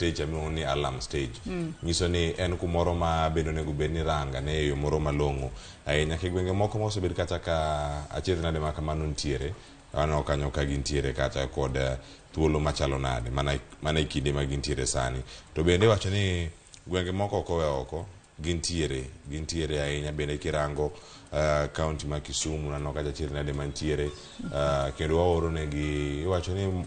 Stage miluongo ni alarm stage. Nyiso ni en kumoro ma bende onego bed ni ranga ne e yo moro malong'o ahinya. Ke gwenge moko ma osebed kata ka achiedh nade ma kamano nitiere, waneno kanyo ka gintiere kata kod thuolo machalo nade mana, mana e kinde ma gintiere sani. To bende iwacho ni gwenge moko ok owe oko, gintiere, gintiere ahinya bende kirango county ma Kisumu naneno kacha achiedh nade mantiere kendo waoro negi iwacho ni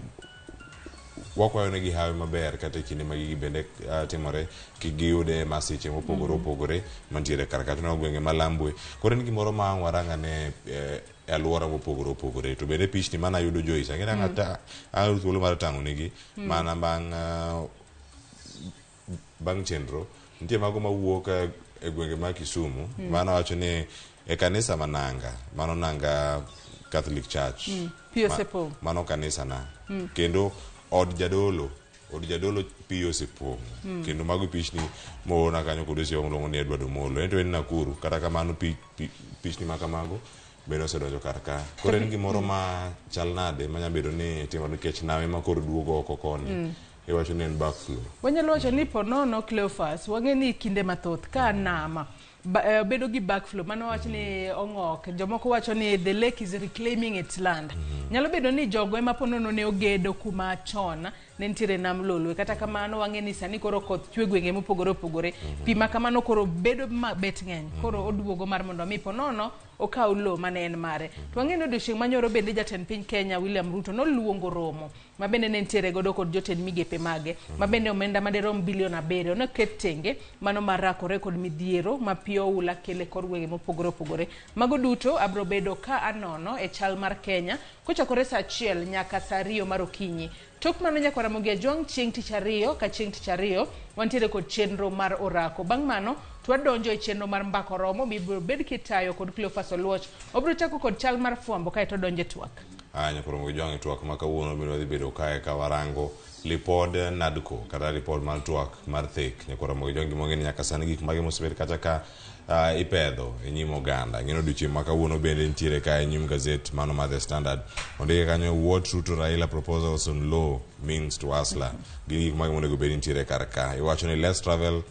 wakwayo negi hawi maber kata e kinde ma gigi bende timore kik giyude masiche mopogore opogore mantiere kar ka. To gwenge ma Lambwe koro en gimoro ma ang' warang ane e alwora mopogore opogore. To bende pichni mana yudo Joyce ang'e ni ang' ayudo thuolo mar tang'o negi mana bang' bang' chenro nitie mago mawuok e gwenge ma Kisumu mano wacho ni e kanisa ma Nanga mano Nanga Catholic Church Pi osepong'. Mano kanisa na kendo od jadolo od jadolo pi osepong'. Kendo mago pichni moorna kanyo kod osiepa miluongo ni Edward Omolo en to en Nakuru kata kamano pi, pi, pichni ma kamago bende osedonjo kar ka. Koro en gimoro ma chal nade manya bedo ni timore nikech name ma koro duogo oko koni iwacho ni en backflow. Wanyalo wacho ni ponono Cleophas, wang'e ni kinde mathoth ka nama bedo gi backflow, mano wach ni ong'ok, jomoko wacho ni the lake is reclaiming its land. Nyalo bedo ni jogo ema ponono ne ogedo kuma chon ne nitiere nam Lolwe. Kata kamano wang'e ni sani koro koth chwe gwenge mopogore opogore. Pi ma kamano koro bedo ma bet ng'eny. Koro oduogo mar mondo mi ponono okaw lowo mane en mare. To wang'e ni odiochieng' manyoro bende jatend piny Kenya William Ruto noluongo romo ma bende ne nitiere godo kod jotend migepe mage ma bende omenda maderom bilion 7 noket tenge mano mar rakore kod midhiero ma pi oula kelo e kor gwenge mopogore opogore. Mago duto abro bedo ka anono e chal mar Kenya kochakore saa 1 nyaka saa 2 mar okinyi. Tok mano nyaka Ramogi Ajwang' chieng' tich ariyo ka chieng' tich ariyo wantiere kod chenro mar orako. Bang' mano to wadonjo e chenro mar mbako romo mibiro bed kitayo kod Cleophas Oluoch. Obiro chako kod chal mar fwambo kaeto odonjo e twak. Aya nyakoro Ramogi Ajwang' e twak ma kawuono bende wadhi bedo kae ka warango lipod NADCO kata lipod mar twak mar thek. Nyakoro Ramogi Ajwang' gima wang'eyo ni nyaka sani gik mage mosebed kata ka ipedho e nyim oganda. Ng'eno odiochieng' ma kawuono bende nitiere ka e nyim gazet mano mar The Standard. Ondike kanyo what Ruto Raila proposals on law means to Hustler. Gin gik mage monego bed nitiere kar ka. Iwacho ni less travel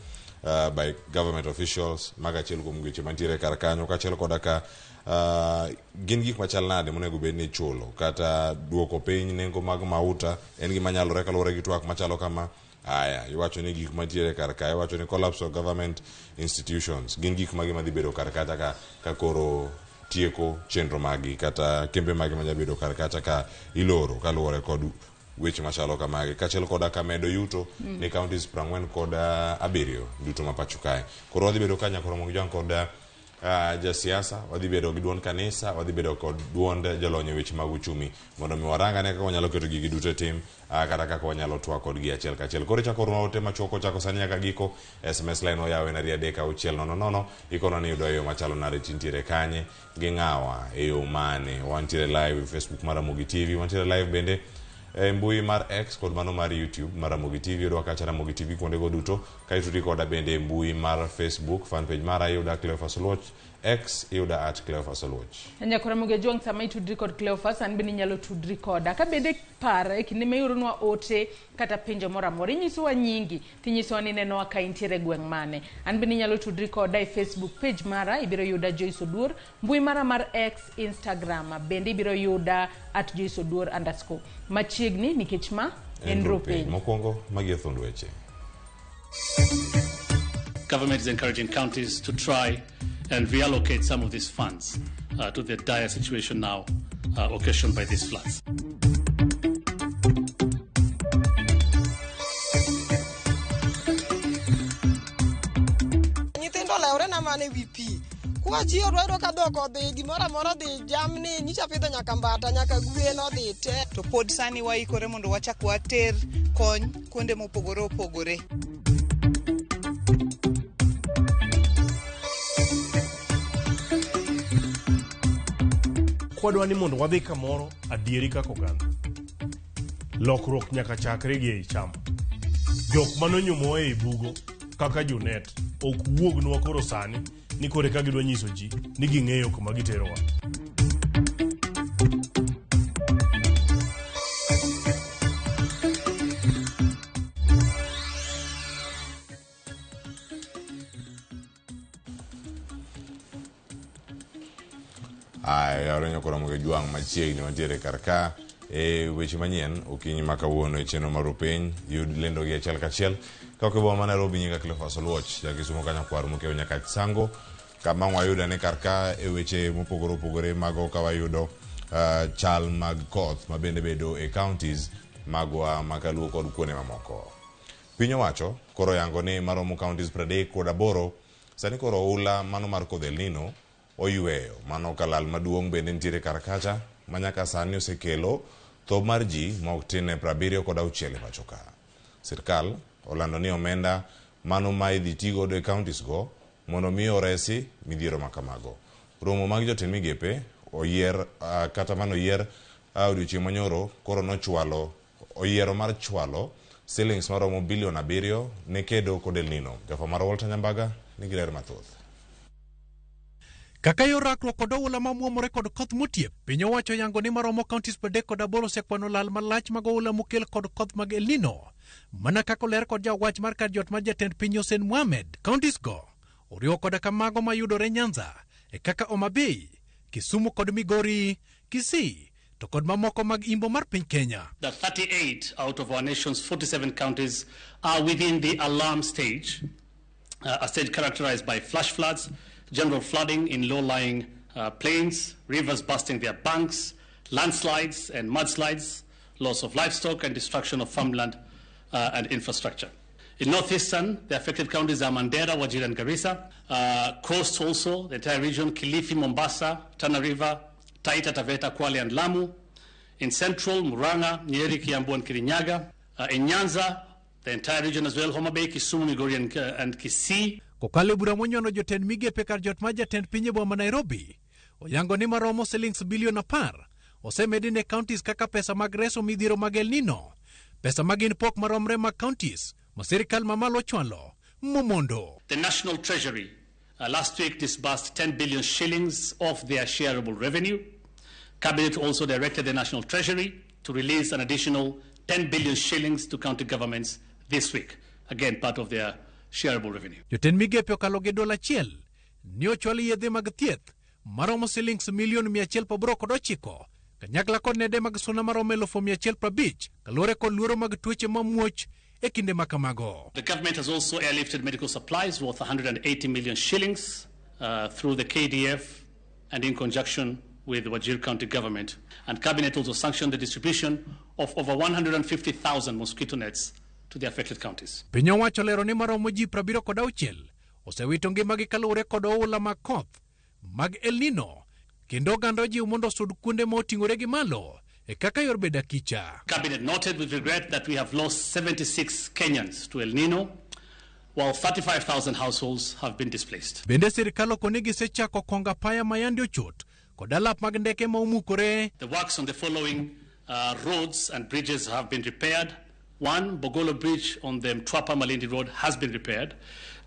by government officials. Mago achiel kuom weche mantiere kar kanyo kaachiel koda ka gin gik machal nade monego bed ni ichulo kata duoko piny nengo mag mauta en gima nyalore kaluwore gi twak machalo kama. Aya, iwacho ni gik mantiere kar ka, iwacho ni collapse of government institutions gin gik mage madhi bedo kar kacha ka koro tieko chenro magi kata kembe mage manyalo bedo kar kacha ka iloro kaluwore kod weche machalo kamagi kaachiel koda ka medo yuto ne counties 47 duto ma pacho kae. Koro wadhi bedo ka nyaka Ramogi Ajwang' kod jasiasa, wadhi bedo gi duond kanisa, wadhi bedo kod duond jolony e weche mag uchumi mondo mi warang ane kaka wanyalo keto gigi duto e tim kata kaka wanyalo twak kodgi achiel kachiel. Koro ichako ornwa ote machuok kochako sani nyaka giko. SMS line oyaw en 23600. Ikono ni yudo e yo machalo nade, tintiere kanye, gi ng'awa, e yo mane. Wantiere live e Facebook mar Ramogi TV, wantiere live bende e mbui mar X kod mano mar YouTube mar Ramogi TV. Yudwa kacha Ramogi TV kuondego duto. Kaeto ti koda bende e mbui mar Facebook fan page mara iyuda Cleophas Oluoch, X iyuda at Cleophas Oluoch. Nyakora Ramogi Ajwang' sama itudri kod Cleophas an bende inyalo tudri koda. Ka bende par e kinde ma ioronwa ote kata penjo moro amora inyisowa nyingi tinyisowa ni inenowa ka intiere e gweng' mane. An bende inyalo tudri koda e Facebook page mara ibiro yuda Joyce Oduor, mbui mara mar X, Instagram bende ibiro yuda at Joyce Oduor underscore. Machiegni nikech ma en Rupiny. Mokwongo magi e thund weche. Government is encouraging counties to try and reallocate some of these funds to the dire situation now occasioned by these floods. Nyithindo olewore na mana e wi pi. Kwa ji odwa ka dhok odhi, gimoro amora odhi, jamni, nyicha pidho nyaka mbata, nyaka gwen odhi te. To pod sani waikore mondo wachak water kony kuonde mopogore opogore. Kwadwa ni mondo wadhi kamoro adieri kaka oganda. Lokruok nyaka chakre gi ei chama. Jok manonyumowa ei bugo kaka Junet ok wuognwa koro sani ni koro eka gidwa nyiso ji ni ging'eyo kuma giterowa. Aya, yawre nyakoro Ramogi Jwang' machiegni wantiere kar ka e weche manyien okinyi ma kawuono e chenro mar piny yud lendo gi achiel kachiel ka ok e boma ma Nairobi nyinga Cleophas Oluoch ja Kisumo ka nyakwar Mokeo nyaka Sango kama wayudo ni kar ka e weche mopogore opogore mago ka wayudo chal mag koth ma bende bedo e counties magwa makaluo kod kuonde mamoko. Piny owacho koro yango ni maromo counties 38 sani koro oula mano mar kodh El Nino oyweyo mano ka lal maduong' bende nitiere kar kacha ma nyaka sani osekelo tho mar ji ma ok tin ne 76 e pacho ka. Sirkal olando ni omenda mano ma idhi ti godo e counties go mondo mi oresi midhiero ma kamago. Romo mag jotend migepe oyier kata mano oyier odiochieng' manyoro koro nochwalo oyiero mar chwalo silings maromo bilion 7 ne kedo kod El Nino. Jafwambo mar Walter Nyambaga nigi ler mathoth. Kaka yor rakruok kod oula mamuomore kod koth motiep, piny owacho yango ni maromo counties 38 osekwano lal malach mag oula mokel kod koth mag El Nino. Mana kaka oler kod jawach mar kar jot mar jatend piny Hussein Mohamed, counties go oriwo koda ka mago mayudore Nyanza, e kaka Homa Bay, Kisumu kod Migori, Kisii, to kod mamoko mag imbo mar piny Kenya. That 38 out of our nation's 47 counties are within the alarm stage, a stage characterized by flash floods, general flooding in low-lying plains, rivers busting their banks, landslides and mudslides, loss of livestock and destruction of farmland and infrastructure. In northeastern, the affected counties are Mandera, Wajir and Garissa. Coast also, the entire region, Kilifi, Mombasa, Tana River, Taita, Taveta, Kwale and Lamu. In central, Murang'a, Nyeri, Kiambu and Kirinyaga. In Nyanza, the entire region as well, Homa Bay, Kisumu, Migori and Kisii. Kokalo e bura monyono jotend migepe kar jot mar jatend piny e boma Nairobi, oyango ni maromo silings bilion 10 osemedi ne counties kaka pesa mag reso midhiero mag El Nino, pesa magin pok maromre mag counties ma sirikal mamalo ochwalo momondo. The National Treasury last week disbursed 10 billion shillings of their shareable revenue. Cabinet also directed the National Treasury to release an additional 10 billion shillings to county governments this week. Again, part of their shareable revenue. Jotend migepe okalo gi dola achiel ni ochwal yedhe mag thieth maromo silings milion 189 kanyakla kod nede mag suna maromo 150,000 kaluwore kod luoro mag tuoche mamuoch e kinde ma kamago. The government has also airlifted medical supplies worth 180 million shillings through the KDF and in conjunction with the Wajir County government. And Cabinet also sanctioned the distribution of over 150,000 mosquito nets to the affected counties. Piny owacho lero ni maromo ji 76 osewito ngimagi kaluwore kod oula mag koth mag El Nino kendo oganda ojiw mondo osud kuonde ma oting'ore gi malo e kaka yor bedo akicha. Cabinet noted with regret that we have lost 76 Kenyans to El Nino, while 35,000 households have been displaced. Bende sirikal okoni gisechako kongo apaya ma yande ochot kod alap mag ndeke ma omukore. The works on the following roads and bridges have been repaired. 1, Bogolo Bridge on the Mtwapa Malindi Road has been repaired.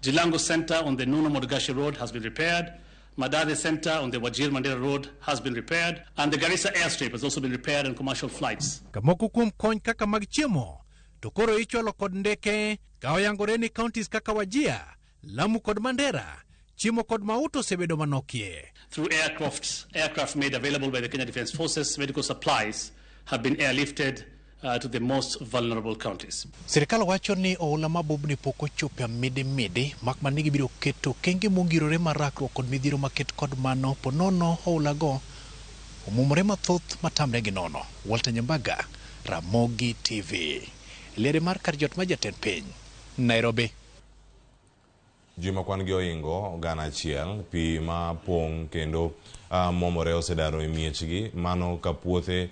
Jilango Center on the Nuno Modogashe Road has been repaired. Madade Center on the Wajir Mandera Road has been repaired. And the Garissa airstrip has also been repaired and commercial flights. Kamoko kuom kony kaka mag chiemo to koro ichwalo kod ndeke ka oyangore ni counties kaka Wajir, Lamu kod Mandera chiemo kod mauto osebedo manokie. Through aircraft made available by the Kenya Defence Forces, medical supplies have been airlifted to the most vulnerable counties. Sirikal wacho ni oula mabubni pok ochopo e midimidi mak mana ni gibiro keto okenge mongirore mar rakruok kod midhiero maket kod mano ponono oula go omumore mathoth matamre gi nono. Walter Nyambaga, Ramogi TV. Liere mar kar jot mar jatend piny, Nairobi. Ji ma kwan gi ohingo 1,000 pi ma pong' kendo muomore osedaro e miechgi mano ka puothe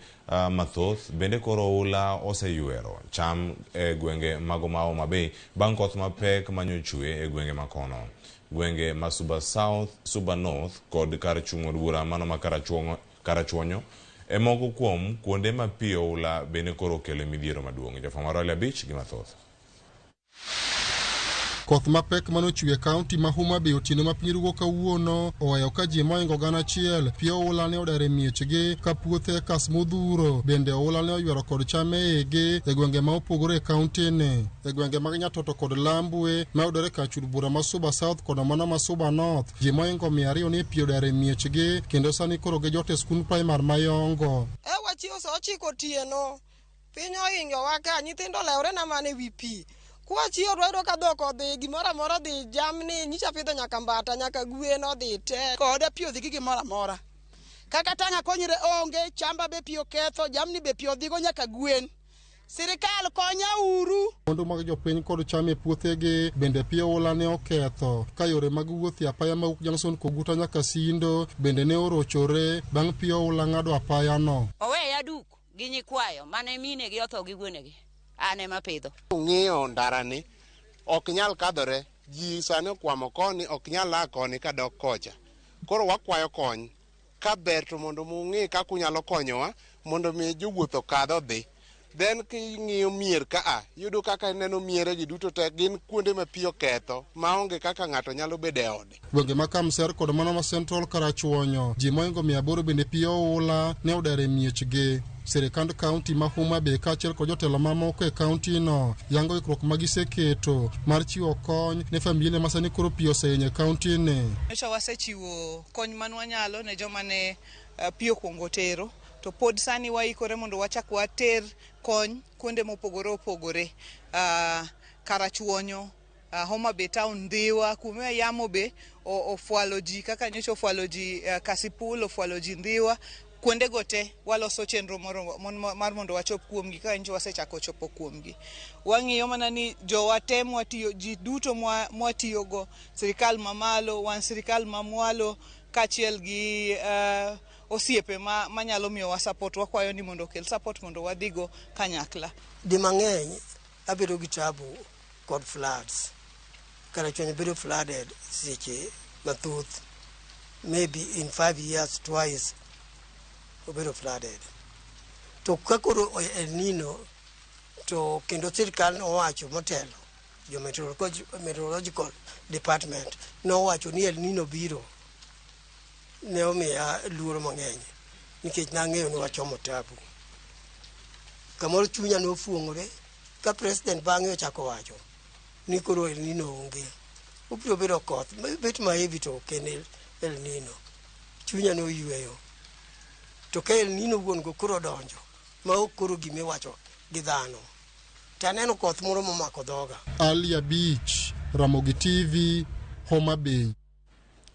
mathoth bende koro oula oseywero cham e gwenge mago ma Homa Bay bang' koth mapek manyochwe e gwenge makono. Gwenge ma Suba South, Suba North kod kar chung' od bura mano ma Karachuonyo e moko kuom kuonde ma pi oula bende koro okelo midhiero maduong'. Jafwambo mar Wale Abich gi mathoth. Koth mapek manochwe e kaunti ma Homa Bay otieno ma piny rugo kawuono oweyo ka ji moingo 1,000 pi oula ne odar e miechgi ka puothe ekas modhuro bende oula ne oywero kod cham e igi e gwenge ma opogore e kaunti ni. E gwenge mag Nyatoto kod Lambwe ma yudore kar chud bura ma Suba South kod mano ma Suba North ji moingo 200 ne pi odar e miechgi kendo sani koro gijot e skund primar ma Yongo. E wachiewo sa 9 otieno, piny ohingowa ka, nyithindo olewore na mana ewi pi. Kwachiewo to wayudo ka dhok odhi, gimoro amora odhi, jamni, nyicha pidho nyaka mbata, nyaka gwen odhi te. Koda pi odhi gi gimoro amora. Kaka tang' akonyre onge, chamba be pi oketho, jamni be pi odhigo nyaka gwen. Sirikal konya uru. Mwandu mag jopiny kod cham e puothegi bende pi oula ne oketho ka yore mag wuoth e apaya mawuok Junction Koguta nyaka Sindo bende ne orochore bang' pi oula ng'ado apayano. Oweya duk gi nyikwayo mane minegi otho gi wuonegi, an ema apidho. Ung'iyo ndarani ok nyal kadhore, ji sani okwamo koni ok nyal a koni kadok kocha. Koro wakwayo kony ka ber to mondo mung'i kaka unyalo konyowa mondo mi jowuoth okadh odhi. Then king'iyo mier kaa, iyudo kaka ineno miere gi duto te gin kuonde ma pi oketho maonge kaka ng'ato nyalo bedo e ode. Gwenge ma Kamser kod mano ma Central Karachuonyo, ji moingo 800 bende pi oula ne odar e miechgi. Sirikand kaunti ma Homa Bay kaachiel kod jotelo mamoko e kaunti no yango ikruok ma giseketo mar chiwo kony ne familia ma sani koro pi osehinyo e kaunti ni. Nyocha wasechiwo kony manwanyalo ne joma ne pi okwongo tero, to pod sani waikore mondo wachak water kony kuonde mopogore opogore. Karachuonyo, Homa Bay town, Ndhiwa, kuma yamo be ofwalo ji kaka nyocha ofwalo ji Kasipul, ofwalo ji Ndhiwa. Kuondego te waloso chenro moro mar mondo wachop kuomgi kaka nyocha wasechako chopo kuomgi. Wang'iyo mana ni jowa te mwatiyo, ji duto mwatiyogo, sirikal mamalo, wan sirikal mamwalo, kaachiel gi osiepe manyalo miyowa support, wakwayo ni mondo okel support mondo wadhigo kanyakla. Di mang'eny abedo gi tabu kod floods. Karachuonyo bedo flooded seche mathoth, maybe in 5 years twice obedo flooded. To ka koro El Nino to kendo sirikal nowacho motelo, jo meteorological department nowacho ni El Nino biro, ne omiya luoro mang'eny nikech nang'eyo ni wachomo tabu. Kamoro chunya nofuong'ore ka president bang'e ochako wacho ni koro El Nino onge, obiro bedo koth bet ma heavy to ok en El Nino. Chunya noyweyo. To ka El Nino wuon go koro donjo ma ok koro gimiwacho gi dhano, to aneno koth moro momako dhoga. Ali Abich, Ramogi TV, Homa Bay.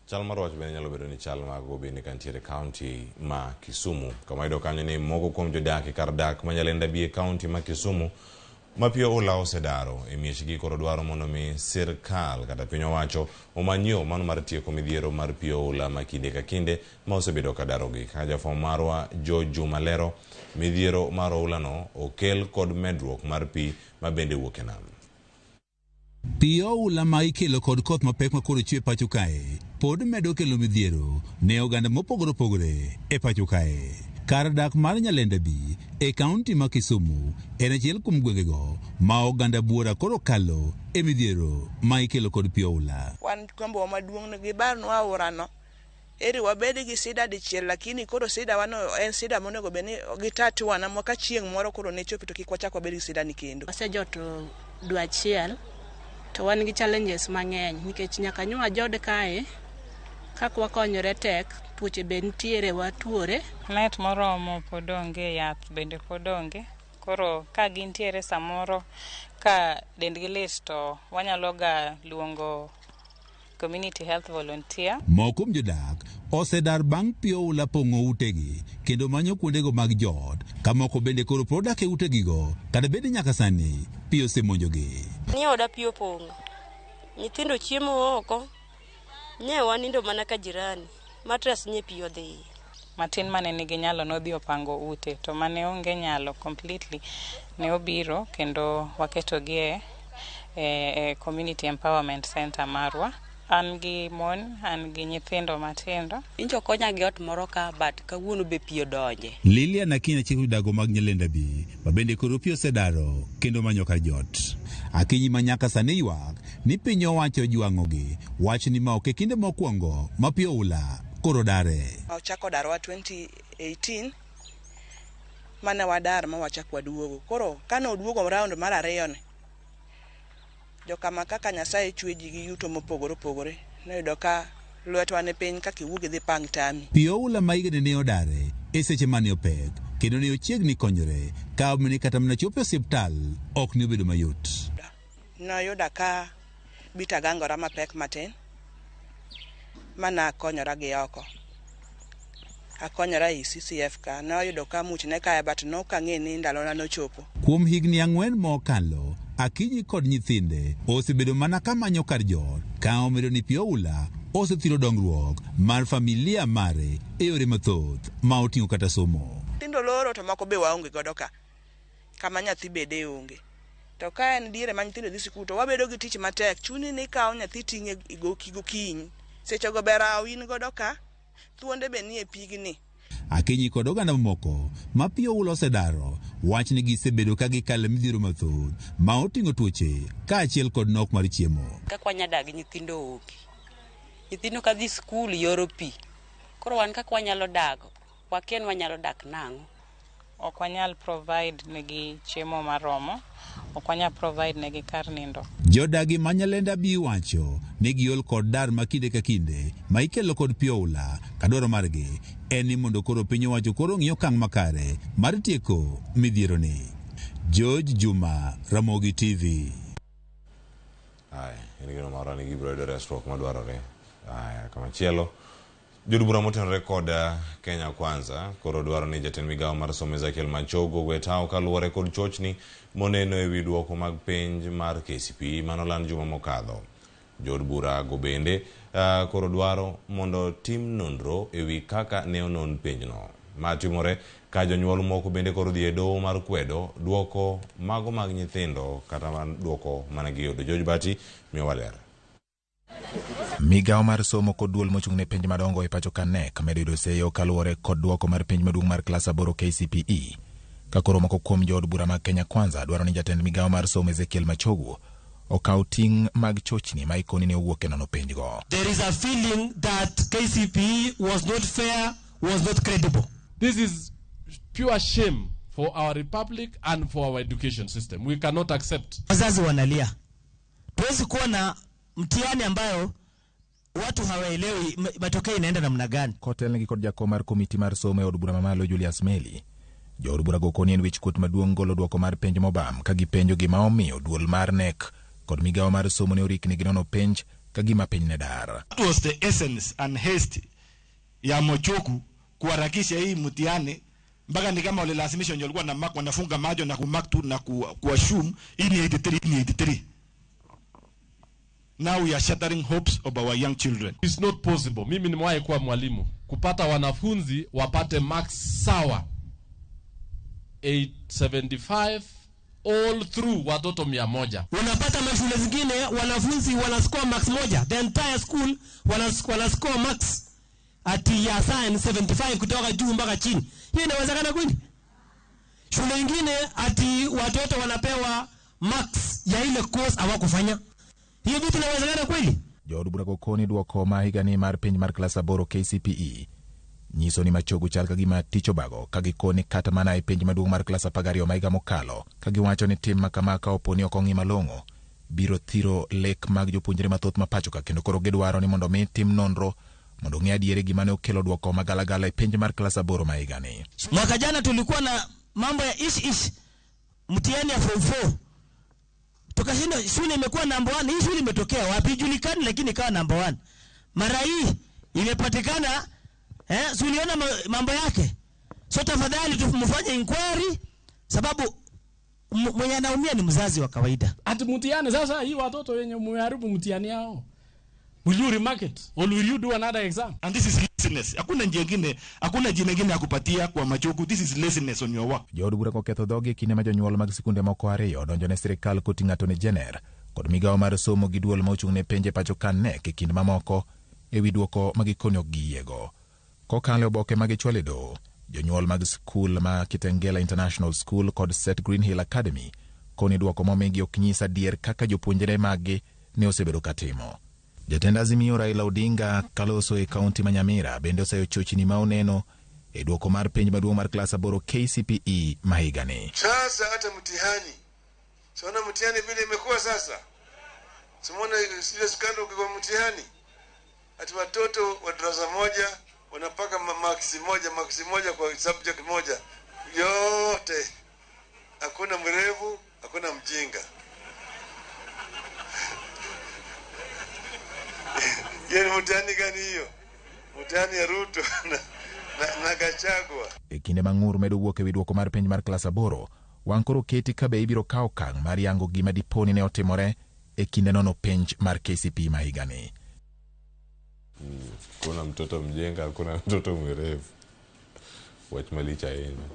Chal mar wach bende nyalo bedo ni chal mago bende kantiere kaunti ma Kisumu, kama iyudo kanyo ni moko kuom jodak e kar dak ma Nyalenda bi e kaunti ma Kisumu ma pi oula osedaro e miechgi koro dwaro mondo mi sirkal kata piny owacho omany yo mano mar tieko midhiero mar pi oula ma kinde ka kinde ma osebedo ka darogi. Kaka jafwambo marwa George Juma lero, midhiero mar oula no okel kod medruok mar pi ma bende wuok e nam. Pi oula ma ikelo kod koth mapek ma koro chwe pacho kae pod medo kelo midhiero ne oganda mopogore opogore e pacho kae. Kar dak mar Nyalenda bi e kaunti ma Kisumu en achiel kuom gwengego ma oganda buora koro kalo e midhiero ma ikelo kod pi oula. Wan gombowa maduong' ni gibarnwa aorano, eri wabed gi sida dichiel, lakini koro sida wano en sida monego bed ni gitatuana ma ka chieng' moro koro ne chopi to kik wachak wabed gi sida ni kendo. Wasejoto dwe achiel to wan gi challenges mang'eny nikech nyaka nywa jod kae kaka wakonyore tek, tuoche be nitiere, watuore. Net moromo pod onge, yath bende pod onge. Koro ka gintiere samoro ka dendgi lit to wanyalo ga luongo community health volunteer. Moko kuom jodak osedar bang' pi oula pong'o utegi kendo manyo kuondego mag joot, ka moko bende koro pod dak e utegigo kata bed ni nyaka sani pi osemonjogi. Ni oda pi opong'o, nyithindo chiemo oko, nye wanindo mana ka jirani, mattress nye pi odhi. Matin mane nigi nyalo nodhi opango ute, to mane onge nyalo completely ne obiro kendo waketogi e community empowerment center marwa. An gi mon, an gi nyithindo matindo. Injo konya gi ot moro ka, but kawuono be pi odonje. Lilian Akinyi achiel kuom jodago mag Nyalenda bi ma bende koro pi osedaro kendo manyo kar jot. Akinyi ma nyaka sani ywak ni piny owacho ojwang'ogi, wachni ma ok e kinde mokwongo ma pi oula koro dare. Ochako darwa 2018 mane wadar ma wachak waduogo. Koro kane oduogo round mar ariyo ni, jokama kaka Nyasaye chwe ji gi yuto mopogore opogore, noyudo ka lwetwa ni piny kaka iwuog idhi pang tami. Pi oula ma higani ne odare e seche mane opek kendo ne ochiegni konyore ka omini kata mana chopo e osiptal ok ne obedo mayot. Noyuda ka bita gangora mapek matin ma nakonyora gi oko. Akonyora ei CCF ka noyudo ka much ne kaya but nok ang'e ni ndalona nochopo. Kuom higni ang'wen mokalo, Akinyi kod nyithinde osebedo mana ka manyo kar jot ka omedo ni pi oula osethiro dongruok mar familia mare e yore mathoth ma oting'o kata somo. Nyithindo loro to moko be waonge godo ka. Kama nyathi bede onge. To ka en diere ma nyithindo dhi sikul to wabedo gi tich matek. Chuni ni ikawo nyathi ting'e goki gokinyi. Sechego be rawo in godo ka, thuonde be nie pigni. Akinyi kod oganda mamoko ma pi oula osedaro wach ni gisebedo ka gikalo e midhiero mathoth ma oting'o tuoche kaachiel kod nok mar chiemo. Kaka wanyadak gi nyithindo onge. Nyithindo kadhi skul yoro pi. Koro wan kaka wanyalo dak, wakia ni wanyalo dak nang'o. Ok wanyal provide negi chiemo maromo, ok wanyal provide negi kar nindo. Jodagi ma Nyalenda bi wacho ni giol kod dar ma kinde ka kinde ma ikelo kod pi oula ka dwaro margi en ni mondo koro piny owacho koro ong'i okang' makare mar tieko midhieroni. George Juma, Ramogi TV. Aya, en geno marwa ni gibiro yudo resruok madwarore. Aya, kamachielo Jood bura motenore kod Kenya Kwanza koro dwaro ni jatend migawo mar somo Ezekiel Machogu ogwe tawo kaluwore kod chochni moneno e wi duoko mag penj mar KCPE manoland juma mokadho. Jood bura go bende koro dwaro mondo tim nonro e wi kaka ne onon penjno. Ma timore ka jonyuol moko bende koro dhi e doho mar kwedo duoko mago mag nyithindo kata duoko mane giyudo. George Bati miyowa ler. Migawo mar somo kod duol mochung' ne penj madongo e pacho ka KNEC medo yudo seyo kaluwore kod duoko mar penj maduong' mar klas aboro KCPE. Ka koro moko kuom jood bura mag Kenya Kwanza dwaro ni jatend migawo mar somo Ezekiel Machogu okaw ting' mag chochni ma ikoni ne owuok e nono penjgo. There is a feeling that KCPE was not fair, was not credible. This is pure shame for our republic and for our education system. We cannot accept. Wazazi wanalia. Tuwezi kuwa na mtihani ambayo watu hawaelewi matokeo inaenda namna gani. Kotelnegi kod jakom mar komiti mar somo e od bura mamalo Julius Meli, jood bura go koni en wich kuot maduong' golo duoko mar penj mobam ka gipenjo gima omiyo duol mar KNEC kod migawo mar somo ne orikni gi nono penj ka gima piny ne dar. That was the essence and haste ya Machogu kuharakisha hii mtihani mpaka ni kama walilazimisha wenye walikuwa na mark wanafunga macho na kumark tu na kuassume hii ni 83, hii ni 83. Now we are shattering hopes of our young children. It's not possible. Mimi nimewahi kuwa mwalimu kupata wanafunzi wapate marks sawa 875 all through watoto 100. Unapata mashule zingine wanafunzi wanascore marks moja, the entire school wanascore marks ati ya science 75 kutoka juu mpaka chini. Hiyo inawezekana kweli? Shule nyingine ati watoto wanapewa marks ya ile course hawakufanya. Hiyo vitu inawezekana kweli? Jood bura go koni duoko ma higani mar penj mar klas aboro KCPE nyiso ni Machogu chal ka gima tich obago ka gikoni kata mana e penj maduong' mar klas 12 ma higa mokalo ka giwacho ni tim ma kama ka opo ni ok ong'i malong'o biro thiro lek mag jopuonjre mathoth ma pacho ka kendo koro gidwaro ni mondo mi tim nonro mondo ong'e adieri gima ne okelo duoko magalagala e penj mar klas aboro ma higani. Mwaka jana tulikuwa na mambo ya ish ish mtihani ya form 4 tukashinda, shule imekuwa number 1. Hii shule imetokea wapi ijulikani, lakini ikawa number 1. Mara hii imepatikana, si uliona mambo yake? So tafadhali tumfanye inquiry, sababu mwenye anaumia ni mzazi wa kawaida. Ati mtihani sasa hii watoto wenye mumeharibu mtihani yao. Will you remark it or will you do another exam? And this is laziness. Hakuna njia nyingine, hakuna jina lingine ya kupatia kwa Machogu. This is laziness on your work. Jood bura koketho dhogi e kinde ma jonyuol mag sikunde moko ariyo donjo ne sirikal koting'o Attorney General kod migawo mar somo gi duol ma ochung' ne penj e pacho ka KNEC e kind mamoko e wi duoko ma gikoni ok giyiego. Kokalo e oboke ma gichwalo e doho, jonyuol mag skul ma Kitengela International School kod Set Green Hill Academy gikoni dwoko momigi ok nyis adier kaka jopuonjre maggi ne osebedo katimo. Jatend Azimio Raila Odinga kaloso e kaunti ma Nyamira bende oseyo chochni ma oneno e dwoko mar penj maduong' mar klas aboro KCPE ma higani. Sasa hata mtihani, siona mtihani vile imekuwa sasa, simona ile skando kwa mtihani, ati watoto wa darasa moja wanapaka maksi moja, maksi moja kwa subject moja yote, hakuna mrevu, hakuna mjinga. Hiyo ni mtihani gani hiyo? Mtihani ya Ruto na Gachagua. E kinde ma ng'ur medo wuok e wi dwoko mar penj mar klas aboro, wang' koro keti ka be ibiro kawo okang' mar yango gima diponi ne otimore e kinde nono penj mar KCPE ma higani. Kuna mtoto mjinga, hakuna mtoto mwerevu. Wach malich ahinya.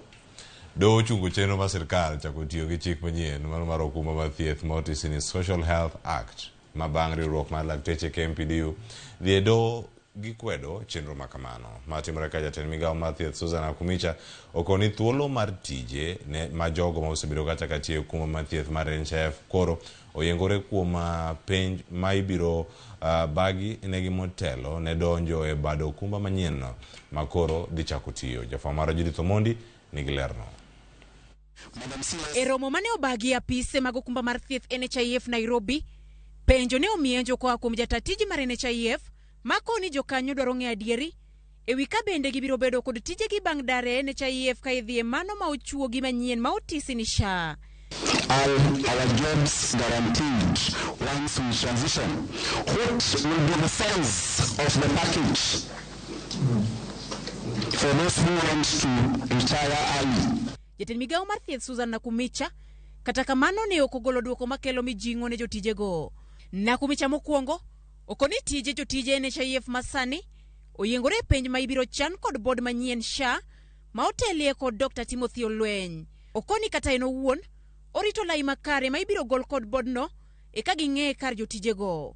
Doho ochungo chenro mar sirkal chako tiyo gi chik manyien mano mar okumba mar thieth ma otisi ni Social Health Act ma bang' riwruok mar lakteche KMPDU dhi e doho gikwedo chenro ma kamano. Ma timore ka jatend migawo mar thieth Susan Nakhumicha okoni thuolo mar tije ne ma jogo ma osebedo kacha ka tiyo e okumba mar thieth mar NHIF koro oyiengore kuom penj ma ibiro bagi negi motelo ne donjo e bad okumba manyien no ma koro dhi chako tiyo. Jafwambo marwa Judith Omondi nigi lerno. E romo mane obagi e apise mag okumba mar thieth NHIF Nairobi, penjo ne omienjo koa kuom jata tije mar NHIF ma koni jokanyo dwaro ng'eyo adieri e wi ka bende gibiro bedo kod tijegi bang' dar e NHIF ka idhi e mano ma ochuogi manyien ma otisi ni SHA. Are our jobs guaranteed once we transition? What will be the size of the package for those who want to retire early? Jatend migawo mar thieth Susan Nakhumicha kata kamano ne ok ogolo dwoko makelo mijing'o ne jotijego. Nakhumicha mokwongo okoni tije jotije NHIF masani oyiengore e penj ma ibiro chan kod board manyien SHA ma otelie kod Dr. Timothy Olweny. Okoni kata en owuon orito lai makare ma ibiro gol kod board no eka ging'e kar jotijego.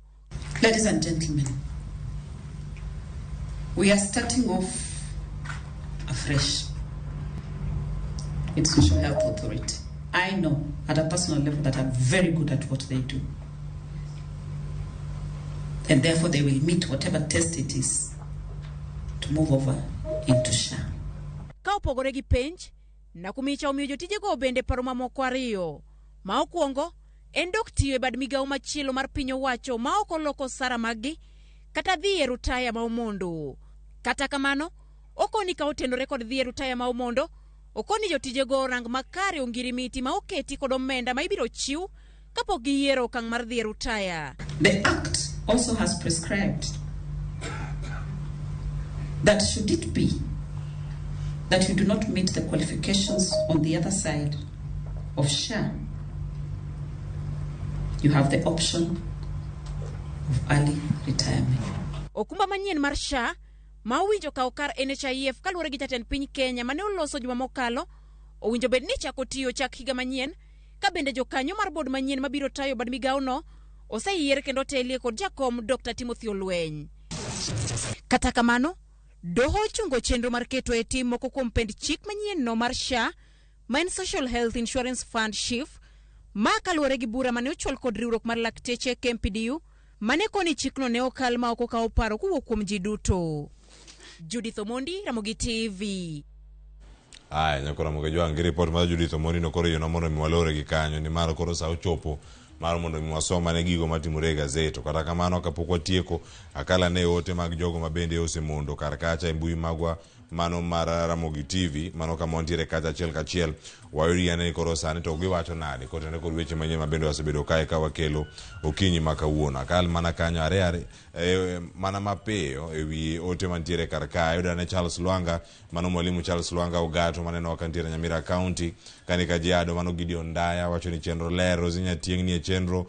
Ladies and gentlemen, we are starting off afresh with Social Health Authority. I know at a personal level that I'm very good at what they do. And therefore they will meet whatever test it is to move over into SHA. Ka opogore gi penj, Nakhumicha omiyo jotijego bende paro mamoko ariyo. Ma okwongo en dok tiyo e bad migawo machielo mar piny owacho ma ok oloko sara maggi kata dhi e rutaya ma omondo. Kata kamano, okoni ka otenore kod dhi e rutaya ma omondo, okoni jotijego orang makare ongirimiti ma oketi kod omenda ma ibiro chiw kapok giyiero okang' mar dhi e rutaya. The Act also has prescribed that should it be that you do not meet the qualifications on the other side of SHA, you have the option of early retirement. Okumba manyien mar SHA ma owinjo kawo kar NHIF kaluwore gi jatend piny Kenya mane oloso juma mokalo, owinjo bed ni chako tiyo chak higa manyien ka bende jokanyo mar board manyien mabiro tayo bad migawono oseyier kendo otelie kod jakom Dr. Timothy Olweny. Kata kamano, doho ochungo chenro mar keto e tim moko kuom pend chik manyien no mar SHA ma en Social Health Insurance Fund SHIF, ma kaluwore gi bura mane ochwal kod riwruok mar lakteche KMPDU mane koni chikno ne okal ma ok okawo paro kowuok kuom ji duto. Judith Omondi, Ramogi TV. Aya, nyako Ramogi Jwang' gi report mar Judith Omondi no koro yienwa mondo mi walore gi kanyo nimar koro sa ochopo mar mondo mi wasom ane gigo matimore e gazet. To kata kamano kapok watieko, akala ne ote mag jogo ma bende osemondo kar kacha e mbui magwa mano mar Ramogi TV, mano kama wantiere kacha achiel kachiel. Wayudi ane ni koro sani to giwacho nade kotenore kod weche manyien ma bende wasebedo kae ka wakelo okinyi ma kawuono. Akal mana kanyo are mana mapiyo e wi ote mantiere kar kae. Ayudo ane Charles Lwanga, mano mwalimu Charles Lwanga Ogato maneno ka nitiere Nyamira County, kani Kajiado, mano Gideon Ndaya wacho ni chenro ler, Rosinya Tieng' nie chenro,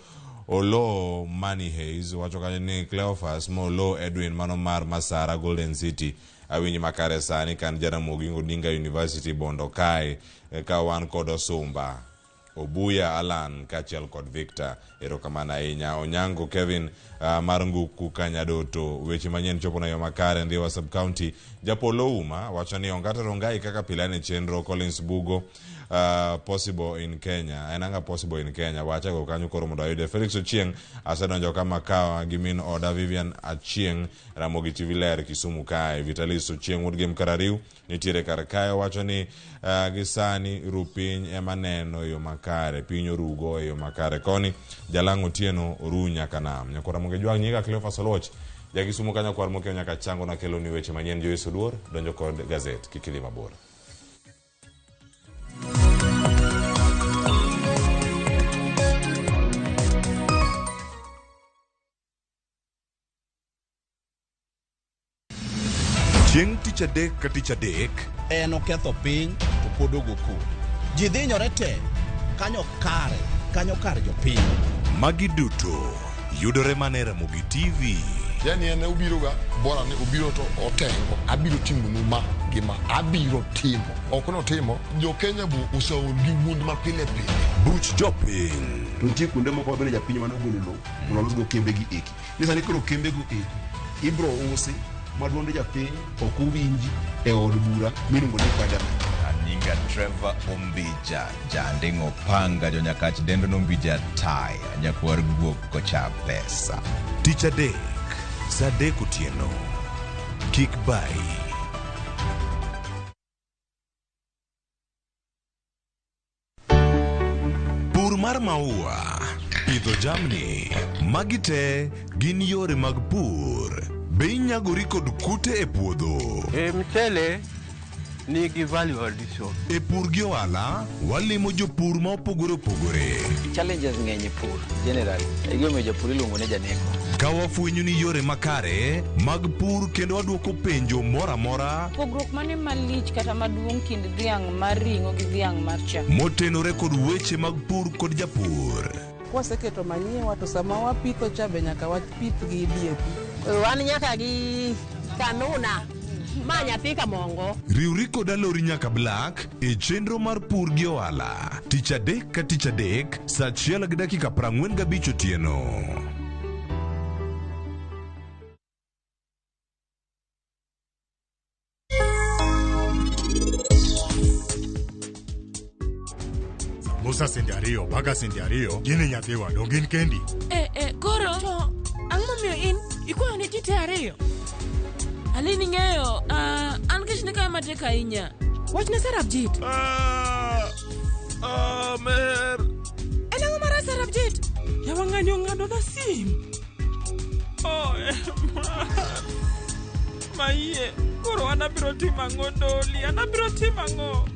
Oloo Money Hayes wacho kanyo ni Cleophas Mo Edwin mano mar Masara Golden City awinj makare sani kan Jaramogi Odinga University Bondo kae ka wan kod Osumba. Obuya Alan kaachiel kod Victor. Erokamano ahinya. Onyango Kevin mar Nguku Kanyadoto. Weche manyien chopo na yo makare Ndhiwa Sub County. Japolo Uma wacho ni Ongata Rongai kaka pile ne chenro Collins Bugo possible in Kenya. En anga possible in Kenya. Wachago kanyo koro mondo ayude. Felix Ochieng asedonjo kama kawa gi min oda Vivian Achieng Ramogi TV ler Kisumu kae. Vitalis Ochieng wuod Gem Karariu nitiere kar kae wacho ni gi sani ru piny ema neno e yo makare, piny orugo e yo makare. Koni Jalang' Otieno oru nyaka nam. Nyakwar Ramogi Jwang' nyinga Cleophas Oluoch. Jakisumu kanyo kwar mokeo nyaka chango nakelo ni weche manyien Joyce Oduor donjo kod gazet kik idhi mabor. Chieng' tich adek ka tich adek en oketho piny to pod ogo koko. Ji dhinyore te kanyo kare, kanyo kar jopiny. Magi duto yudore mana e Ramogi TV. Yani en obiroga bora ni obiro to otengo abiro timonu ma gi ma abiro timo ok notimo jo Kenya bu oseol gi wuond ma pile pile. Buch jopiny. To nitie kuonde moko mabende japiny mane ogolo lowo mondo olosgo kembegi eki. Ni sani koro kembego eki ibro usi ma duond japiny ok owinji e od bura miluongo ni parliament. Anyinga Trevor Ombija, janding'o panga jonyakach dendo nombija taya, nyakwar guok kocha pesa. Tich adek, saa adek otieno. Kik bayi. Pur mar maua, pidho jamni, magi te gin yore mag pur. Be inyagori kod kute e puodho? E mchele nigi value addition. E pur gi ohala, walimo jopur ma opogore opogore. Challenges ng'eny e pur generally. E gimomiyo japur iluongo ni janeko. Ka wafwenyo ni yore makare mag pur kendo waduoko penjo moro amora Pogruok mane malich kata maduong' kind dhiang' mar ring'o gi dhiang' mar chak? motenore kod weche mag pur kod japur. Kwaseketo manyiwa to sama wapitho cha be nyaka wapith gi DAP. Wan nyaka gi kanuna ma nyathi kamongo. Riwri kod Alori nyaka Black e chenro mar pur gi ohala. Tich adek ka tich adek saa 1:45 otieno. Musa sende ariyo, baga sende ariyo, gini nyathiwa, dong gin kendi. Koro to ang'o momiyo in ikwayo ne ji te ariyo? Alini ng'eyo, an kech ne kaya matek ahinya. Wachne Sarabjit. Mer. En ang'o marach Sarabjit? Yawa ng'ani ong'ado na sim. Oh, Maiye, koro an abiro timo ang'o Doli? An abiro timo ang'o?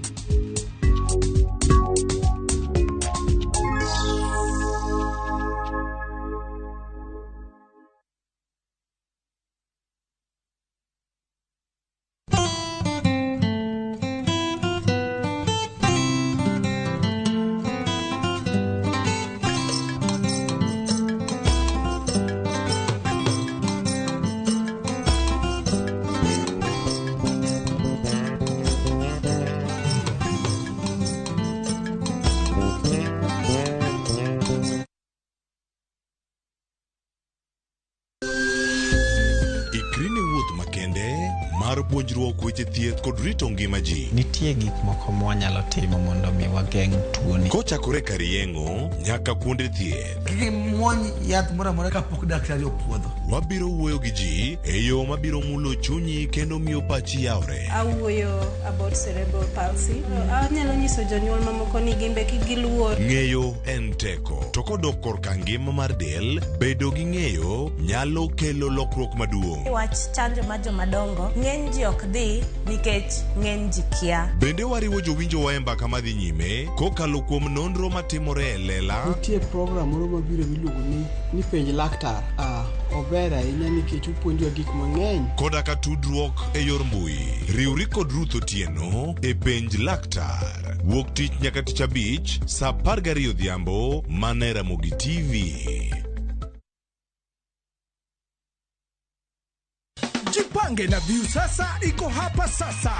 Ikri ne wuoth makende mar puonjruok weche thieth kod rito ngima ji. Nitie gik moko mwanyalo timo mondo mi wageng' tuoni. Kochakore kar yeng'o nyaka kuonde thieth. Kik imuony yath moro amora kapok daktari opuodho. Wabiro wuoyo gi ji e yo mabiro mulo chunyi kendo miyo pachi yawre. Awuoyo about cerebral palsy. Anyalo nyiso jonyuol mamoko ni gin be kik giluor. Ng'eyo en teko. To kodok korka ngima mar del, bedo gi ng'eyo nyalo kelo lokruok maduong'. Wach chanjo mar jomadongo, ng'eny ji ok dhi nikech ng'eny ji kia. Bende wariwo jowinjowa e mbaka madhi nyime kokalo kuom nonro matimore e lela. Nitie program moro mabiro miluongo ni penj laktar. Ober ahinya nikech opuonjowa gik mang'eny. Koda ka tudruok e yor mbui. Riwri kod Ruth Otieno e penj laktar. Wuok tich nyaka tich abich saa 12 odhiambo mana e Ramogi TV. Jipange na Viusasa iko hapa sasa.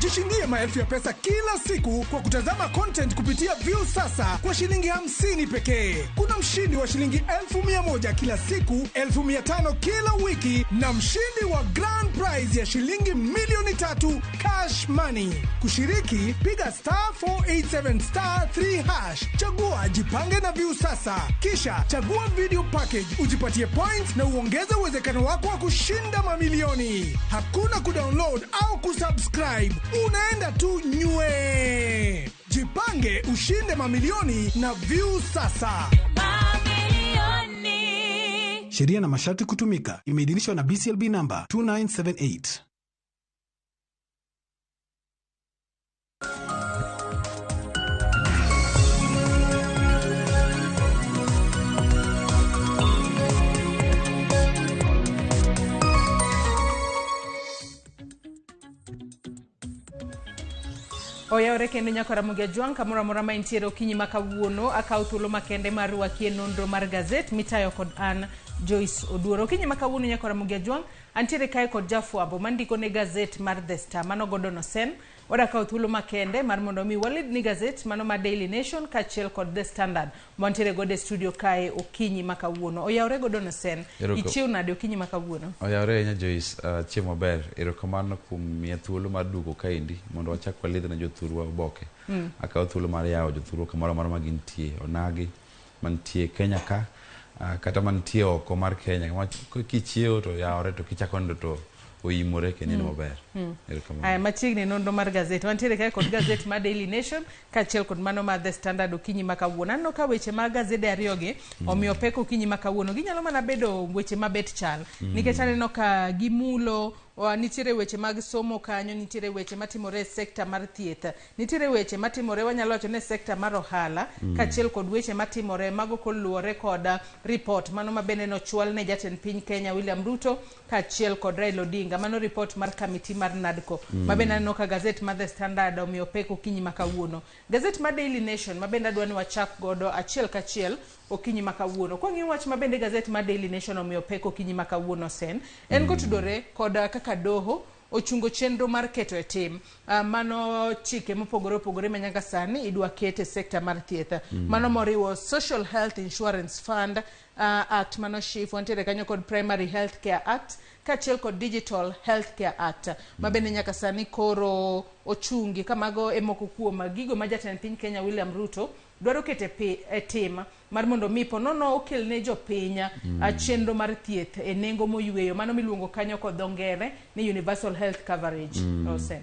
Jishindie maelfu ya pesa kila siku kwa kutazama content kupitia Viusasa kwa shilingi 50 pekee. Kuna mshindi wa shilingi 100,000 kila siku, 500,000 kila wiki na mshindi wa grand prize ya shilingi 3,000,000 cash money. Kushiriki, piga star 487 star 3 hash, chagua jipange na Viusasa, kisha chagua video package ujipatie points na uongeze uwezekano wako wa kushinda mamilioni. Hakuna kudownload au kusubscribe, unaenda tu nywe. Jipange ushinde mamilioni na Viusasa. Sheria na masharti kutumika. Imeidhinishwa na BCLB number 2978. Oyawore kendo nyaka Ramogi Ajwang' kamoro amora ma intiere okinyi ma kawuono akawo thuolo makende mar rwaki e nonro mar gazet mitayo kod an Joyce Oduor. Okinyi ma kawuono nyaka Ramogi Ajwang' antiere kae kod jafwambo mandiko ne gazet mar The Star mano Gordon Osen. Wadakawo thuolo makende mar mondo mi walid ni gazet mano ma Daily Nation kaachiel kod The Standard mantiere godo e studio kae okinyi ma kawuono. Oyawore Gordon Osen, ichiew nade okinyi ma kawuono? Oyawore ahinya Joyce, chieng' maber. Erokamano kuom miya thuolo mar duogo kaendi mondo wachak walidh ne jothurwa oboke. Akawo thuolo mar yawo jothurwa kamoro amora ma gintie, onagi mantie Kenya ka, kata mantie oko mar Kenya. Kichiewo to yawore to kichako nindo to oimore kendo mm. maber. Erokamano. Machiegni nonro mar gazet. Wantiere kae kod gazet mar Daily Nation kaachiel kod mano mar The Standard okinyi ma kawuono. Aneno ka weche mag gazede ariyogi omiyo pek okinyi ma kawuono. Ginyalo mana bedo weche mabet chal. Nikech aneno ka gimulo nitiere weche mag somo kanyo, nitiere weche matimore e sekta mar thieth, nitiere weche matimore wanyalo wacho ni e sekta mar ohala, kaachiel kod weche matimore mago koluwore kod report mano ma bende nochwal ne jatend piny Kenya William Ruto kaachiel kod Raila Odinga. Mano report mar kamiti mar NADCO. Ma bende aneno ka gazet mar The Standard omiyo pek okinyi ma kawuono. Gazet mar Daily Nation ma bende adwa ni wachak godo achiel kachiel okinyi ma kawuono. Kwang'iyo wach ma bende gazet mar Daily Nation omiyo pek okinyi ma kawuono sen, en kotudore kod kaka doho ochungo chenro mar keto e tim mano chike mopogore opogore ma nyaka sani idwa ket e sekta mar thieth. Mano moriwo Social Health Insurance Fund Act mano SHIF, wantiere kanyo kod Primary Health Care Act kaachiel kod Digital Health Care Act ma bende nyaka sani koro ochungi ka mago e moko kuom gigo ma jatend piny Kenya William Ruto dwaro keto e tim mar mondo mi ponono okel ne jopiny chenro mar thieth e nengo moyweyo mano miluongo kanyo kod dho ngere ni universal health coverage. Ose.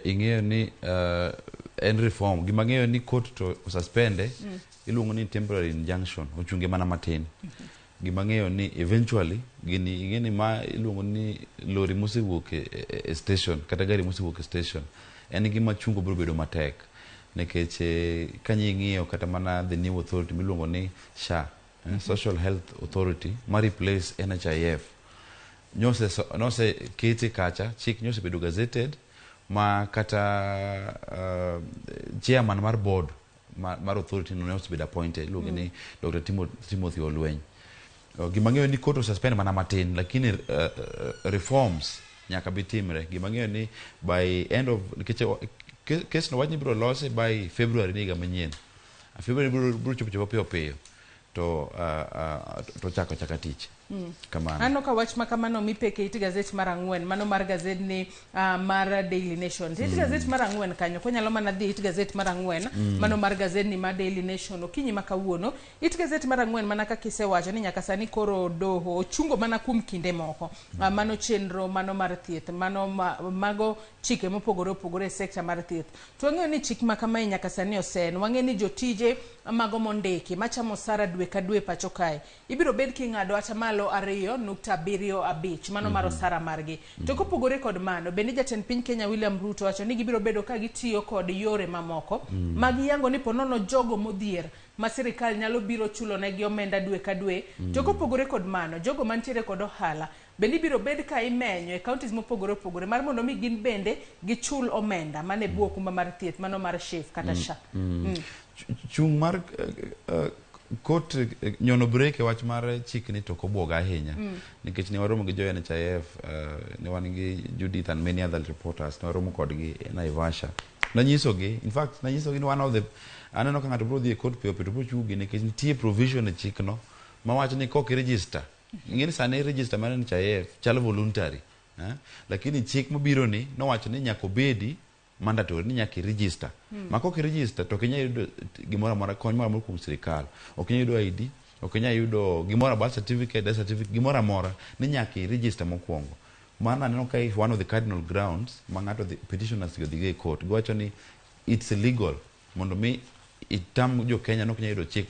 Ing'eyo ni en reform. Gima ang'eyo ni court to osuspende iluongo ni temporary injunction, ochunge mana matin. Gima ang'eyo ni eventually gini ing'e ni ma iluongo ni lori mosewuok e station kata gari mosewuok e station en gima chungo biro bedo matek nikech kanyo ing'iyo kata mana the new authority miluongo ni SHA, Social Health Authority ma replace NHIF nose kete kacha, chik nyosebedo gazetted ma kata chairman mar board mar authority no ne osebedo appointed iluonge ni Dr. Timothy Olweny. Gima ang'eyo ni court osuspend mana matin lakini reforms nyaka bi timre. Gima ang'eyo ni by end of nikech case no wach ni ibiro lose by February ni higa manyien. February biro chopo chopo piyo piyo to chako chaka tich. Kamano. Aneno ka wach ma kamano mipeke it gazet mar 4 mano mar gazet ni mar Daily Nation. It gazet mar 4 kanyo konyalo mana dhi it gazet mar 4 mano mar gazet ni mar Daily Nation okinyi ma kawuono. It gazet mar 4 mana kaka isewacho ni nyaka sani koro doho ochungo mana kuom kinde moko. Mano chenro mano mar thieth mano mago chike mopogore opogore e sekta mar thieth. To wang'eyo ni chik ma kamae nyaka sani osen. Wang'eyo ni jotije mago mondiki machamo osara dwe ka dwe pacho kae ibiro bed king'ado atamalo 2.75 mano mar osara margi. To kopogore kod mano bende jatend piny Kenya William Ruto wacho ni gibiro bedo ka gitiyo kod yore mamoko mag yango ni ponono jogo modhier ma sirikal nyalo biro chulo negi omenda dwe ka dwe. To kopogore kod mano jogo mantiere kod ohala bende ibiro bed ka imenyo e counties mopogore opogore mar mondo mi gin bende gichul omenda mane bwo okumba mar thieth mano mar SHIF kata SHA. Chung' mar Court nyono break e wach mar chikni to ok obwoga ahinya. Nikech ne waromo gi jo NHIF, ne wan gi Judith and many other reporters, ne waromo kodgi e Naivasha. Nanyisogi, in fact, nanyisogi ni one of the, aneno ka ng'ato biro dhi e court piyo piyo to biro chungi nikech nitie provision e chikno mawacho ni kok i-register, ing'e ni sani register mar NHIF chalo voluntary, eh? Lakini chik mabiro ni nowacho ni nyaka obedi mandatory ni nyaka i-register. Ma kok i-register to ok inyal yudo gimoro amora, kony moro amora kuom sirikal. Ok inyal yudo ID, ok inyal yudo gimoro, birth certificate, death certificate, gimoro amora ni nyaka i-register mokwongo. Mano aneno ka is one of the cardinal grounds ma ng'ato dhi, petitioners go dhigo e court. Giwacho ni it's illegal mondo mi itam jo Kenya ni ok nyal yudo chik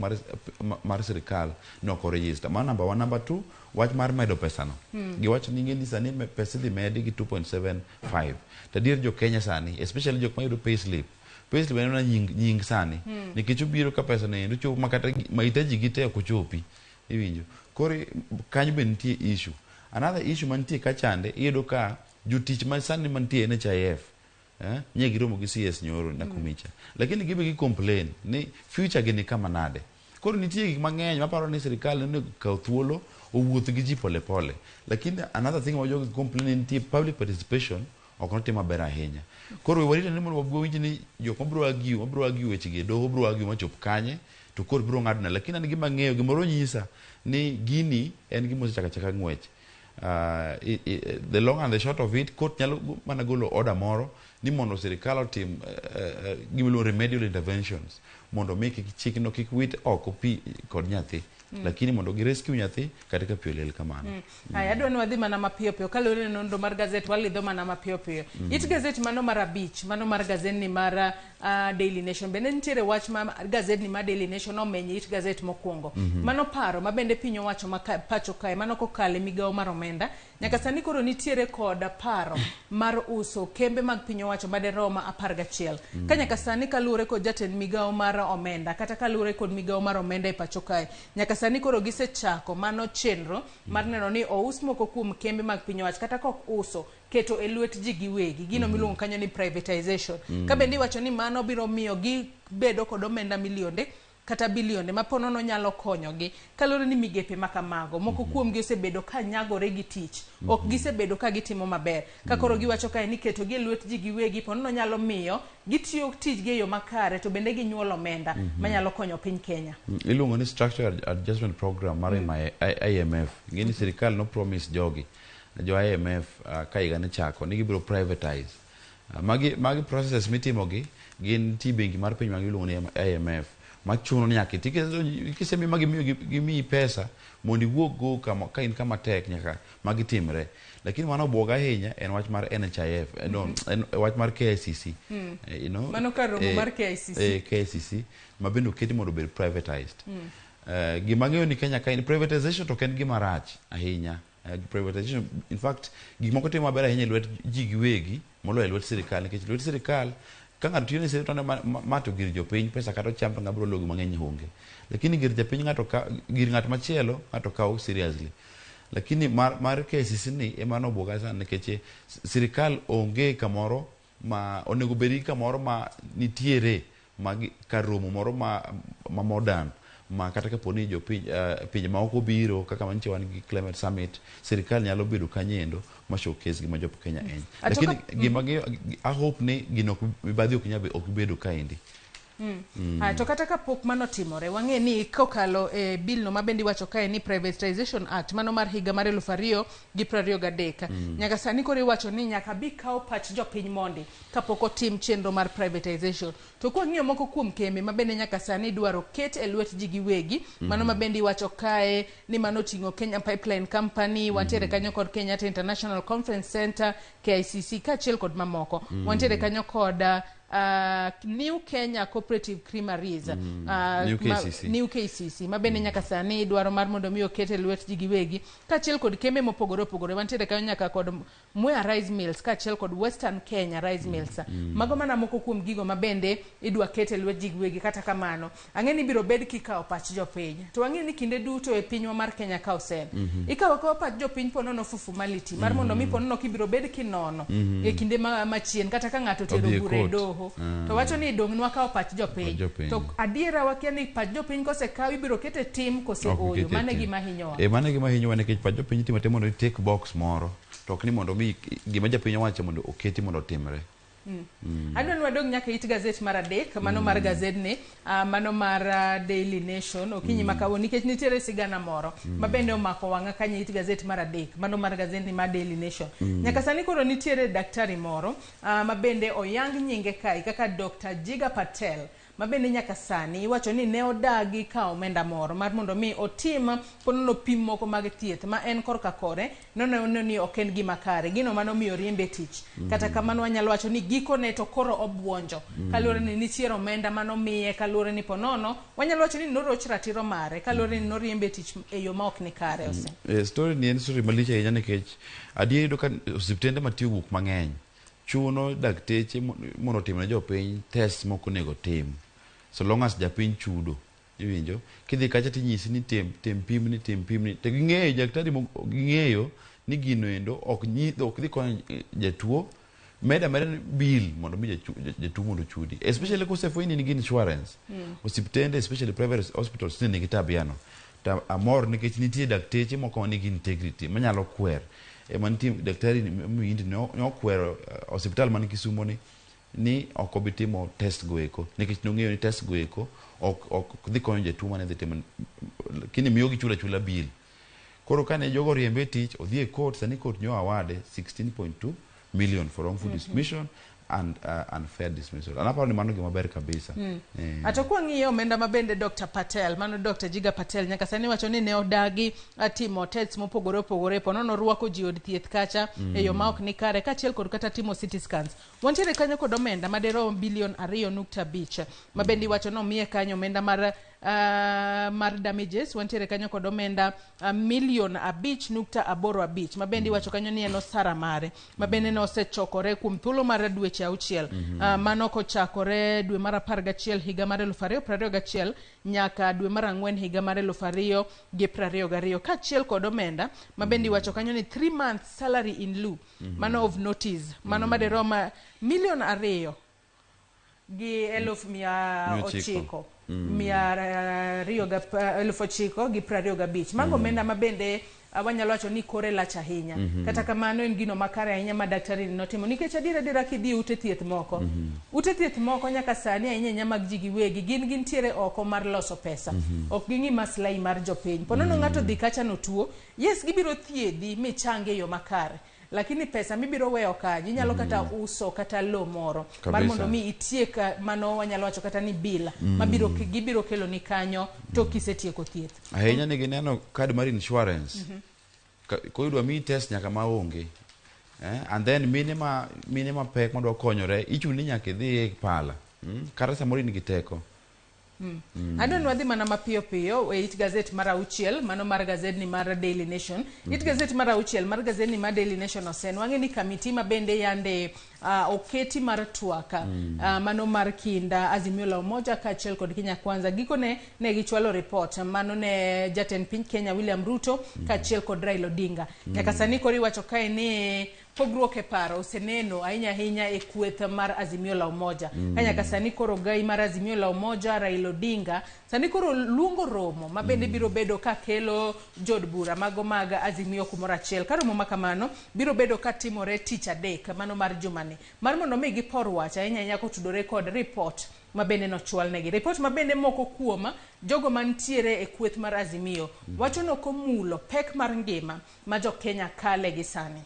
mar sirikal ni ok o-register. Mano number one. Number two, wach mar medo pesano. Giwacho ni ing'e ni sani pesa idhi medi gi 2.75. To adier jo Kenya sani, especially jok mayudo payslip, payslip en mana nying, nying sani. Nikech obiro ka pesa no endo chopo makata mahitaji gi te ok ochopi. Iwinjo? Koro kanyo be nitie issue. Another issue mantie kachande, iyudo ka jotich ma sani mantie NHIF, nye giromo gi CS nyoro Nakhumicha. Lakini gibe gi complain ni future gi ni kama nade. Koro nitie gik mang'eny maparo ni sirikal onego kaw thuolo owuoth gi ji pole pole. Lakini another thing ma jogi complain ni nitie public participation ok notim maber ahinya. Koro we warito ni mondo wawinj ni jok mabiro argue, mabiro argue weche gi e doho biro argue machop kanye to koro biro ng'ado nade. Lakini an gima ang'eyo gimoro nyisa ni gini en gima osechako achaka ng'wech. The long and the short of it, court nyalo mana golo order moro ni mondo sirikal otim gima iluongo remedial interventions mondo mi kik chikno kik wit oko pi kod nyathi. Lakini mondo gi rescue nyathi kata ka pi oliel kamano. Aya, adwa ni wadhi mana mapiyo piyo kaluwore ni nonro mar gazet walidho mana mapiyo piyo. It gazet mano mar 5, mano mar gazetni mar Daily Nation. Bende nitiere wach ma gazetni mar Daily Nation omenyo it gazet mokwongo. Mano paro ma bende piny owacho ma pacho kae mano kokalo e migawo mar omenda. Nyaka sani koro nitiere kod paro mar uso kembe mag piny owacho maderom 11. Ka nyaka sani kaluwore kod jatend migawo mar omenda kata kaluwore kod migawo mar omenda e pacho kae. Nyaka sani koro gisechako mano chenro mar neno ni ous moko kuom kembe mag piny owacho kata kok uso keto e lwet ji giwegi gino miluongo kanyo ni privatization. Ka bende iwacho ni mano biro miyo gibedo kod omenda milionde kata bilionde ma ponono nyalo konyogi kaluwore ni migepe ma kamago moko kuomgi osebedo ka nyagore gi tich ok gisebedo ka gitimo maber ka koro giwacho kae ni ketogi e lwet ji giwegi ponono nyalo miyo gitiyo tijgi e yo makare to bende ginyuolo omenda manyalo konyo piny Kenya. Iluongo ni structural adjustment program mar IMF. Ing'e ni sirikal no promise jogi jo IMF ka higa ne chako ni gibiro privatize. Magi processes mitimo gi gin nitie bengi mar piny ma iluongo ni IMF machuno ni nyaka iti kisemi ma gimiyi pesa mondo iwuog go kama ka in kama tek nyaka magi timre. Lakini mano obwoga ahinya en wach mar NHIF, no, en wach mar KICC. You know, Mano kar romo mar KICC. KICC ma bende oketi mondo obed privatized. Gima ang'eyo ni Kenya ka en privatization to ok en gima rach ahinya. Privatization, in fact, gik moko timo maber ahinya e lwet ji giwegi moloyo e lwet sirikal nikech lwet sirikal ka ng'ato tiyo ne sirikal to ma to gir jopiny pesa kata ocham to ng'ama biro logo mang'eny onge. Lakini gir japiny ng'ato ka gir ng'at machielo ng'ato kawo seriously. Lakini mar KICC ni ema nobwoga sana nikech sirikal onge kamoro ma onego bed gi kamoro ma nitiere ma kar romo moro ma modern ma kata kapo ni jopiny pinje ma oko biro kaka manyicha wan gi climate summit sirikal nyalo bedo kanyendo ma showcase gima jo Kenya en. Lakini gima gi I hope ni gino ok mibadhi ok nyal ok bedo kaendi. To kata kapok mano timore, wang'e ni kokalo e bill no mabende iwacho kae ni Privatization Act mano mar higa mar 2023. Nyaka sani koro iwacho ni nyaka bi kaw pach jopiny mondi kapok otim chenro mar privatization. To kwang'iyo moko kuom kembe mabende nyaka sani dwaro ket e lwet ji giwegi, mano mabende iwacho kae ni mano oting'o Kenya Pipeline Company, wantiere kanyo kod Kenyatta International Conference Center, KICC kaachiel kod mamoko. Wantiere kanyo kod New Kenya Cooperative Creameries, New KCC. New KCC mabende nyaka sani dwaro mar mondo mi oket e lwet ji giwegi kaachiel kod kembe mopogore opogore. Wantiere kanyo nyaka kod Mwea Rice Mills kaachiel kod Western Kenya Rice Mills. Mago mana moko kuom gigo mabende idwa ket e lwet ji giwegi. Kata kamano ang'e ni biro bed kikawo pach jopiny to wang'e ni kinde duto e pinywa mar Kenya ka osen ikawo akawa pach jopiny ponono fufu maliti mar mondo mi ponono kibiro bed kinono e kinde machien kata ka ng'ato otero Odhi e bura e court. doho. doho to wacho ni dong' nwakawo pach jopiny Pach jopiny. to adiera wakia ni pach jopiny kosekaw ibiro kete tim kose Ok oyo kete mano e tim. gima hinyowa E, mano e gima hinyowa nikech pach jopiny itimo atima mondo i tick box moro to ok ni mondo mi gima japiny owacho mondo oketi mondo otimre. Adwa ni wadog nyaka it gazet mar adek mano mar gazedni mano mar Daily Nation okinyi ma kawuono nikech nitiere sigana moro ma bende omako wang'a kanyo it gazet mar adek mano mar gazedni mar Daily Nation. Nyaka sani koro nitiere daktari moro ma bende oyang nyinge kae kaka Dr. Jiga Patel ma bende nyaka sani iwacho ni ne odagi kawo omenda moro mar mondo mi otim ponono pim moko mag thieth ma en korka kore noneno ni ok en gima kare gino mano miyo riembe tich. Kata kamano wanyalo wacho ni gikone to koro obuonjo kaluwore ni nitiere omenda manomiye kaluwore ni ponono wanyalo wacho ni noroch ratiro mare kaluwore ni noriembe tich e yo ma ok ni kare ose. Story ni en story malich ahinya nikech adier iyudo ka osiptende matiyo wuok mang'eny chuno dakteche mondo otim ne jopiny test mok onego tim so long as japiny chudo iwinjo kidhi kacha tinyisi ni tim tim pimni tim pimni to ging'eyo daktari ging'eyo ni gino endo ok dhi konyo jatuo meda meda ni bill mondo mi jatuo mondo ochudi especially kosefweny ni nigi insurance. Osiptende especially private hospitals ni nigi tabia no to amor nikech nitie dakteche moko manigi integrity manyalo kwer ema nitie daktari Muhindi ne okwero osiptal man Kisumo ni ok obi timo test go eko nikech nong'eyo ni test go eko ok dhi konyo jatuo mane dhi timo lakini miyo gichulo achula bill. Koro kane jogo oriembe e tich odhi e court sani court nyo award 16.2 million for wrongful dismissal and unfair dismissal. An aparo ni mano gima ber kabisa. Ato kwang'iyo omenda ma bende Dr. Patel mano Dr. Jiga Patel nyaka sani wacho ni ne odagi timo tests mopogore opogore ponono rwako ji od thieth kacha e yo ma ok ni kare kaachiel kod kata timo CT scans. Wantiere kanyo kod omenda maderom bilion 2.5 ma bende iwacho ni omiye kanyo omenda mar damages. Wantiere kanyo kod omenda milion 5.85 ma bende iwacho kanyo ni en osara mare ma bende ne osechokore kuom thuolo mar dweche 6 mano kochakore dwe mar 11 higa mar 2021 nyaka dwe mar 4 higa mar 2022 kaachiel kod omenda ma bende iwacho kanyo ni 3 months salary in lieu mano of notice mano maderom milion 2 gi 900,000 225. Mago omenda ma bende wanyalo wacho ni kore lach ahinya. Kata kamano en gino makare ahinya ma daktari ni notimo nikech adier adiera kidhi ute thieth moko ute thieth moko nyaka sani ahinya ahinya mag ji giwegi gin gintiere oko mar loso pesa. Ok ging'i maslahi mar jopiny. Ponono ng'ato dhi kacha notuo yes gibiro thiedhi michange e yo makare lakini pesa mibiro weyo kanyo inyalo kata uso kata lo moro mar mondo mi itiek mano wanyalo wacho kata ni bila mabiro gibiro kelo ni kanyo to kisetieko thieth. Ahinya ni gineno card mar insurance. Koyudwa miyi test nyaka maonge. And then mine mapek madwa konyore ichuni nyaka idhi e pala. Kata samoro in gi teko. Adwa ni wadhi mana mapiyo piyo e it gazet mar 6 mano mar gazedni mar Daily Nation. It gazet mar 6 mar gazedni mar Daily Nation osenwang'e ni kamiti ma bende yande oketi mar twak mano mar kinda Azimio la Umoja kaachiel kod Kenya Kwanza gikone ne gichwalo report mano ne jatend piny Kenya William Ruto kaachiel kod Raila Odinga. Nyaka sani koro iwacho kae ni pogruok e paro oseneno ahinya ahinya e kweth mar Azimio la Umoja. Ka nyaka sani koro gai mar Azimio la Umoja Raila Odinga sani koro luongo romo ma bende biro bedo ka kelo jod bura mago mag Azimio kumoro achiel. Ka romo ma kamano biro bedo ka timore tich adek mano mar jumani mar mondo mi gipor wach ahinya ahinya kotudore kod report ma bende nochwalnegi. Report ma bende moko kuom jogo mantiere e kweth mar Azimio wacho nokomulo pek mar ngima ma jo Kenya kale gi sani.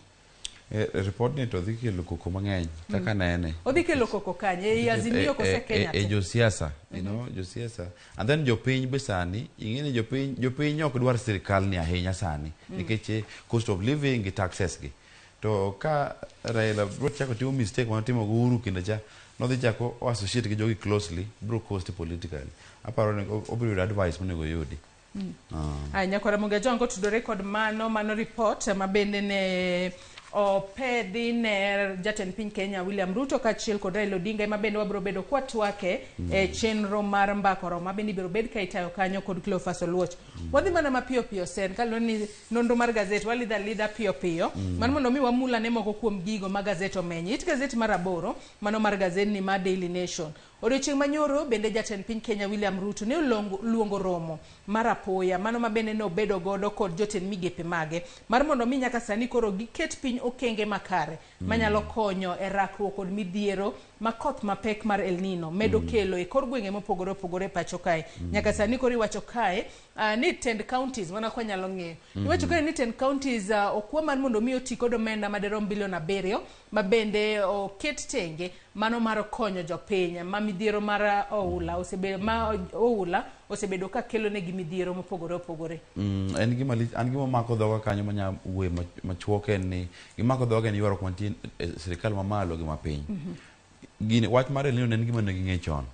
Report ni to dhi kelo koko mang'eny kaka nene. Odhi kelo koko kanye? Ei Azimio kose Kenya te? Josiasa, you know, josiasa. And then jopiny be sani, ing'e ni jopiny ok dwar sirikal ni ahinya sani nikech cost of living gi taxes gi. To ka Raila bro chako timo mistake manotimo gi Uhuru kinde cha, nodhi chako o associate gi jogi closely, bro cost politically. Aparo ni obiro yudo advice monego oyudi. Aya, nyakwara Ramogi Ajwang' kotudore kod mano report ma bende ne opedhi ne jatend piny Kenya William Ruto kaachiel kod Raila Odinga ema bende wabiro bedo kwatwake e chenro mar mbaka oromo ma bende ibiro bed ka itayo kanyo kod Cleophas Oluoch. Wadhi mana mapiyo piyo sen kaluwore ni nonro mar gazet walidha lidha piyo piyo mar mondo mi wamul ane moko kuom gigo ma gazet omenyo. It gazet mar aboro mano mar gazet ni mar Daily Nation. Odiochieng' manyoro bende jatend piny Kenya William Ruto ne oluongo romo mar apoya mano ma bende ne obedo godo kod jotend migepe mage mar mondo mi nyaka sani koro giket piny okenge makare manyalo konyo e rakruok kod midhiero ma koth mapek mar El Nino medo kelo e kor gwenge mopogore opogore e pacho kae. Nyaka sani koro iwacho kae ni tend counties mana kwa nyalo ng'eyo. Iwacho kae ni tend counties okwa mar mondo mi oti kod omenda madirom bilion 7 ma bende oket tenge mano mar konyo jopiny ma midhiero mar oula osebedo ma oula osebedo ka kelo negi midhiero mopogore opogore. En gima lich, an gima mako dhoga kanyo manya wuoye machuok en ni gimako dhoga en ywaruok mantie e sirikal mamalo gi mapiny. Gini wach mar El Nino ne en gima ne ging'e chon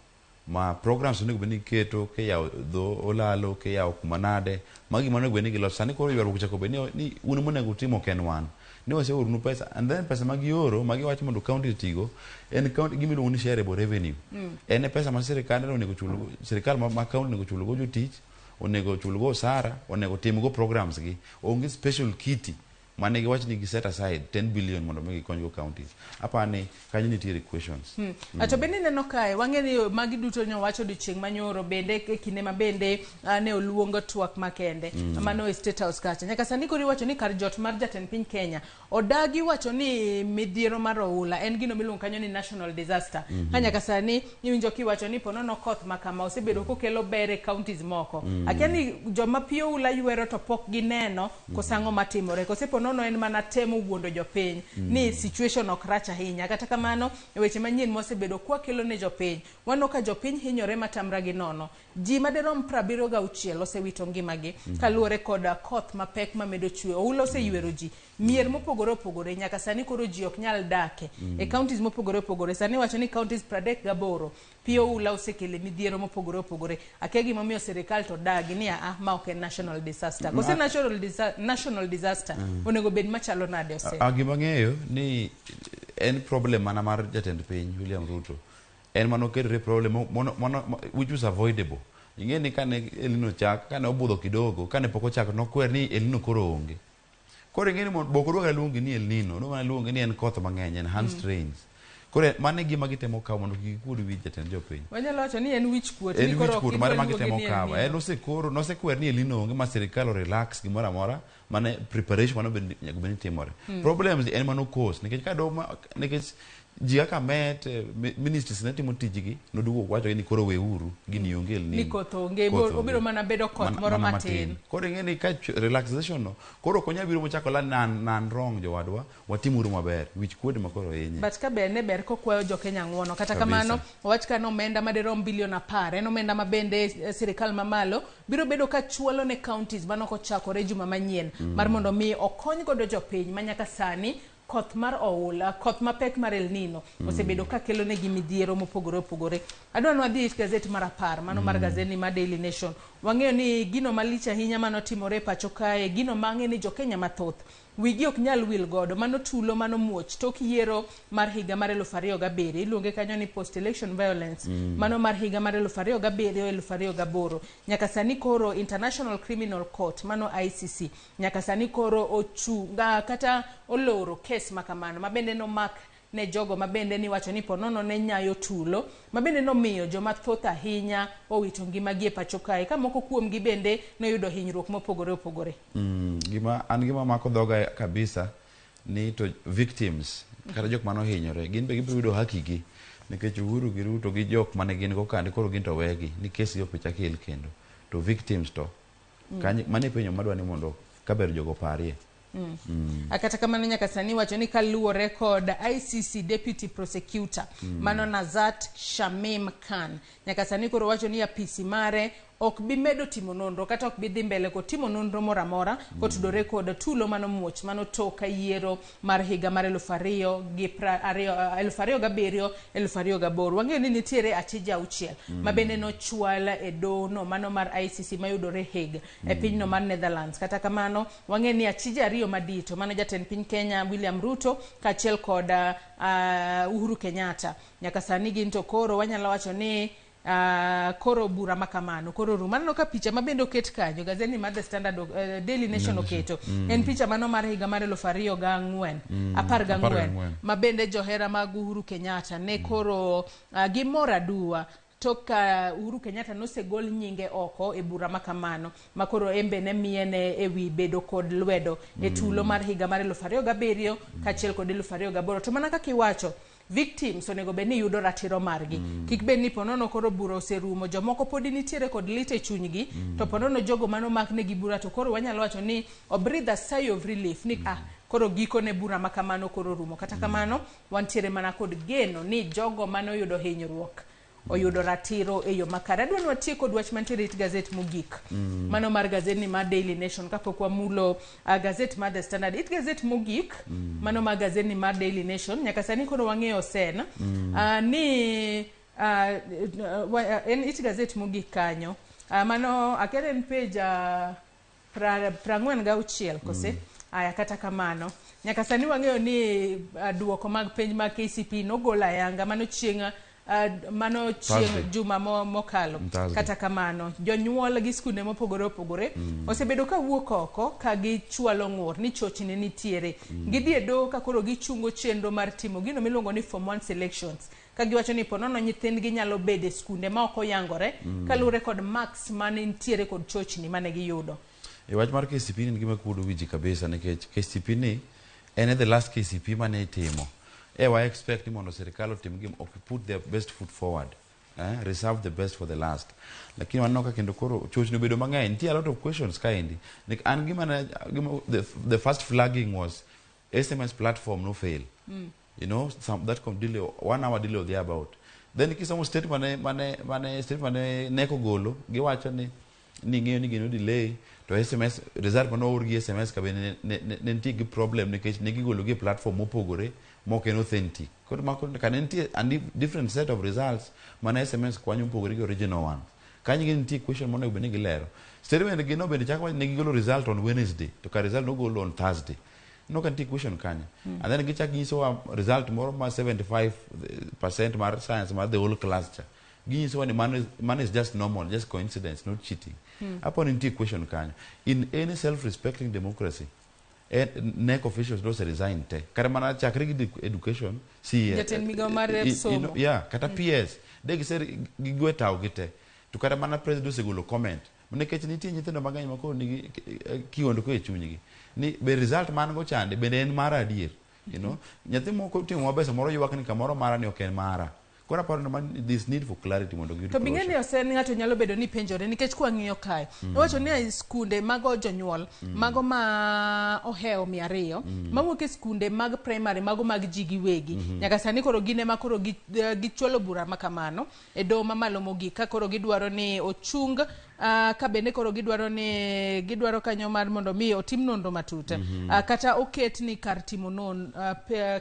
ma programs onego bed ni iketo kiyawo dho olalo kiyawo kuma nade magi gima onego bed ni giloso sani koro ywaruok ochako bed ni un monego utim ok en wan ni waseoronu pesa and then pesa ma gioro ma giwacho mondo county otigo en county gima iluongo ni shareable revenue. En e pesa ma sirikal onego chul sirikal ma county onego chulgo jotich onego chulgo osara onego timgo programs gi onge special kitty mane giwacho ni gi set aside 10 billion mondo mi gikonygo counties. Apani kanyo nitiere questions. To bende ineno kae wang'e ni magi duto ne owacho odiochieng' manyoro bende e kinde ma bende ne oluongo twak makende mano e State House kacha. Nyaka sani koro iwacho ni kar jot mar jatend piny Kenya odagi wacho ni midhiero mar oula en gino miluongo kanyo ni national disaster. Ka nyaka sani iwinjo kiwacho ni ponono koth ma kama osebedo kokelo ber e counties moko. Akia ni joma pi oula ywero to pok gineno koso ang'o matimore kose ponono en mana temo wuondo jopiny ni situation ok rach ahinya. Kata kamano e weche manyien mosebedo kwakelo ne jopiny waneno ka jopiny hinyore matamra gi nono. Ji madirom 76 osewito ngimagi kaluwore kod koth mapek mamedo chwe. Oula oseywero ji mier mopogore opogore nyaka sani koro ji ok nyal dake e counties mopogore opogore. Sani iwacho ni counties 38 pi oula osekele midhiero mopogore opogore. Akia gimomiyo sirikal to dagi ni aa ma ok en national disaster. Kose national disaster onego bed machalo nade ose? Gima ng'eyo ni en problem mana mar jatend piny William Ruto. En manoketore problem which was avoidable. Ing'e ni kane El Nino chak, kane obudho kidogo, kane pok ochako nokwer ni El Nino koro onge. Koro ing'e ni bok odwa luonge ni El Nino, nodwa luonge ni en koth mang'eny, enhanced rains. Koro mano e gima gitemo kawo mondo kik gikuod wi jatend jopiny. Wanyalo wacho ni en wich kuot En wich kuot mare ma gitemo kawo. En osekoro, nosekwer ni El Nino onge ma sirikal o relax gimoro amora mane preparation mane nyaka bed ni timore. Problems en mano cause nikech ka do nikech ji kaka met ministries ne timo tijgi noduogo wacho ni koro weuru gini onge El Nino. Ni koth onge, obiro mana bedo koth moro matin. Koro ing'e ni ka relaxation no koro ok onyal biro mochako la nan wrong jowadwa watimuru maber wich kuod ma koro hinye. But ka ber ne ber kokwayo jo Kenya ng'uono. Kata kamano owach ka omenda madirom bilion 10 en omenda ma bende sirikal mamalo biro bedo ka chwalo ne counties mano kochakore juma manyien mar mondo mi okony godo jopiny ma nyaka sani koth mar oula, koth mapek mar El Nino osebedo ka kelo negi midhiero mopogore opogore. Adwa ni wadhi e gazet mar 10 mano mar gazet ni mar Daily Nation. Wang'eyo ni gino malich ahinya manotimore e pacho kae, gino mang'e ni jo Kenya mathoth wigi ok nyal wil godo, mano tulo mano muoch tok yiero mar higa mar 2007 iluonge kanyo ni post election violence mano mar higa mar 2007 2008. Nyaka sani koro International Criminal Court mano ICC nyaka sani koro ochunga kata oloro kes makamano mabende nomak ne jogo mabende niwacho ni ponono ne nyayo tulo mabende nomiyo joma thoth ahinya owito ngimagi e pacho kae ka moko kuomgi bende noyudo hinyruok mopogore opogore. Gima an gima mako dhoga kabisa ni to victims kata jok mane ohinyore gin be gibiro yudo haki gi nikech Uhuru gi Ruto gi jok mane gin go kande koro gin to wegi ni kes gi ok chak el kendo to victims to kanyo mane penjo madwa ni mondo kaber jogo parie. Kata kamano nyaka sani wacho ni kaluwore kod ICC Deputy Prosecutor mano Nazat Shamim Khan nyaka sani koro wacho ni apisi mare ok bi medo timo nonro kata ok bi dhi mbele kod timo nonro moro amora kotudore kod tulo manomuoch mano tok yiero mar higa mar 2007 2008. Wang'eyo ni nitiere achije 6 ma bende nochwal e doho mano mar ICC mayudore Hague e pinyno mar Netherlands. Kata kamano wang'eyo ni achije 2 madito mano jatend piny Kenya William Ruto kaachiel kod Uhuru Kenyatta nyaka sani gin to koro wanyalo wacho ni koro bura makamano koro rumo. Aneno ka picha ma bende oket kanyo gazeti mar The Standard, Daily Nation oketo en picha mano mar higa mar 2004 14 ma bende johera mag Uhuru Kenyatta ne koro gimor aduwa tok ka Uhuru Kenyatta nosegol nyinge oko e bura makamano ma koro embe ne miene ewi bedo kod lwedo e tulo mar higa mar 2007 kaachiel kod 2008. To mana kaka iwacho, victims onego bed ni yudo ratiro margi. Kik bed ni ponono koro bura oserumo, jomoko podi nitiere kod lit e chunygi, to ponono jogo manomak negi bura to koro wanyalo wacho ni o breathe a sigh of relief ni koro gikone bura makamano koro rumo. Kata kamano wantiere mana kod geno ni jogo manoyudo hinyruok oyudo ratiro e yo makare. Adwa ni watiek kod wach mantiere it gazet mogik, mano mar gazet ni mar Daily Nation, kapok wamulo gazet mar The Standard. It gazet mogik, mano mar gazet ni mar Daily Nation, nyaka sani koro wang'eyo sen ni en it gazet mogik kanyo, mano akia en page 46 kose. Aya, kata kamano nyaka sani wang'eyo ni duoko mag penj mag KCPE nogol ayanga mano chieng' mano chieng' juma mokalo. Kata kamano jonyuol gi skunde mopogore opogore osebedo ka wuok oko ka gichwalo ng'ur ni chochni nitiere. Gidhi e doho ka koro gichungo chenro mar timo gino miluongo ni Form 1 selections, ka giwacho ni ponono nyithindgi nyalo bedo e skunde ma ok oyangore kaluwore kod marks mane nitiere kod chochni mane giyudo. E wach mar KCPE ni en gima kuodo wiji kabisa, nikech KCPE ni en the last KCPE mane itimo. Wa expect ni mondo sirikal otim gim ok put their best foot forward, reserve the best for the last, lakini waneno ka kendo koro chochni obedo mang'eny. Nitie a lot of questions kaendi. An gima ne gima the first flagging was SMS platform no fail, you know, some that com delay, 1 hour delay or thereabout. Then kisomo statement mane statement mane neko golo, giwacho ni ng'eyo ni gino delay to SMS result mane oor gi SMS ka bende ne nitie gi problem, nikech ne gigolo gi e platform mopogore mok en authentic. Koro mako ka ne nitie a different set of results mane SMS kwanyo mopogore gi original ones. Kanyo gi nitie question monego bed ni gilero. Statement gi no bende chako ne gigolo result on Wednesday to ka result nogolo on Thursday. No ka nitie question kanyo. And then gichak nyisowa result moro ma 75% mar science mar the whole class cha. Ginyisowa ni mano is just normal, just coincidence, not cheating. Apo ni nitie question kanyo. In any self-respecting democracy, NEC officials dose resign te. Kata mana chakre gi education, CA, Jatend migao mar somo. Yeah, kata PS, de gise gigwe tao gi te. To kata mana president osegolo comment. Nikech nitie nyithindo mang'eny ma koro nigi kiondko e chunygi. Ni be result man go chande bende en mara adier. You know, nyathi moko timo maber samoro ywak ni kamoro mara ni ok en mara. Koro aparo ni man this need for clarity mondo giyud To bing'e ni closure. osen ng'ato nyalo bedo ni penjore nikech kwang'iyo kae, iwacho ni e skunde mago jonyuol mago ma ohewo 200 mawuok e skunde mag primary mago mag ji giwegi, nyaka sani koro gin ema koro gichwalo bura makamano e doho mamalo mogik ka koro gidwaro ni ochung, ka bende koro gidwaro ni gidwaro kanyo mar mondo mi otim nonro matut, kata oket ni kar timo non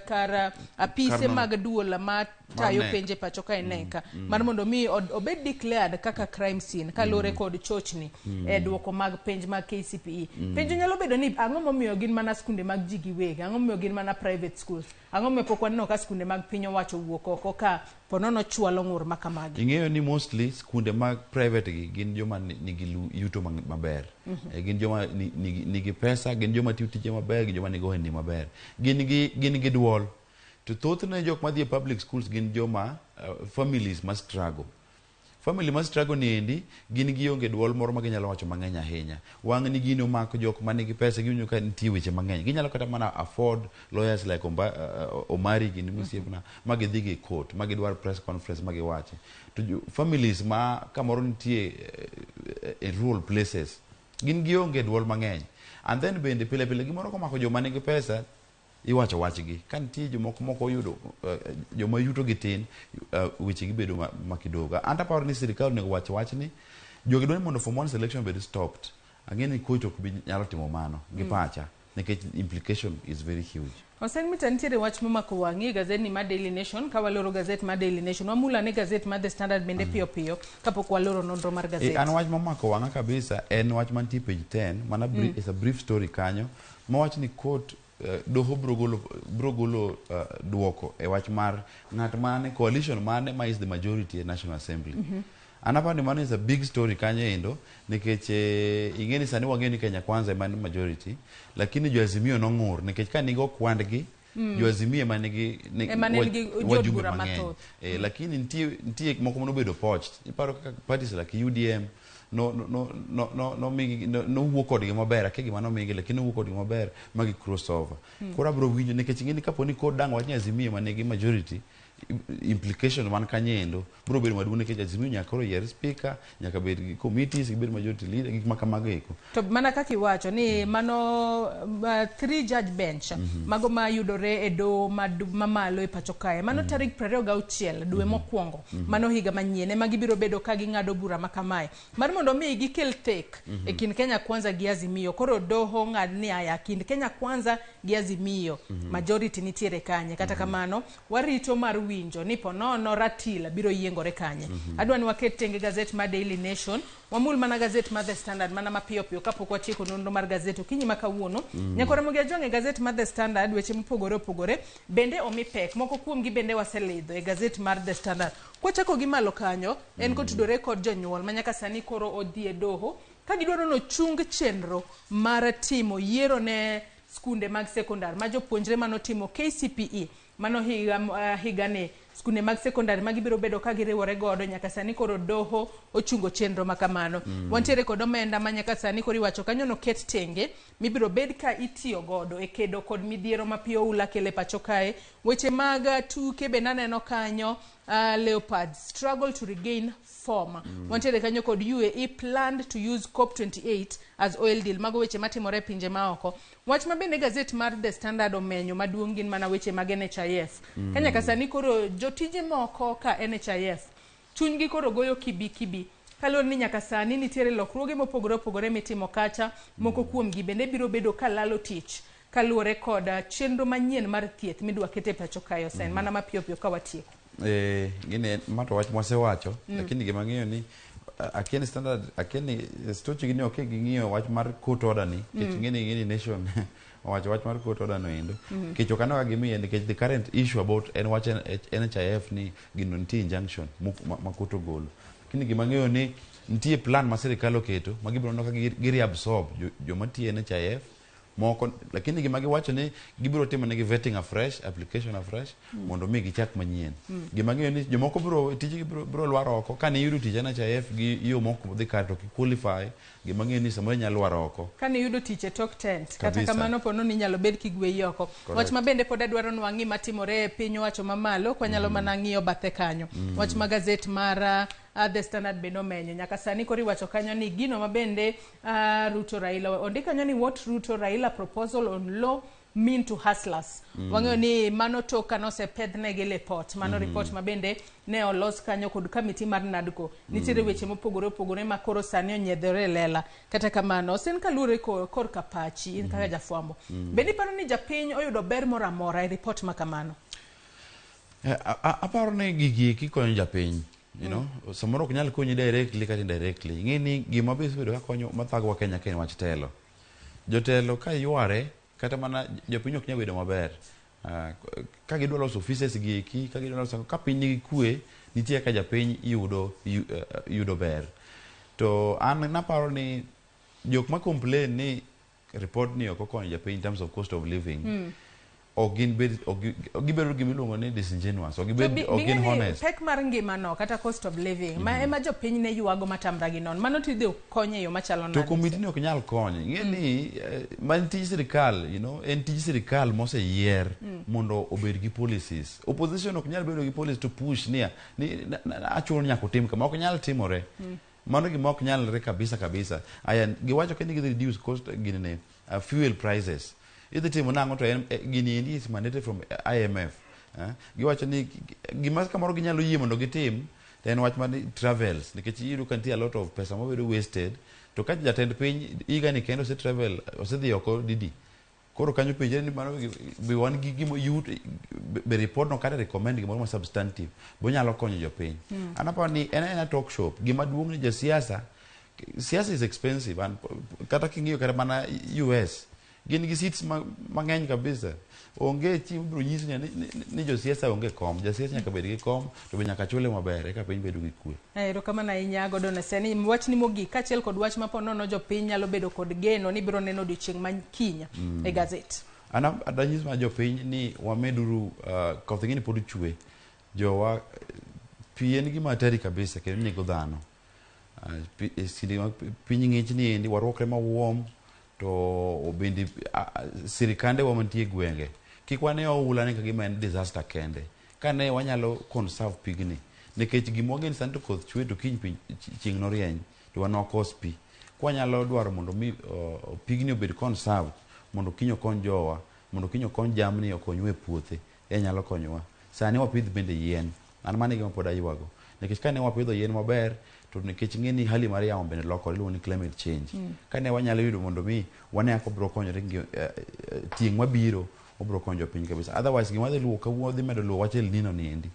kar apise mag duol ma tayo penje pacho ka e NEC mar mondo mi obed declared kaka crime scene kaluwore kod chochni e duoko mag penj mag KCPE. Penjo nyalo bedo ni ang'o momiyo gin mana skunde mag ji giwegi, ang'o momiyo gin mana private schools, ang'o momiyo pok waneno ka skunde mag piny owacho owuok oko ka ponono chwalo ng'ur ma kamagi. Ing'eyo ni mostly skunde mag private gi gin joma nigi yuto maber. Gin joma nigi pesa, gin joma tiyo tije maber, gin joma nigi ohendni maber. Gin gi duol. To thothne jok madhi e public schools gin joma families ma struggle. Family ma struggle ni endi gin gionge duol moro ma ginyalo wacho mang'eny ahinya. Wang' ni gino mako jok manigi pesa giwinjo ka nitie weche mang'eny. Ginyalo kata mana afford lawyers like Omari gini mosiepna ma gidhi gi court, ma gidwar press conference ma giwache. To families ma kamoro nitie e rural places gin gionge duol mang'eny. And then bende pile pile gimoro komako joma nigi pesa iwacho wachgi. Ka nitie jomoko moko oyudo joma yuto gi tin, weche gibedo ma kidogo. An aparo ni sirikal onego wach wachni. Jogi dwaro ni mondo form 1 selection obed stopped. Ang'e ni coach ok bi nyalo timo mano gi pacha nikech implication is very huge. Osen mita nitiere wach momako wang'i e gazet ni mar Daily Nation. Ka waloro gazet mar Daily Nation, wamulo ane gazet mar The Standard bende piyo piyo kapok waloro nonro mar gazet. An wach momako wang'a kabisa en wach mantie page 10 mana it's a brief story kanyo mawach ni court doho bro golo duoko e wach mar ng'at mane coalition mane ma is the majority e National Assembly. An aparo ni mano is a big story kanyo endo nikech ing'e ni sani wang'eyo ni Kenya Kwanza ema ni majority, lakini jo Azimio nong'ur nikech ka nigo kwandgi jo Azimio ema nigi Ema ne nigi jood wajumbe bura mang'eny. mathoth. Lakini nitie moko manobedo poached. Iparo kaka parties like UDM no no no no no no migi no, nowuok kodgi maber, akia gima nomigi, lakini nowuok kodgi maber ma gi cross over. Koro abiro winjo nikech ing'e ni kapo ni kod dang' wach ni Azimio ema nigi majority, implication man kanyo endo biro bedo maduong' nikech Azimio nyaka koro yier speaker, nyaka bed gi committees, gibed majority leader, gik ma kamago eko. To mana kaka iwacho ni mano three judge bench mago ma yudore e doho mamalo e pacho kae, mano tarik 26 dwe mokwongo mano higa manyien ema gibiro bedo ka ging'ado bura ma kamae mar mondo mi gikel thek e kind Kenya Kwanza gi Azimio. Koro doho ng'ad ni aya kind Kenya Kwanza gi Azimio majority nitiere kanye. Kata kamano warito mar winjo ni ponono ratil biro yiengore kanye. Adwa ni waket tenge gazet mar Daily Nation, wamul mana gazet mar The Standard mana mapiyo piyo kapok watieko nonro mar gazet okinyi ma kawuono. Nyaka Ramogi Ajwang', e gazet mar The Standard weche mopogore opogore bende omi pek, moko kuomgi bende waselidho e gazet mar The Standard. Kwachako gi malo kanyo en kotudore kod jonyuol ma nyaka sani koro odhi e doho ka gidwaro nochung chenro mar timo yiero ne skunde mag sekondar ma jopuonjre manotimo KCPE mano higa, higani skunde mag sekondar ma gibiro bedo ka giriwore godo. Nyaka sani koro doho ochungo chenro ma kamano. Wantiere kod omenda ma nyaka sani koro iwacho kanyo noket tenge mibiro bed ka itiyo godo e kedo kod midhiero ma piyo oula kelo e pacho kae. Weche mag tuke bende aneno kanyo, Leopards struggle to regain form. Wantiere kanyo kod UAE planned to use COP28 as oil deal. Mago weche matimore e pinje maoko. Wach ma bende gazet mar The Standard omenyo maduong' gin mana weche mag NHIF. Ka nyaka sani koro jotije moko ka NHIF chunygi koro goyo kibi kibi kaluwore ni nyaka sani nitiere lokruoge mopogore opogore mitimo kacha. Moko kuomgi bende biro bedo ka lalo tich kaluwore kod chenro manyien mar thieth midwa ket e pacho kae. Osen mana mapiyo piyo ka watieko. Gine ma to wach mwasewacho. Lakini gima ng'eyo ni akia ni Standard, akia ni stochi gi ni ok ging'iyo wach mar court order ni nikech ng'eni Nation owacho wach mar court order no endo nikech ok aneno ka gimiye, nikech the current issue about en wach NHIF ni gino nitie injunction ma court ogolo, lakini gima ng'eyo ni nitie plan ma sirikal oketo ma gibiro neno ka gi reabsorb joma tiyo e NHIF moko, lakini gima giwacho ni gibiro timo negi vetting afresh, application afresh mondo mi gichak manyien. Gima ng'eyo ni jomoko biro tijgi biro lwar oko kane iyudo tich NHIF gi yo mok dhi kare to ok qualify. Gima ng'eyo ni samoro inyalo lwar oko kane iyudo tich e tok tent kata Kabisa. kamano pono ni inyalo bed kigweyi oko. Wach ma bende pod adwaro ni wang'i matimore e piny owacho mamalo kwanyalo mana ng'iyo bathe kanyo. Wach ma gazet mar The Standard bende omenyo nyaka sani koro iwacho kanyo ni gino ma bende Ruto Raila ondik kanyo ni what Ruto Raila proposal on law mean to hustlers. Wang'eyo ni mano tok ka nosepedhnegi report mano report ma bende ne olos kanyo kod kamiti mar NADCO. Nitiere weche mopogore opogore ma koro sani onyiedhore e lela. Kata kamano sen kaluwore korka pachi in kaka jafwambo, bende iparo ni japiny oyudo ber moro amora e report ma kamano? Aparo ni gigi eki konyo japiny, samoro ok nyal konyi directly kata indirectly. Ing'e ni gima be osebedo ka konyo mathagowa Kenya ka en wach telo. Jotelo ka yware kata mana jopiny ok nyal bedo maber. Ka gidwa loso offices gi eki, ka gidwa loso ka piny nigi kwe, nitie kaka japiny yudo ber. To an naparo ni jok ma complain ni report ni ok okonyo japiny in terms of cost of living, ok gin bed ok gibedo gima iluongo ni disingenuous, ok To gibed ok bing'e gin ni honest. Pek mar ngima no kata cost of living ma ema jopiny ne ywago matamra gi non mano tidhi konyo e yo machalo To nade? komiti ni ok nyal konyo. Ing'e ni ma en tij sirikal, en tij sirikal moseyier mondo obed gi policies. Opposition ok nyal bedo gi policy to push niya ni achuno ni nyaka otim kama, ok nyal timore. Mano gima ok nyalre kabisa kabisa. Aya, giwacho ka ni gidhi reduce cost gini ne fuel prices, idhi timo nang'o? To en gini endi is mandated from IMF. Giwacho ni gima kamoro ginyalo yie mondo gitim. To en wach mar ni travels nikech iyudo ka nitie a lot of pesa mabedo wasted to ka jatend piny higa ni kendo ose travel osedhi oko didi koro kanyo penjre ni mano be wan gi gima yut be report no kata recommend gimoro ma substantive bonyalo konyo jopiny. An aparo ni en aena talk shop gima duong' ni josiasa siasa is expensive and kata king'iyo kata mana US gin gi seats mang'eny kabisa onge chieng' biro nyisi ni josiasa onge kom jasiasa nyaka bed gi kom to be nyaka chule maber eka piny bedo gi kwe. Erokamano ahinya Gordon Aseni. Wachni mogik kaachiel kod wach ma po nono jopiny nyalo bedo kod geno ni biro neno odiochieng' ma kiny e gazet. An adanyis mana jopiny ni wameduru koth ing'e ni pod chwe jowa pi en gima hatari kabisa kendo nego dhano. Seche ma piny ng'ich ni endi warwakre ma warm to bende sirikande wa mantie e gwenge kik wane oula ni kagima en disaster kende kane wanyalo conserve pigni nikech gima wageno sani to koth chwe to kiny piny chieng' norieny to wan wakos pi kwanyalo dwaro mondo mi pigni obed conserved mondo kiny okony jowa mondo kiny okony jamni okonywa e puothe e nyalo konyowa sani wapidh bende yien an mano e gima pod aywago nikech kane wapidho yien maber to nikech ing'e ni hali mar yamo bende lokore iluongo ni climate change. Kane wanyalo yudo mondo mi wane kaka wabiro konyore tieng' mabiro wabiro konyo jopiny kabisa otherwise gima dhi luwo kawuono dhi medo luwo wach El Nino ni endi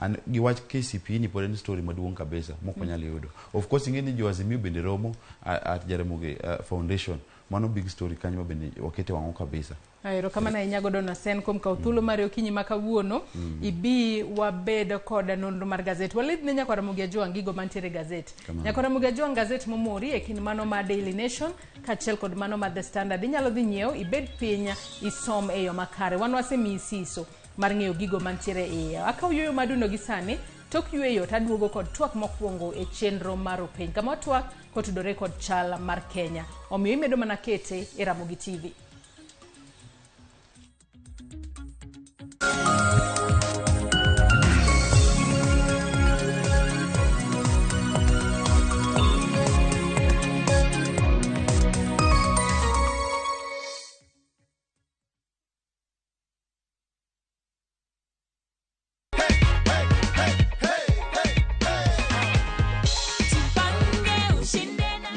and gi wach KCPE ni pod en story maduong' kabisa mok wanyal yudo. Of course ing'e ni jo Azimio bende romo at Jaramogi Foundation mano big story kanyo ma bende wakete wang'o kabisa. Erokamano ahinya Gordon Asen kuom kawo thuolo mari okinyi ma kawuono. Ibi wabed kod nonro mar gazet. Walidh ne nyakwar Ramogi Ajwang' gigo mantiere e gazet. Nyakwar Ramogi Ajwang' gazet momori e kind mano mar Daily Nation kaachiel kod mano mar The Standard. Inyalo dhi nyiewo ibed piny isom e yo makare. Wan wasemiyi siso mar ng'eyo gigo mantiere e iye. Akawo yueyo madundo gi sani tok yueyo taduogo kod twak mokwongo e chenro mar Openy kama watwak kotudore kod chal mar Kenya. Omiyo imedo mana kete e Ramogi TV.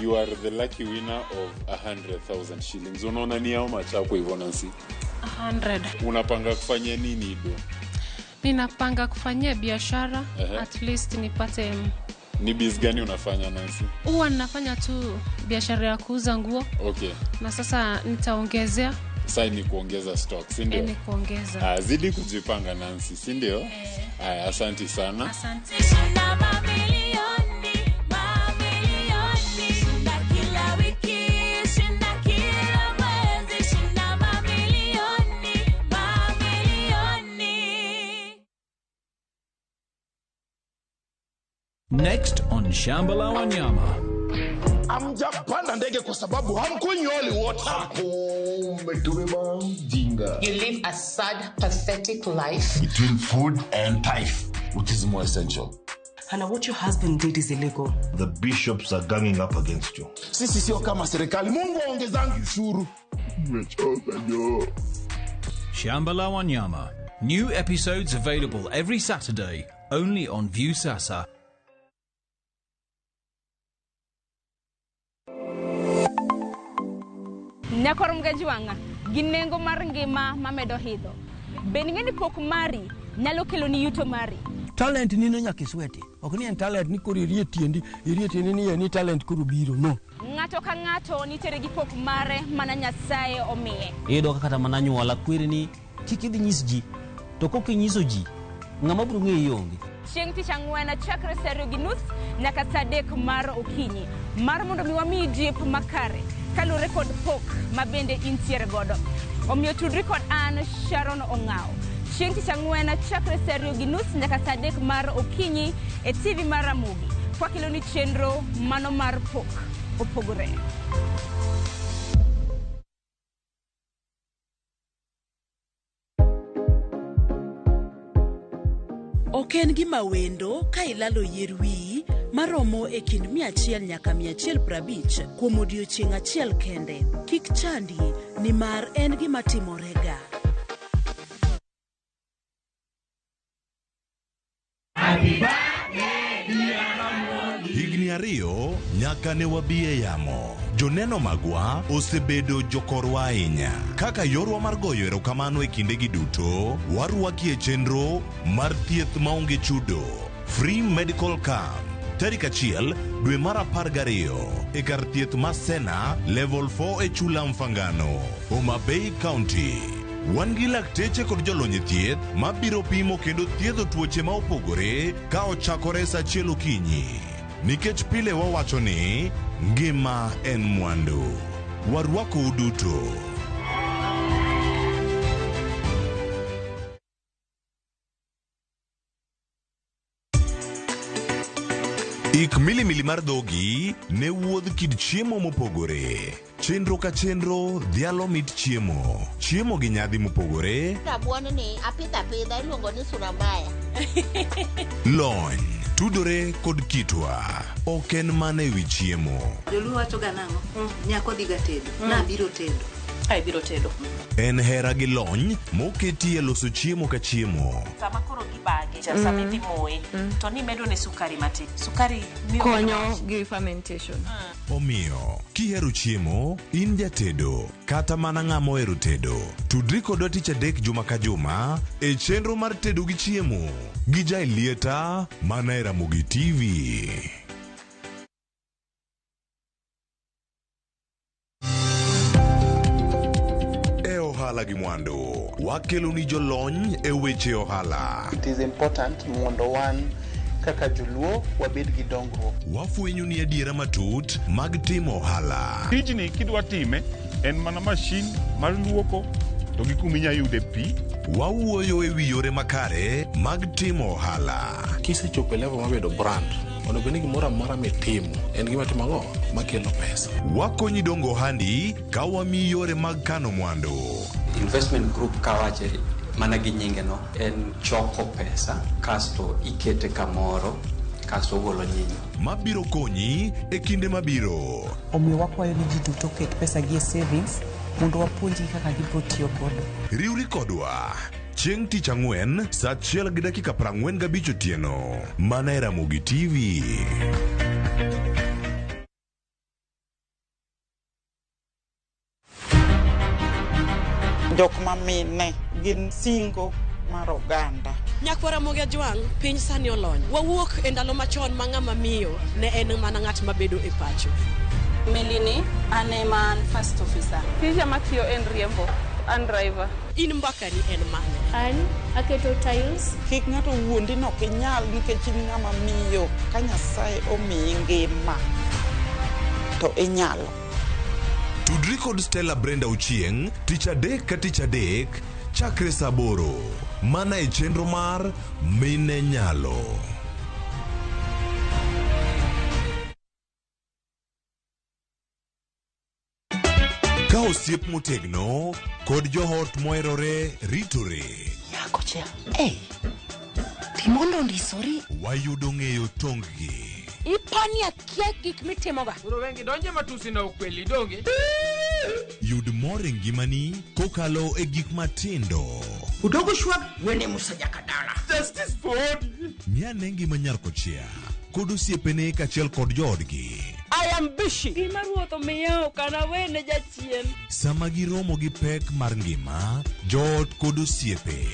You are the lucky winner of 100,000 shillings. Unaona ni how much hapo hivyo Nancy? 100. Unapanga kufanya nini do? Ninapanga kufanyia biashara. At least nipate. Ni biz gani unafanya Nancy? Huwa ninafanya tu biashara ya kuuza nguo. Na sasa nitaongezea. Sasa ni kuongeza stock, si ndio? Ni kuongeza. Zidi kujipanga Nancy, si ndio? Haya, asante sana. Asante. Next on Shamba la Wanyama. Hamjapanda ndege kwa sababu hamkunywi holy water. Umetubeba mjinga. You live a sad, pathetic life. Between food and tithe, which is more essential? Hannah, what your husband did is illegal. The bishops are ganging up against you. Sisi sio kama serikali. Mungu aongezangi ushuru. Nimechoka jo. Shamba la Wanyama. New episodes available every Saturday, only on Viusasa. Nyakwar Mgajwang'a gi nengo mar ngima mamedo hidho. Be ing'e ni pok mari nyalo kelo ni yuto mari? Talent ni no nyaka isweti. Ok ni en talent ni koro irie tiendi, irie tiendi ni ni talent koro biro, no. Ng'ato ka ng'ato nitiere gi pok mare mana Nyasaye omiye. Iyudo kaka kata mana anyuola kweri ni kik idhi nyis ji, to kok inyiso ji, ng'ama biro ng'eyi onge. Chieng' tich ang'wen chakre saa 2:30 nyaka saa 3 mar okinyi mar mondo mi wamiyi jip makare kaluwore kod pok ma bende intiere godo. Omiyo tudri kod an Sharon Ong'aw chieng' tich ang'wen chakre saa 2:30 nyaka saa 3 mar okinyi e TV mar Ramogi kwakelo ni chenro mano mar pok opogore. Ok en gima wendo ka ilalo yier wiyi maromo e kind 100 nyaka 150 kuom odiochieng' achiel kende. Kik chandi nimar en gima timorega. Happy birthday. 20 nyaka ne wabi e yamo. Joneno magwa osebedo jokorwa ahinya. Kaka yorwa mar goyo erokamano e kindegi duto, warwaki e chenro mar thieth maonge chudo. Free Medical Camp. Tarik 1 dwe mar 12 e kar thieth ma Sena Level 4 e Chula Mfangano, Homa Bay County. Wan gi lakteche kod jolony e thieth mabiro pimo kendo thiedho tuoche ma opogore ka ochakore sa 1 okinyi. Nikech pile wawacho ni ngima en mwandu. Warwakou duto. Ik milimili mar dhogi ne wuodh kit chiemo mopogore. Chenro ka chenro dhialo mit chiemo. Chiemo gi nyadhi mopogore, Rabuon ni apidho apidha iluongo ni sura mbaya. lony, tudore kod kitwa. Ok en mana ewi chiemo. Joluo wacho ga nang'o? Nyako dhiga tedo. Nabiro tedo. Ai biro tedo. En hera gi lony moketi e loso chiemo ka chiemo. Sama koro gibage, cha sama idhi moye, to nimedo ne sukari matin. Sukari miyo konyo gi fermentation. Omiyo, kihero chiemo, in jatedo, kata mana ng'ama ohero tedo, tudri kodwa tich adek juma ka juma e chenro mar tedo gi chiemo gi Jaelieta mana e Ramogi TV. E ohala gi mwandu, wakelo ni jolony e weche ohala. It is important mondo wan kaka joluo wabed gi dongruok. Wafwenyo ni adiera matut mag timo ohala. Tijni kidwa time en mana mashin mar luoko to gi kuma inya yude pi. Wawuoyo e wi yore makare mag timo ohala. Kisechopo e level mar bedo brand, onego bed ni gimoro amora mitimo en gima timo ang'o makelo pesa. Wakonyi dongo ohandi ka wamiyi yore mag kano mwandu. Investment group kawache mana gi nyinge no en choko pesa kasto ikete kamoro kasto ogolo nyinyo. Mabiro konyi e kinde mabiro. Omiyo wakwayo ni ji duto oket pesa gi e savings mondo wapuonjgi kaka gibiro tiyo godo. Riwri kodwa chieng' tich ang'wen saa 1:45 otieno mana e Ramogi TV. Jok ma mine gin singo mar oganda. Nyakwara Ramogi Ajwang', piny sani olony. Wawuok e ndalo machon ma ng'ama miyo ne en mana ng'at mabedo e pacho. Melini an ema an first officer. Tija matiyo en riembo, an driver. In mbakani en mane? An aketo tiles. Kik ng'ato wuondi ni ok inyal nikech in ng'ama miyo ka Nyasaye omiyi ngima to inyalo. Tudri kod Stella Brenda Ochieng' tich adek ka tich adek chakre saa 8 mana e chenro mar Mine Nyalo. Ka osiep motegno kod joot moherore ritore. Nyakocha, ei, timondo ondisori. Wayudo ng'eyo tong-gi. Ipani akia gik mitimoga. Koro wengi donje matusi na ukweli donge. Yud mor e ngimani kokalo e gik matindo. Udogo shwag wene Musa Jakadala. Justice for Odi. Ng'ane ngima nyar kochia kod osiepene kaachiel kod joodgi. I am busy. Gima ruoth omiya ok anawene jachien. Sama giromo gi pek mar ngima, joot kod osiepe.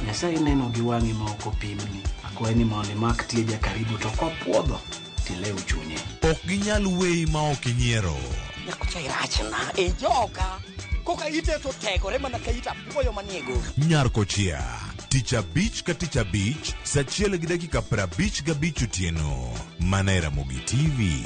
Nyasaye neno gi wang'i ma ok opimni. Akwayi ni mondo imak tieja karibu to kopuodho tilew chunye. Ok ginyal weyi ma ok inyiero. Nyakocha irachna e joka. Koka ite to tegore mana ka it apuoyo manie gogo. Nyar kochia, tich abich ka tich abich, saa 1:55 otieno, mana e Ramogi TV.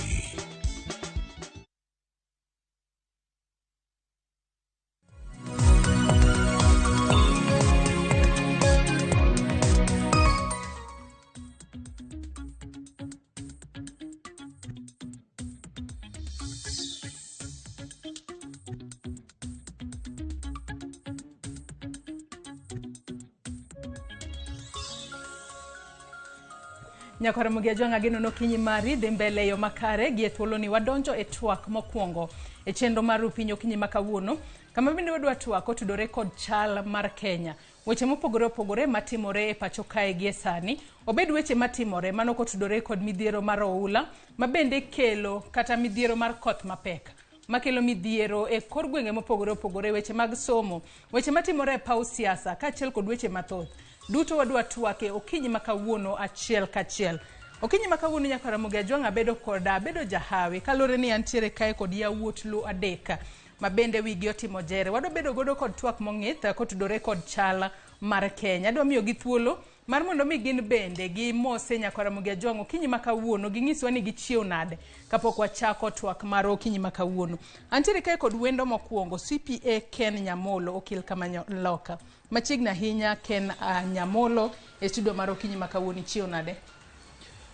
Nyakwar Ramogi Ajwang' ageno ni okinyi mari dhi mbele e yo makare gi e thuoloni wadonjo e twak mokwongo e chenro mar Rupiny okinyi ma kawuono Kama bende wadwa twak otudore kod chal mar Kenya. Weche mopogore opogore matimore e pacho kae gie sani, obed weche matimore mano kotudore kod midhiero mar oula, ma bende kelo kata midhiero mar koth mapek makelo midhiero e kor gwenge mopogore opogore, weche mag somo, weche matimore e paw siasa, kaachiel kod weche mathoth. Duto wadwa twake okinyi ma kawuono achiel kachiel. Okinyi ma kawuono nyaka Ramogi Ajwang' abedo koda abedo jahawi kaluwore ni antiere kae kod yawuot Luo adek ma bende wigi otimo jere. Wadwa bedo godo kod twak mong'ith kotudore kod chal mar Kenya. Adwa miyogi thuolo mar mondo mi gin bende gimose nyaka Ramogi Ajwang' okinyi ma kawuono, ginyiswa ni gichiew nade kapok wachako twak mar okinyi ma kawuono. Antiere kae kod wendo mokwongo, CPA Ken Nyamolo, okil Kamaloka. Machiegni ahinya Ken Nyamolo e studio mar okinyi ma kawuono, ichiew nade?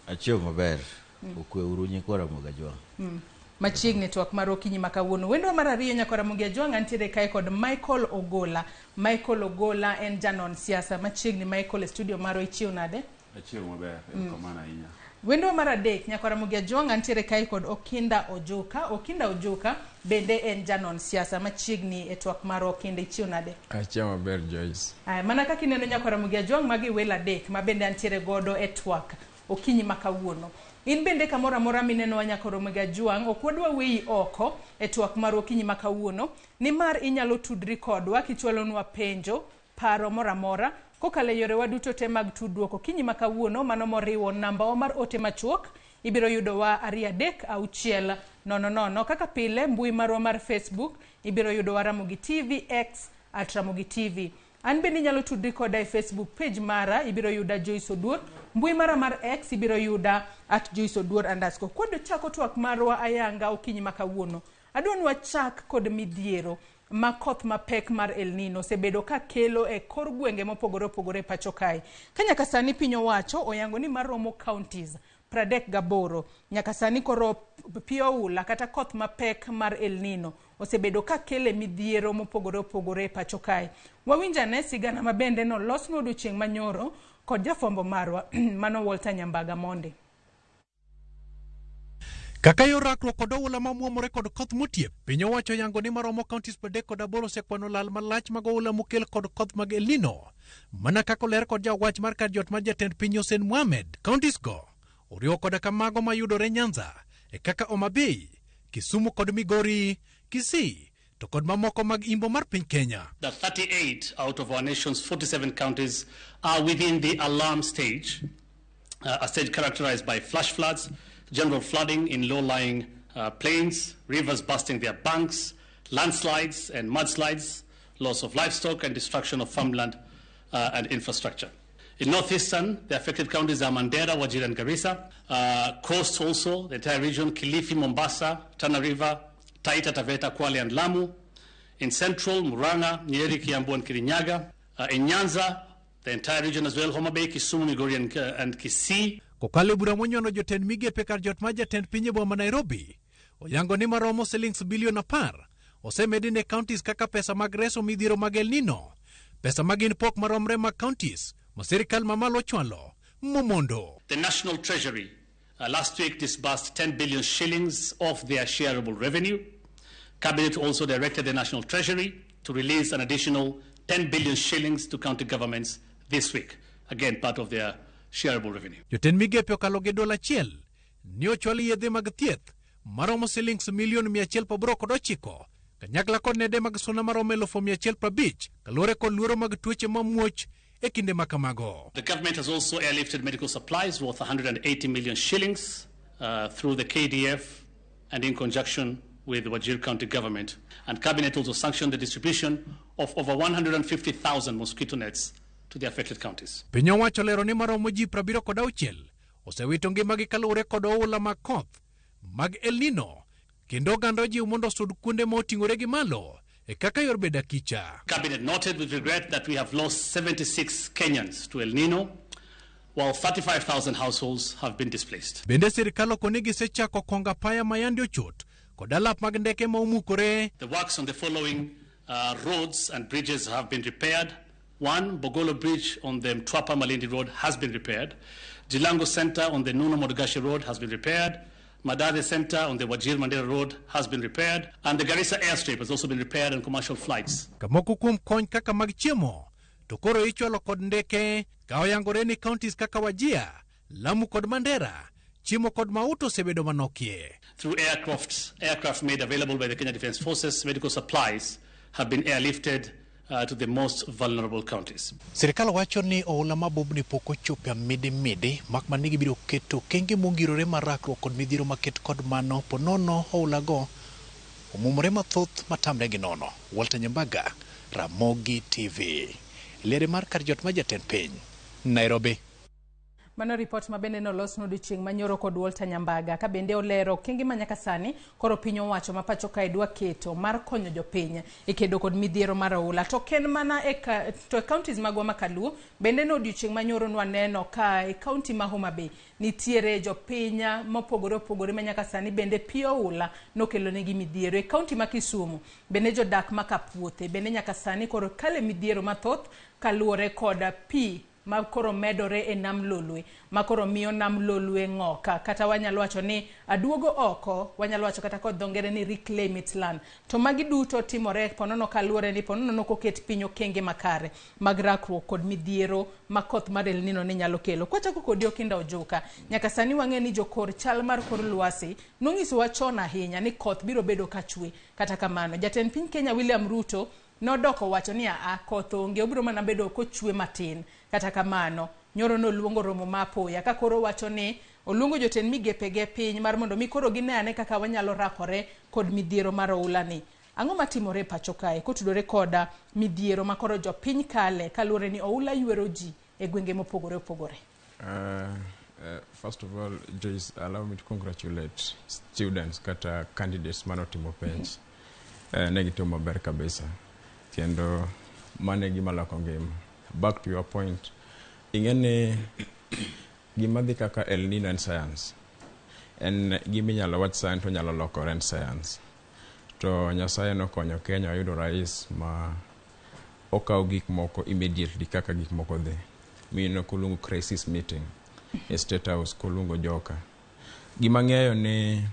Achiew maber. Okwe uru nyikwa Ramogi Ajwang'. Machiegni twak mar okinyi ma kawuono. Wendwa mar ariyo nyaka Ramogi Ajwang' antiere kae kod Michael Ogola. Michael Ogola en janon siasa. Machiegni Michael e studio marwa, ichiew nade? Achiew maber, erokamano ahinya. Wendwa mar adek nyaka Ramogi Ajwang' antiere kae kod Okinda Ojuka. Okinda Ojuka bende en janon siasa. Machiegni e twak mar Okinda, ichiew nade? Achiew maber, Joyce. Aya, mana kaka ineno nyaka Ramogi Ajwang' magi welo adek ma bende antiere godo e twak okinyi ma kawuono. In bende kamoro amora minenowa nyaka Ramogi Ajwang', ok wadwa weyi oko e twak mar okinyi ma kawuono, nimar inyalo tudri kodwa kichwalonwa penjo, paro moro amora, kokalo e yorewa duto te mag tudruok okinyi ma kawuono, mano moriwo nambawa mar ote machuok, ibiro yudowa 2 3 6 0 0. Kaka pile, mbui marwa mar Facebook, ibiro yudowa Ramogi TV, X at Ramogi TV. An bende inyalo tudri koda e Facebook page mara, ibiro yuda Joyce Oduor. Mbui mara mar X ibiro yuda at Joyce Oduor underscore. Kwadwa chako twak marwa ayanga okinyi ma kawuono, adwa ni wachak kod midhiero ma koth mapek mar El Nino osebedo ka kelo e kor gwenge mopogore opogore e pacho kae. Ka nyaka sani piny owacho oyango ni maromo counties 38 nyaka sani koro pi oula kata koth mapek mar El Nino osebedo ka kele midhiero mopogore opogore e pacho kae. Wawinj ane sigana ma bende nolosnwa odiochieng' manyoro kod jafwambo marwa mano Walter Nyambaga Monde. Kaka yor rakruok kod oula mamuomore kod koth motiep, piny owacho yango ni maromo counties 38 osekwano lal malach mag oula mokel kod koth mag El Nino. Mana kaka oler kod jawach mar kar jot mar jatend piny Hussein Mohamed, counties go oriwo koda ka mago mayudore Nyanza, e kaka Homa Bay, Kisumu kod Migori, Kisii, to kod mamoko mag imbo mar piny Kenya. That 38 out of our nation's 47 counties are within the alarm stage, a stage characterized by flash floods, general flooding in low-lying plains, rivers busting their banks, landslides and mudslides, loss of livestock and destruction of farmland and infrastructure. In northeastern, the affected counties are Mandera, Wajir and Garissa. Coast also, the entire region, Kilifi, Mombasa, Tana River, Taita, Taveta, Kwale and Lamu. In central, Murang'a, Nyeri, Kiambu and Kirinyaga. In Nyanza, the entire region as well, Homa Bay, Kisumu, Migori and Kisii. Kokalo e bura monyono jotend migepe kar jot mar jatend piny e boma Nairobi, oyango ni maromo silings bilion 10 osemedi ne counties kaka pesa mag reso midhiero mag El Nino, pesa magin pok maromre mag counties ma sirikal mamalo ochwalo momondo. The National Treasury last week disbursed 10 billion shillings of their shareable revenue. Cabinet also directed the National Treasury to release an additional 10 billion shillings to county governments this week. Again, part of their shareable revenue. Jotend migepe okalo gi dola achiel ni ochwal yedhe mag thieth maromo silings milion 189 kanyakla kod nede mag suna maromo 150,000 kaluwore kod luoro mag tuoche mamuoch e kinde ma kamago. The government has also airlifted medical supplies worth 180 million shillings through the KDF and in conjunction with the Wajir County government. And Cabinet also sanctioned the distribution of over 150,000 mosquito nets to the affected counties. Piny owacho lero ni maromo ji 76 osewito ngimagi kaluwore kod oula mag koth mag El Nino kendo oganda ojiw mondo osud kuonde ma oting'ore gi malo e kaka yor bedo akicha. Cabinet noted with regret that we have lost 76 Kenyans to El Nino, while 35,000 households have been displaced. Bende sirikal oko ni gisechako kongo apaya ma yande ochot kod alap mag ndeke ma omukore. The works on the following roads and bridges have been repaired. One, Bogolo Bridge on the Mtwapa Malindi Road has been repaired. Jilango Center on the Nuno Modogashe Road has been repaired. Madade Center on the Wajir Mandera Road has been repaired, and the Garissa airstrip has also been repaired on commercial flights. Kamoko kuom kony kaka mag chiemo to koro ichwalo kod ndeke ka oyangore ni counties kaka Wajir, Lamu kod Mandera chiemo kod mauta osebedo manokie. Through aircraft made available by the Kenya Defence Forces, medical supplies have been airlifted to the most vulnerable counties. Sirikal wacho ni oula mabubni pok ochopo e midimidi mak mana ni gibiro keto okenge mongirore mar rakruok kod midhiero maket kod mano ponono oulago omumore mathoth matamre gi nono. Walter Nyambaga, Ramogi TV. Liere mar kar jot mar jatend piny, Nairobi. Mano ripot ma bende nolos odiochieng' manyoro kod Walter Nyambaga ka bende olero okenge ma nyaka sani koro piny owacho ma pacho kae dwa keto mar konyo jopiny e kedo kod midhiero mar oula. To ok en mana e to e counties magwa ma Kaluo bende no odiochieng' manyoro nwaneno ka e county ma Homa Bay nitiere jopiny mopogore opogore ma nyaka sani bende pi oula nokelo negi midhiero. E county ma Kisumu bende jodak ma Kapuothe bende nyaka sani koro kale midhiero mathoth kaluwore kod pi ma koro medore e nam Lolwe, ma koro miyo nam Lolwe ng'oka, kata wanyalo wacho ni aduogo oko, wanyalo wacho kata kod dho ngere ni reclaim its land. To magi duto timore ponono kaluwore ni ponono nokoket piny okenge makare mag rakruok kod midhiero ma koth mar El Nino ne nyalo kelo. Kwachako kodi Okinda Ojuka, nyaka sani wang'e ni jokor chal mar kor lwasi nonyisowa chon ahinya ni koth biro bedo ka chwe. Kata kamano, jatend piny Kenya William Ruto nodoko wacho ni aa koth onge, obiro mana bedo kochwe matin. Kata kamano, nyoro noluongo romo ma apoya ka koro wacho ni oluongo jotend migepe ge piny mar mondo mi koro gine ane kaka wanyalo rakore kod midhiero mar oula ni. Ang'o matimore e pacho kae kotudore koda midhiero ma koro jopiny kale kaluwore ni oula ywero ji e gwenge mopogore opogore? First of all, Joyce, allow me to congratulate students kata candidates manotimo penj. Ne gitimo maber kabisa. Kendo mano e gima loko ngima. Back to your point, ing'e ni gima dhi kaka El Nino en science. En gima inyalo wach sani to nyalo lokore en science. To Nyasaye nokonyo Kenya oyudo rais ma okawo gik moko immediately kaka gik moko dhi. Mino koluongo crisis meeting e State House koluongo joka. Gima ng'eyo ni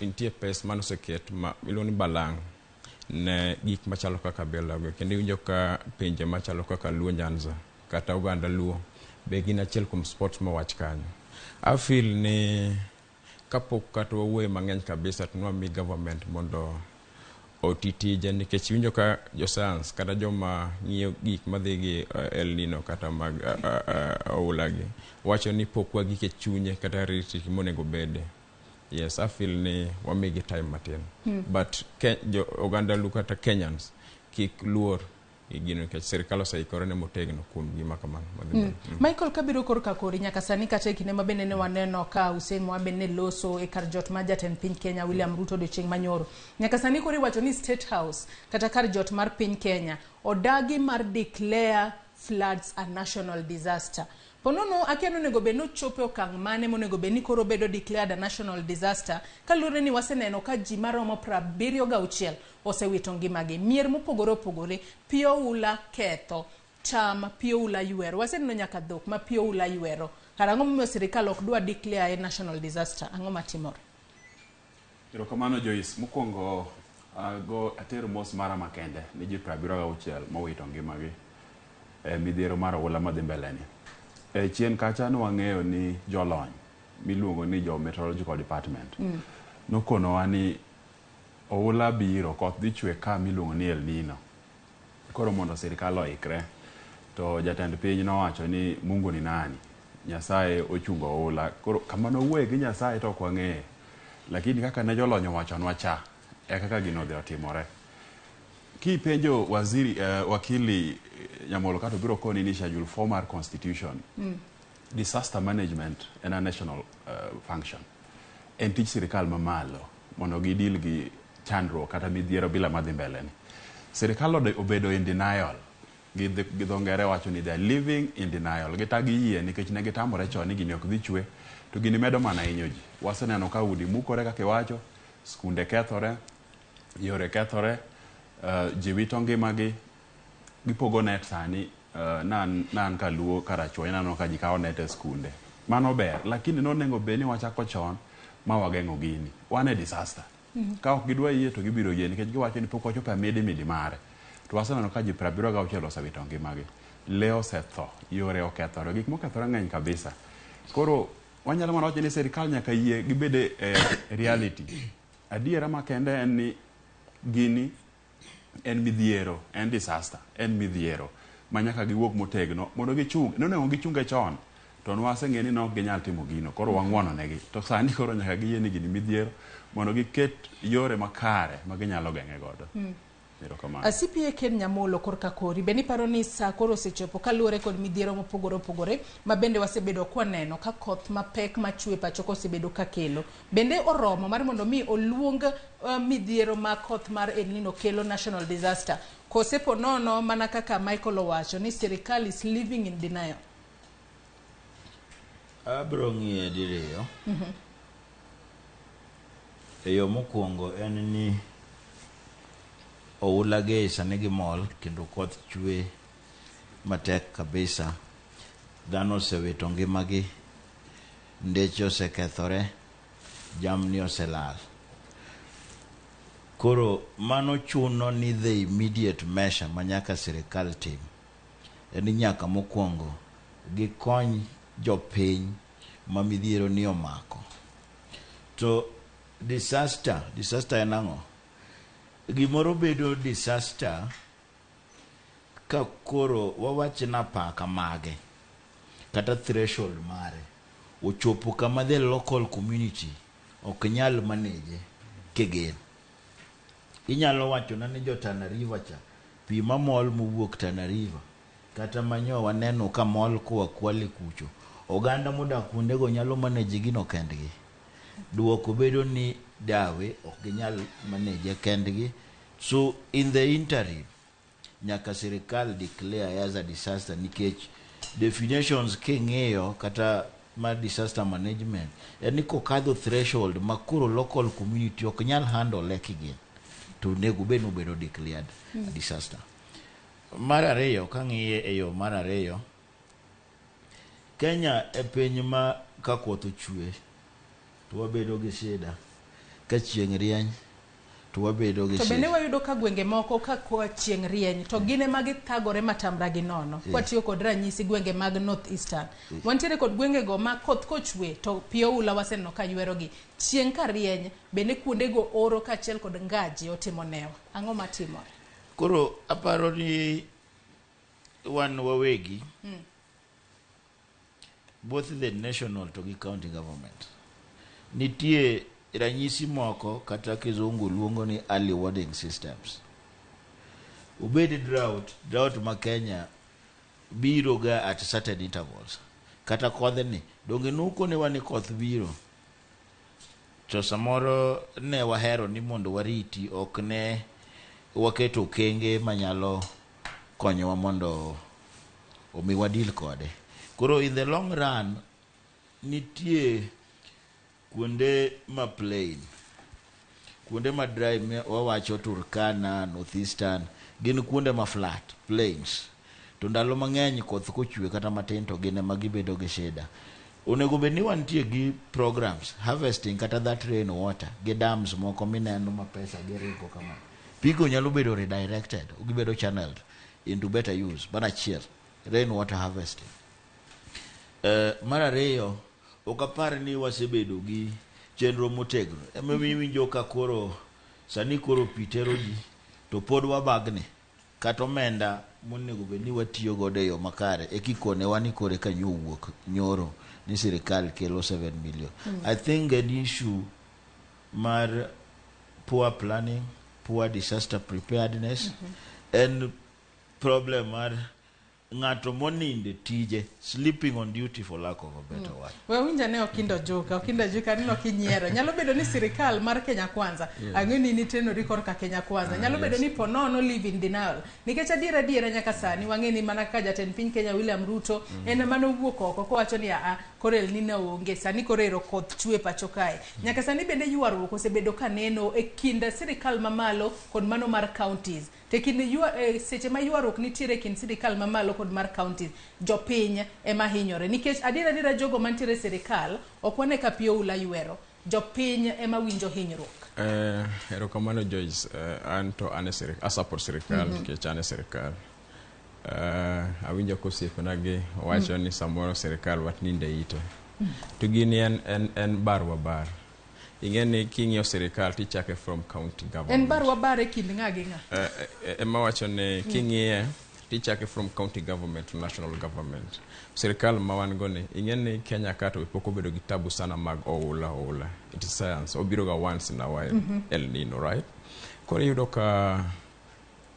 nitie pes manoseket ma iluongo ni balang' ne gik machalo kaka belago. Kendo iwinjo ka pinje machalo kaka Luo Nyanza kata oganda Luo be gin achiel kuom sports mowach kanyo. I feel ni kapok kata wawuoye mang'eny kabisa to nwami government mondo oti tije nikech iwinjo ka jo science kata joma ng'iyo gik madhi gi El Nino kata mag oula gi wacho ni pok wagik e chunye kata reality monego bede. Yes, I feel ni wamigi time matin. But jo oganda Luo kata Kenyans kik luor gino nikech sirikal oseikore ne motegno kuom gima kamano madhi mbele. Michael, kabiro korka kori nyaka sani kata e kinde ma bende ne waneno ka Hussein Mohamed ne loso e kar jot mar jatend piny Kenya William Ruto odiochieng' manyoro. Nyaka sani koro iwacho ni State House kata kar jot mar piny Kenya odagi mar declare floods a national disaster. Ponono akia ni onego bed ni ochopo e okang' mane monego bed ni koro bedo declared a national disaster kaluwore ni waseneno ka ji maromo 76 osewito ngimagi. Mier mopogore opogore, pi oula ketho, cham pi oula ywero. Waseneno nyaka dhok ma pi oula ywero. Kara ang'o momiyo sirikal ok dwa declare a national disaster? Ang'o matimore? Erokamano Joyce. Mokwongo ago ater mos mara makende ne ji 76 mowito ngimagi e midhiero mar oula madhi mbele ni. E chien kacha ne wang'eyo ni jolony miluongo ni jo meteorological department nokonowa ni oula biro, koth dhi chwe ka miluongo ni El Nino. Koro mondo sirikal oikre, to jatend piny nowacho ni Mungu ni nani? Nyasaye ochungo oula. Koro kama nowuoye gi Nyasaye to ok wang'eyo. Lakini kaka ne jolony owachonwa cha, e kaka gino odhi otimore. Kipenjo waziri wakili Nyamolo kato biro koni ni schedule 4 mar constitution. Disaster management en a national function. En tich sirikal mamalo mondo gidil gi chandruok kata midhiero bila madhi mbele ni. Sirikal obedo in denial. Gi dho ngere wacho ni they are living in denial. Gitagi yie nikech ne gitamore chon ni gini ok dhi chwe, to gini medo mana hinyo ji. Waseneno ka udi mukore kaka iwacho, skunde kethore, yore kethore, ji wito ngimagi, gipogo net sani, nan kaluo karachuonyo naneno ka ji kawo net e skunde. Mano ber, lakini nonego bed ni wachako chon ma wageng'o gini. Wan e disaster. Ka ok gidwa yie to gibiro yie nikech giwacho ni pok wachopo e midi midi mare. To waseneno ka ji 76 osewito ngimagi. Lee osetho, yore okethore, gik mokethore ng'eny kabisa. Koro wanyalo mana wacho ni sirikal nyaka yie gibed e reality. Adiera makende en ni gini en midhiero, en disaster, en midhiero ma nyaka giwuog motegno mondo gichung. Nonego gichunge chon to nwaseng'e ni nok ginyal timo gino, koro wang'wono negi. To sani koro nyaka giyie ni gini midhiero mondo giket yore makare ma ginyalo geng'e godo. Erokamano. CPA Ken Nyamolo korka kori, be niparo ni saa koro osechopo kaluwore kod midhiero mopogore opogore ma bende wasebedo kwaneno ka koth mapek machwe pacho ka osebedo ka kelo. Bende oromo mar mondo mi oluong midhiero ma koth mar El Nino kelo national disaster? Kose po nono mana kaka Michael owacho ni sirikal is living in denial? Abro ng'iye diriyo. E yo mokwongo en ni oula ge sani gimol kendo koth chwe matek kabisa. Dhano osewito ngimagi, ndeche osekethore, jamni oselal. Koro mano chuno ni the immediate measure ma nyaka sirikal tim en ni nyaka mokwongo gikony jopiny ma midhiero ni omako. To disaster, disaster en ang'o? Gimoro bedo disaster ka koro wawach napaka mage kata threshold mare ochopo kama the local community ok nyal manage kigin. Inyalo wachona ni jo Tana River cha pi mamol mowuok Tana River kata manyo waneno ka mol koa Kwale kucho, oganda modak kuondego nyalo manage gino kendgi. Duoko bedo ni dawe ok ginyal manage kendgi. So in the interim nyaka sirikal declare as a disaster nikech definitions king'iyo kata mar disaster management en ni kokadho threshold ma koro local community ok nyal handle kigin to onego bed ni obedo declared disaster. Mar ariyo kang'iye e yo mar ariyo, Kenya e piny ma ka koth ochwe to wabedo gi shida, ka chieng' rieny to wabedo gi To bende shida. wayudo ka gwenge moko ka koa chieng' rieny to gin ema githagore matamra gi nono. Kwatiyo kod ranyisi gwenge mag North Eastern. Wantiere kod gwengego ma koth kochwe to pi oula waseneno ka ywerogi. Chieng' ka rieny bende kuondego oro kaachiel kod ngaji otimo newa. Ang'o matimore? Koro aparo ni wan wawegi both the national to gi county government nitie ranyisi moko kata kizungu luongo ni early warning systems. Obed drought, drought ma Kenya biro ga at certain intervals. Kata kodhni, donge nukonewa ni koth biro? To samoro ne wahero ni mondo wariti, ok ne waketo okenge manyalo konyowa mondo omi wadeal kode. Koro in the long run, nitie kuonde ma plain, kuonde ma dry wawacho Turkana, Northeastern, gin kuonde ma flat, plains. To ndalo mang'eny koth kochwe kata matin to gin ema gibedo gi shida. Onego bed ni wantie gi programs, harvesting kata that rain water, gi dams moko mineno ma pesa giringo kama. Pigo nyalo bedo redirected, gibedo channeled into better use. Mano achiel, rain water harvesting. Mar ariyo, ok apar ni wasebedo gi chenro motegno. Emomiyo iwinjo ka koro sani koro pi tero ji to pod wabagni kata omenda monego bed ni watiyo godo e yo makare e kikonewa ni koro eka nyo wuok nyoro ni sirikal kelo 7 million. I think an issue mar poor planning, poor disaster preparedness, en problem mar ng'ato moninde tije, sleeping on duty for lack of a better word. We winja ne Okindo Juka, Okindo Juka aneno kinyiero. Nyalo bedo ni sirikal mar Kenya Kwanza, ang'e ni nitenori korka Kenya Kwanza. Nyalo bedo ni po nono live in denial. Nikech adiera adiera nyaka sani wang'e ni mana kaka jatend piny Kenya William Ruto en ema nowuok oko kowacho ni aa Koro El Nino onge, sani koro ero koth chwe pacho kae. Nyaka sani bende ywaruok osebedo ka neno e kind sirikal mamalo kod mano mar counties. To e kind ywa, e, seche ma ywaruok nitiere e kind sirikal mamalo kod mar counties, jopiny ema hinyore. Nikech adier adiera jogo mantiere e sirikal ok wane ka pi oula ywero. Jopiny ema winjo hinyruok. Eh, erokamano Joyce. Eh, an to an e sirikal, asupport sirikal nikech an e sirikal. Eh, awinjo ka osiepena gi wacho ni samoro sirikal wat ninde ite. To gini en, en, en bar wa bar. Ing'e ni king'iyo sirikal tichake from county government. En bar wa bar e kind ng'a gi ng'a? Eh, eh, ema wacho ni king'iye tichake from county government to national government. Sirikal ma wan go ni, ing'e ni Kenya ka to pok obedo gi tabu sana mag oula oula. It is science. Obiro ga once in a while. El Nino, right? Koro iyudo ka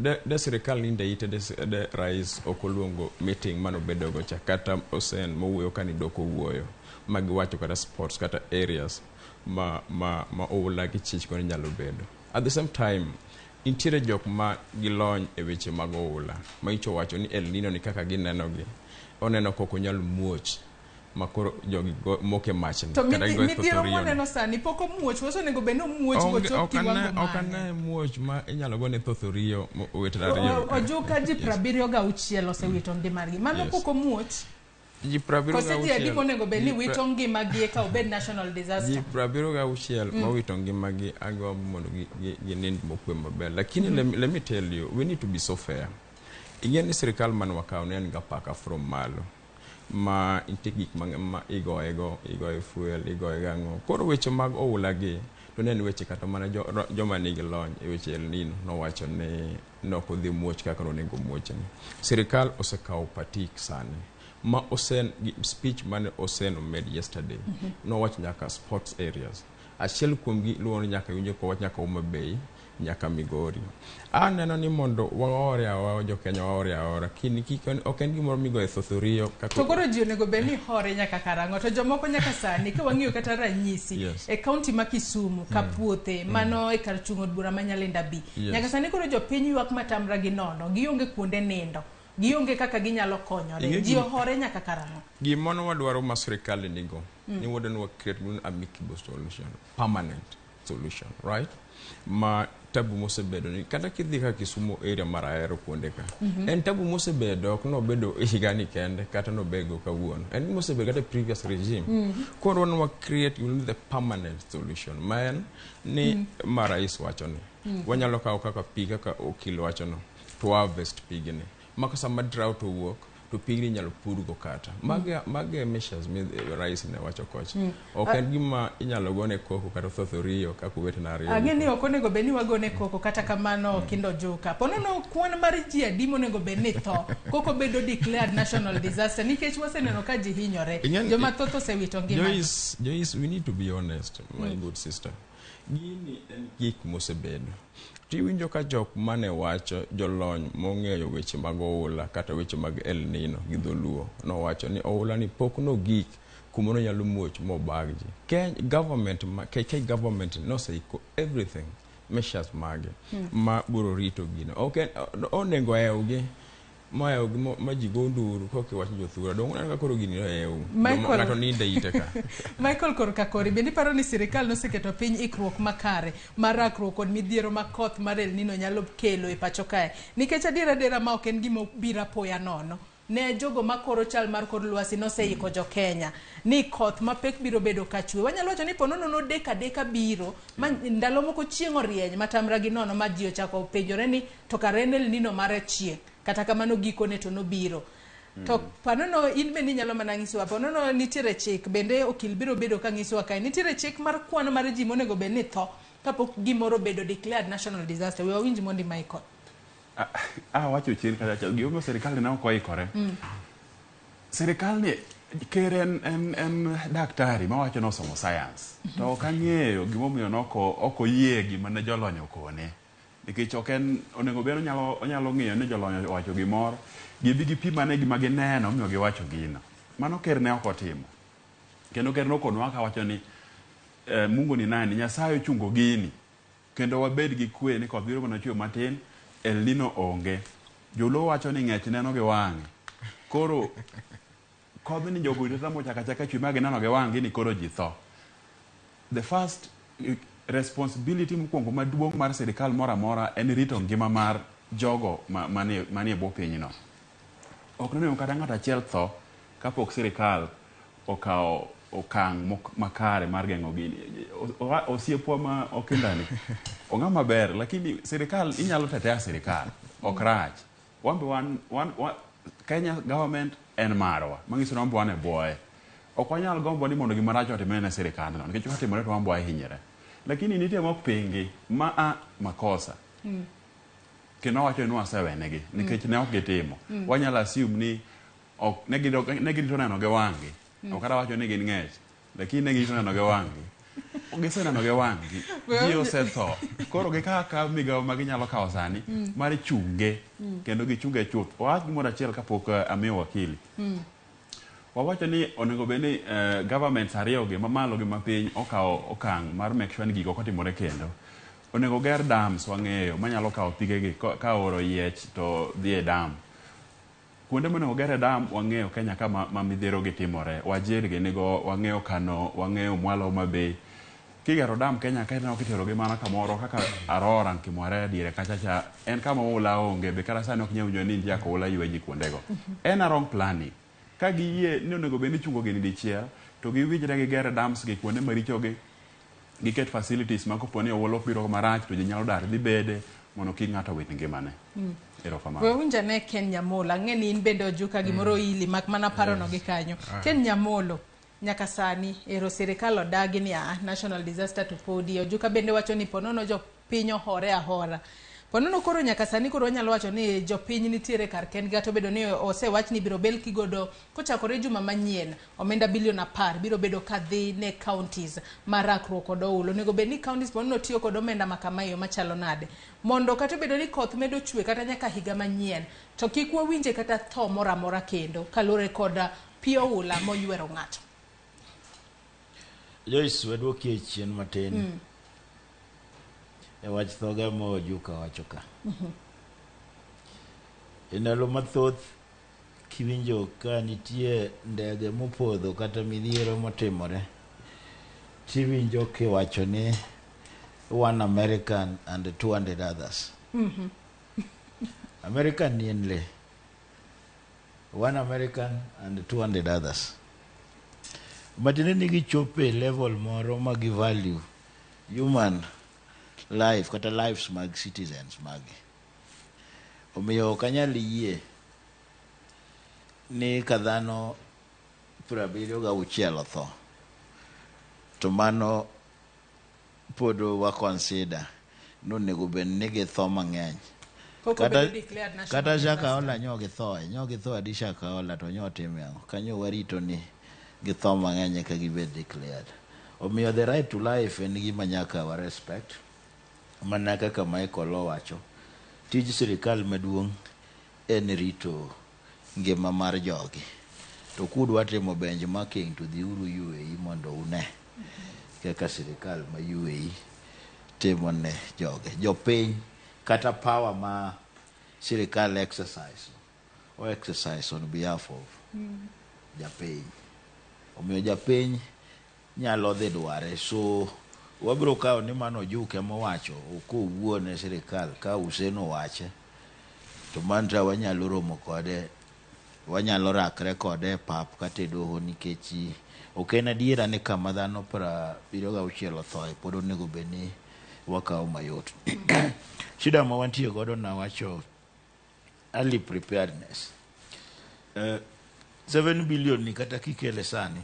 de, de sirikal ninde ite de, de rais ok oluongo meeting manobedo go cha kata osen mowuoyo ka ni dok owuoyo ma giwacho kata sports kata areas ma, ma, ma oula gi chich go ni nyalo bedo. At the same time, nitiere jok ma gilony e weche mag oula ma icho wacho ni El Nino ni kaka gineno gi oneno kok onyal muoch ma koro jogi go, moke machni To kata gigo e midhiero thothoriyo ni. mwaneno sani pok omuoch, waso onego bed ni omuoch Onge- bochop ok ane- kiwango ok mane? ane muoch ma inyalo gone thothoriyo owetena ariyo. Ojuka ji 76 osewito ngimagi. Mano pok omuoch? Ji 76 Kose ji adi monego bed ni ji wito ngimagi eka obed national disaster? Ji 76 mowito ngimagi agombo mondo ginind mokwe maber. Lakini let me tell you, we need to be so fair. Ing'e ni sirikal man wakawo ne en ga paka from malo ma nitie gik mang'eny ma igoye go, igoye fuel, igoye gang'o. Koro weche mag oula gi to ne en weche kata mana joma nigi lony e weche El Nino nowacho ni nok odhi muoch kaka nonego muochni. Sirikal osekawo patik sani ma osen gi speech mane Osen made yesterday nowacho nyaka sports areas. Achiel kuomgi iluongo ni nyaka iwinjo kowach nyaka Homa Bay nyaka Migori. Aneno ni mondo waore aora jo Kenya waore aora kini kik ok en gimoro migoyo e thothoriyo kaka To koro ji onego bed ni hore nyaka karang'o? To jomoko nyaka sani ka wang'iyo kata ranyisi e kaunti ma Kisumu, Kapuothe, mano e kar chung' od bura ma Nyalenda B. Nyaka sani koro jopiny ywak matamra gi nono, gionge kuonde nindo, gionge kaka ginyalo konyore. Ing'e Ji ohore nyaka karang'o? Gima ne wadwaro ma sirikal nigo ni wadwa ni wa create an amicable solution, permanent solution, right? Ma tabu mosebedo ni kata kidhi ka Kisumu area mar Ahero kuonde ka en tabu mosebedo ok nobedo higa ni kende kata nobego kawuono en gima osebedo kata e previous regime. Koro wan wa create we need the permanent solution ma en ni ma rais wacho ni wanyalo kawo kaka pi kaka okil wacho no to harvest pigni maka sama drought owuok to pigni inyalo purgo kata mage mage measures mi rais ne wacho kocha. Ok en gima inyalo gone koko kata thothoriyo kaka owetena ariyo. Ang'e ni ok onego bed ni wagone koko kata kamano Kindo Juka. Ponono kwan mar ji adi monego bed ni tho koko bedo declared national disaster nikech waseneno ka ji hinyore. Joma thoth osewito ngimagi. Joyce, Joyce, we need to be honest, my good sister. Gini en gik mosebedo. Tiwinjo ka jok mane wacho jolony mong'eyo weche mag oula kata weche mag El Nino gi dholuo nowacho ni oula ni pok nogik kuma nonyalo muoch mobag ji. Kenya government ma KK government noseiko everything measures mage ma biro rito gino. Ok en onego ewgi mohewogi ma ji go nduru koka iwacho jothura dong uneno ka koro gini ohewu Michael- ng'ato ninde ite ka. Michael korka kori bende iparo ni sirikal noseketo piny ikruok makare mar rakruok kod midhiero ma koth mar El Nino nyalo kelo e pacho kae nikech adier adiera ma ok en gima obiro apoya nono ne jogo makoro chal mar kor lwasi noseiko jo Kenya ni koth mapek biro bedo kachwe. Wanyalo wacho ni ponono nodek adeka biro ma ndalo moko chieng' orieny matamra gi nono ma ji ochako penjore ni to kare en El Nino mar chieng' kata kamano gikone to nobiro. To panono in bende inyalo mana nyisowa ponono nitiere chik bende okil biro bedo ka nyisowa kae nitiere chik mar kwan mar ji monego bed ni tho kapok gimoro obedo declared national disaster. We wawinj mondi Michael. Awacho chien kacha cha gimomiyo sirikal ne ok oikore. Sirikal ni ker en, en, en daktari mawacho ni osomo science to ok ang'eyo gimomiyo noko ok oyie gima ne jolony okone nikech ok en onego bed onyalo onyalo ng'iyo ni jolony owacho gimoro gibi gipim ane gima gineno omiyo giwacho gino. Mano ker ne ok otimo. Kendo ker nokonwa kawacho ni eh, Mungu ni nani Nyasaye ochungo gini kendo wabed gi kwe ni koth biro mana chwe matin El Nino onge. Joluo wacho ni ng'ech neno gi wang'e. Koro Kodhni jogo orita mochako achaka chwe ma gineno gi wang'gi ni koro ji tho. The first responsibility mokwongo maduong' mar sirikal moro amora en rito ngima mar jogo manie manie bwo pinyno. Ok nonego kata ng'ato achiel tho kapok sirikal okawo okang' makare mar geng'o gini. Osiepwa ma Okindani, ong'ama ber lakini sirikal inyalo tetea sirikal, ok rach. Wan be wan, wan, wan Kenya government en marwa, manyiso ni wan be wan e bwoye. Ok wanyal gombo ni mondo gima rach otimre ne sirikandno, nikech kotimore to wan be wahinyre. Lakini nitie mok pingi, ma a makosa. Kendo wawacho ni wasewenegi, nikech ne ok gitimo. Wanyalo assume ni ok ne girito ne girito neno gi wang'gi. Ok kata wacho ni gin ng'ech, lakini ne girito neno gi wang'gi. Giseneno gi wang'gi, ji osetho. Koro gikawo akawa migawo ma ginyalo kawo sani mar chunge, kendo gichunge chuth. Wawach gimoro achiel kapok amiyo wakili. Wawacho ni onego bed ni governments ariyo gi mamalo gi mapiny okawo okang' mar make sure ni gigo ok otimore kendo. Onego ger dams wang'eyo manyalo kawo pigegi ka aora oyiech to dhi e dam. Kuonde monego gere dam wang'eyo Kenya ka ma midhiero gi timore. Wajir gi nigo, wang'eyo Kano, wang'eyo mwalo Homa Bay. Kigero dam Kenya ka ineno kitero gi mana kamoro kaka Arora, Kimwarer diere kacha cha en kama oula onge be kata sani ok inyal winjo ni nitie kaka oula ywe ji kuondego. En a wrong planning. Ka giyie ni onego bed ni ichungo gini dichiel to giwinjre giger dams gi kuonde maricho gi giket facilities ma kopo ni oula obiro marach to ji nyalo dar dhi bede mondo kik ng'ato wit ngimane. Erokamano. We winj ane Ken Nyamolo, ang'e ni in bende ojuka gimoro ili mak mana parono gi kanyo. Ken Nyamolo, nyaka sani ero sirikal odagi ni a national disaster to podi. Ojuka bende wacho ni ponono jopiny ohore ahora. Ponono koro nyaka sani koro wanyalo wacho ni jopiny nitiere kar kendgi kata obedo ni osewach ni ibiro bel kigodo kochakore juma manyien omenda bilion 10 biro bedo kadhi ne counties ma rakruok kod oula. Onego bed ni counties ponono tiyo kod omenda ma kama e yo machalo nade mondo kata obedo ni koth medo chwe kata nyaka higa manyien to kik wawinje kata tho moro amora kendo kaluwore kod pi oula moywero ng'ato. Joyce, waduokie chien matin e wach thoge ma Ojuka wacho ka. E ndalo mathoth kiwinjo ka nitie ndege mopodho kata midhiero motimore, tiwinjo kiwacho ni one American and 200 others. American ni en le. One American and 200 others. Matiende ni gichopo e level moro ma gi value human life kata lives mag citizens magi. Omiyo ok anyal yie ni ka dhano 76 otho to mano pod wa consider ni onego bed ni githo mang'eny. Pok Kata, obedo declared national kata disaster. Shakahola nyo githoe, nyo githo adi Shakahola to nyo time ang'o? Kanyo warito ni githo mang'eny eka gibed declared. Omiyo the right to life en gima nyaka wa respect. Mana kaka Michael owacho, tij sirikal maduong' en rito ngima mar jogi. To kudwa timo benchmarking to dhiuru UAE mondo une kaka sirikal ma UAE timo ne joge. Jopiny kata power ma sirikal exercise, o exercise on behalf of japiny. Omiyo japiny nyalo dhi dware. So wabiro kawo ni mano Ojuka emowacho ok owuo ne sirikal ka Hussein owache to mantra wanyalo romo kode wanyalo rakre kode e pap kata e doho nikech ok en adiera ni kama dhano 76 othoe pod onego bed ni wakawo mayot. Shida ma wantie godo nawacho early preparedness. 7 billion ni kata kikele sani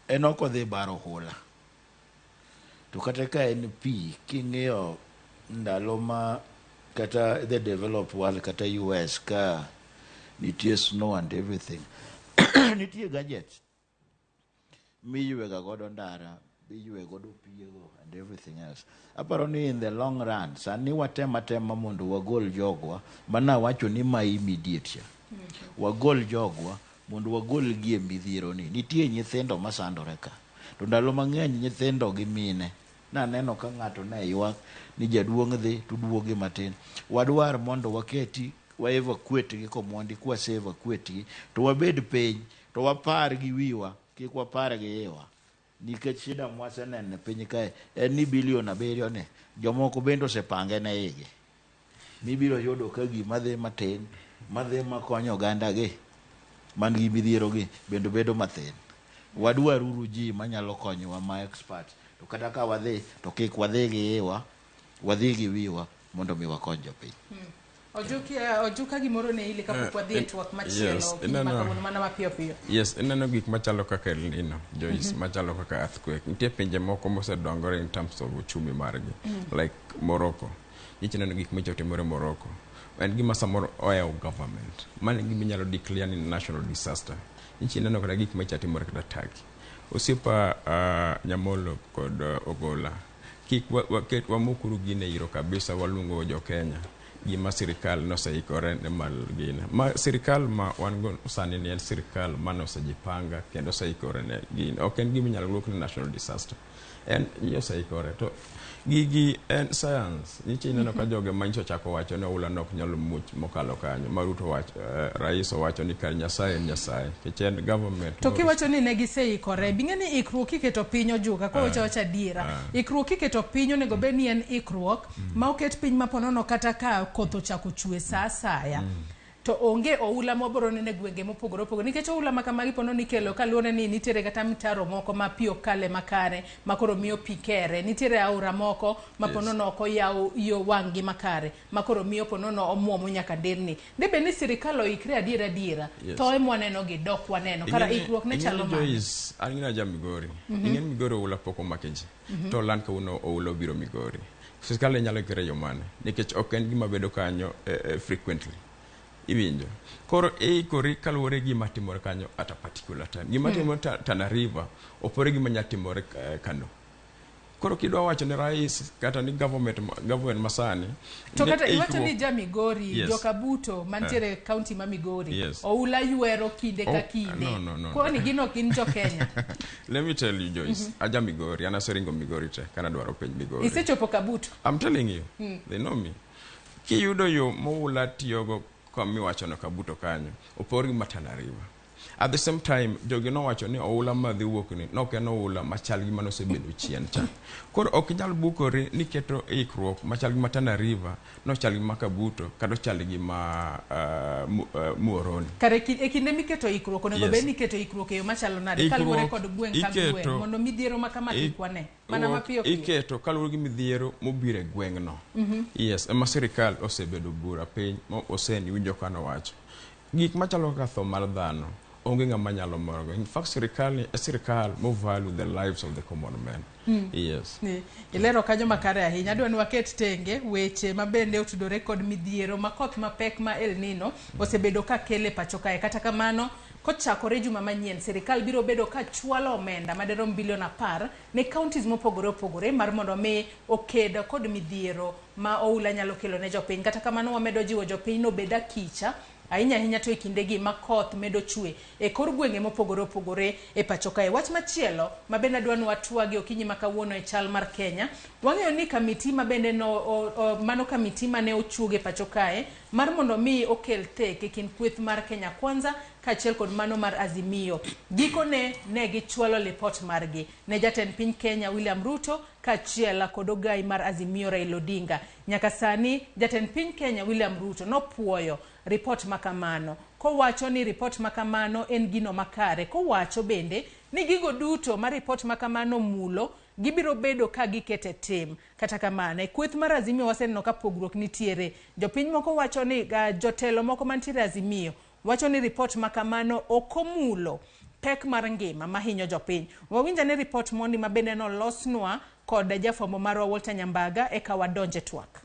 en ok odhi baro hula. To kata ka en pi king'iyo ndalo ma kata the developed world kata US ka nitie snow and everything nitie gadgets miywega godo ndara miywe godo piego and everything else. Aparo ni in the long run sani watemo atema mondo wagol jogwa mana wacho ni ma immediate cha. Wagol jogwa mondo wagol gi e midhiero ni. Nitie nyithindo masandore ka. To ndalo mang'eny nyithindo gi mine naneno ka ng'ato ne ywak ni jaduong' dhi to duogi matin. Wadwar mondo waketi Wa evacuate gi komondi kwase evacuate gi to wabed piny to wapar gi wiwa, kik wapar gi iwa. Nikech shida mwaseneno e piny kae en ni bilion 7 ni jomoko bende osepange ne igi. Mibiro yudo ka gima dhi matin madhi makonyo oganda gi man gi midhiero gi bende bedo mathin. Wadwaruru ji manyalo konyowa ma expert to kata ka wadhi to kik wadhi gi iwa, wadhi gi wiwa mondo mi wakony jopiny. Ojuka gimoro ne ili kapok wadhi e twak machielo okinyi ma kawuono mana mapiyo piyo. Yes, ineno gik machalo kaka El Nino, Joyce, machalo kaka earthquake. Nitie pinje moko mosedongore in terms of uchumi margi, like Morocco. Nyicha ineno gik micho timore Morocco. En gima samoro ohewo government. Mano e gima inyalo declare ni national disaster. Nyicha ineno kata gik macha timore kata Turkey. Osiepa Nyamolo kod Ogola, kik waket wamukuru gine iro kabisa waluongo jo Kenya. Gima sirikal noseikore ne mal gine. Ma sirikal ma wan go sani ni en sirikal mane osejipanga kendo oseikore ne gine. Ok en gima inyalo luong ni national disaster. En oseikore to gigi en science. Nyicha ineno ka joge manyicha ochako wacho ni oula ne ok nyal muoch mokalo kanyo. Ma Ruto wacho, rais owacho ni kar Nyasaye en Nyasaye. Nikech en government. To kiwacho ni ne giseikore, bing'e ni ikruok kiketo piny Ojuka, kwa wacho adiera. Ikruok kiketo piny onego bed ni en ikruok ma oket piny ma ponono kata ka koth ochako chwe sa asaya. To onge oula mobiro neno e gwenge mopogore opogore nikech oula ma kamagi ponono ikelo kaluwore ni nitiere kata mtaro moko ma pi ok kale makare ma koro miyo pi kere. Nitiere aora moko ma ponono ok oyaw yo wang'gi makare ma koro miyo ponono omuomo nyaka nderni. Debed ni sirikal oikre adiera adiera, thoe mwaneno gi dok waneno. Kara ikruok ne chalo mane? Joyce, an gina ja Migori. Ing'e ni Migori oula pok omake ji. To land kawuono oula obiro Migori. Sirikal ne nyalo ikre e yo mane? Nikech ok en gima bedo kanyo frequently. Iwinjo. Koro iikori kaluwore gi gima timore kanyo at a particular time. Gima timore Tana River opore gi gima nyalo timore Kano. Koro kidwa wacho ne rais kata ni government masani To kata iwacho ni ja Migori, Jokabuto mantiere county ma Migori, oula ywero kinde ka kinde. No. Koni gin ok gin jo Kenya. Let me tell you, Joyce, aja Migori, an aseringo Migori te, kana dwaro penj Migori. Isechopo Kabuto. I'm telling you, they know me. Kiyudo yo moula tiyogo kamiwachono Kabuto kanyo, opor gi ma Tana River. At the same time, jogi nowacho ni oula madhi wuok ni nok en oula machal gi manosebedo chien cha. Koro ok inyal bukori ni keto ikruok machal gi ma Tana River, nochal gi ma Kabuto, kata ochal gi ma Muhoroni. Kare e kinde miketo ikruok onego bed ni iketo ikruok e yo machalo nade kaluwore kod gweng' ka gweng' mondo midhiero ma kama kik wane mana mapiyo piyo. Iketo kaluwore gi midhiero mobiro e gweng'no. Yes, ema sirikal osebedo bura piny ma oseni winjo ka nowacho. Gik machalo kaka tho mar dhano, onge ng'ama nyalo morgo. In fact, sirikal ni e sirikal mo value the lives of the common man. Yes. Ni, ilero kanyo makare ahinya. Adwa ni waket tenge weche mabende otudore kod midhiero ma koth mapek ma El Nino osebedo ka kele pacho kae. Kata kamano, kochakore juma manyien, sirikal biro bedo ka chwalo omenda madirom bilion 10 ne counties mopogore opogore mar mondo mi oked kod midhiero ma oula nyalo kelo ne jopiny. Kata kamano, wamedo jiwo jopiny no obed akicha ahinya ahinya to e kindegi ma koth medo chwe e kor gwenge mopogore opogore e pacho kae. Wach machielo ma bende adwa ni watwagi okinyi ma kawuono e chal mar Kenya, wang'eyo ni kamiti ma bende no, mano kamiti mane ochuog e pacho kae mar mondo mi okel thek e kind kweth mar Kenya Kwanza kaachiel kod mano mar Azimio. Gikone ne gichwalo lipot margi ne jatend piny Kenya William Ruto kaachiel kod ogai mar Azimio Raila Odinga. Nyaka sani jatend piny Kenya William Ruto nopuoyo ripot makamano kowacho ni ripot makamano en gino makare, kowacho bende ni gigo duto ma ripot makamano mulo gibiro bedo ka gikete tim. Kata kamano, e kweth mar Azimio waseneno ka pogruok nitiere. Jopiny moko wacho ni jotelo moko mantiere Azimio wacho ni ripot makamano ok omulo pek mar ngima mahinyo jopiny. Wawinj ane ripot mondi ma bende nolosnwa kod jafwambo marwa Walter Nyambaga eka wadonje twak.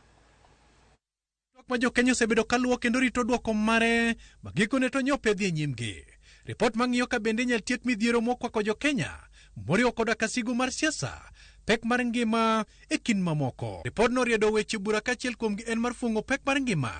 Ma jokenya osebedo kaluwo kendo rito dwoko mare ma gikone to nyopedhi e nyimgi. Ripot mang'iyo ka bende inyal tiek midhiero mokwako jokenya moriwo koda ka sigu mar siasa, pek mar ngima e kind mamoko. Ripodno oriedo weche bura kaachiel kuomgi en mar fung'o pek mar ngima.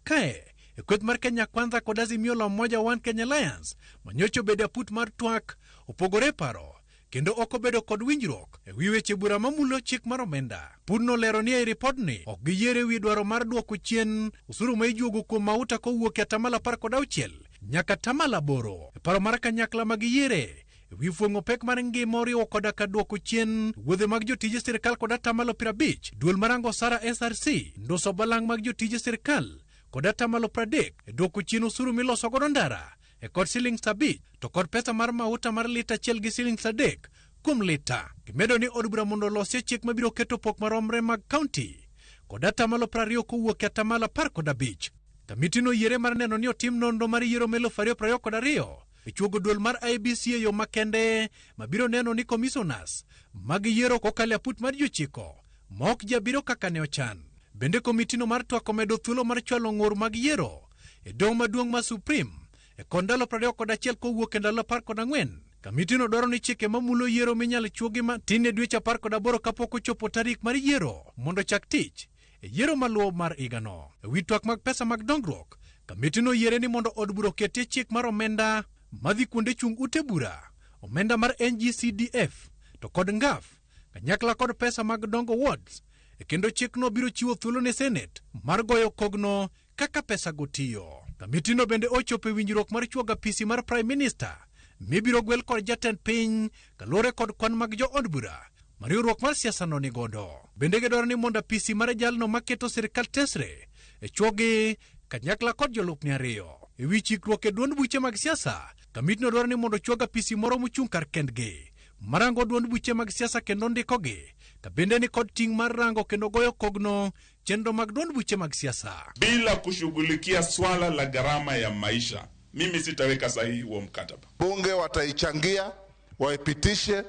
Kae, e kweth mar Kenya Kwanza kod Azimio la Umoja One Kenya Alliance manyocha obedo aput mar twak opogore e paro. kendo ok obedo kod winjruok e wi weche bura mamulo chik mar omenda. PUD nolero ni ei ripodni ok giyiere wi dwaro mar duoko chien osuru ma ijuogo kuom mauta kowuok e 16% nyaka 8%. E paro mar kanyakla ma giyiere wi fweng'o pek mar ngima oriwo koda ka duoko chien wuodhe mag jotije sirkal kod 50%, duol marango osara SRC ndoso balang' mag jotije sirkal kod 30% e duoko chien osuru miloso godo ndara e kod siling 5 to kod pesa mar mauta mar lita achiel gi siling 3 kuom lita. Gimedo ni od bura mondo olosie chik mabiro keto pok maromre mag kaunti kod 20% kowuok e 15%. Kamitino yiere mar neno ni otim nonro mar yiero 2022 e chuogo duol mar IEBC e yo makende mabiro neno ni commissioners mag yiero kokalo e aput mar jochiko ma ok jabiro kaka ne ochan. Bende komitino mar twak omedo thuolo mar chwalo ng'ur mag yiero e doho maduong' ma Supreme e kod ndalo 21 kowuok e ndalo 14. Kamitino dwaro ni chike mamulo yiero minyal chuogi matin e dweche 18 kapok ochopo tarik mar yiero mondo ochak tich e yiero maluwo mar higano. E wi twak mag pesa mag dongruok, kamitino yiere ni mondo od bura oketie chik mar omenda madhi kuonde chung' ute bura, omenda mar NGCDF to kod NGAF kanyakla kod pesa mag dongo wards, e kendo chikno biro chiwo thuolo ne Senate mar goyo kogno kaka pesa go tiyo. Kamitino bende ochopo e winjruok mar chuogo apisi mar Prime Minister mibiro gwel kod jatend piny kaluwore kod kwan mag jo od bura ma riwruok mar siasa no nigodo. Bende gidwaro ni mondo apisi mar jalno maketo sirkal tesre e chuogi kanyakla kod jolupne ariyo. E wi chikruok e duond buche mag siasa, kamitino dwaro ni mondo chuog apisi moro mochung' kar kendgi marango duond buche mag siasa kendo ndikogi, ka bende ni kod ting' mar rango kendo goyo kogno chenro mag duond buche mag siasa. Bila kushughulikia swala la gharama ya maisha, mimi sitaweka sahihi huo mkataba. Bunge wataichangia, waipitishe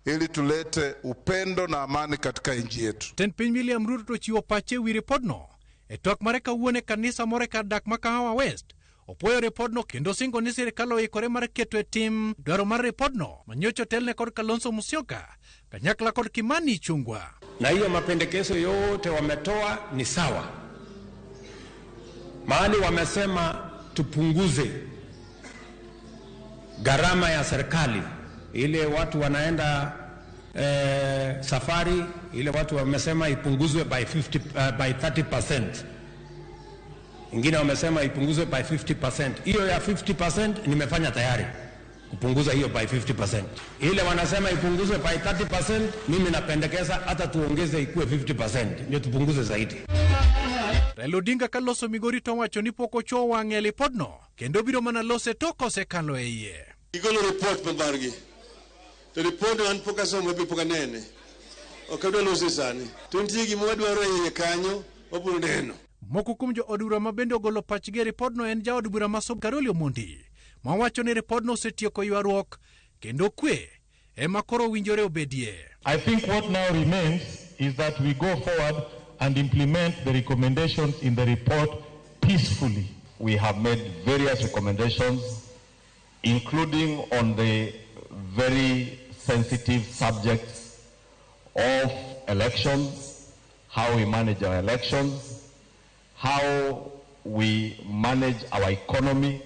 ili tulete upendo na amani katika nchi yetu. Tend piny William Ruto to chiwo pache e wi ripodno e twak mare kawuono e kanisa moro e kar dak ma Kahawa West. Opuoyo ripodno kendo singo ni sirkal oikore mar keto e tim dwaro mar ripodno manyocha otelne kod Kalonzo Musyoka kanyakla kod Kimani Ichung'wa. Na hiyo mapendekezo yote wametoa ni sawa. Mahali wamesema tupunguze gharama ya serikali, ile watu wanaenda safari, ile watu wamesema ipunguzwe by 50, by 30%. Ingine wamesema ipunguzwe by 50%. Hiyo ya 50% nimefanya tayari kupunguza hiyo by 50%. Ile wanasema ipunguzwe by 30%, mimi napendekeza hata tuongeze ikuwe 50%, ndio tupunguze zaidi. Raila Odinga kaloso Migori to wacho ni pok ochuo wang'e e lipodno kendo biro mana lose tok osekalo e iye. Gigolo report ma margi. To report no an pok asomo be pok anene. Ok adwa lose sani. To nitie gima wadwaro e iye kanyo, wabiro neno. Moko kuom jo od bura ma bende ogolo pachgi e ripodno en jaod bura ma Caroli Omondi mawacho ni ripodno osetieko ywaruok kendo kwe ema koro owinjore obedie. I think what now remains is that we go forward and implement the recommendations in the report peacefully. We have made various recommendations, including on the very sensitive subjects of elections, how we manage our elections, how we manage our economy,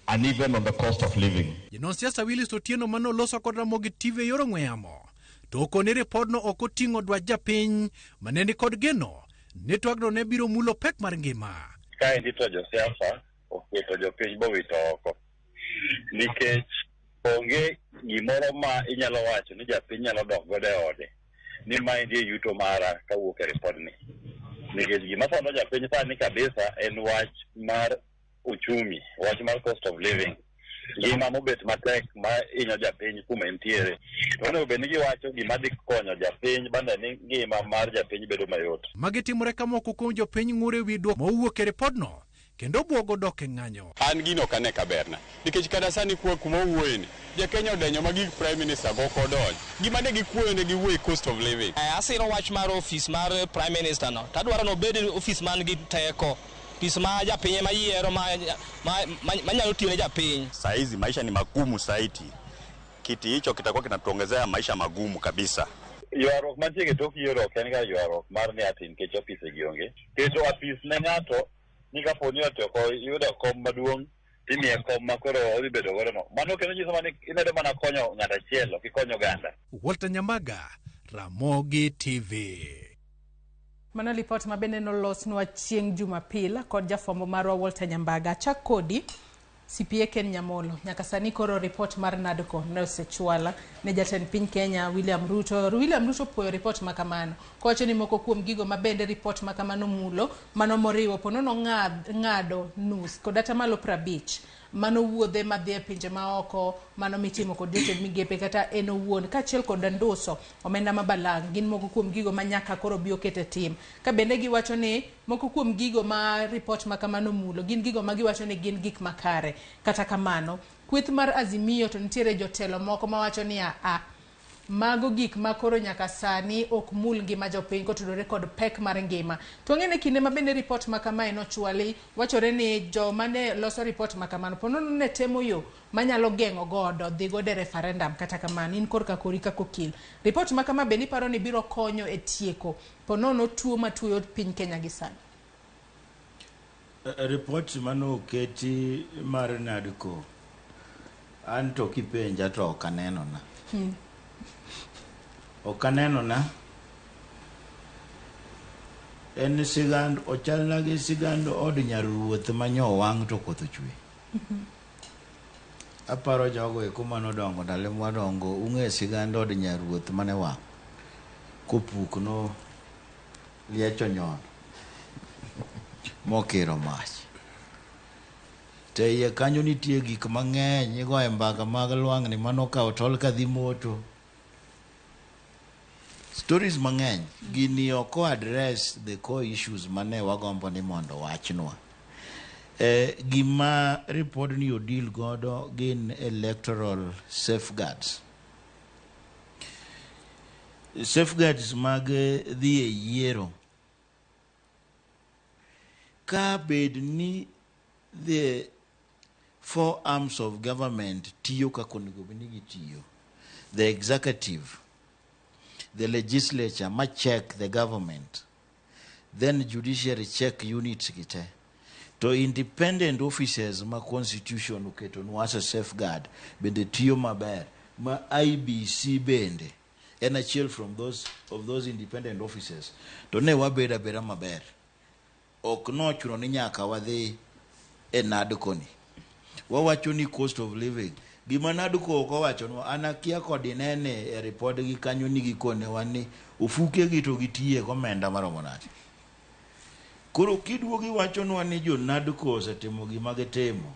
and even on the cost of living. Janon siasa Willis Otieno manoloso kod Ramogi TV e yor ong'we yamo to okoni ripodno ok oting'o dwach japiny mane ni kod geno ni twagno ne biro mulo pek mar ngima. Kaendi to josiasa oketo jopiny bowito oko nikech onge gimoro ma inyalo wacho ni japiny nyalo dok godo e ode ni maendi e yuto mara kawuok e ripodni, nikech gima sando japiny sani kabisa en wach mar uchumi, wach mar cost of living, ngima mobet matek ma hinyo japiny kuma entiere. To onego bed ni giwacho gima dhi konyo japiny bende ni ngima mar japiny bedo mayot. Magi timore ka moko kuom jopiny ng'ur e wi duoko mowuok e ripodno kendo buogo dok e ng'anyo. An gino ok ane ka berna nikech kata sani kuma owuoyeni jakenya odenyo ma gik prime minister go ok odonj gima ne gikuoyo ne giwuoye cost of living. Asiro wach mar ofis mar prime minister no tadwaro ni obed ofis man gi teko, ofis ma japiny ema yiero manyalo tiyo ne japiny. Saa hizi maisha ni magumu zaidi, kiti hicho kitakuwa kinatuongezea maisha magumu kabisa. Ywaruok mantie e tok yiero ok en ga ywaruok mar ni ati nikech ofise gi onge. Keto apis ne ng'ato ni kapo ni ati ok oyudo kom maduong' Timiye kom ma koro odhi bedo godo no. Mano kendo nyiso mana ni imedo mana konyo ng'ato achiel, ok ikonyo oganda. Walter Nyamaga, Ramogi TV. Mano lipot ma bende nolosnwa chieng' Jumapil kod jafwambo marwa Walter Nyambaga. Achak kodi CPA Ken Nyamolo. Nyaka sani koro ripot mar NADCO ne osechwal ne jatend piny Kenya William Ruto. William Ruto puoyo ripot ma kamano kowacho ni moko kuom gigo ma bende ripot ma kamano mulo mano moriwo ponono ng'ado nus kod atamalo 50 mano wuodhe madhi e pinje maoko mano mitimo kod jotend migepe kata en owuon kaachiel kod nduso omenda ma balang' gin moko kuom gigo ma nyaka koro bi oket e tim. Ka bende giwacho ni moko kuom gigo ma ripot ma kamano mulo gin gigo ma giwacho ni gin gik makare. Kata kamano, kweth mar Azimio to nitiere jotelo moko mawacho ni a mago gik ma koro nyaka sani ok mul ngima jopiny kotudore kod pek mar ngima. To wang'e ni kinde ma bende ripot ma kamae nochwali, wachore ni joma ne loso ripot ma kamano po nono ne temo yo manyalo geng'o godo dhi godo e referendum. Kata kamano, in korka kori kaka okil, ripot ma kama bende iparo ni biro konyo e tieko po nono tuo matuoyo piny Kenya gi sani? Ripot manoketi mar NADCO, an to kipenja to ok anenona. Ok anenona. En sigand, ochalna gi sigand od nyar ruoth ma nyo owang' to koth ochwe. Aparo jogo eko manodongo ndalo mwadongo, ung'e sigand od nyar ruoth mane wang' kopukno liech onyono mokiro mach. To e iye kanyo nitie gik mang'eny, igoye mbaka mag lwang'ni manokawo tol kadhi moto. Stories mang'eny, gini ok o address the core issues mane wagombo ni mondo wachnwa. Gima report ni odeal godo gin electoral safeguards. Safeguards mag dhi e yiero. Ka bed ni the four arms of government tiyo kaka onego bed ni gitiyo, the executive, the legislature ma check the government, then judiciary check units gi te, to independent officers ma constitution oketonwa as a safeguard bende tiyo maber, ma IEBC bende en achiel from those of those independent officers, to ne wabedo abeda maber. Ok nochuno ni nyaka wadhi e NADCO ni. Wawacho ni cost of living. Gima NADCO ok owachonwa, an akia kod inene e ripod gi kanyo ni gikonewa ni ofuke gi to gitiye gomenda maromo nade. Koro kiduogo iwachonwa ni jo NADCO osetimo gima gitimo,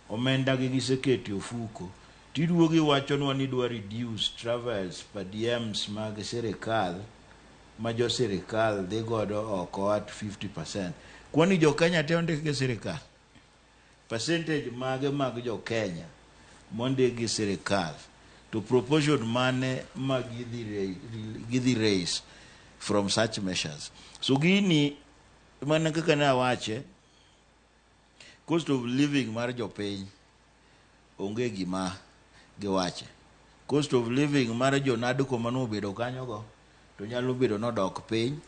omenda gi giseketo e ofuko, tiduogo iwachonwa ni idwa reduce travels per diems mag sirikal ma jo sirikal dhi godo oko at 50%. Kwani jo Kenya te ondik gi sirikal? Percentage mage mag jo Kenya mondik gi sirikal to proportion mane ma gidhi raise from such measures? So gini mana kaka ne awache, cost of living mar jopiny onge gima giwache. Cost of living mar jo NADCO manobedo kanyogo to nyalo bedo nodok piny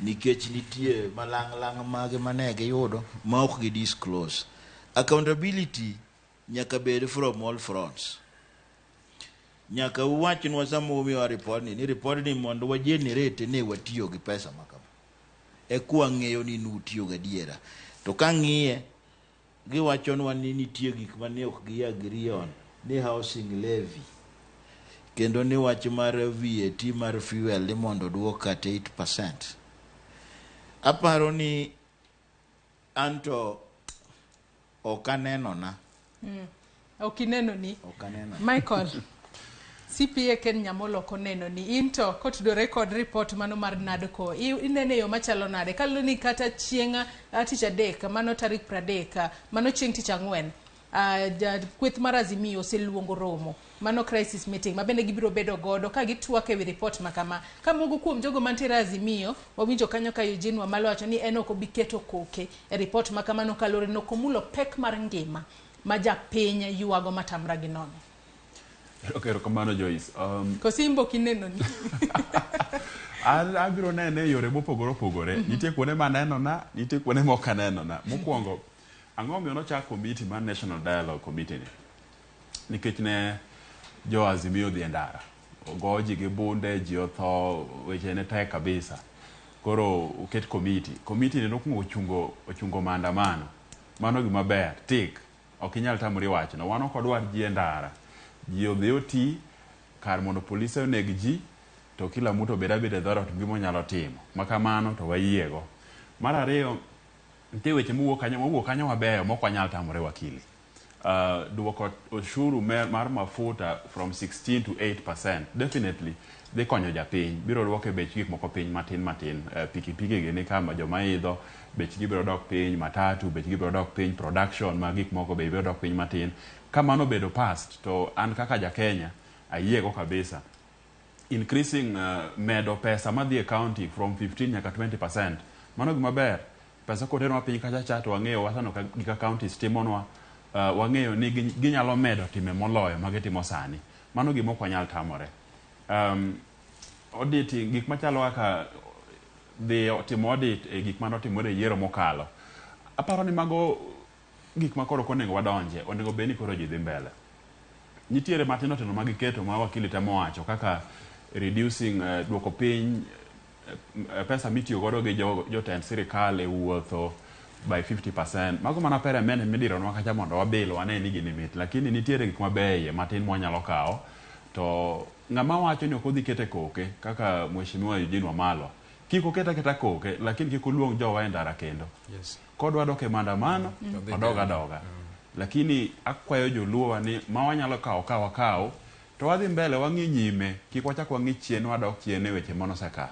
nikech nitie malang'lang' mage mane giyudo ma ok gi disclose. Accountability nyaka bed from all fronts. Nyaka uwachnwa sama umiyowa report ni report ni mondo wa generate ne watiyo gi pesa ma kama. Eka wang'eyo ni nutiyo gadiera. To kang'iye, giwachonwa ni nitie gik mane ok gi agree on, ni housing levy, kendo ni wach mar VAT mar fuel ni mondo oduok at 8%. Aparo ni anto ok anenona. Ok ineno ni. Ok aneno. Michael, CPA Ken Nyamolo ok oneno ni. In to kotudore kod report mano mar NADCO, inene e yo machalo nade? Kaluwore ni kata chieng' tich adek, mano tarik 30, mano chieng' tich ang'wen, kweth mar Azimio oseluongo romo, mano crisis meeting, ma bende gibiro bedo godo ka gitwak ewi report ma kama. Ka moko kuom jogo mantiere Azimio, wawinjo kanyo ka Eugene Wamalwa wacho ni en ok obi keto koke e report ma kamano kaluwore ni ok omulo pek mar ngima ma japiny ywago matamra gi nono. Okay, erokamano Joyce. Kosimbo kineno ni. An abiro nene e yore mopogore opogore. Nitie kuonde ma anenona, nitie kuonde ma ok anenona. Mokwongo, Ang'o omiyo nochak komiti mar National Dialogue Committee ni? Nikech ne jo Azimio odhi e ndara. Ogo ji gi bunde, ji otho, weche ne tek kabisa. Koro oket komiti. Komiti ni nokwongo ochungo, ochungo maandamano. Mano gima ber, tik. Ok inyal tamori wachno. Wan ok wadwar ji e ndara. Ji odhi oti, kar mondo polise oneg ji, to kila mtu obed abeda e dhorot gima onyalo timo. Ma kamano to wayiego. Mar ariyo, nitie weche mowuok kanyo, mowuok kanyo mabeyo mok wanyal tamore wakili. Duoko ushuru mar mafuta from 16 to 8% definitely dhi konyo japiny, biro duoko e bech gik moko piny matin matin. Pikipiki gi ni kama joma idho bechgi biro dok piny, matatu bechgi biro dok piny, production mag gik moko be biro dok piny matin. Ka mano obedo passed to an kaka ja Kenya ayiego kabisa. Increasing medo pesa madhi e county from 15 nyaka 20%, mano gima ber. Pesa kotenwa piny kacha cha to wang'eyo wasano ka gika counties timonwa, wang'eyo ni ginyalo medo time moloyo ma gitimo sani. Mano gima ok wanyal tamore. Auditing, gik machalo kaka dhi timo audit e gik mane otimore e yiero mokalo. Aparo ni mago gik ma koro ok onego wadonje, onego bed ni koro ji dhi mbele. Nitiere matindo tindo ma giketo ma wakili temo wacho kaka reducing, duoko piny pesa mitiyo godo gi jotend sirikal e wuotho by 50%. Mago mana peremende midironwa kacha mondo wabil wane ni gini mit, lakini nitiere gik mabeyo matin mwanyalo kawo. To ng'ama wacho ni ok odhi kete koke kaka Mheshimiwa Eugene Wamalwa, kik oket aketa koke, lakini kik oluong jowa e ndara kendo. Kodwa dok e maandamano, odog adoga. Lakini akwayo joluowa ni ma wanyalo kawo ka wakaw, to wadhi mbele wang'i nyime, kik wachak wang'i chien wadok chien e weche manosekalo.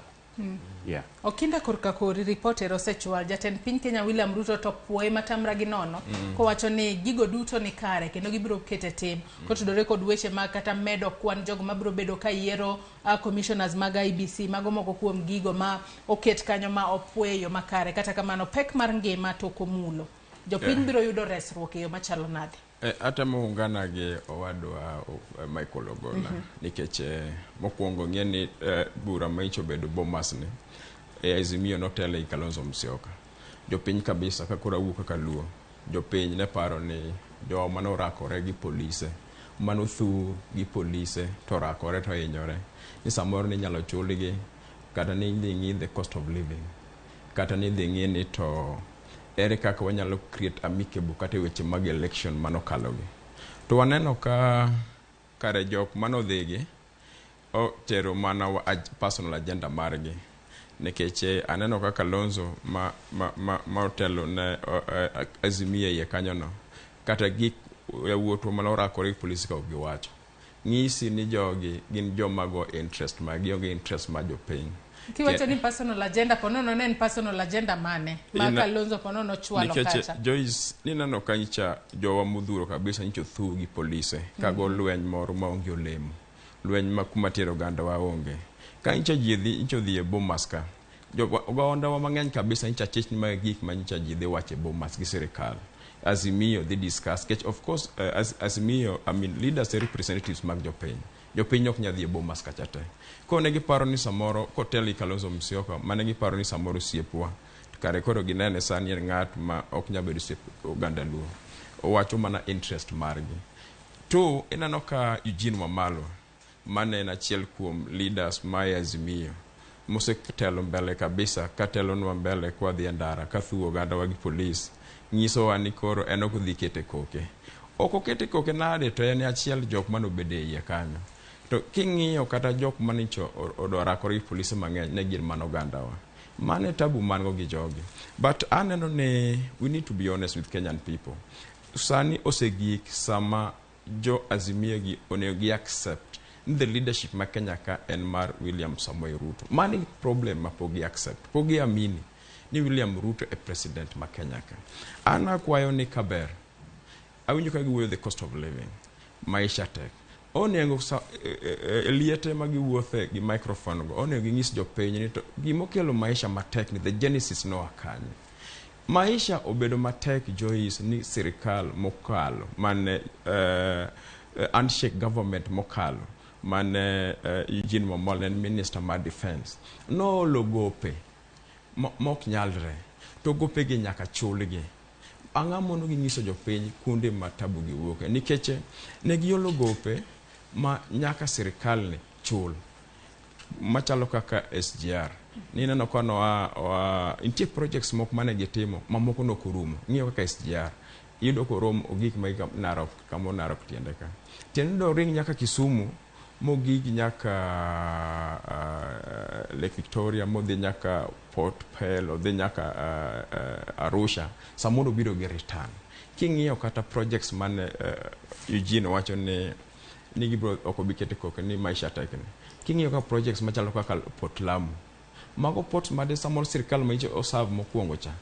Yeah. Okinda korka kori report ero osechwal. Jatend piny Kenya William Ruto to puoye matamra gi nono kowacho ni gigo duto ni kare kendo gibiro kete tim kotudore kod weche mag kata medo kwan jogo mabiro bedo ka yiero commissioners mag IEBC, mago moko kuom gigo ma oket kanyo ma opuoye yo makare. Kata kamano pek mar ngima to ok omulo. Jopiny biro yudo resruok e yo machalo nade? Atemo ungana gi owadwa Michael Ogola nikech mokwongo ng'e ni bura ma obedo Bomas ni e Azimio notele gi Kalonzo Musyoka. Jopiny kabisa ka koro awuok kaka Luo, jopiny ne paro ni jowa manorakore gi polise, manothu gi polise to orakore to hinyore, ni samoro ni inyalo chulgi kata ni idhi ng'i the cost of living, kata ni idhi ng'i ni to ere kaka wanyalo create amicable kata e weche mag election manokalogi. To waneno ka kare jok manodhigi otero mana personal agenda margi nikech aneno kaka Kalonzo ma otelo ne Azimio iye kanyono kata gik yawuotwa manorakore gi polisi ka ok giwacho ng'isi ni jogi gin joma go interest mag gionge interest mar jopiny. Kiwacho ni personal agenda, ponono ne en personal agenda mane ma Kalonzo ponono chwalo Nikech kacha? Joyce, nineno ka nyicha jowa modhuro kabisa nyicha othu gi polise kago lweny moro maonge olemo, lweny ma kuma tero oganda wa onge ka nyicha ji dhi nyicha odhi e Bomas ka ogandawa mang'eny kabisa nyicha chich ni mag gik ma nyicha ji dhi wacho e Bomas gi sirikal Azimio dhi discuss nikech of course Azimio, I mean, leaders e representatives mag jopiny, jopiny ok nyal dhi e Bomas kacha te. Koro ne giparo ni samoro kotel gi Kalonzo Musyoka mane giparo ni samoro osiepwa, to kare koro ginene sani en ng'at ma ok nyal bedo osiep oganda Luo, owacho mana interest margi. To ineno ka Eugene Wamalwa mane en achiel kuom leaders ma e Azimio mosetelo mbele kabisa katelonwa mbele kwadhi e ndara kathuo ogandawa gi polis nyisowa ni koro en ok odhi kete koke. Ok okete koke nade to en achiel jok manobedo e iye kanyo. To king'iyo kata jok manicho orakore gi polise mang'eny ne gin mana ogandawa. Mano e tabu man go gi jogi. But aneno ni we need to be honest with Kenyan people. Sani osegik sama jo Azimio gi onego gi accept ni the leadership ma Kenya ka en mar William Samoei Ruto. Mano e problem ma pok gi accept. Pok gi amini ni William Ruto e president ma Kenya ka. An akwayo ni kaber, awinjo ka giwuoyo the cost of living, maisha tek. Onego e liete ma giwuothe gi microphone go, onego ginyis jopiny ni to gimokelo maisha matek ni the genesis noa kanye. Maisha obedo matek, Joyce, ni sirikal mokalo mane handshake government mokalo mane Eugene Wamalwa ne en minister mar defense noolo gope mok nyalre to gopegi nyaka chulgi. Ang'a mono ginyiso jopiny kuonde ma tabu gi wuoke nikech ne giolo gope ma nyaka sirikal ni chul machalo kaka SGR nineno ka noa oa nitie projects moko mane gitimo mamoko nok orumo ng'iyo kaka SGR iyudo korom ogik ma Narok kamo Narok tiende ka tiende do ring nyaka Kisumu mogik nyaka Lake Victoria modhi nyaka Port Bell odhi nyaka Arusha samoro biro gi return king'iyo kata projects mane Eugene wacho ni gibiro ok obi kete koke ni maisha tek ni king'iyo ka projects machalo kaka Port Lamu mago port made samoro sirikal ma oserve mokwongo cha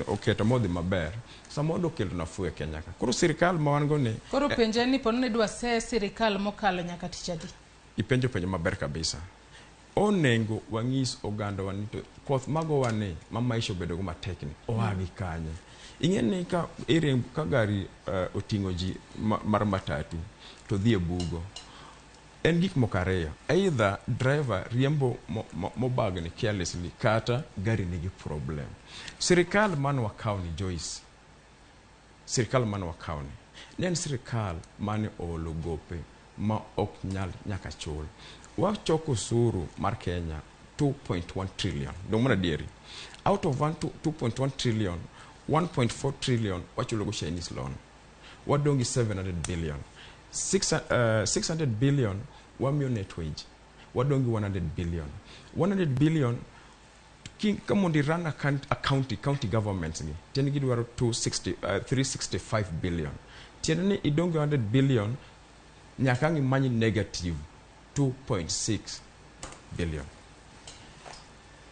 oketo modhi maber samoro okelo nafuu e Kenya ka koro sirikal ma wan go ni koro penje ni pono ne dwa se sirikal mokalo nyaka tich adi ipenjo penjo maber kabisa onengo wang'is oganda wa ni to koth magowa ni ma maisha obedo go matek ni oa gi kanye ing'e ni ka iriembo ka gari oting'o ji mar matatu to dhi e bugo en gik moko ariyo either driver riembo mobagni carelessly kata gari nigi problem sirikal mane wakawo ni Joyce sirikal mane wakawo ni ne en sirikal mane oolo gope ma ok nyal nyaka chul wachoko osuru mar Kenya 2.1 trillion dong mana adieri out of 2.1 trillion 1.4 trillion wachulogo Chinese loan wadong' gi 700 billion 600 billion wamiyo net wage wadong' gi 100 billion 100 billion ka mondo i run a county governments gi tiende gidwaro 365 billion tiende ni idong' gi 100 billion nyaka ang' imany negative 2.6 billion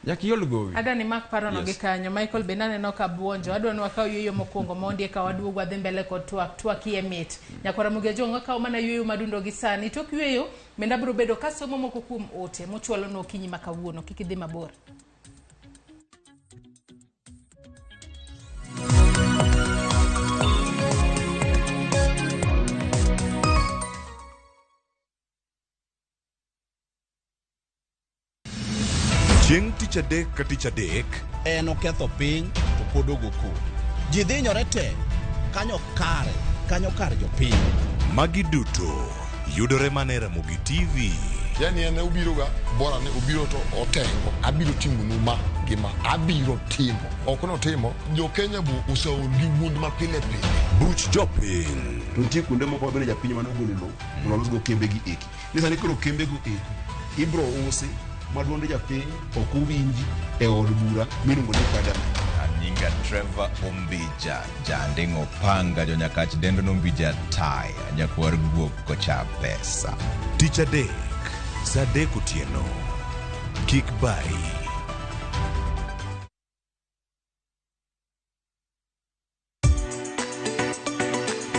nyaka iol gowi adani mak parono gi kanyo Michael bende aneno ka buonjo adwa ni wakaw yueyo mokwongo mondi eka waduog wadhi mbele kod twak twak iye mit nyakwara Mugejo wakaw mana yueyo madundo gi sani tok yueyo bende abiro bedo kasomo moko kuom ote mochwalo okinyi ma kawuono kik idhi mabor. Chieng' tich adek ka tich adek en oketho piny to pod ogo koko ji dhinyore te kanyo kare kanyo kar jopiny magi duto yudore mana e Ramogi TV. Yani en obiro ga bora ni obiro to otengo abiro timonu ma gi ma abiro timo ok notimo jo Kenya bu oseol gi wuond ma pile pile Buch jopiny to nitie kuonde moko mabende japiny mane ogolo lowo mondo olosgo kembe gi eki ni sani koro kembego eki ibro usi ma duond japiny ok owinji e od bura miluongo ni parliament. Anyinga Trevor Ombija, janding'o panga jonyakach dendo nombija taya, nyakwar guok kocha pesa. Tich adek saa 3 otieno kik bayi.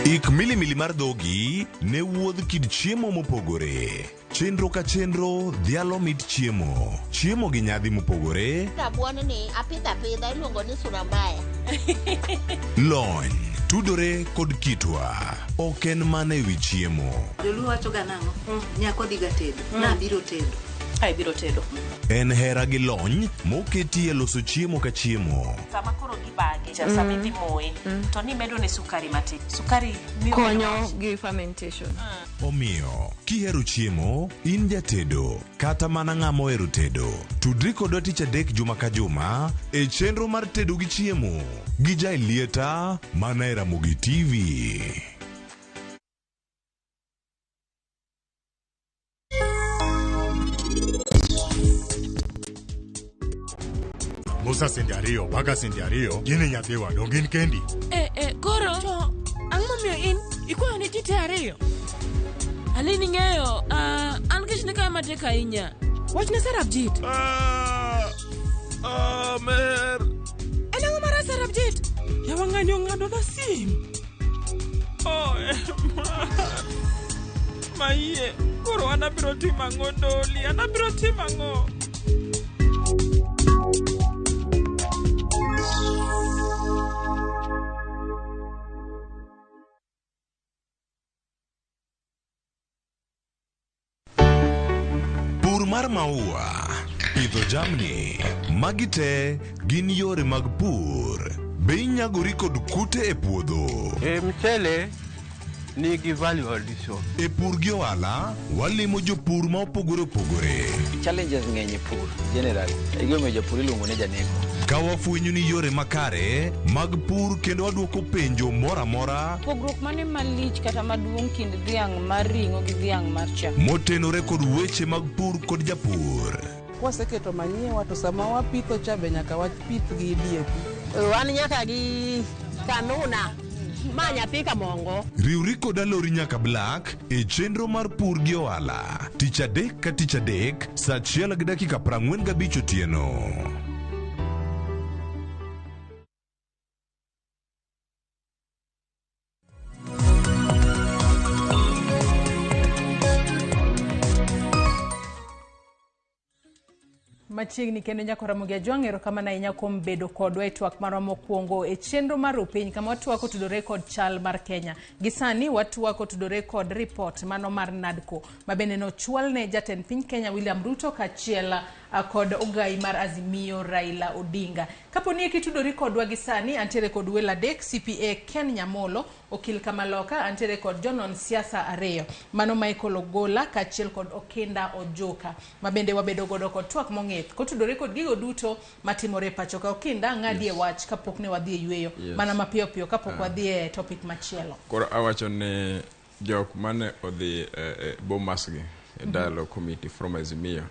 Ik milimili mar dhogi ne wuodh kit chiemo mopogore. Chenro ka chenro dhialo mit chiemo. Chiemo gi nyadhi mopogore. Rabuon ni apidho apidha iluongo ni sura mbaya. Lony tudore kod kitwa. Ok en mana ewi chiemo. Joluo wacho ga nang'o? Nyako dhi ga tedo. Nabiro tedo. Ai biro tedo. En hera gi lony moketi e loso chiemo ka chiemo. Sama koro gibage, sama idhi moye, to ni medo ne sukari matin. Sukari miyo konyo gi fermentation. Omiyo, kihero chiemo, in jatedo, kata mana ng'ama ohero tedo. Tudri kodwa tich adek juma ka juma e chenro mar tedo gi chiemo gi Jaelieta mana e Ramogi TV. Musa sendi ariyo, Baga sendi ariyo, gini nyathiwa, dong gin kendi. Koro to ang'o momiyo in ikwayo ne ji te ariyo? Alini ng'eyo, an kech ne kaya matek ahinya. Wachne Sarabjit. Mer. En ang'o marach Sarabjit? Yawa ng'ani ong'ado na sim. Oh, Maiye, koro an abiro timo ang'o Doli? An abiro timo ang'o? Pur mar maua, pidho jamni, magi te gin yore mag pur. Be inyagori kod kute e puodho? E mchele nigi value addition. E pur gi ohala, walimo jopur ma opogore opogore. Challenges ng'eny e pur generally. E gimomiyo japur iluongo ni janeko. Ka wafwenyo ni yore makare mag pur kendo wadwoko penjo moro amora Pogruok mane malich kata maduong' kind dhiang' mar ring'o gi dhiang' mar chak? motenore kod weche mag pur kod japur. Kwaseketo manyiwa to sama wapitho cha be nyaka wapith gi DAP. Wan nyaka gi kanuna ma nyathi kamongo. Riwri kod Alori nyaka Black e chenro mar pur gi ohala tich adek ka tich adek saa achiel gi dakika 45 otieno. Machiegni kendo nyako Ramogi Ajwang', erokamano ahinya kuom bedo kodwa e twak marwa mokwongo e chenro mar Rupiny kama watwako tudore kod chal mar Kenya. Gi sani watwako tudore kod ripot mano mar NADCO ma bende nochwal ne jatend piny Kenya William Ruto kaachiel kod ogai mar Azimio Raila Odinga. Kapo ni kitudori kodwa gi sani, antiere kod welo adek, CPA Ken Nyamolo, okil Kamaloka, antiere kod jonon siasa ariyo, mano Michael Ogola kaachiel kod Okinda Ojuka, ma bende wabedo godo kod twak mong'ith kotudore kod gigo duto matimore e pacho ka. Okinda, ng'adie wach kapok ne wadhi e yweyo, mana mapiyo piyo kapok wadhi e topic machielo. Koro awacho ni jok mane odhi e Bomas gi e dialogue committee from Azimio,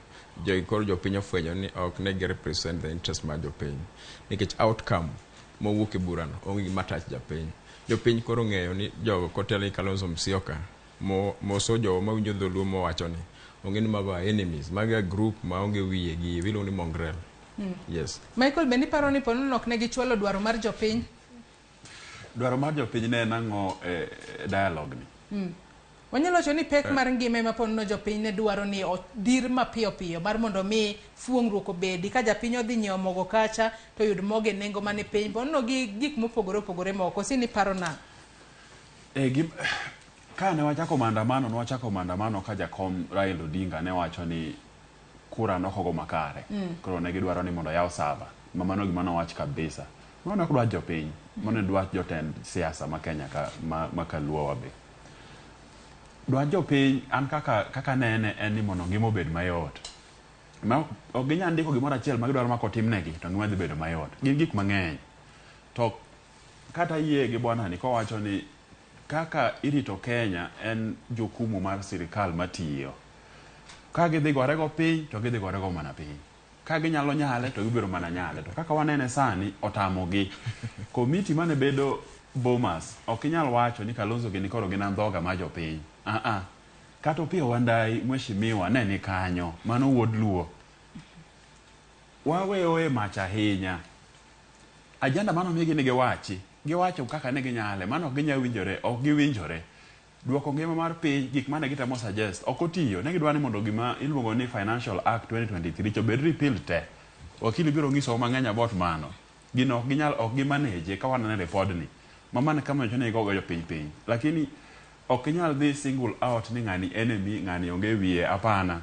jogi koro jopiny ofwenyo ni ok ne gi represent the interest mar jopiny nikech outcome mowuok e burano onge gima touch japiny. Jopiny koro ng'eyo ni jogo kotelo gi Kalonzo Musyoka moso jogo mawinjo dholuo mowacho ni onge ni mago are enemies, mago a group maonge wiye gi iluongo ni mongrel. Yes. Michael, bende iparo ni ponono ok ne gichwalo dwaro mar jopiny? Dwaro mar jopiny ne en ang'o e dialogue ni? Wanyalo wacho ni pek mar ngima ema ponono jopiny ne dwaro ni odir mapiyo piyo mar mondo mi fuong'ruok obedi. Ka japiny odhi nyiewo mogo kacha to yud mogo e nengo mane piny, ponono gi gik mopogore opogore moko. Si ni paro nang'o? Ka ne wachako maandamano, ne wachako maandamano ka jakom Raila Odinga ne wacho ni kura nokogo makare. Koro ne gidwaro ni mondo oyaw sava. Ma mano gima nowach kabisa. Mano ne ok dwach jopiny, mano ne dwach jotend siasa ma Kenya ka ma kaluowa be. Dwach jopiny an kaka nene en ni mondo ngima obed mayot. Ma ok ginyal ndiko gimoro achiel ma gidwaro ma kotimnegi to ngima dhi bedo mayot. Gin gik mang'eny. To kata yie gi bwana ni kowacho ni kaka irito Kenya en jukumu mar sirikal matiyo. Ka gidhi gorego piny to gidhi gorego mana piny. Ka ginyalo nyale to gibiro mana nyale. To kaka wanene sani otamogi. Komiti mane bedo Bomas ok inyal wacho ni Kalonzo gini koro gin andhoga mar jopiny. Kata Opiyo Wandayi mheshimiwa ne ni kanyo, mano wuod Luo. Waweyo e mach ahinya. Ajenda mano migi ni giwachi, giwacho kaka ne ginyale, mano ok ginyal winjore, ok giwinjore. Duoko ngima mar piny, gik mane gitemo suggest, ok otiyo. Ne gidwa ni mondo gima iluongo ni Financial Act 2023 obed repealed te. Wakili biro nyisowa mang'eny about mano. Gino ok ginyal, ok gimanage ka waneno repod ni. Mamane kama wacho ni gigogo jopiny piny. Lakini ok inyal dhi single out ni ng'ani enemy, ng'ani onge wiye, hapana.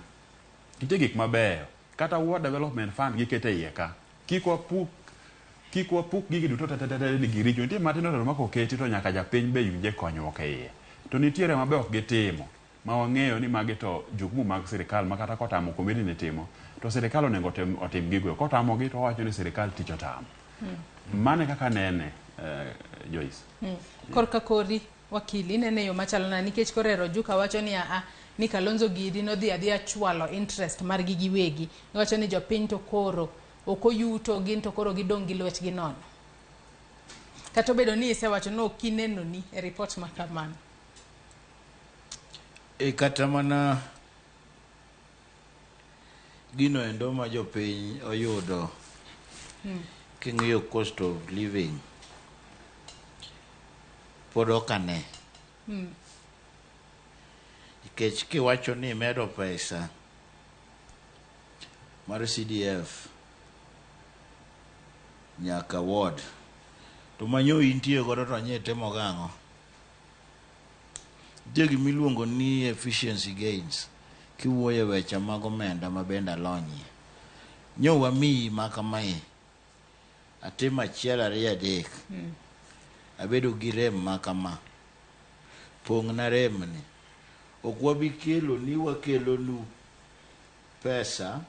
Nitie gik mabeyo. Kata World Development Fund gikete iye ka. Kik wapuk gigi duto te ni giricho. Nitie matindo tindo ma koketi to nyaka japiny be winje konyruok e iye. To nitiere mabe ok gitimo. Ma wang'eyo ni magi to jukumu mag sirikal ma kata kotamo komiti ni timo, to sirikal onego otim gigo. Kotamogi to wawacho ni sirikal tich otamo. Mano e kaka nene, Joyce. Korka kori, wakili, inene yo machalo nade? Nikech koro ero Ojuka wacho ni ni Kalonzo giri nodhi adhiya chwalo interest margi giwegi. Giwacho ni jopiny to koro ok oyuto, gin to koro gidong' gi lwetgi nono. Kata obedo ni isewacho ni ok inenoni e report ma kamano. Kata mana gino endo ma jopiny oyudo king'iyo cost of living pod ok ane. Nikech kiwacho ni imedo pesa mar CDF nyaka ward to manyo intie godo to nye timo gang'o? Nitie gima iluongo ni efficiency gains kiwuoyo e weche mag omenda ma bende alonyie. Nyo wamiyi ma kamae Atimo achiel ariyo adek. Abedo gi rem ma kama. Pong'na remni. Ok wabi kelo ni wakelonu pesa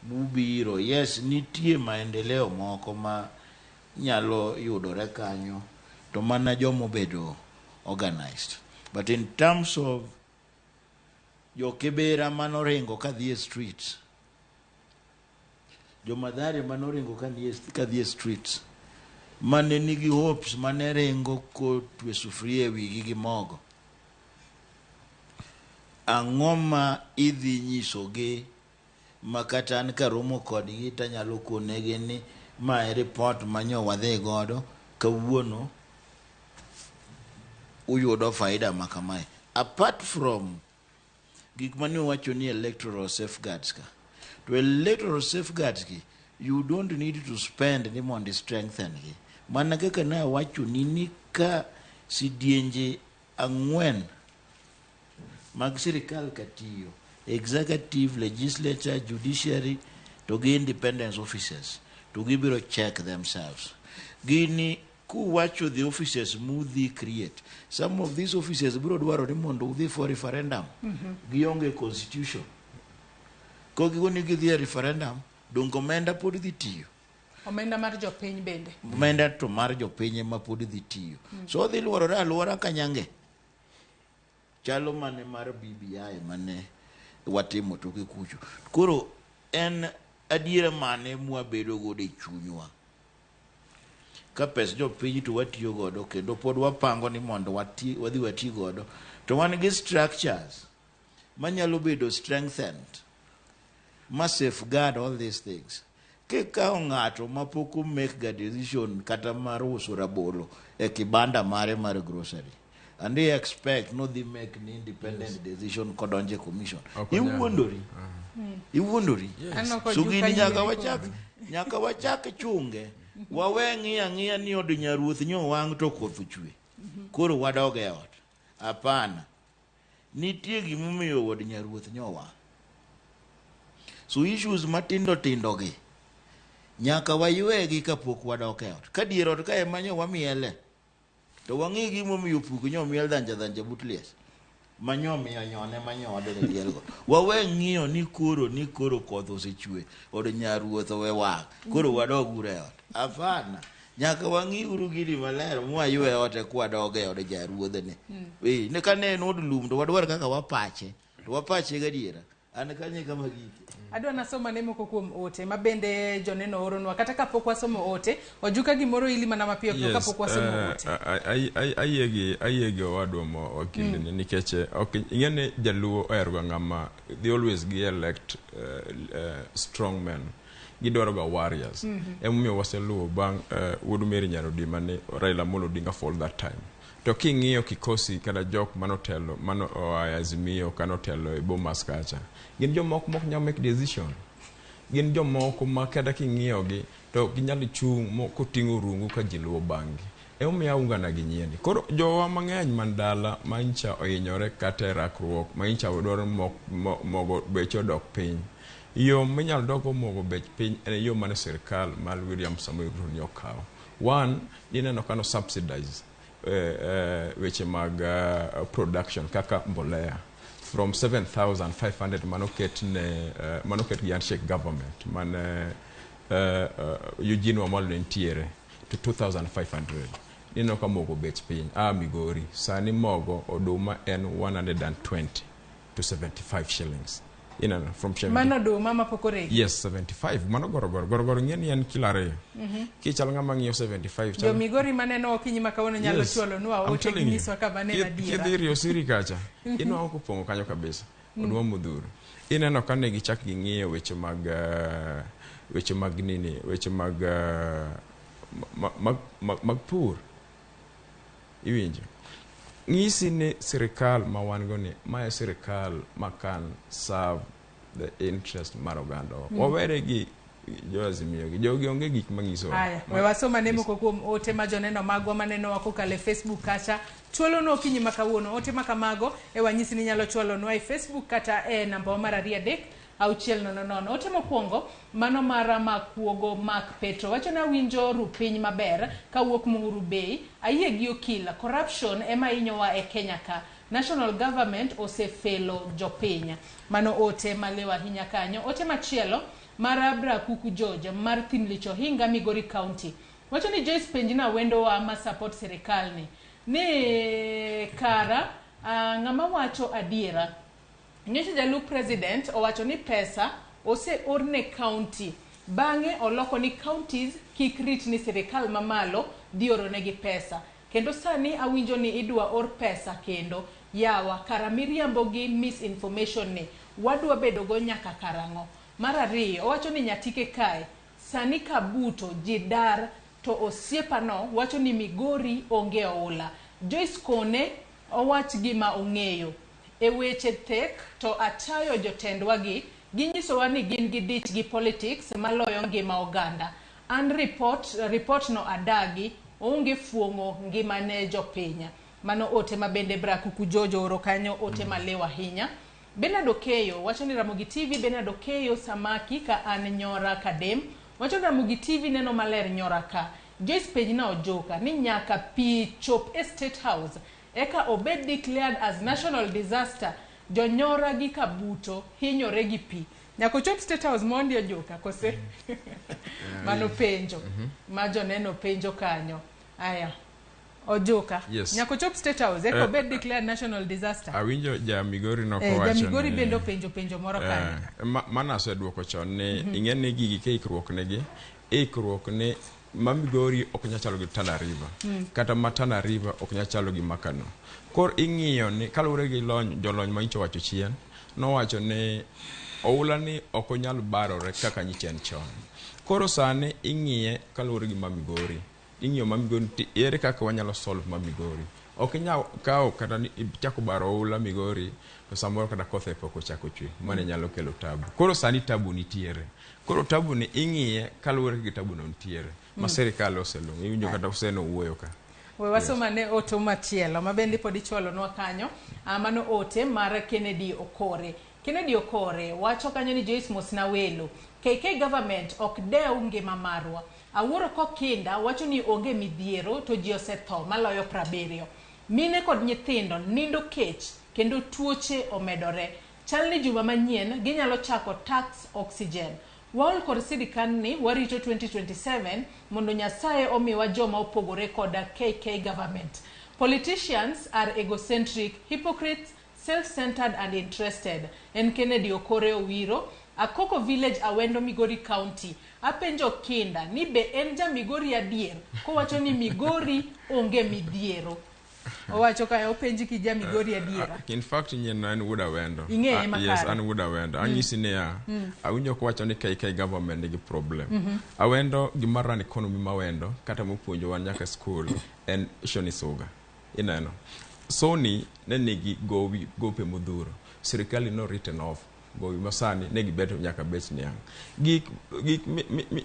mubiro. Yes, nitie maendeleo moko ma nyalo yudore kanyo to mana jomobedo organized. But in terms of jokibera manoringo kadhi e streets, jomadhare manoringo kadhi e streets, mane nigi hopes mane ringo kotwe sufuria e wigi gi mogo. Ang'o ma idhi nyisogi ma kata an karomo kodgi tanyalo konegi ni ma e report manyo wadhi godo kawuono uyudo faida ma kamae. Apart from gik mane owacho ni electoral safeguards ka to electoral safeguards gi you don't need to spend ni mondo i strengthen gi mana kaka ne awacho ni ni ka sidienje ang'wen mag sirikal ka tiyo executive legislature judiciary to gi independence officers to gibiro check themselves gini kuwacho the offices mudhi create some of these offices biro dwaro ni mondo udhi for referendum gionge constitution kogigo ni gidhi e referendum donge omenda pod dhi tiyo Omenda mar jopiny bende. omenda to mar jopiny ema pod dhi tiyo so odhi luorore aluora kanyange chalo mane mar BBI mane watimo toke kucho koro en adiera mane mwabedo godo e chunywa ka pes jopiny to watiyo godo kendo pod wapango ni mondo wati, wadhi wati godo to wan gi structures manyalo bedo strengthened ma safeguard all these things kikawo ng'ato mapok o make ga decision kata mar uso rabolo e kibanda mare mar grocery and he expect nodhi make ni independent yes. decision kodonje commission Ok onyal. iwuondori iwuondori Aneno ka so ojuka gini yie nyaka koro. wachak nyaka wachak chunge wawe ng'iyo ang'iya ni od nyaruoth nyo wang' to koth ochwe koro wadog e ot hapana nitie gimomiyo od nyaruoth nyo wang' so issues matindo tindo gi nyaka waywegi kapok wadok e ot ka dier ot ka ema nyo wamiele to wang'i gimomiyo puk nyo miel dhanja dhanja but liech manyo miyo nyone manyo ode ne lielgo wawe ng'iyo ni koro ni koro koth osechwe od nyaruoth owe wang' koro wadog uru e ot hapana nyaka wang'i uru gini maler mwaywe ot e kwadog e od jaruodhni eh ne kane en od lum to wadwar kaka wapache to wapache gadiera an kanye kama gike Adwa nasoma ne moko kuom ote ma bende joneno oronwa kata kapok wasomo ote ojuka gimoro ili mana mapiyo piyo kapok wasomo ote. Ayie gi owadwa ma wakili ni nikech ok ing'e ni jaluo ohero ga ng'ama they always gi elect strong men gidwaro ga warriors emomiyo waseluwo bang' wuod Mary Nyarodima ni Raila Amolo Odinga for all that time to king'iyo kikosi kata jok manotelo mano oa e Azimio kanotelo e Bomas kacha gin jomoko mok nyal make decision gin jomoko ma kata king'iyogi to ginyalo chung' mo koting'o rungu ka ji luwo bang'gi emomiyo aungana gi nyieni koro jowa mang'eny man dala ma ncha ohinyore kata e rakruok ma ncha dwaro mogo beche odok piny yo minyalo dokgo mogo bech piny en yo mane sirikal mar William Samoei Ruto ni okawo one ineno ka no subsidize weche mag production kaka mbolea from 7500 manoket ne manoket gi handshake government mane Eugene Wamalwa ne nitiere to 2500 ineno ka mogo bech piny a Migori sani mogo oduma en 120 to 75 shillings ineno from 70 Mano oduma mapok oregi. yes 75 mano gorogoro gorogoro ing'e ni en kilo ariyo kichal ng'ama ng'iyo 75 chal Jo Migori maneno okinyi ma kawuono nyalo Yes, chwalonwa I'm ote telling you. ginyiswa kama ne en adiera. Kidhi Rio Siri kacha inwang'o kopong'o kanyo kabisa oduma modhuro ineno ka ne gichak ging'iyo weche mag weche mag nini weche mag mag pur iwinjo ng'isi ni sirikal ma wan go ni ma e sirikal ma can serve the interest mar oganda wa wawere gi jo Azimio gi jogi onge gik manyiso Aya, we wasom ane moko kuom ote ma joneno magwa manenowa kokalo e Facebook kacha. Thuolono okinyi ma kawuono, ote ma kamago e wanyisi ni inyalo chwalonwa e Facebook kata e namba wa mar 23 600. Ote mokwongo mano mara Makuogo Mark Petro wacho ni awinjo rupiny maber kawuok Muhuru Bay, ayie gi okila, corruption ema hinyowa e Kenya ka. National government osefelo jopiny. Mano ote maliw ahinya kanyo. Ote machielo mar Abra Kuku George mar Thimlich Ohinga Migori County wacho ni Joyce penjna wendowa ma support sirikal ni ni kara ng'ama wacho adiera. Nyocha jalup president owacho ni pesa oseor ne county bang'e oloko ni counties kik rit ni sirikal mamalo dhi oronegi pesa kendo sani awinjo ni idwa or pesa kendo yawa kara miriambo gi misinformation ni wadwa bedogo nyaka karang'o. Mar ariyo owacho ni Nyatike kae sani kabuto ji dar to osiepano wacho ni Migori onge oula. Joyce Kone owach gima ong'eyo. E weche thek to achayo jotendwa gi ginyisowa ni gin gi dich gi politics maloyo ngima oganda. An report no adagi onge fuong'o ngima ne jopiny. Mano ote ma bende Brakuku Jojo oro kanyo, ote maliw ahinya. Bernard Okeyo wacho ni Ramogi TV, Bernard Okeyo Samaki ka an Nyora Kadem wacho ni Ramogi TV neno maler Nyora ka. Joyce penjna ojuka ni nyaka pi chop e State House eka obed declared as national disaster. Jonyora gi Kabuto hinyore gi pi. Nyaka ochop State House mondi ojuka kose? Mano penjo ma joneno penjo kanyo. Aya. Ojuka. Yes. Nyaka ochop State House eka obed declared national disaster. Awinjo ja Migori no kowacho Ja Migori bende openjo penjo moro kanyo. Mana aseduoko chon ni ing'e ni gigi ka ikruok negi, ikruok ne ma Migori ok nyal chalo gi Tana River. Kata ma Tana River ok nyal chalo gi Makano. Koro ing'iyo ni kaluwore gi lony jolony ma nyocha owacho chien, nowacho ni oula ni ok onyal barore kaka nyicha en chon. Koro sani ing'iye kaluwore gi ma Migori. Ing'iyo ma Migori ti ere kaka wanyalo solve ma Migori. Ok inyal kawo kata ni ichako baro oula Migori to samoro kata koth e pok ochako chwe. Mano nyalo kelo tabu. Koro sani tabu nitiere. Koro tabu ni ing'iye kaluwore gi tabu no nitiere. Ma sirikal oselong'o. Iwinjo kata Hussein owuoyo ka. We wasomane ote machielo ma bende pod ichwalonwa kanyo. Mano ote mar Kennedy Okore. Kennedy Okore wacho kanyo ni Joyce mosna welo. KK government ok dew ngima marwa. Awuoro kokinda wacho ni onge midhiero to ji osetho maloyo 70. Mine kod nyithindo nindo kech kendo tuoche omedore. Chal ni juma manyien ginyalo chako tax oxygen. Waol kod sirikal ni warito 2027 mondo Nyasaye omiwa joma opogore koda KK government. Politicians are egocentric, hypocrites, self-centered and interested. En Kennedy Okore Owiro, Akoko Village, Awendo, Migori County. Apenjo Kinda ni be en ja Migori adier kowacho ni Migori onge midhiero. Owacho ka openji ki ja Migori adiera. In fact nyien an wuod Awendo. Ing'eye Yes, makare. an wuod Awendo. Anyisi niya, awinjo kowacho ni KK government nigi problem. Awendo gima run economy ma Awendo kata mopuonjowa nyaka e school en Shoni Suga. Ineno. Sony ne nigi gowi gope modhuro. Sirikal no written off gowi masani ne gibeto nyaka bech niang'. Gik gik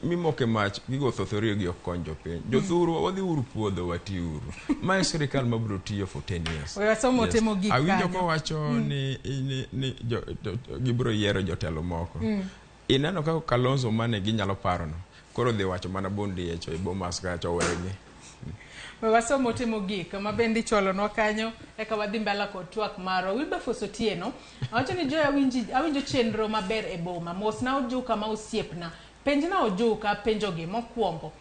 mimoke mach gigo thothore gi ok kony jopiny. Jothurwa wadhi uru puodho watiuru. Ma e sirikal mabiro tiyo for 10 years. We wasomo ote mogik Awinjo kanyo. kowacho ni gibiro yiero jotelo moko. Ineno kaka Kalonzo mane ginyalo parono. Koro dhi wacho mana Bondiech e Bomas kacha owegi. We wasomo ote mogik ma bende ichwalonwa kanyo eka wadhi mbele kod twak marwa. Wilberforce Otieno awacho ni Joy awinjo chenro maber e boma. Mosna Ojuka ma osiepna. Penjna Ojuka penjogi mokwongo.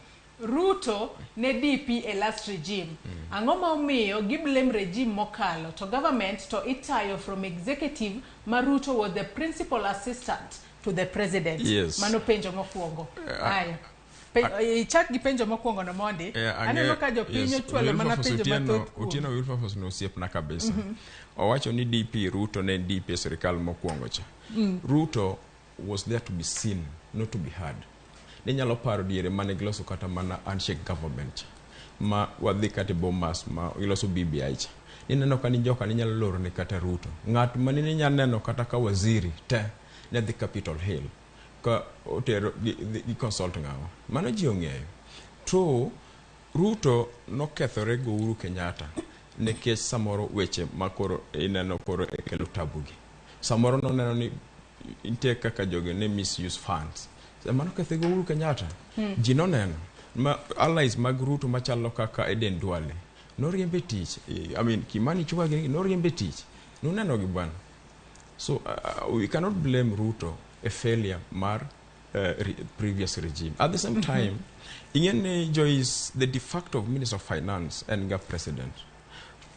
Ruto ne DP e last regime. Ang'o ma omiyo gi blame regime mokalo to government to itayo from executive ma Ruto was the principal assistant to the president. Yes. Mano penjo mokwongo. Aya. Ichak gi penjo mokwongo no mondi. Aneno ka jopiny ochwalo mana Wilberforce penjo mathoth kuom. Otieno Wilberforce ne osiepna kabisa. Owacho ni DP Ruto ne DP e sirikal mokwongo cha. Ruto was there to be seen, not to be heard. Ninyalo paro diere mane giloso kata mana handshake government cha. Ma wadhi kata e Bomas ma giloso BBI cha. Nineno ka ni joka ninyalo loro ne kata Ruto. Ng'at mane ninyalo neno kata ka waziri te ne dhi Capitol Hill ka otero gi consult ng'awa. Mano ji ong'eyo. To Ruto nokethore go Uhuru Kenyatta nikech samoro weche ma koro ineno koro e kelo tabu gi. Samoro noneno ni nitie kaka jogi ne misuse funds. Mano ketho go Uhuru Kenyatta. Ji noneno ma allies mag Ruto machalo kaka Eden Duale noriembe tich. I mean, Kimani Ichung'wah gini noriembe tich. Nuneno gi bwana. So we cannot blame Ruto a failure mar previous regime. At the same time, ing'e ni Joyce, the de facto Minister of Finance en ga president.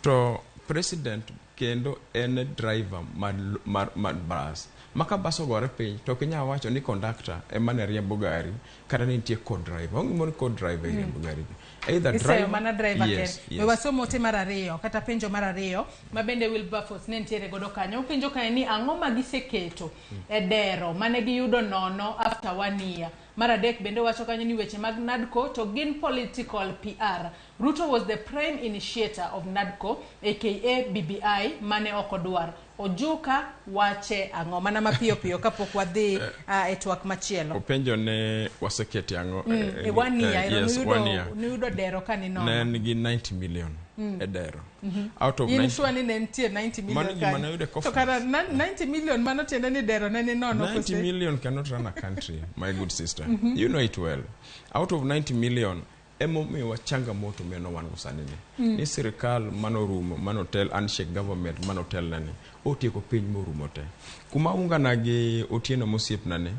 To president kendo en driver mar bus. Maka bus ogore piny, to ok inyal wacho ni conductor ema ne riembo gari, kata ni nitie co-driver. Onge gimoro ni co-driver e riembo gari. Either Iseyo driver, mana driver yes, kende. Yes. We wasom ote mar ariyo kata penjo mar ariyo ma bende Wilberforce ne nitiere godo kanyo. Openjo kae ni ang'o ma giseketo e dero mane giyudo nono after one year. Mar adek bende wacho kanyo ni weche mag NADCO to gin political PR. Ruto was the prime initiator of NADCO aka BBI mane ok odwar. Ojuka wache ang'o? Mana mapiyo piyo kapok wadhi e twak machielo. Openjo ne wasekete ang'o? E one year, ero yes, one year. nuyudo dero ka ni nono. Ne en gi 90 million e dero. Out of In 90 sure ni ne nitie 90 million Mano gima kanyo? ne oyudo e To coffers. kara 90 million mano tiende ni dero ne ni nono 90 kose? million cannot run a country, my good sister. You know it well. Out of 90 million, emomiyo changamoto meno wan go sani ni. Ni sirikal manorumo, manotel, handshake government manotel nani, otieko piny morumo te. Kuma ungana gi Otieno mosiepna ni,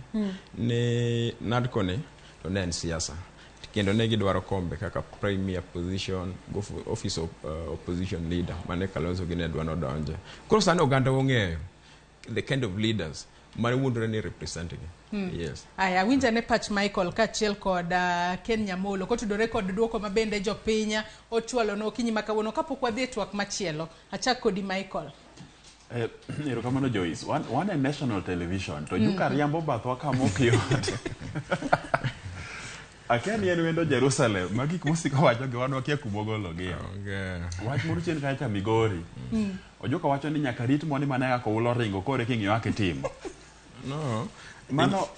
ni NADCO ni, to ne en siasa. Kendo ne gidwaro kombe kaka premier position, go for office of opposition leader, mane Kalonzo gi ne dwa nodonje. Koro sani oganda ong'eyo the kind of leaders mane wuondore ni represent gi. Yes. Aya, winja ne pach Michael kaachiel kod Ken Nyamolo kotudore kod duoko ma bende jopiny ochwalo no okinyi ma kawuono kapok wadhi e twak machielo. Achak kodi Michael. Erokamano Joyce. Wan e national television to Juka riambo bathwa kama ok yot. Akia ni en wendo Jerusalem ma gik mosiko wacho gi wan wakia kumogologie. Wach moro chien kacha cha Migori. Ojuka wacho ni nyaka rit mondi mana kaka oula oringo koro eka ing'iyo kaka itimo. No. Mano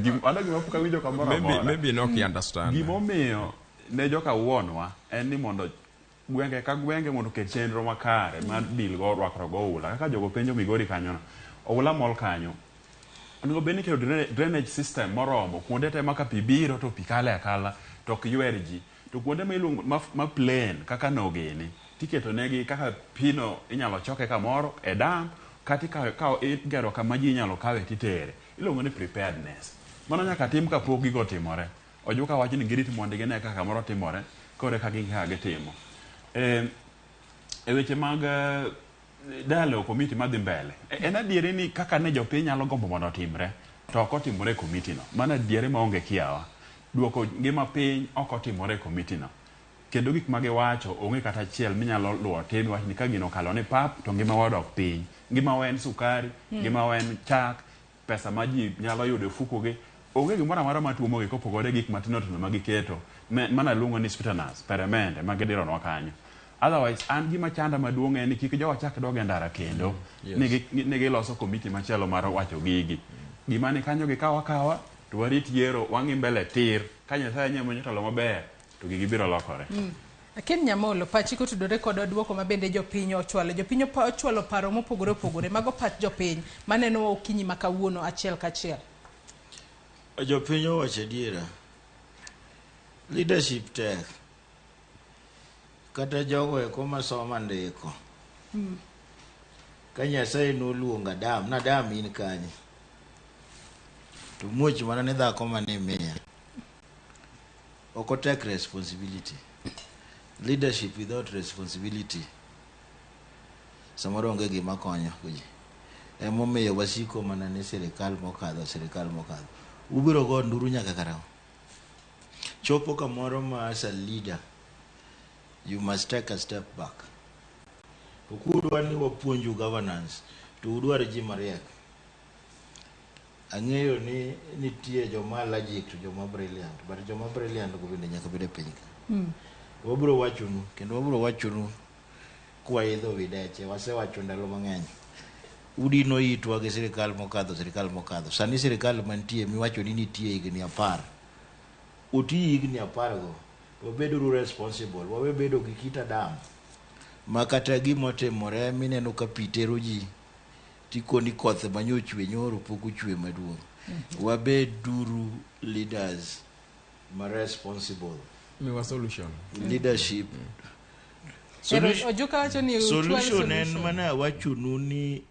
gima pok awinjo kamoro amora. Maybe nok i understand. Gimomiyo ne joka wuonwa en ni mondo gwenge ka gwenge mondo oket chenro makare mar deal go rwakruok go oula. Kaka jogo penjo Migori kanyo no, oula mol kanyo. Onego bed ni iketo drainage system moromo kuonde te ma ka pi biro to pi kale akala to ok ywer ji. To kuonde ma iluongo ma plain kaka Nogeni tiketo negi kaka pino inyalo choke kamoro e dam kata igero kama ji inyalo kawe titere. Iluongo ni preparedness. Mano nyaka tim kapok gigo otimore. Ojuka wacho ni girit mondo gine kaka kamoro timore koro eka ging'e kaka gitimo. E weche mag dialogue committee madhi mbele. En adieri ni kaka ne jopiny nyalo gombo mondo otimre to ok otimore e committee no. Mano adieri maonge kiawa. Duoko ngima piny ok otimore e committee no. Kendo gik ma giwacho onge kata achiel minyalo luwo tim wach ni ka gino okalo ni pap to ngima wa odok piny. Ngima wa en sukari, ngima wa en chak, pesa ma ji nyalo yudo e ofuko gi. Onge gimoro amora matuomogi kopogore gi gik matindo tindo ma giketo. Mana luongo ni sweeteners, peremende ma gidironwa kanyo. Otherwise, an gima chanda maduong' en ni kik jowa chak dog e ndara kendo. Ni giloso komiti machielo mar wacho gigi. Gima ni kanyo gikaw akawa to warit yiero wang'i mbele tir. Ka Nyasaye nyamo telo maber to gigi biro lokore. Ken Nyamolo, pachi kotudore kod duoko ma bende jopiny ochwalo. Jopiny ochwalo paro mopogore opogore. Mago pach jopiny maneno okinyi ma kawuono achiel kachiel. Jopiny owacho adiera. Leadership tek. Kata jogo eko masomo ndiko. Ka Nyasaye noluongo Adam, na Adam in kanye? To muoch mana ni dhako mane imiya. Ok otek responsibility. Leadership without responsibility samoro onge gima konyo ji. Emomiyo wasiko mana ni sirikal mokadho, sirikal mokadho. Ubiro go nduru nyaka karang'o? Chopo kamoro ma as a leader, you must take a step back. To kudwa ni wapuonju governance, to udwar ji mariek. Ang'eyo ni nitie joma allergic to joma brilliant, but joma brilliant go bende nyaka bed e piny ka. Wabiro wachonu, kendo wabiro wachonu kwaidho wi deche, wasewacho ndalo mang'eny. Udino itwa gi sirikal mokadho, sirikal mokadho. Sani sirikal mantie miwacho ni nitie higni 10. Uti higni 10 go, wabeduru responsible, wawe bedo gi kit Adam. Ma kata gima otimore mineno ka pi tero ji, Tikoni koth manyochwe nyoro pok ochwe maduong'. Wabeduru leaders ma responsible. Miwa solution. Leadership. Ero, Ojuka wacho ni uchwal Solution en solution. mana awachonu ni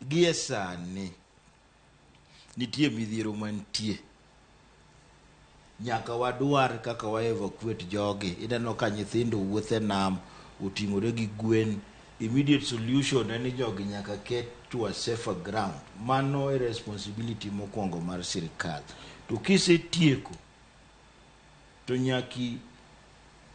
gie sani nitie midhiero mantie. Nyaka wadwar kaka wa evacuate jogi. Ineno ka nyithindo wuotho e nam oting'ore gi gwen. Immediate solution en ni jogi nyaka ket to a safer ground. Mano e responsibility mokwongo mar sirikal. To kisetieko to nyaki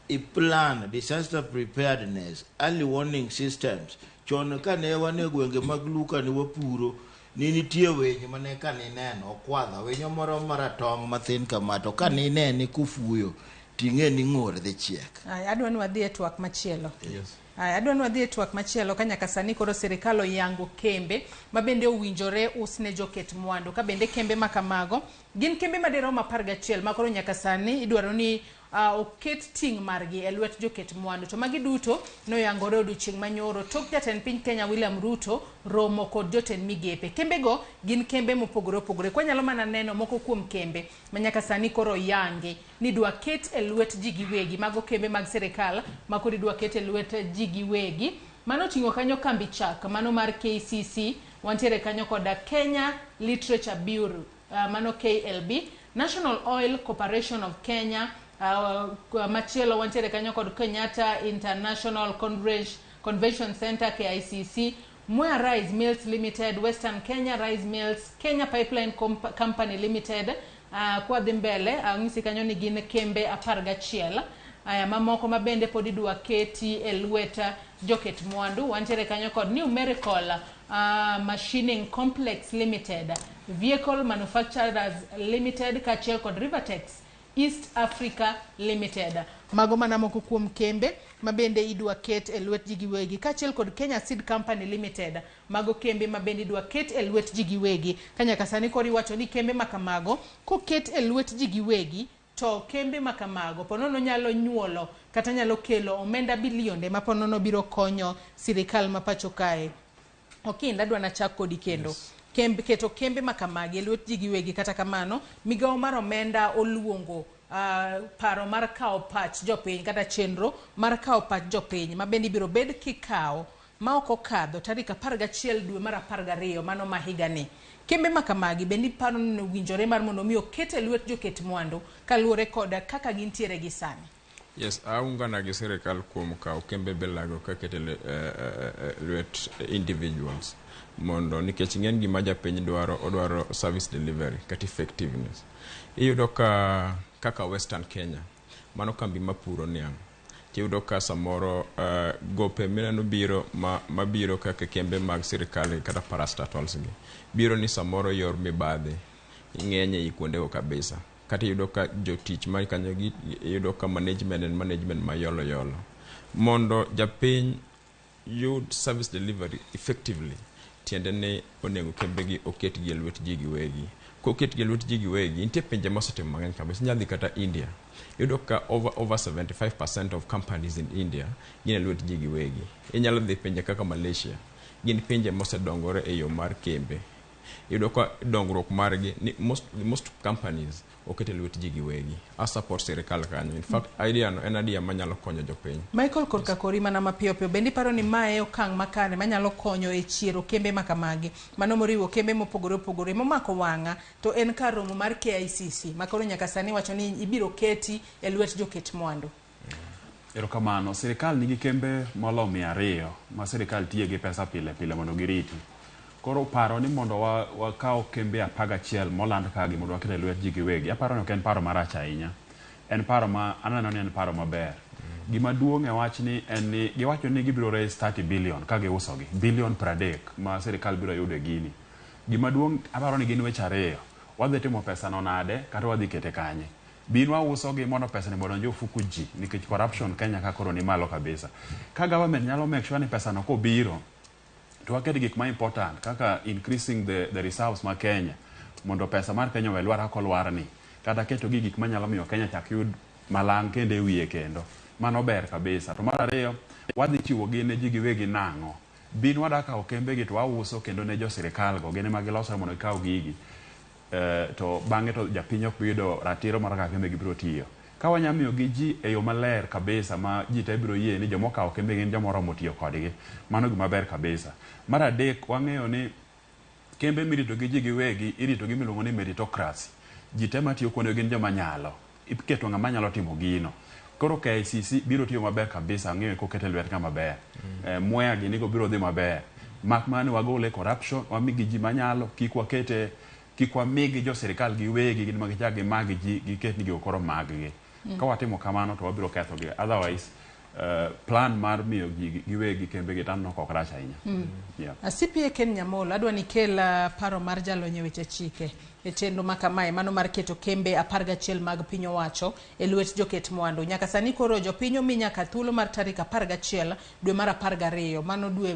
i-plan disaster preparedness, early warning systems. Chon kane wan e gwenge mag Luka ne wapuro, ne nitie winy mane kanineno okwadha, winyo moro maratong' mathin kama, to kaninene kofuyo, ting'e ni ng'or dhi chiek. Aya, adwa ni wadhi e twak machielo. Yes. Aya, adwa ni wadhi e twak machielo ka nyaka sani koro sirikal oyango kembe ma bende owinjore usne joket mwandu ka bende kembe ma kamago gin kembe madirom 11 ma koro nyaka sani idwaro ni oket ting' margi e lwet joket mwandu. To magi duto noyangore odiochieng' manyoro tok jatend piny Kenya William Ruto romo kod jotend migepe. Kembego gin kembe mopogore opogore. Kwanyalo mana neno moko kuom kembe ma nyaka sani koro oyangi ni idwa ket e lwet ji giwegi. Mago kembe mag sirikal ma koro idwa ket e lwet ji giwegi. Mano oting'o kanyo kambi chak mano mar KCC, wantiere kanyo koda Kenya Literature Bureau, mano KLB, National Oil Corporation of Kenya, machielo wantiere kanyo kod Kenyatta International Convention Center KICC, Mwea Rice Mills Limited, Western Kenya Rice Mills, Kenya Pipeline Company Limited. Kwadhi mbele ang'isi kanyo ni gin kembe 11. Aya, mamoko ma bende pod idwa keti e lwet joket mwandu wantiere kanyo kod New Miracle Machining Complex Limited, Vehicle Manufacturers Limited kaachiel kod Rivertex East Africa Limited. Mago mana moko kuom kembe ma bende idwa ket e lwet ji giwegi kaachiel kod Kenya Seed Company Limited. Mago kembe ma bende idwa ket e lwet ji giwegi. Ka nyaka sani koro iwacho ni kembe ma kamago koket e lwet ji giwegi to kembe ma kamago ponono nyalo nyuolo kata nyalo kelo omenda bilionde ma ponono biro konyo sirikal ma pacho kae. Okinda adwa nachak kodi kendo. Yes. Keto kembe ma kamagi e lwet ji giwegi kata kamano migawo mar omenda oluongo paro mar kawo pach jopiny kata chenro mar kawo pach jopiny ma bende ibiro bed kikawo ma ok okadho tarik 11 dwe mar 12 mano ma higani. Kembe ma kamagi bende iparo ni owinjore mar mondo mi oket e lwet joket mwandu kaluwore kod kaka gintiere gi sani. Yes, aungana gi sirikal kuom kawo kembe belago kakete lwet individuals mondo nikech ng'eny gima japiny dwaro, odwaro service delivery kata effectiveness. Iyudo ka kaka Western Kenya, mano kambi mapuro niang', tiyudo ka samoro gope mineno biro mabiro kaka kembe mag sirikal kata parastatals gi biro ni samoro yor mibadhi ng'eny ei kuondego kabisa. Kata iyudo ka jotich man kanyo gi iyudo ka management en management mayolo yolo. Mondo japiny yud service delivery effectively, tiende ni onego kembegi oketgi e lwet ji giwegi. Koketgi e lwet ji giwegi, nitie pinje mosetimo mang'eny kabisa. Inyalo dhi kata India. Iyudo ka over 75% of companies in India gin e lwet ji giwegi. Inyalo dhi pinje kaka Malaysia. Gin pinje mosedongore e yo mar kembe. Iyudo ka dongruok margi ni most companies oket e lwet ji giwegi. A support sirikal kanyo. In fact, idea no en idea manyalo konyo jopiny. Michael korka kori mana mapiyo piyo, bende iparo ni mae okang' makare manyalo konyo e chiero kembe ma kamagi? Mano moriwo kembe mopogore opogore momako wang'a to en kar romo mar KICC ma koro nyaka sani wacho ni ibiro keti e lwet joket mwandu. Erokamano. Sirikal nigi kembe molo 200 ma sirikal tiye gi pesa pile pile mondo giriti. Koro paro ni mondo wakaw kembe 11 moland kagi mondo waket e lwet ji giwegi. Aparo ni ok en paro marach ahinya. En paro ma aneno ni en paro maber. Gima duong' e wachni en ni giwacho ni gibiro raise 30 billion ka giusogi. Billion 30 ma sirikal biro yudo e gini. Gima duong' aparo ni gin weche ariyo. Wadhi timo pesa no nade kata wadhi kete kanye. Bin wausogi mondo pesa ni mondo donj e ofuku ji nikech corruption Kenya ka koro ni malo kabisa. Ka government nyalo make sure ni pesa no kobiro to waket gik ma important kaka increasing the reserves ma Kenya mondo pesa mar Kenya owe lwar kaka olwarni, kata keto gi gik manyalo miyo Kenya chak yud malang' kendo e wiye kendo. Mano ber kabisa. To mar ariyo, wadhi chiwo gi ne ji giwegi nang'o? Bin wada kawo kembegi to wauso kendo ne jo sirikal go, gin ema gilosore mondo gikaw gigi. To bang'e to japiny ok bi yudo ratiro mar kaka kembegi biro tiyo. Ka wanya miyo gi ji e yo maler kabisa ma ji te biro yie ni joma okawo kembe gin joma oromo tiyo kodgi, mano gima ber kabisa. Mar adek, wang'eyo ni kembe mirito gi ji giwegi irito gi miluongo ni meritocracy. Ji te matiyo kuondego gin joma nyalo. Iketo ng'ama nyalo timo gino. Koro KICC biro tiyo maber kabisa, ang'eyo kokete e lwet ng'ama ber. Mwea gini go biro dhi maber. Mak mana ni wagole corruption, wamigi ji manyalo, kik wakete, kik wamigi jo sirikal giwegi gin ma gichak gimag ji, giket ni gigo koro mag gi. Ka watimo kamano to wabiro ketho gi. Otherwise, plan mar miyo ji giwegi kembe gi to aneno ka ok rach ahinya. Yeah. CPA Ken Nyamolo, adwa ni ikel paro mar jalony e weche chike e chenro ma kamae, mano mar keto kembe 11 mag piny owacho e lwet joket mwandu. Nyaka sani koro jopiny omi nyaka thuolo mar tarik 11 dwe mar 12, mano dwe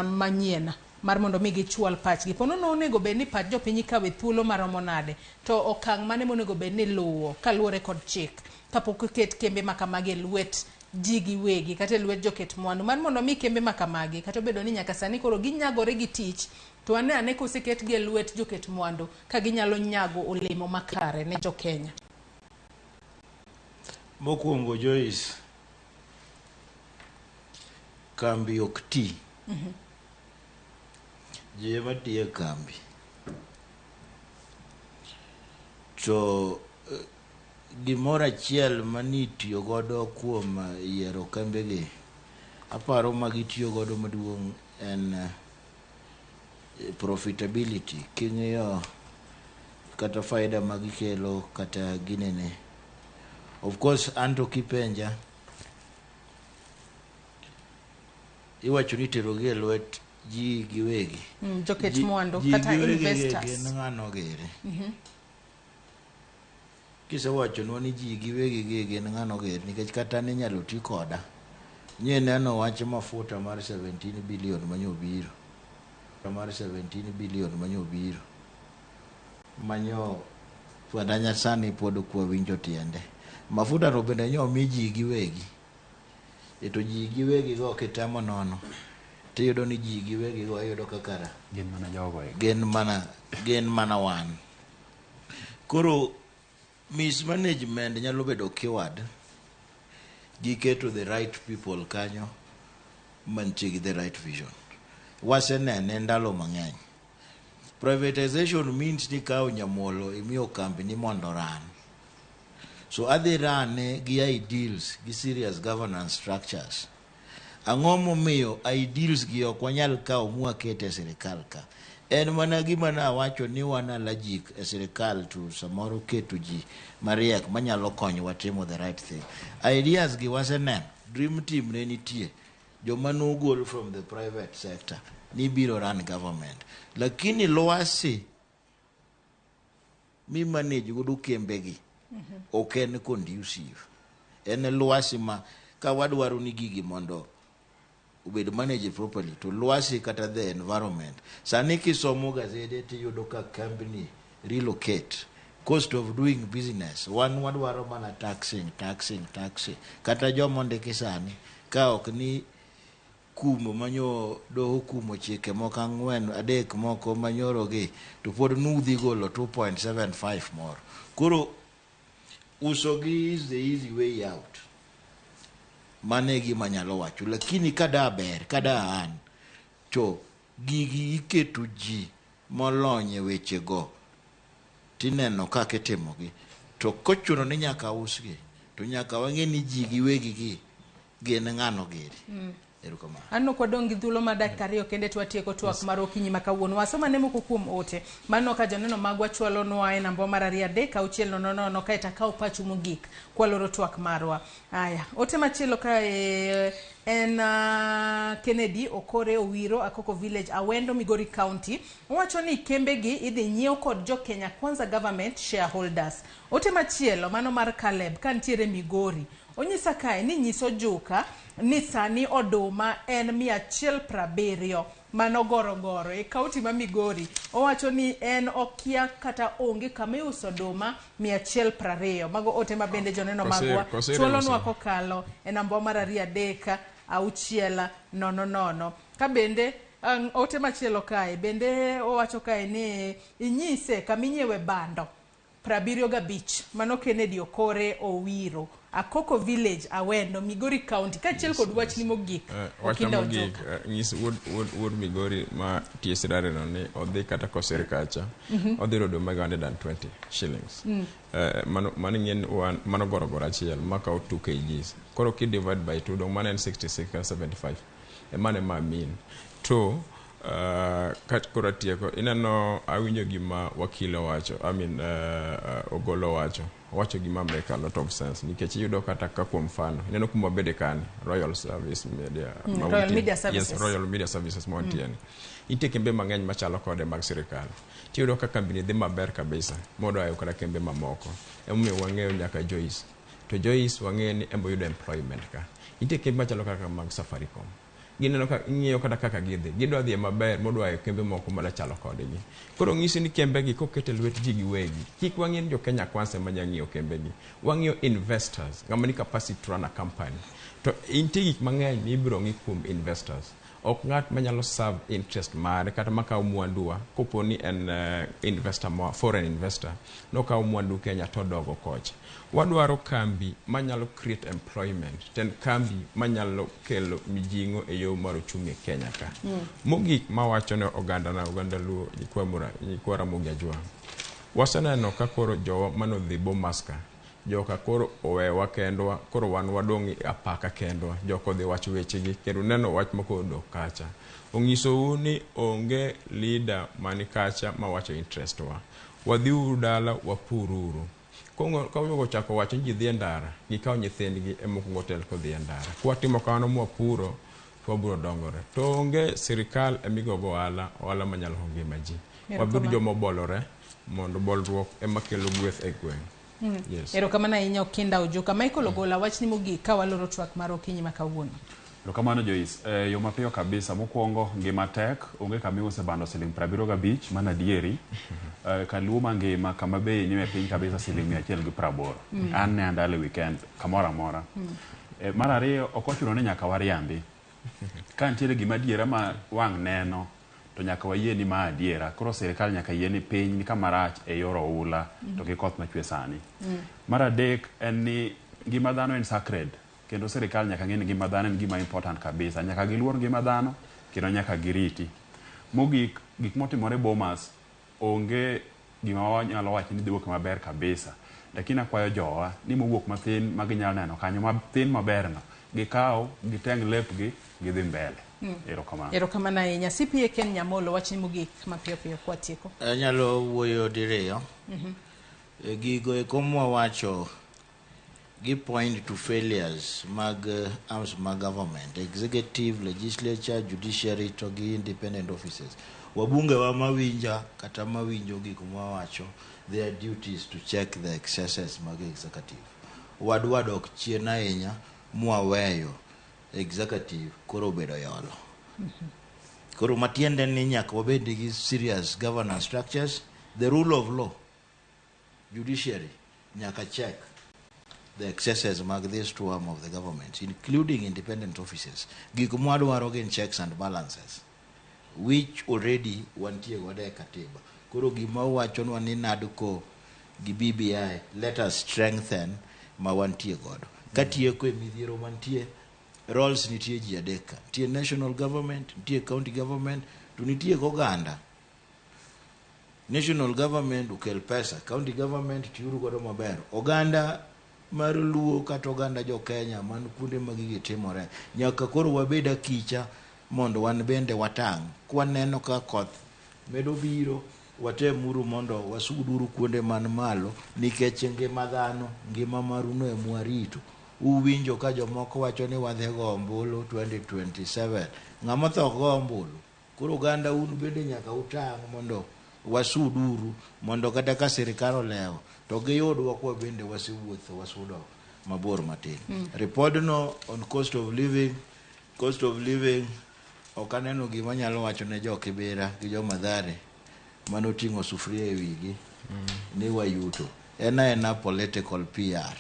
manyien, mar mondo mi gichwal pachgi. Po nono onego bed ni pach jopiny ikawe thuolo maromo nade, to okang' mane monego bed ni luwo kaluwore kod chik kapok oket kembe ma kamagi e lwet ji giwegi kata e lwet joket mwandu, mar mondo mi kembe ma kamagi kata obedo ni nyaka sani koro ginyagore gi tich, to wane ane koseketgi e lwet joket mwandu ka ginyalo nyago olemo makare ne jo-Kenya. Mokwongo Joyce, kambi ok ti. Ji ema tiyo e kambi. To gimoro achiel manitiyo godo kuom yiero kembegi, aparo ma gitiyo godo maduong' en profitability. King'iyo kata faida magikelo kata ginene. Of course, anto kipenja, iwacho ni iterogi e lwet ji giwegi. Joket mwandu kata giwegi investors. Gin ng'ano giri? Kisewachonwa ni ji giwegi gi gin ng'ano giri, nikech kata ninyalo ti koda. Nye neno wach mafuta mar 17 billion manyobiro. Mar 17 billion manyobiro. Manyo fwadanya sani pod ok wawinjo tiende. Mafuta to bende nyo omi ji giwegi. E to ji giwegi go kitemo nono, tiyudo ni ji giwegi go iyudo kaka gin mana jogo eko. Gin mana wan. Koro mismanagement nyalo bedo keyword. Giketo the right people kanyo mantie gi the right vision. Wasenene ndalo mang'eny. Privatization means ni kawo nyamolo imiyo kambi ni mondo ran. So adhi rane gi ideals gi serious governance structures. Ang'o momiyo ideals gi ok wanyal kawo mwakete e sirikal ka? En mana gima nawacho ni wan allergic e sirikal to samoro keto ji mariek manyalo konyowa timo the right thing. Ideas gi waseneno. Dream team ne nitie. Joma nogol from the private sector ni biro run government. Lakini lwasi mi manage godo kembegi ok en conducive. En lwasi ma ka wadwaro ni gigi mondo obed managed properly to lwasi kata the environment. Sani kisomo gazede tiyudo ka company relocate. Cost of doing business. Wan wadwaro mana taxing, taxing, taxing. Kata joma ondiki sani ka ok ni kumo manyo doho kumo chike moko ang'wen adek moko manyoro gi to pod nudhi golo 2.75 moro. Koro uso gi is the easy way out. Mano e gima anyalo wacho. Lakini kada ber, kada an, to gigi iketo ji molony e weche go tineno kaka itimogi. To kochuno ni nyaka usgi, to nyaka wang'e ni ji giwegi gi gin ng'ano giri. Erokamano. Aneno kwadong' gi thuolo mar dakika 2 kende to watieko twak mar okinyi ma kawuono. Wasoma ne moko kuom ote. Maneno ka joneno magwa chwalonwa e namba mar 2 3 6 0 0 kaeto akaw pachu mogik kwaloro twak marwa. Aya, ote machielo ka en Kennedy Okore Owiro, Akoko Village, Awendo, Migori County. Owacho ni kembegi idhi nyiew kod jo Kenya Kwanza Government shareholders. Ote machielo mano mar Caleb ka nitiere Migori. Onyisa kae ni nyiso Juka ni sani oduma en 170 mano gorogoro e kaunti ma Migori. Owacho ni en okia kata onge kama iuso oduma 120. Mago ote ma bende joneno magwa chwalonwa kokalo e namba mar 2 3 6 0 0. Ka bende ote machielo kae bende owacho kae ni inyise kama inyiewe bando 75 mano Kennedy Okore Owiro, Akoko Village, Awendo, Migori County. Kaachiel kod wachni mogik, Wachna Okinda mogik, Ojuka. Nyis wuod Migori ma tie sirare no ni odhi kata kosir kacha, odhi yudo oduma gi 120 shillings. Mano ing'e mano gorogoro achiel makawo 2 kgs. Koro ki divide by 2 dong mano en 66 kata 75. Mano ema mean. To koro atieko, ineno awinjo gima wakil owacho, I mean Ogolo owacho. Owacho gima make a lot of sense nikech iyudo kata ka kuom mfano ineno kuma wabede kani Royal Service Media ma Royal wantie. Media Services. Yes, Royal Media Services ma wantie ni. Nitie kembe mang'eny machalo kode mag sirikal. Tiyudo ka kambini dhi maber kabisa modoyo kata kembe mamoko. Emomiyo wang'eyo nyaka Joyce. To Joyce wang'eyo ni embo yudo employment ka. Nitie kembe machalo kaka mag Safaricom. Gineno ka ing'iyo kata kaka gidhi. Gidwa dhi maber modwayo kembe moko machalo kodgi. Koro ng'isi ni kembe gi koket e lwet ji giwegi. Kik wang'i ni jo Kenya Kwanza ema nya ng'iyo kembe gi. Wang'iyo investors, ng'ama ni capacity to run a company. To nitie gik mang'eny mibiro ng'i kuom investors. Ok ng'at manyalo serve interest mare kata makawo mwanduwa kopo ni en investor ma foreign investor nokawo mwandu Kenya to odogo kocha. Wadwaro kambi manyalo create employment, to en kambi manyalo kelo mijing'o e yo mar uchumi e Kenya ka. Mogik mawacho ne oganda na oganda Luo nyikwa Ramogi Ajwang'. Waseneno ka koro jowa manodhi Bomas ka, joka koro owewa kendwa, koro wan wadong' e apaka kendwa, joka odhi wacho wechegi, kendo neno wach moko odok kacha. Onyisou ni onge leader mani kacha mawacho interest wa. Wadhiuru dala wapururu. Ka ochako wacho ni ji dhi e ndara, gikawo nyithindgi ema okuongo tel kodhi e ndara. Kwatimo kamano mwapuro, to wabiro dongore. To onge sirikal emigogo ohala, ohala manyalo ngima ji. Wabed joma obolore, mondo bolruok ema kelo gweth e gweng'. Yes. Erokamano ahinya Okinda Ojuka. Michael Ogola, wachni mogik ka waloro twak mar okinyi ma kawuono. Erokamano Joyce. Yo mapiyo kabisa. Mokwongo, ngima tek, onge kama iuse bando siling 75, mano adieri. Kaluo mangima, kama bei ni e piny kabisa siling 180. An ne andalo e weekend, kamoro amora. Mar ariyo, ok ochuno ni nyaka wariambi. Ka nitiere gima adiera ma wang' neno, to nyaka wayie ni ma adiera. Koro sirikal nyaka yie ni piny ni kama rach e yor oula to gi koth machwe sani. Mar adek en ni ngima dhano en sacred. Kendo sirikal nyaka ng'e ni ngima dhano en gima important kabisa. Nyaka giluor ngima dhano kendo nyaka giriti. Mogik, gik motimore Bomas onge gima wanyalo wacho ni dhi wuok maber kabisa. Lakini akwayo jowa ni mowuok mathin ma ginyalo neno kanyo mathin maberno, gikaw, giteng' lepgi, gidhi mbele. Erokamano. Erokamano ahinya. CPA Ken Nyamolo, wachni mogik mapiyo piyo kwatieko. Anyalo wuoyo diriyo. Gigo eko mwawacho gi point to failures mag arms mag government, executive, legislature, judiciary to gi independent offices. Wabunge wa mawinja kata mawinjo gik mwawacho, their duty is to check the excesses mag executive. Wadwa dok chien ahinya mwaweyo executive koro obedo yolo. Koro matiende ni nyaka wabed gi serious governance structures, the rule of law, judiciary nyaka check the excesses mag this two arm of the government, including independent offices. Gik mwadwaro gin checks and balances, which already wantie godo e katiba. Koro gima wachonwa ni NADCO gi BBI, let us strengthen ma wantie godo. Katieko e midhiero mantie, roles nitie ji adek ka. Nitie national government, nitie county government, to nitie goganda. National government okel pesa, county government tiuru godo maber. Oganda mar Luo kata oganda jo Kenya man kuonde ma gigi timore, nyaka koro wabed akicha mondo wan bende watang'. Kwaneno ka koth medo biro, watemuru mondo wasuduru kuonde man malo, nikech ngima dhano, ngima maruno ema warito. Uwinjo ka jomoko wacho ni wadhi go ombulu 2027. Ng'ama tho ok go ombulu. Koro oganda un bende nyaka utang' mondo wasuduru, mondo kata ka sirikal olewo to giyudwa kwa bende wasewuotho wasudo mabor matin. Ripodno on cost of living, cost of living ok aneno gima nyalo wacho ne jo Kibera gi jo Mathare manoting'o sufuria e wigi ni wayuto. En aena political PR.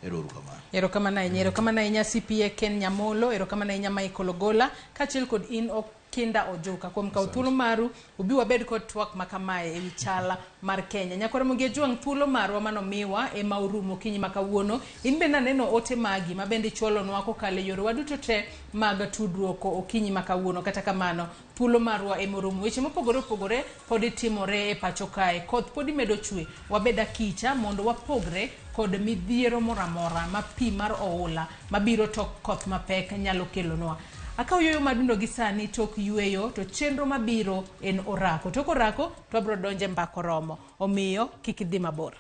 Ero uru kamano. Erokamano ahinya, erokamano ahinya CPA Ken Nyamolo, erokamano ahinya Michael Ogola, kaachiel kod in Okinda Ojuka kuom kawo thuolo maru ubi wabed kod twak ma kamae ewi chala mar Kenya. Nyakwar Ramogi Ajwang', thuolo marwa manomiwa ema orumo okinyi ma kawuono. In bende aneno ote magi ma bende ichwalonwa kokalo e yorewa duto te mag tudruok okinyi ma kawuono. Kata kamano, thuolo marwa ema orumo. Weche mopogore opogore pod timore e pacho kae. Koth pod medo chwe. Wabed akicha mondo wapogre kod midhiero moro amora ma pi mar oula mabiro tok koth mapek nyalo kelonwa. Akawo yueyo madundo gi sani tok yueyo to chenro mabiro en orako. Tok orako to wabiro donjo e mbaka oromo. Omiyo kik idhi mabor.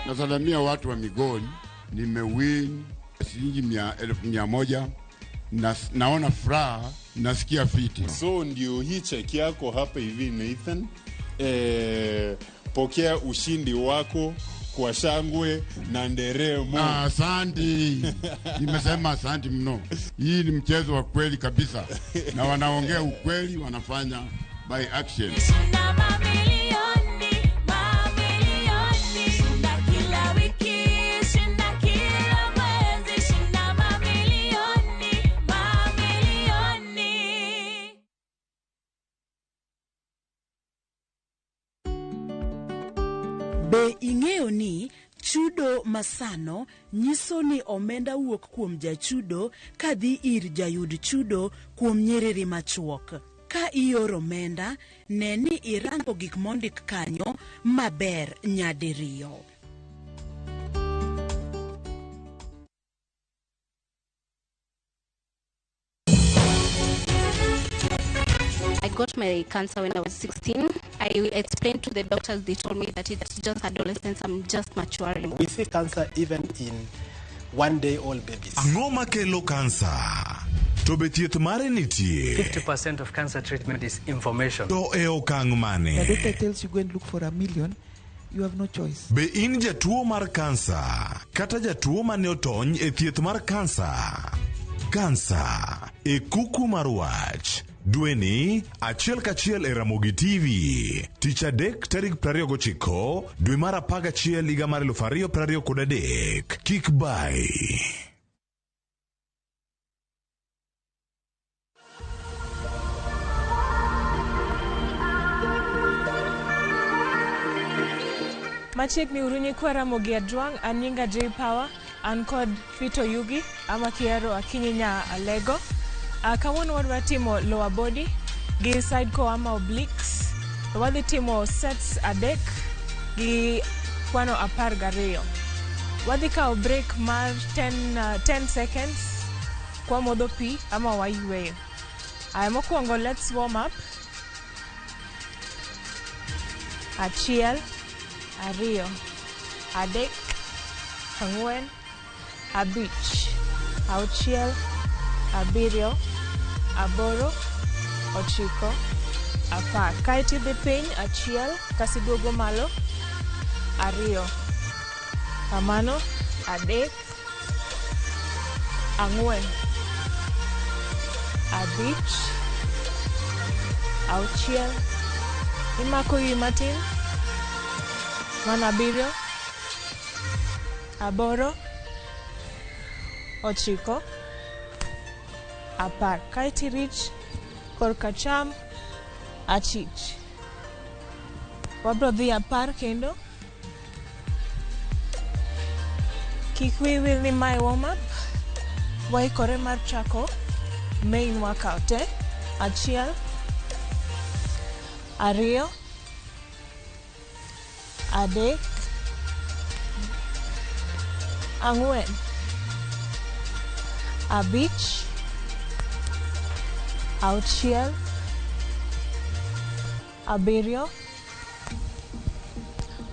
Nasalamia watu wa Migori, nimewin shilingi 100,000 na naona furaha, nasikia fiti. So ndio hii cheki yako hapa hivi Nathan. Pokea ushindi wako kwa shangwe na nderemo. Asante. Nimesema asante mno. Hii ni mchezo wa kweli kabisa. Na wanaongea ukweli, wanafanya by action. Shinda mamilioni, mamilioni. Shinda kila wiki, shinda kila mwezi, shinda mamilioni, mamilioni. Be ing'eyo ni chudo masano nyiso ni omenda wuok kuom jachudo kadhi ir jayud chudo kuom nyiriri machuok. Ka ioro omenda, ne ni irango gik mondik kanyo maber nyadiriyo. I got my cancer when I was 16. I explained to the doctors, they told me that it's just adolescence, I'm just maturing. We see cancer even in one-day-old babies. Ang'o makelo kansa? To be thieth mare nitie? 50% of cancer treatment is information. To e okang' mane? The doctor tells you go and look for $1 million, you have no choice. Be in jatuo mar kansa kata jatuo mane otony e thieth mar kansa? Kansa e kuku mar wach. Dweni achiel kachiel e Ramogi TV. Tich adek tarik 29 dwe mar 11 higa mar 2023. Kik bai. Machiegni uru nyikwa Ramogi Ajwang', an nyinga J Power, an kod Fito Yugi, ama Kiero Akinyi nya Alego. Kawuono wadwa timo lower body gi side core ama obliques. Wadhi timo sets adek gi kwano 12. Wadhi kawo break mar 10 seconds kwa modho pi ama wayweyo. Aya, mokwongo let's warm up. Achiel, ariyo, adek, ang'wen, abich, auchiel, abiriyo, aboro, ochiko, 10. Kaeto idhi piny, achiel, kasiduogo malo, ariyo, kamano, adek, ang'wen, abich, auchiel, imako wiyi matin, mano abiriyo, aboro, ochiko, 10. Kaeto irich korka cham, achich. Wabro dhi 10 kendo. Kik wiyi wil ni mae warm up. Waikore mar chako main workout, eh? Achiel, ariyo, adek, ang'wen, abich, auchiel, abiriyo,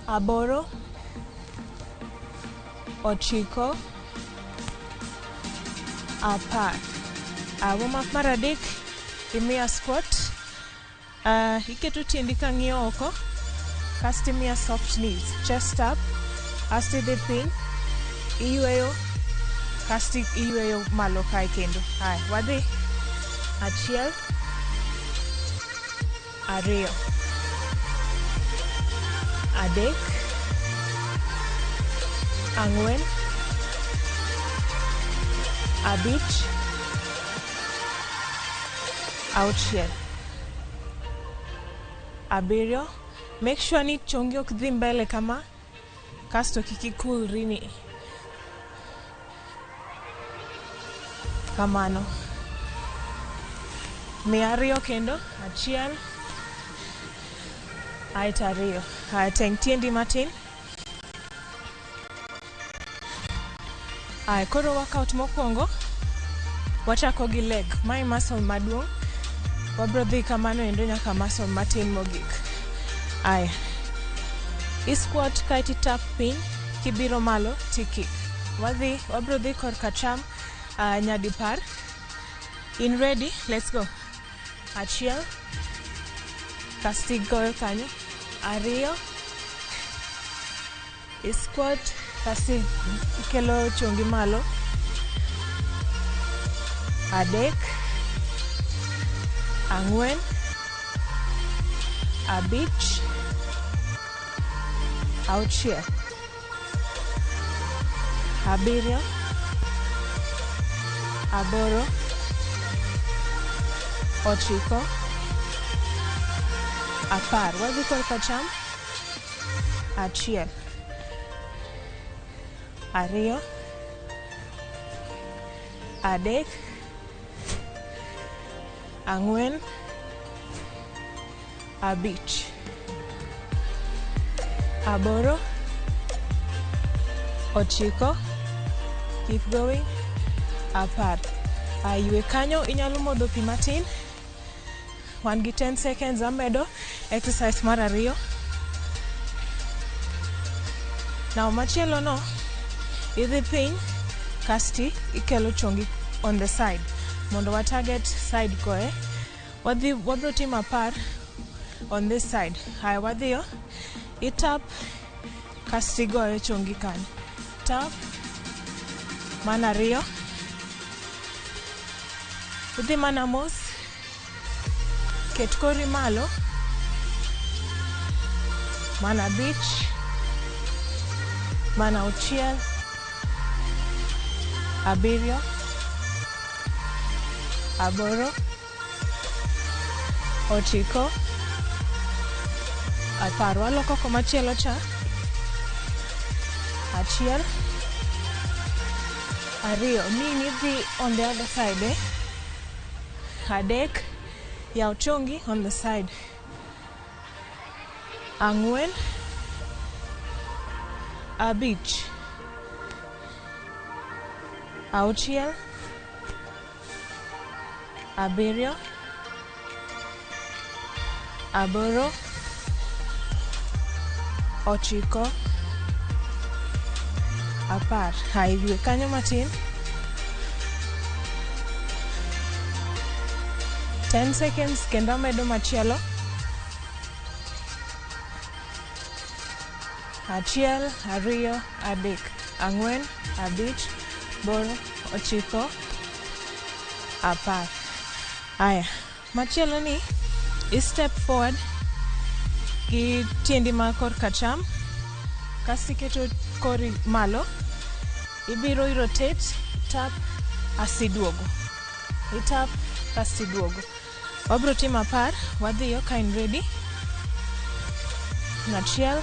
aboro, 9, 10. Warm up mar adek, imiya squat. Iketo tiendi ka ng'iyo oko, kasto imiya soft knees, chest up, asto idhi piny, iyweyo, kasto iyweyo malo kae kendo. Haya, wadhi. 1, 2, 3, 4, 5, 6, 7. Make sure ni chongi ok dhi mbele kama, kasto kik ikulri ni kamano. Mi 2 kendo, 1, aeto 2. Haya, teng tiendi matin. Haya, koro workout mokwongo wachako gi leg. Mae muscle maduong', wabro dhi kamano endo nyaka muscle matin mogik. Aya, i squat kaeto i tap piny, kibiro malo ti kick. Wadhi, wabro dhi korka cham nyadipar. In ready, let's go. 1, kasto igoyo kanyo. 2, i squat kasto ikelo chongi malo. 3, 4, 5, 6, 7, 8, 9, 10. Wadhi korka cham. 1, 2, 3, 4, 5, 8, 9, keep going, 10. Ywe kanyo, inyalo modho pi matin. Wan gi 10 seconds amedo exercise mar 2. Now machielo no, idhi piny kasti ikelo chongi on the side mondo wa target side koe. Wadhi, wabro timo 10 on this side. Haya, wadhiyo, itap kasti goyo chongi kanyo. Tap, mana 2. Idhi mana mos, ket kori malo, mana 5, mana 6, 7, 8, 9, 10. Waloko komachielo cha. 1, 2, ni idhi on the other side, eh? 3, yaw chongi on the side. 4, 5, 6, 7, 8, 9, 10. Haya, ywe kanyo matin. 10 seconds kendo amedo machielo. 1, 2, 3, 4, 5, 6, 8, 9, 10. Aya, machielo ni i step forward gi tiendi ma korka cham, kasto iketo kori malo, ibiro i rotate, tap, asto iduogo. I tap, kasto iduogo. Wabro timo 10, wadhiyo ka in ready. 1, 2,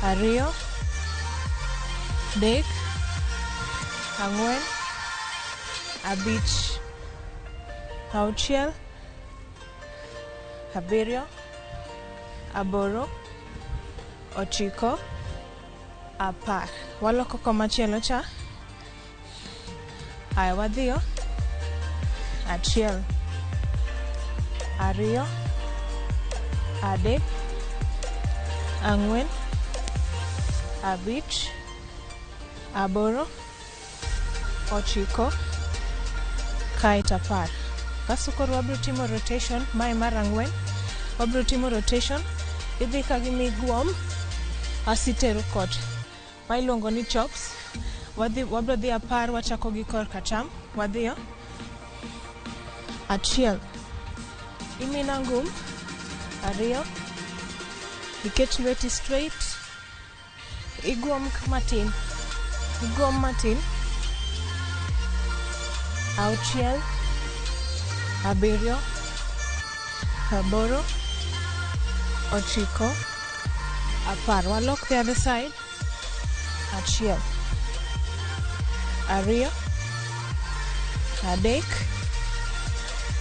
3, 4, 5, 6, 7, 8, 9, 10. Waloko komachielo cha. Aya, wadhiyo. 1, 2, 3, 4, 5, Aboro, 9, kaeto 10. Kasto koro wabiro timo rotation, mae mar 4. Wabiro timo rotation, idhi ka gima iguom, asitero kot. Ma iluongo ni chops. Wadhi, wabiro dhi 10, wachako gi korka acham. Wadhiyo. 1. Imina ngum. 2. Iket lweti straight. Iguom matin. Iguom matin. 6, 7, 8, 9, 10. Walok the other side. 1, 2, 3,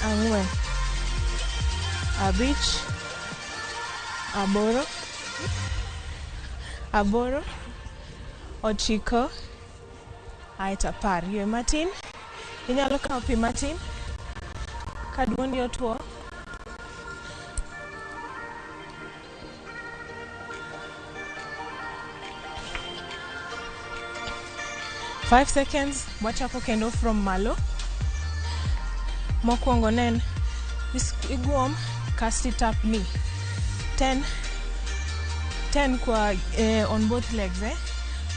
4, 5, 8, 8, 9, aeto 10. Ywe matin. Inyalo kawo pi matin ka duondi otuo. 5 seconds, wachako kendo from malo. Mokwongo nen, iguom kasto tap knee. 10, 10 kwa on both legs, eh?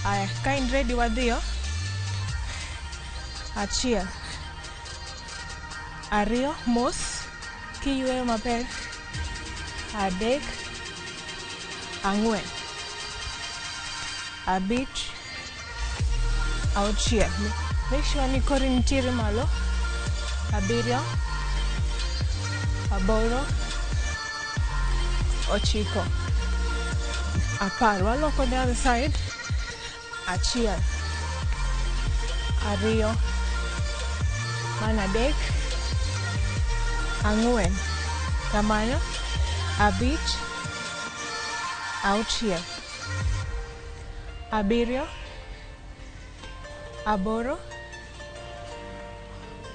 Aya, ka in ready wadhiyo. 1, 2, mos, kiyweyo maber. 3, 4, 5, 6. Make sure ni kori nitiere malo. 7, 8, 9, 10. Waloko the other side. 1, 2, 3, 4, kamano, 5, 6, 7,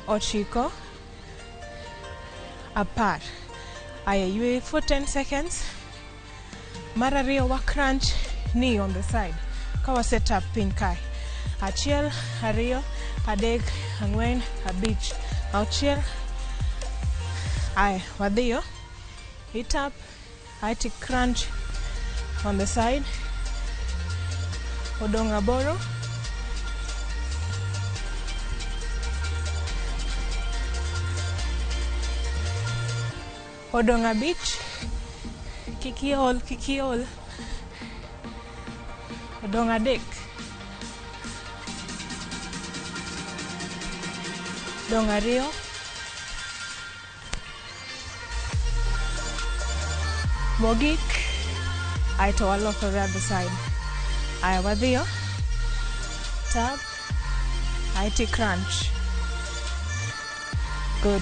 8, 9, 10. Aya, ywe for 10 seconds. Mar ariyo wa crunch knee on the side. Ka wa set up piny kae. 1, 2, 3, 4, 5, 6. Aya, wadhiyo. Hit up, aeto crunch on the side. Odong' 8. Odong' 5. Kik iol, kik iol. Odong' 3. Odong' 2. Mogik. Aeto waloko the other side. Aya, wadhiyo. Tap. Aeto crunch. Good.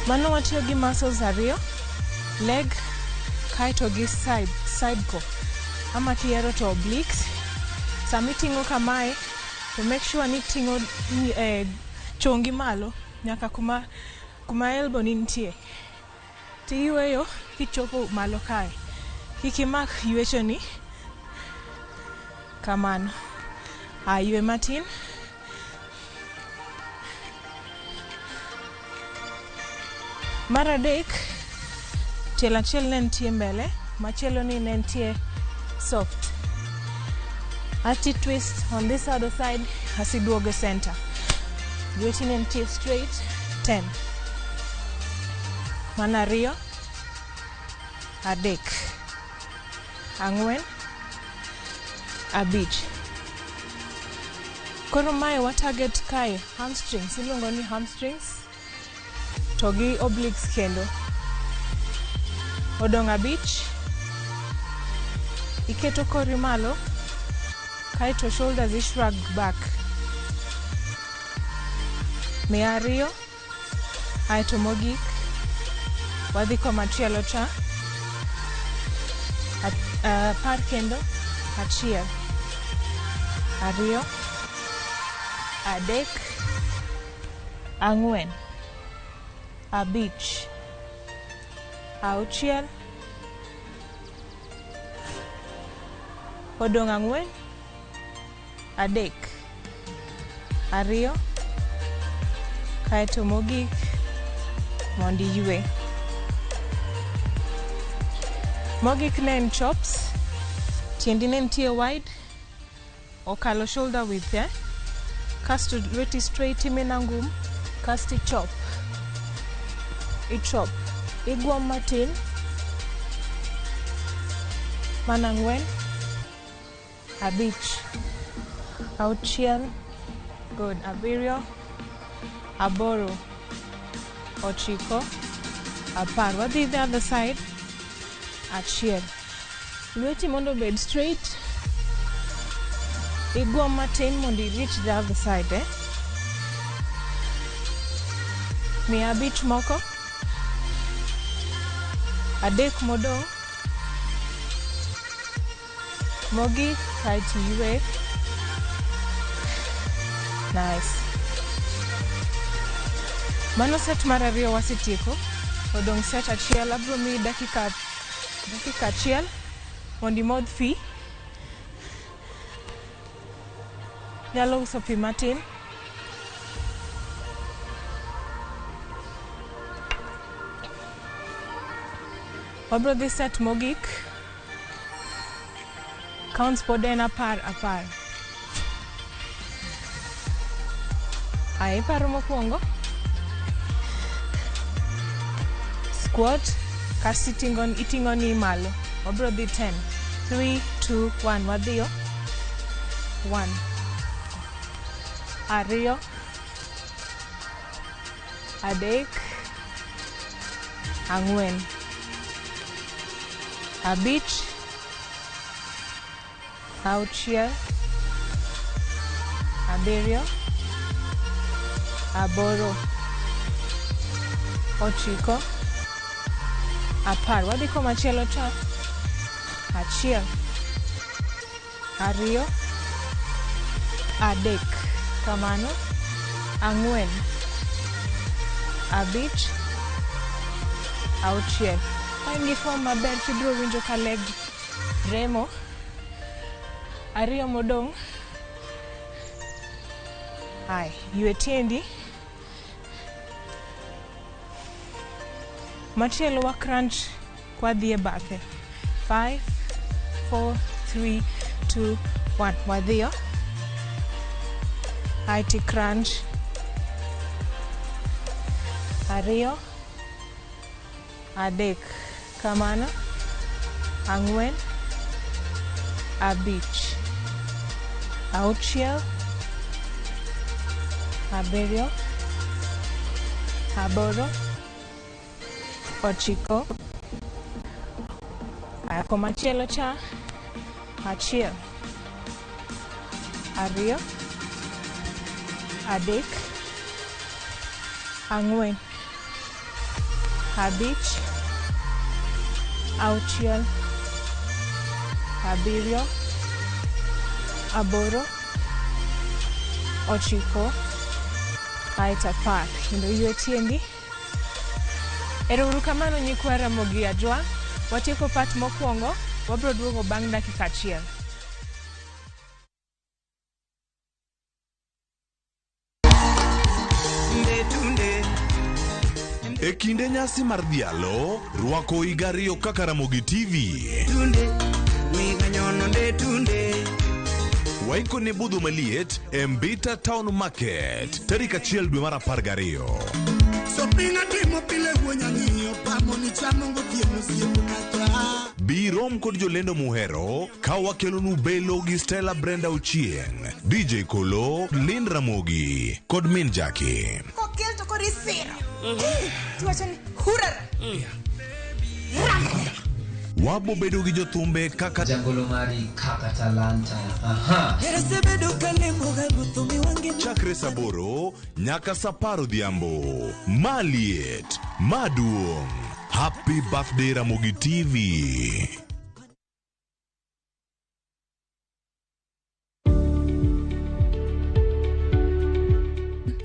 Mano watiyo gi muscles 2, leg kaeto gi side ko. Ama kihero to obliques. Sama iting'o kamae, to make sure ni iting'o chongi malo nyaka kuma elbow ni nitie. Tiyweyo kichopo malo kae. Kik imak ywechoni kamano. Ywe matin. Mar 3, tielo achiel ne nitie mbele, machielo ni ne nitie soft. Ati twist on this other side, asiduogo center. Lweti ne nitie straight, 10. Mana 2, 3, 4, 5. Koro mae wa target kae hamstrings, iluongo ni hamstrings. To gi obliques kendo. Odong' 5. Iketo kori malo, kaeto shoulders i shrug back. 200, aeto mogik. Wadhi komachielo cha. 10 kendo. 1, 2, 3, 4, 5, 6, Odong' ang'wen, adek, ariyo, kaeto mogik mondo iywe. Mogik ne en chops, tiendi ne nitie wide, okalo shoulder width, eh? Kasto lweti straight imena ngum, kasto ichop. Ichop. Igwom matin, mana ang'wen, abich, auchiel, good, abiriyo, aboro, ochiko, apar. Wadhi the other side, achiel. Lweti mondo obed straight, igwom matin mondo i reach the other side, eh? Miya abich moko, adek modong', mogik kaeto iywe. Nice. Mano set mar ariyo wasetieko. Odong' set achiel. Abiro miyi dakika achiel mondo imodh pi. Nyalo uso pi matin. Wabiro dhi set mogik. Counts pod en apar apar. Aya, iparo mokwongo. Squat, kasto iting'o ni malo. Wabiro dhi 10. 3, 2, 1. Wadhiyo. 1. Ariyo. Adek. Ang'wen. Abich. Auchiel. Abiriyo. Aboro. Ochiko. Apar. Wadhi komachielo cha. Achiel. Ariyo. Adek. Kamano. Ang'wen. Abich. Auchiel. Ka in gi form maber tibiro winjo ka leg remo. Ariyo modong'. Ai, ywe tiendi. Machielo wa crunch kwadhi e bathe. 5, 4, 3, 2, 1. Wadhiyo. Ai ti crunch. Ariyo. Adek. Kamano. Ang'wen. Abich. Auchiel. Abiriyo. Aboro. Ochiko. Aya, komachielo cha. Achiel. Ariyo. Adek. Ang'wen. Abich. Auchiel. Abiriyo. Aboro. Ochiko. Aeto apar. Kendo ywe tiendi. Ero uru kamano nyikwa Ramogi Ajwang'. Watieko part mokwongo, wabiro duogo bang' dakika achiel. E kinde nyasi mar dhialo, rwako higa ariyo kaka Ramogi TV. Waiko ne budho maliet e Mbita Town Market, tarik 1 dwe mar 12. Bi rom kod jolendo muhero ka wakelonu Belo gi Stella Brenda Ochieng, DJ Kolo, Lynn Ramogi kod Min Jackie. Kokel to koro isiro. Tiwacho ni hurara. Wabo bedo gi jothumbe kaka Jagolo mari kaka talanta. Aha. Chakre saa 8 nyaka saa 10 odhiambo. Maliet, maduong'. Happy birthday Ramogi TV.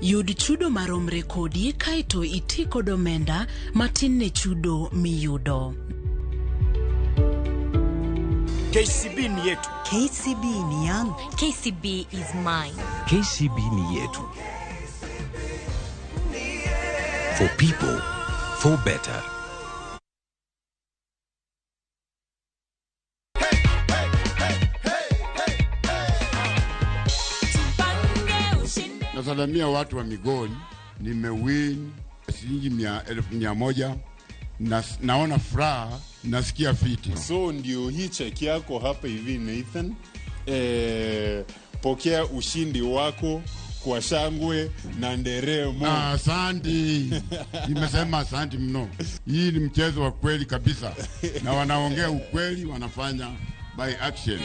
Yud chudo maromre kodi kaeto iti kod omenda matin ne chudo miyudo. KCB ni yetu. KCB ni yangu. KCB is mine. KCB ni yetu. For people, for better. Nasalamia watu wa Migori, nimewin shilingi 1,100 na naona furaha, nasikia fiti. So ndio hii cheki yako hapa hivi Nathan. Pokea ushindi wako kwa shangwe na nderemo. Asante. Nimesema asante mno. Hii ni mchezo wa kweli kabisa. Na wanaongea ukweli, wanafanya by action.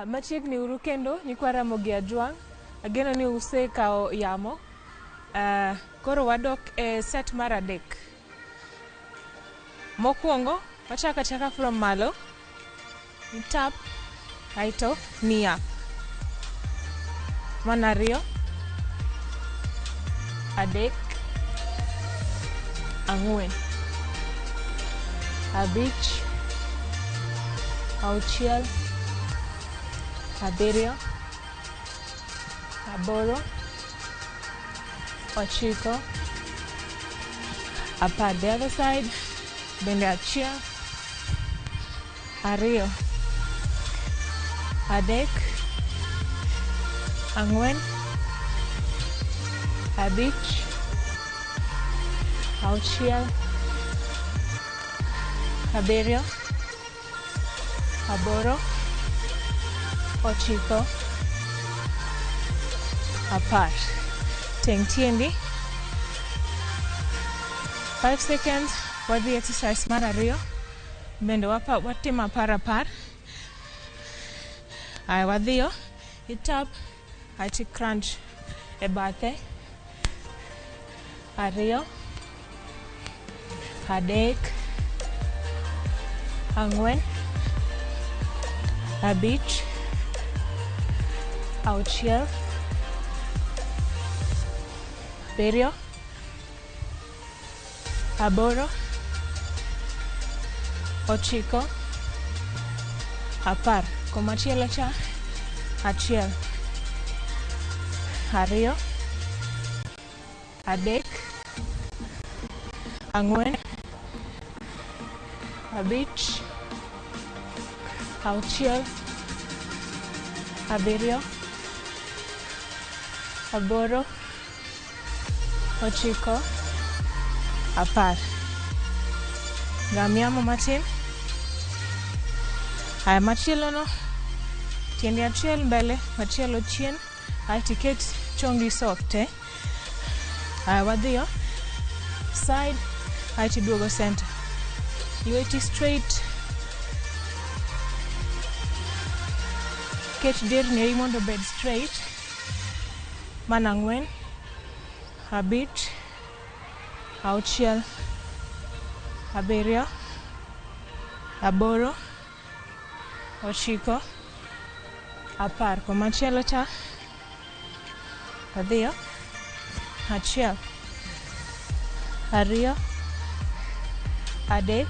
Machiegni uru kendo nyikwa Ramogi Ajwang', ageno ni usekawo yamo. Koro wadok e set mar 3. Mokwongo wachako achaka from malo, ni tap aito knee up. 1 2 3 4 5 6 7 8 9 10. The other side, bende 1 2 3 4 5 6 7 8 9 10. Teng tiendi. 5 seconds. Wadhi exercise mar 2. Bende watimo 10. Aya, wadhiyo. Itap aiti crunch e bathe. 2 3 4 5 6 7 8 9 10. Komachielo cha 1 2 3 4 5 6 7 8 9 10. Gam yamo matin. Aya, machielo no, tiendi achiel mbele, machielo chien, aeto iket chongi soft. Aya, wadhiyo side, aeto iduogo center. Lweti straight. Ket derni ei mondo obed straight. Mana 4 5 6 7 8 9 10. Komachielo cha wadhiyo 1 2 3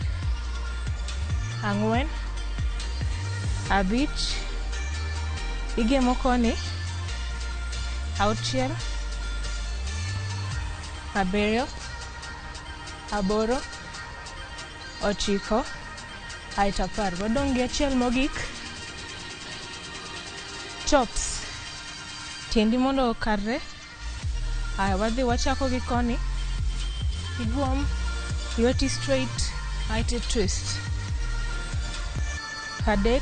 4 5 igemo koni 6 7 8 9 aito 10. Wadong' gi achiel mogik. Chops. Tiendi mondo okarre. Aya, wadhi wachako gi koni. Igwom, lweti straight, aito twist. 3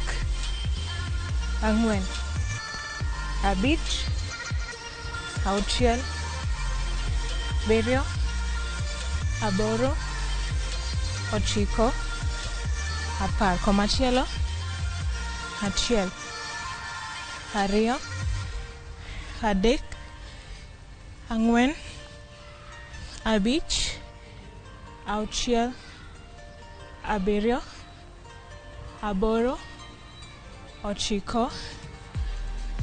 4 5 6 7 8 9 10. Komachielo 1 2 3 4 5 6 7 8,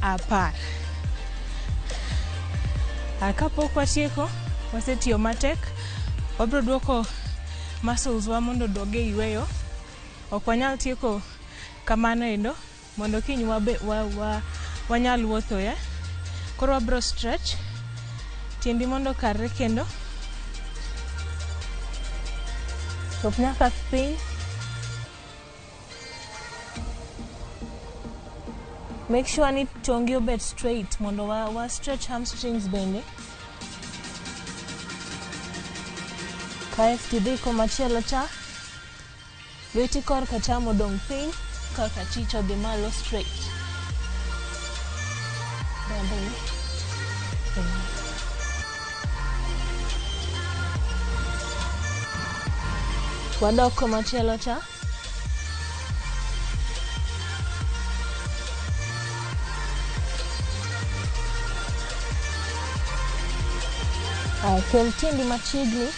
9, 10. Kapok watieko, wasetiyo matek, wabiro duoko muscles wa mondo oduog e yweyo. Ok wanyal tieko kamano endo mondo kiny wanyal wuotho ya. Koro wabiro stretch tiendi mondo okarre kendo. Chop nyaka piny. Make sure ni chongi obet straight mondo wa stretch hamstrings bende. Kaeto idhi komachielo cha. Lweti korka cham odong' piny, korka achich odhi malo straight. Wadok komachielo cha. Kel tiendi machiegni.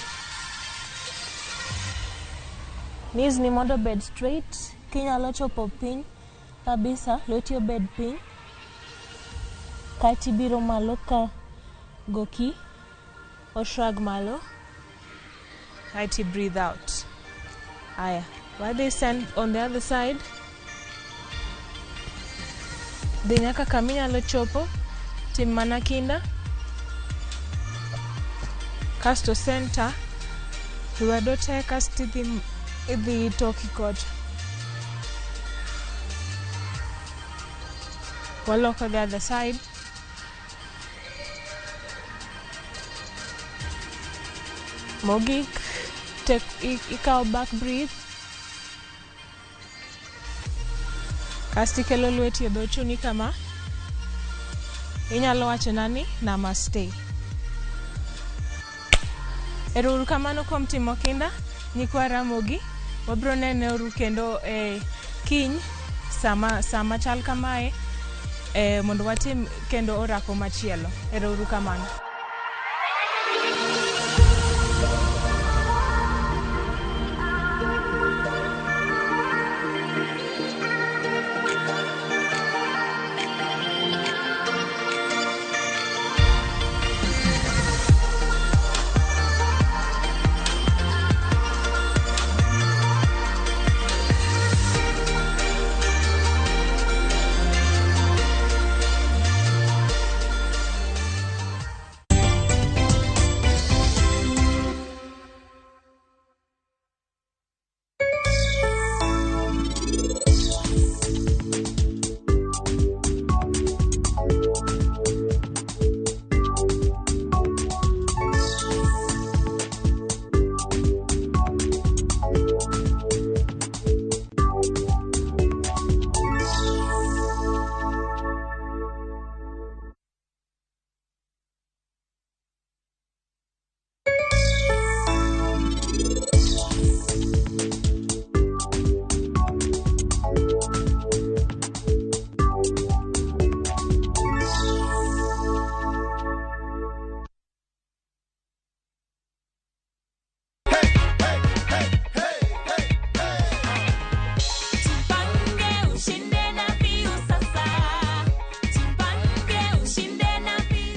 Knees ni mondo obed straight. Kinyalo chopo piny kabisa, lweti obed piny. Kaeto ibiro malo ka goki oshrug malo. Kaeto breathe out. Aya, wadhi send on the other side. Dhi nyaka kaminyalo chopo, tim mana kinda. Kasto center, lwedo te kasto idhi toki kocha. Waloko the other side. Mogik, take ikaw back breathe. Kasto ikelo lweti e dho chuni kama. Inyalo wacho nani? Namaste. Ero uru kamano kuom timo kinda, nyikwa Ramogi. Wabiro nene uru kendo kiny sama chal kamae mondo watim kendo orako machielo. Ero uru kamano.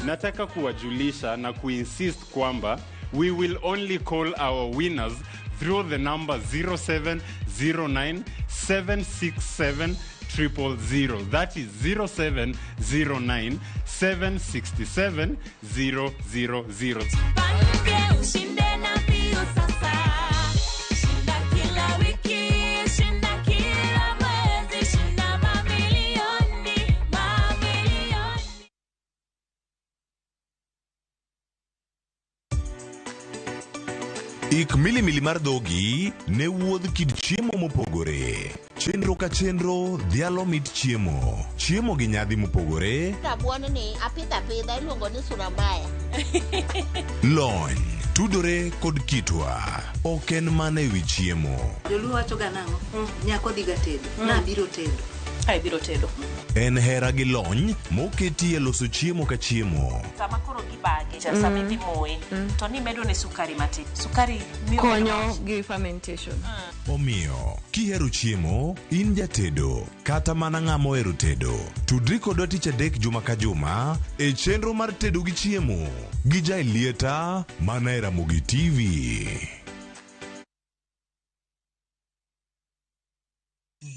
Nataka kuwajulisha na kuinsist kwamba we will only call our winners through the number 0709 767 000. That is 0709 767 000. Ik milimili mar dhogi ne wuodh kit chiemo mopogore. Chenro ka chenro dhialo mit chiemo. Chiemo gi nyadhi mopogore. Rabuon ni apidho apidha iluongo ni surambaya. Lony tudore kod kitwa. Ok en mana ewi chiemo. Joluo wacho ga nang'o? Nyako dhi ga tedo. Nabiro tedo. Ka ibiro tedo. En hera gi lony moketi e loso chiemo ka chiemo. Sama koro gibage, cha sama idhi moye, to nimedo ne sukari matin. Sukari miyo bedo Konyo mach. gi fermentation. Omiyo, kihero chiemo, in jatedo, kata mana ng'ama ohero tedo, tudri kodwa tich adek juma ka juma e chenro mar tedo gi chiemo gi Jaelieta mana e Ramogi TV.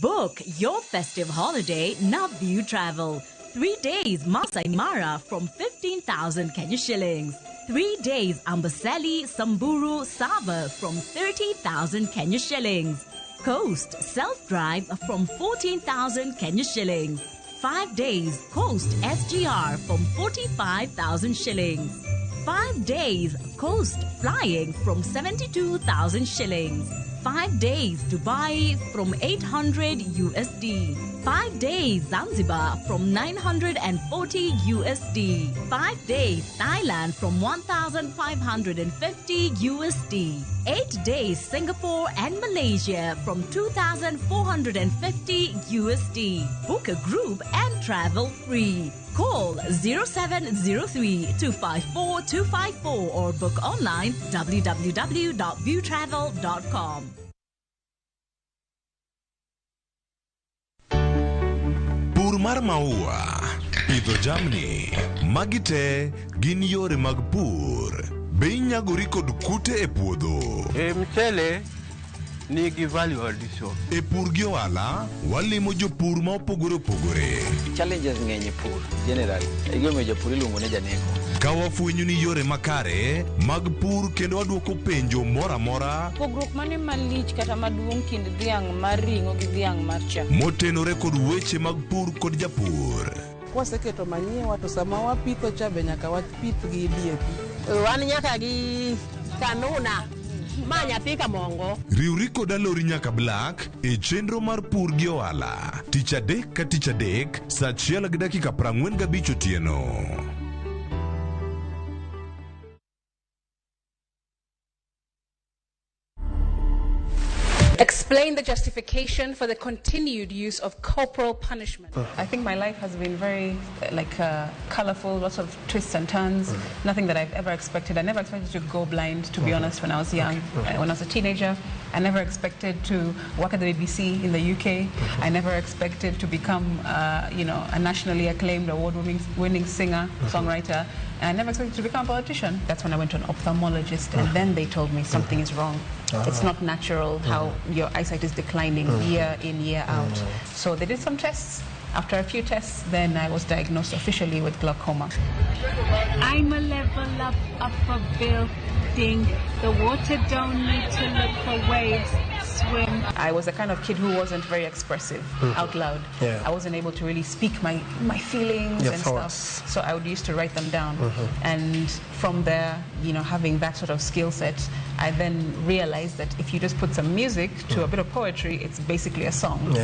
Book your festive holiday Naview Travel. 3 days Masai Mara from 15,000 Kenya shillings. 3 days Amboseli, Samburu, Sava from 30,000 Kenya shillings. Coast Self Drive from 14,000 Kenya shillings. 5 days Coast SGR from 45,000 shillings. 5 days Coast Flying from 72,000 shillings. 5 days Dubai from 800 USD. 5 days Zanzibar from 940 USD. 5 days Thailand from 1,550 USD. 8 days Singapore and Malaysia from 2,450 USD. Book a group and travel free. Call 0703 254 254 or book online www.viewtravel.com. Pur mar maua, pidho jamni, magi te gin yore mag pur. Be inyagori kod kute e puodho? E mchele nigi value addition. E pur gi ohala, walimo jopur ma opogore opogore. Challenges ng'eny e pur generally. Egimomiyo japur iluongo ni janeko. Ka wafwenyo ni yore makare mag pur kendo wadwoko penjo moro amora Pogruok mane malich kata maduong' kind dhiang' mar ring'o gi dhiang' mar chak? Motenore kod weche mag pur kod japur. Kwaseketo manyiwa to sama wapitho cha be nyaka wapith gi DAP. Wan nyaka gi kanuna ma nyathi kamongo. Riwri kod Alori nyaka Black e chenro mar pur gi ohala tich adek ka tich adek saa achiel gi dakika 45 otieno. Explain the justification for the continued use of corporal punishment. I think my life has been very like colorful, lots of twists and turns. Nothing that I've ever expected. I never expected to go blind, to be honest, when I was young. When I was a teenager, I never expected to work at the BBC in the UK. I never expected to become, a nationally acclaimed, award-winning winning singer, songwriter. And I never expected to become a politician. That's when I went to an ophthalmologist, and then they told me something is wrong. It's not natural how your eyesight is declining year in, year out. So they did some tests. After a few tests, then I was diagnosed officially with glaucoma. I'm a level up upper building. The water don't need to look for waves. Swim. I was the kind of kid who wasn't very expressive out loud. I wasn't able to really speak my feelings Your and thoughts. Stuff. So I would used to write them down. And from there, having that sort of skill set, I then realized that if you just put some music to a bit of poetry, it's basically a song.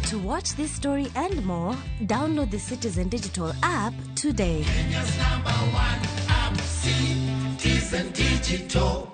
To watch this story and more, download the Citizen Digital app today. Kenya's number one app, Citizen Digital.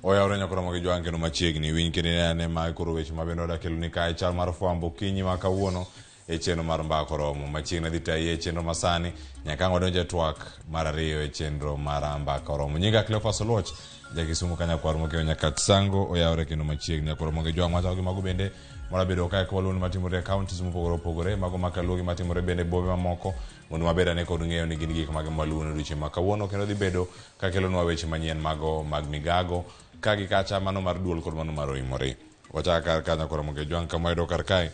Oyawre nyakoromo gi jwang' kendo machiegni winj kendo inene ma koro weche ma bende wadwa keloni kae chal mar fwambo okinyi ma kawuono e chenro mar mbaka oromo machiegni adhi tayi e chenro masani nyaka ang' wadonjo e twak mar ariyo e chenro mar mbaka oromo. Nyinga Cleophas Oluoch jakisumu kanyakwar mokewo nyakach sango oyawre kendo machiegni nyakoromo gi jwang' machalo gi mago bende mora bedo kae kwaluwo matimore e counties mopogore opogore mago makaluo gi matimore bende bombe mamoko mondo wabed ane kod ng'eyo ni gin gik mage mwaluwo ne odiochieng' ma kawuono kendo dhi bedo kakelonwa weche manyien mago mag migago ka gi kacha mano mar duol kod mano mar oimore wachak kar ka nyakoromo gi jwang' kama wayudo kar kae.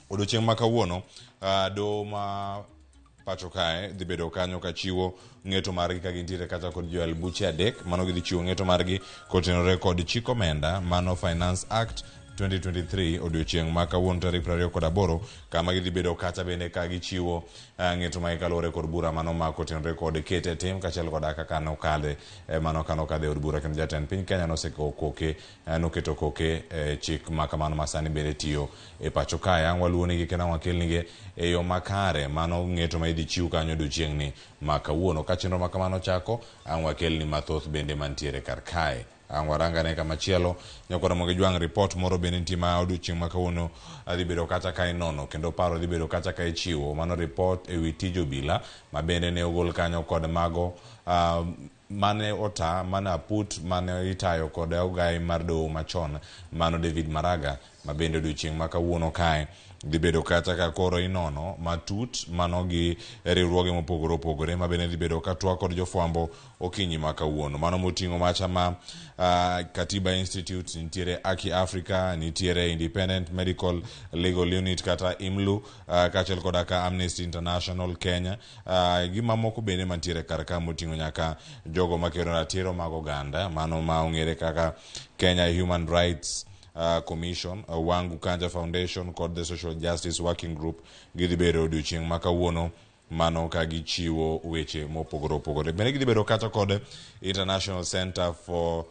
Odiochieng' ma kawuono doho ma pacho kae dhi bedo kanyo ka chiwo ng'eto margi ka gintiere kata kod joel buche adek. Mano gidhi chiwo ng'eto margi kotenore kod chik omenda mano Finance Act 2023 odiochieng' ma kawuono tarik 28, kama gidhi bedo kata bende ka gichiwo ng'eto margi kaluwore kod bura mano ma kotenore kod kete tim kaachiel koda kaka nokadhe mano ka nokadhe e od bura kendo jatend piny Kenya noseko koke noketo koke chik ma kamano ma sani bende tiyo e pacho kae. Ang' waluonigi kendo ang' wakelnigi e yo makare mano ng'eto ma idhi chiw kanyo odiochieng'ni ma kawuono. Ka chenro ma kamano chako, ang' wakelni mathoth bende mantiere kar kae. Ang' warangane kamachielo nyakwar Ramogi Jwang' report moro bende nitie ma odiochieng' ma kawuono dhi bedo kacha ka inono kendo paro dhi bedo kacha ka ichiwo. Mano report ewi tij obila ma bende ne ogol kanyo kod mago mane ota mane aput mane itayo kod ogai mar doho machon mano David Maraga, ma bende odiochieng' ma kawuono kae dhi bedo kacha ka koro inono matut mano gi riwruoge mopogore opogore ma bende dhi bedo ka twak kod jofwambo okinyi ma kawuono. Mano moting'o macha ma Katiba Institute, nitiere Aki Africa, nitiere Independent Medical Legal Unit kata IMLU, kaachiel koda ka Amnesty International Kenya, gi mamoko bende mantiere kar ka moting'o nyaka jogo makedo ratiro mag oganda mano ma ong'ere kaka Kenya Human Rights Commission, Wangu Kanja Foundation kod the Social Justice Working Group gidhi bedo odiochieng' ma kawuono mano ka gichiwo weche mopogore opogore. Bende gidhi bedo kata kod International Center for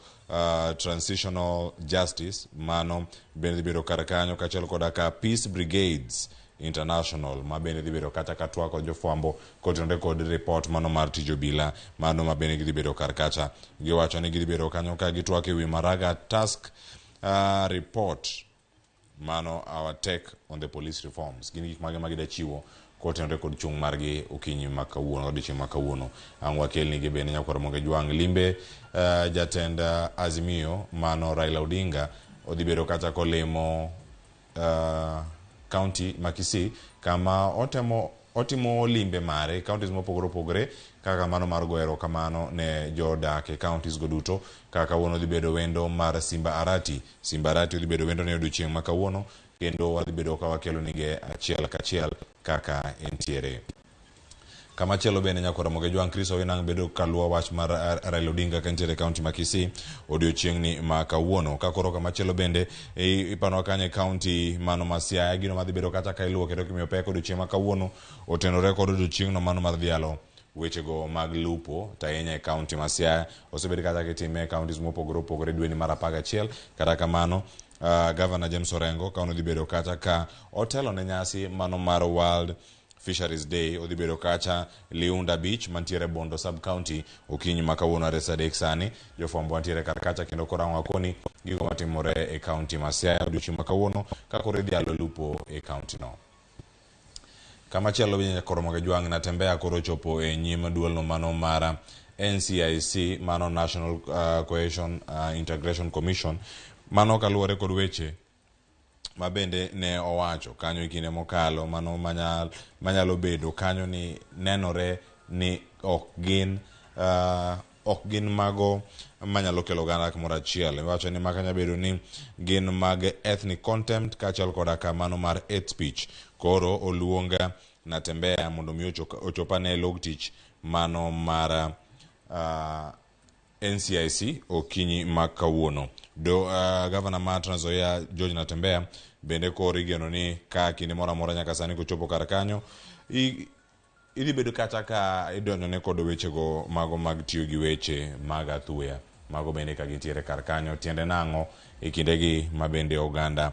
Transitional Justice, mano bende dhi bedo kar kanyo kaachiel koda ka Peace Brigades International ma bende dhi bedo kata ka twak kod jofwambo kotenore kod report mano mar tij obila mano ma bende gidhi bedo kar kacha. Giwacho ni gidhi bedo kanyo ka gitwak ewi Maraga Task report mano our take on the police reforms. Gin gik mage ma gida chiwo kotenore kod chung' margi okinyi ma kawuono odiochieng' ma kawuono. Ang' wakelnigi bende nyakwar Ramogi Jwang' limbe jatend Azimio mano Raila Odinga odhi bedo kacha kolimo county ma Kisii kama otimo limbe mare counties mopogore opogore kaka mano mar goyo erokamano ne jodak e counties go duto. Kaka kawuono dhi bedo wendo mar Simba Arati. Simba Arati odhi bedo wendo ne odiochieng' ma kawuono kendo wadhi bedo ka wakelo nige achiel kachiel kaka entiere. Kamachielo bende nyakwar Ramogi Jwang' Chris Owinang' bedo kaluwo wach mar Raila Odinga ka entiere e county ma Kisii odiochieng'ni ma kawuono. Ka koro kamachielo bende ipano kanyo e county mano ma Siaya, gino madhi bedo kata ka iluwo kendo kimiyo pek odiochieng' ma kawuono otenore kod odiochieng'no mano mar dhialo wechego mag lupo to ahinya e county ma Siaya. Osebed kata kitime e counties mopogore opogore dweni mar 11. Kata kamano Governor James Orengo ka odhi bedo kata ka otelo ne nyasi mano mar World Fisheries Day odhi bedo kacha Liunda Beach mantiere Bondo Sub County okinyi ma kawuono are saa 3 sani. Jofwambo wantiere kar kacha kendo koro ang' wakoni gigo matimore e county ma Siaya odiochieng' ma kawuono ka koro idhialo lupo e county no. Kamachielo bende Ramogi Jwang' Natembeya koro ochopo e nyim duolno mano mar NCIC mano National Cohesion Integration Commission mano kaluwore kod weche ma bende ne owacho kanyo e kinde mokalo mano manyalo bedo kanyo ni nenore ni ok gin mago manyalo kelo oganda kamoro achiel. Iwacho ni maka nyalo bedo ni gin mag ethnic contempt kaachiel koda ka mano mar hate speech. Koro oluong Natembeya mondo mi ochop ane log tich mano mar NCIC okinyi ma kawuono. Governor ma Trans Nzoia George Natembeya bende koro igeno ni ka kinde moro amora nyaka sani kochopo kar kanyo idhi bedo kata ka idonjone kod wechego mago mag tiyo gi weche mag athuya mago bende ka gintiere kar kanyo. Tiende nang'o e kindegi ma bende oganda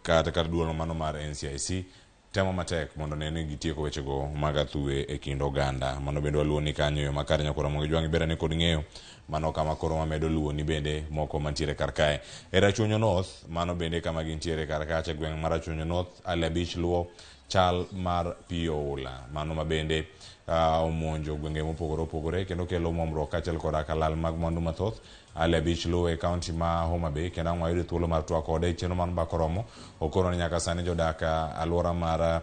kata kar duol mano mar NCIC temo matek mondo ne ni gitieko wechego mag athuwe e kind oganda. Mano bende waluwo ni kanyo yo makare nyakwar Ramogi Jwang' iberane kod ng'eyo mano kama koro wamedo luwo ni bende moko mantiere kar kae. E Rachuonyo North mano bende kama gintiere kar kacha e gweng' mar Rachuonyo North Ali Abich luwo chal mar pi oula mano ma bende omonjo gwenge mopogore opogore kendo kelo muomruok kaachiel koda ka lal mag mwandu mathoth. Ali Abich luwo e county ma Homa Bay kendo ang' wayudo thuolo mar twak kode e chenro mar Mbaka Oromo. Okono ni nyaka sani jodak alwora mar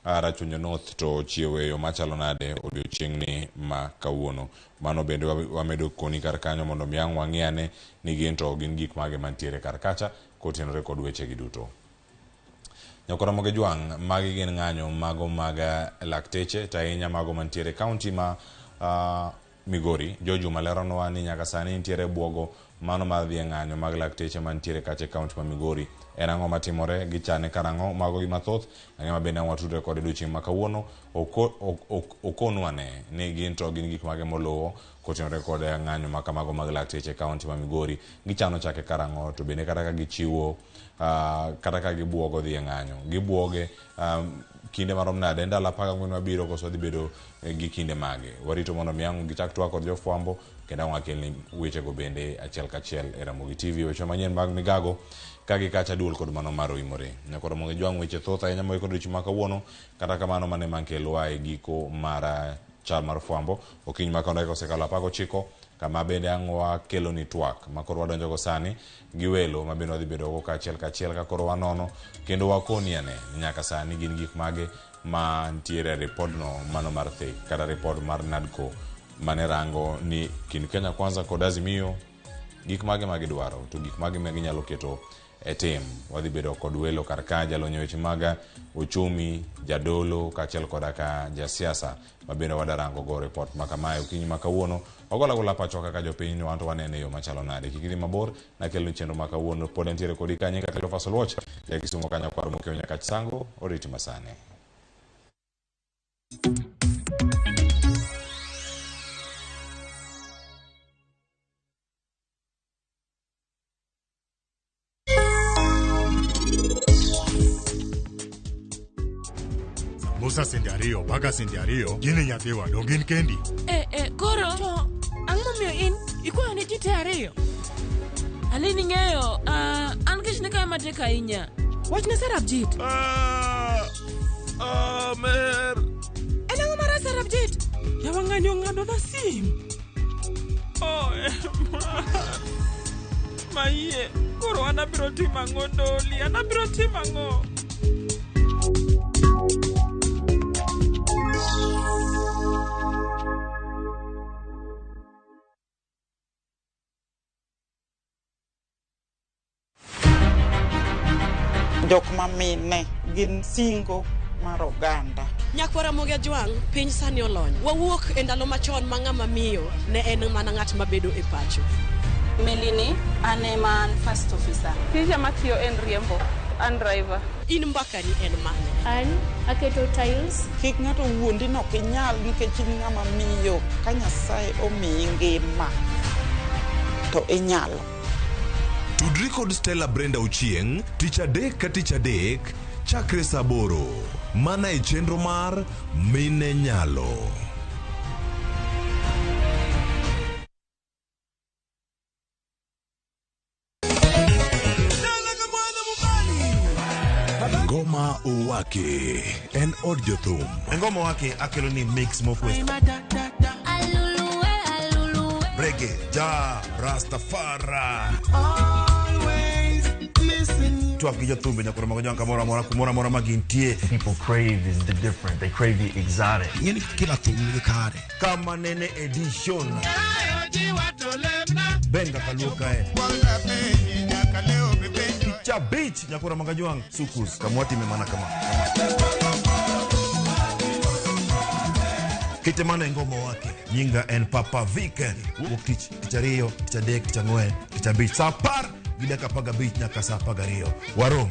Rachuonyo North to ochiewo e yo machalo nade odiochieng'ni ma kawuono. Mano bende wamedo koni kar kanyo mondo mi ang' wang'i ane ni gin to gin gik mage mantiere kar kacha kotenore kod wechegi duto. Nyakoromogi Jwang', magi gin ng'anyo mago mag lakteche to ahinya mago mantiere kaunti ma Migori. George Juma leronwa ni nyaka sani nitiere buogo mano mar dhi e ng'anyo mag lakteche mantiere kacha e kaunti ma Migori. En ang'o matimore, gichane karang'o, mago gi mathoth. Ang'e bende ang' watudre kode odiochieng' ma kawuono, okonwa ne ni gin to gin gik mage moluwo kotenore kod ng'anyo ma kamago mag lakteche e kaunti ma Migori. Gichano chake karang'o, to bende kata ka gichiwo kata ka gibuogo dhi e ng'anyo, gibuoge kinde marom nade, ndalo 14 mabiro koso dhi bedo gi kinde mage. Warito mondo mi ang' gichak twak kod jofwambo kendo ang' wakelni wechego bende achiel kachiel e Ramogi TV. Weche manyien mag migago ka gi kacha duol kod mano mar Oimore. Nyakoro mondo ijwang' weche thoth ahinya moiko odiochieng' ma kawuono, kata kamano mane mankelwa e giko mar chal mar fwambo okinyi ma kawuono dakika osekalo 19, kama bende ang' wakeloni twak ma koro wadonjogo sani gi welo ma bende wadhi bedogo kaachiel kachiel ka koro wanono kendo wakoni ane ni nyaka sani gin gik mage ma ntiere e ripodno mano mar thek kata ripod mar NADCO mane rango ni kind Kenya Kwanza kod Azimio gik mage ma gidwaro to gik mage ma ginyalo keto e tim. Wadhi bedo kod welo kar ka, jalony e weche mag uchumi, jadolo kaachiel koda ka jasiasa ma bende wadarango go ripot ma kamae okinyi ma kawuono. Wagola gola pachwa kaka jopiny ni wanto wanene e yo machalo nade. Kik idhi mabor, nakeloni chenro ma kawuono pod entiere kodi kanyo kaka Cleophas Oluoch, ja Kisumo kanyo kwar Mokeo Nyakach Sango, oriti masani. Musa sende ariyo, Baga sende ariyo, gini nyathiwa, dong in kendi. Koro to ang'o momiyo in ikwayo ne ji te ariyo? Alini ng'eyo, an kech ne kaya matek ahinya. Wachne Sarabjit. Mer. En ang'o marach Sarabjit? Yawa ng'ani ong'ado na sim. Oh, mayie, koro an abiro timo ang'o Doli? An abiro timo ang'o? Jok mamine gin singo mar oganda. Nyakwar Ramogi Ajwang', piny sani olony. Wawuok e ndalo machon ma ng'ama miyo ne en mana ng'at mabedo e pacho. Melini, an ema an first officer. Tija matiyo en riembo, an driver. In mbakani en mane? An aketo tiles. Kik ng'ato wuondi ni ok inyal nikech in ng'ama miyo ka Nyasaye omiyi ngima to inyalo. Tudri kod Stella Brenda Ochieng' tich adek ka tich adek chakre saa 8 mana e chenro mar Mine Nyalo. Ngoma Owake en od jothum. Ngoma Owake akelo ni mix mokwe. Reggae, ja, Rastafari. Twak gi jothumbe nyakoro mago jwang' kamoro amora kumoro amora ma gintie. People crave is the different. They crave the exotic. Ing'eni kila thum nigi kare. Kama nene edition. Benga kaluo kae. Picha beach nyakoro mago jwang' sukus kamwatime mana kama. Kite mana e Ngoma Owake. Nyinga en Papa Viken. Wuok tich, tich ariyo, tich adek, tich ang'wen, tich abich. Saa 10 gi dakika 15 nyaka saa 12. Warom.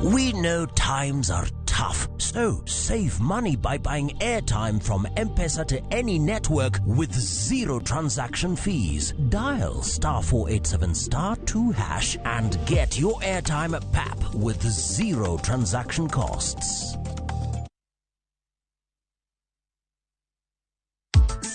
We know times are tough, so save money by buying airtime from M-Pesa to any network with zero transaction fees. Dial *487*2# and get your airtime at PAP with zero transaction costs.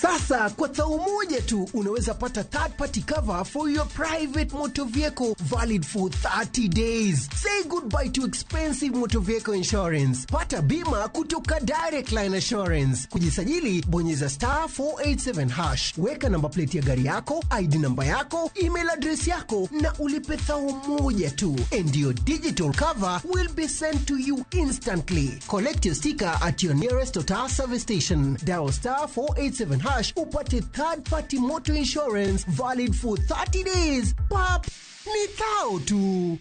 Sasa kwa thao moja tu unaweza pata third party cover for your private motor vehicle valid for 30 days. Say goodbye to expensive motor vehicle insurance. Pata bima kutoka Direct Line Assurance. Kujisajili bonyeza *487#. Weka namba plate ya gari yako, ID namba yako, email address yako na ulipe thao moja tu. And your digital cover will be sent to you instantly. Collect your sticker at your nearest Total service station. Dial *487# hash upate third party motor insurance valid for 30 days. Pap, ni thao tu.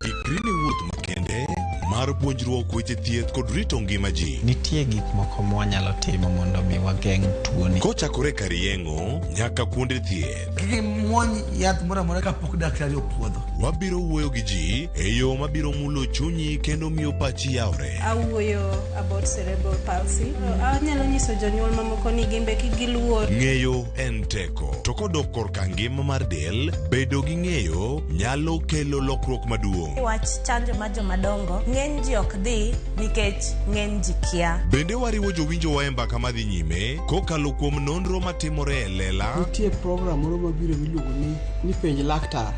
Ikri ne wuoth makende mar puonjruok weche thieth kod rito ngima ji. Nitie gik moko mwanyalo timo mondo mi wageng' tuoni. Kochakore kar yeng'o nyaka kuonde thieth. Kik imuony yath moro amora kapok daktari opuodho. Wabiro wuoyo gi ji e yo mabiro mulo chunyi kendo miyo pachi yawre. Awuoyo about cerebral palsy. Anyalo nyiso jonyuol mamoko ni gimbe kik giluor. Ng'eyo en teko. To kodok korka ngima mar del, bedo gi ng'eyo nyalo kelo lokruok maduong'. Wach chanjo mar jomadongo, ng'eny ji ok dhi nikech ng'eny ji kia. Bende wariwo jowinjowa e mbaka madhi nyime kokalo kuom nonro matimore e lela. Nitie program moro mabiro miluongo ni penj laktar.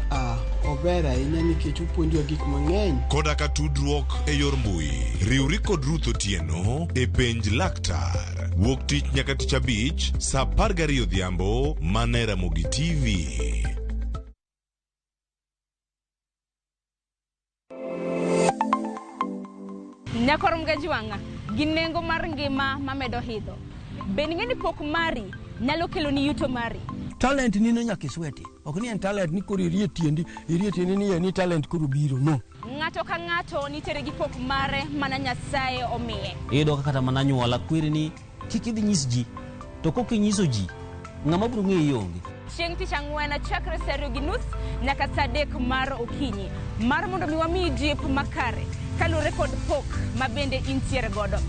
Ober ahinya nikech opuonjowa gik mang'eny. Koda ka tudruok e yor mbui. Riwri kod Ruth Otieno e penj laktar. Wuok tich nyaka tich abich saa 12 odhiambo mana e Ramogi TV. Nyakor Mgajwang'a gi nengo mar ngima mamedo hidho. Bende ing'e ni pok mari nyalo keloni yuto mari? Talent ni no nyaka isweti. Ok ni en talent ni koro irie tiendi ni en talent koro biro, no. Ng'ato ka ng'ato nitiere gi pok mare mana Nyasaye omiye. Iyudo ka kata mana anyuola kweri ni kik idhi nyis ji, to kok inyiso ji, ng'ama biro ng'eyi onge. Chieng' tich ang'wen chakre saa 2:30 nyaka saa 3 mar okinyi mar mondo mi wamiyi jip makare kaluwore kod pok ma bende intiere godo.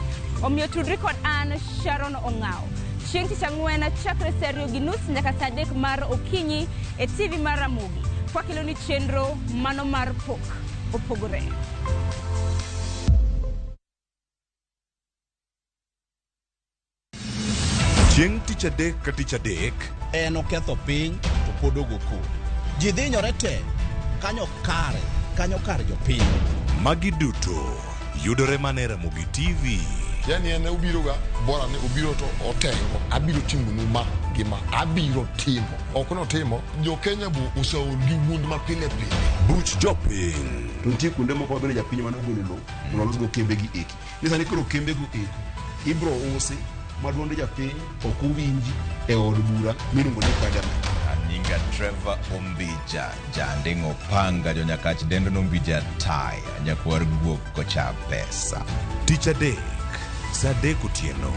Omiyo tudri kod an Sharon Ong'aw. Chieng' tich ang'wen chakre saa 2:30 nyaka saa 3 mar okinyi e TV mar Ramogi. Kwakeloni chenro mano mar pok opogore. Chieng' tich adek ka tich adek en oketho piny to pod ogo kode. Ji dhinyore te kanyo kare jopiny. Magi duto yudore mana e Ramogi TV. Yani en obiroga bora ni obiro to otengo abiro timonu ma gi ma abiro timo ok notimo jo Kenya bo oseol gi wuond ma pile pile. Buch jopiny. To nitie kuonde moko mabende japiny mane ogolo lowo mondo olosgo kembe gi eki. Ni sani koro kembe go eko ibro usi ma duond japiny ok owinji e od bura miluongo ni parliament. Anyinga Trevor Ombija, janding'o panga jonyakach dendo nombija taya, nyakwar guok kocha pesa. Tich adek, saa 3 otieno.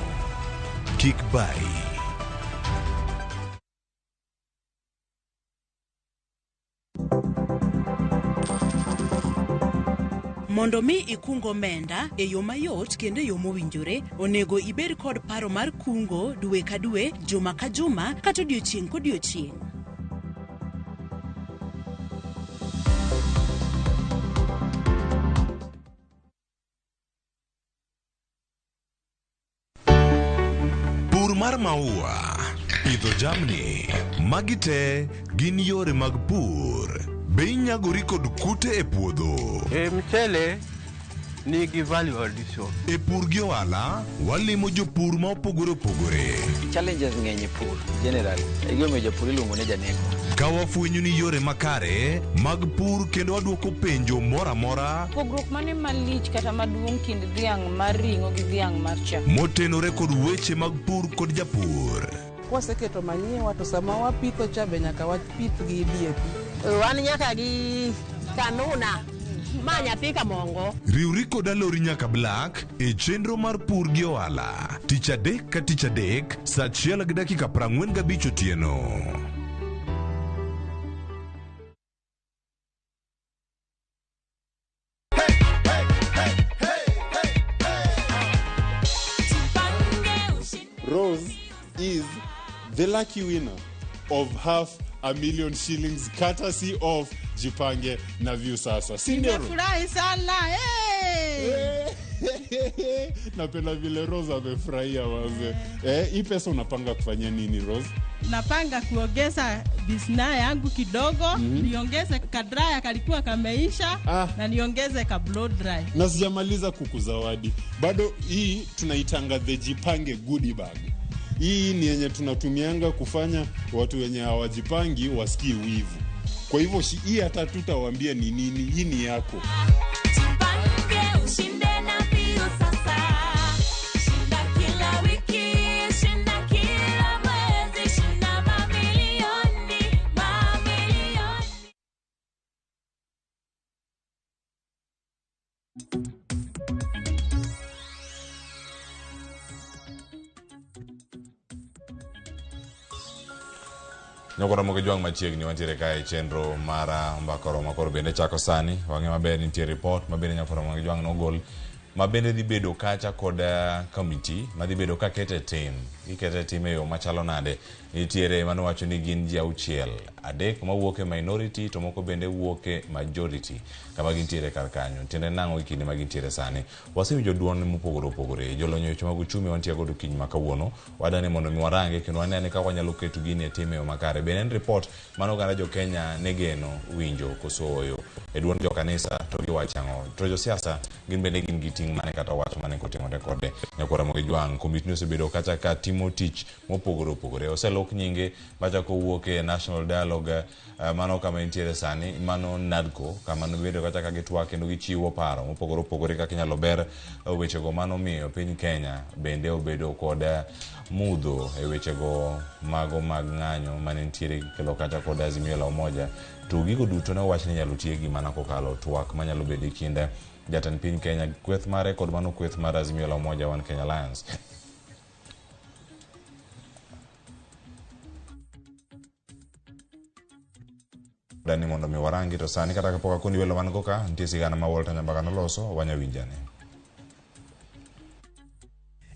Kik bayi. Mondo mi ikung omenda e yo mayot kendo e yo mowinjore, onego ibed kod paro mar kungo dwe ka dwe, juma ka juma, kata odiochieng' kodiochieng'. Pur mar maua, pidho jamni, magi te gin yore mag pur. Be inyagori kod kute e puodho? E mchele nigi value addition. E pur gi ohala, walimo jopur ma opogore opogore. Challenges ng'eny e pur generally. E gimomiyo japur iluongo ni janeko. Ka wafwenyo ni yore makare mag pur kendo waduoko penjo moro amora. Pogruok mane malich kata maduong' kind dhiang' mar ring'o gi dhiang' mar chak? Motenore kod weche mag pur kod japur. Kwaseketo manyiwa to sama wapitho cha be nyaka wapith gi DAP. Wan nyaka gi kanuna ma nyathi kamongo. Riwri kod Alori nyaka Black e chenro mar pur gi ohala. Tich adek ka tich adek saa 1:45 otieno. Rose is the lucky winner of 500,000 shillings courtesy of Jipange na Viusasa. Si ndio? Nimefurahi sana. Hey! Napenda vile Rose amefurahia waze. Hii pesa unapanga kufanya nini Rose? Napanga kuongeza business yangu kidogo, niongeze kadraya kalikuwa kameisha, na niongeze ka blow dry. Na sijamaliza kukuzawadi. Bado hii tunaitanga the Jipange goodie bag. Hii ni yenye tunatumianga kufanya watu wenye hawajipangi wasikie wivu. Kwa hivyo hii hata tutawaambia ni nini, hii ni yako. Jipange ushinde na Viusasa. Shinda kila wiki, shinda kila mwezi, shinda mamilioni, mamilioni. Nyokoro mogi jwang' machiegni wantiere kae e chenro mar Mbaka Oromo koro bende chako sani wang'e maber ni nitie report ma bende Nyakoro Ramogi Jwang' nogol ma bende dhi bedo kacha kod committee ma dhi bedo kakete tim ikete tim e yo machalo nade. Nitiere manowacho ni gin ji 6, 3 mawuok e minority to moko bende wuok e majority kama gintiere kar kanyo. Tiende nang'o e kinde ma gintiere sani? Wasewinjo duond mopogore opogore, jolony e weche mag uchumi wantie godo kiny ma kawuono, wadani mondo mi warange kendo wanene kaka wanyalo keto gini e tim e yo makare. Bende en report mano oganda jo Kenya ne geno winjo koso ooyo? E duond jo kanisa to giwacho ang'o? To josiasa gin bende gin gi ting' mane kata wach mane kotimore kode? Nyakwar Ramogi Jwang', komiti ni osebedo kacha ka timo tich mopogore opogore. Oselok nyinge machako wuok e National Dialogue, mano kama entiere sani, mano NADCO, kama nobedo kacha ka gitwak kendo gichiwo paro mopogore opogore kaka inyalo ber wechego mano miyo piny Kenya bende obedo kod mudho e wechego mago mag ng'anyo mane nitiere kelo kacha kod Azimio la Umoja. To gigo duto ne owach ni inyalo tiegi mana kokalo twak manyalo bedo e kind jatend piny Kenya kweth mare kod mano kweth mar Azimio la Umoja One Kenya Alliance. Dani mondo mi warangi to sani kata kapok akundi welo man go ka nitie sigana ma Walter Nyambaga noloso wanyawinjane.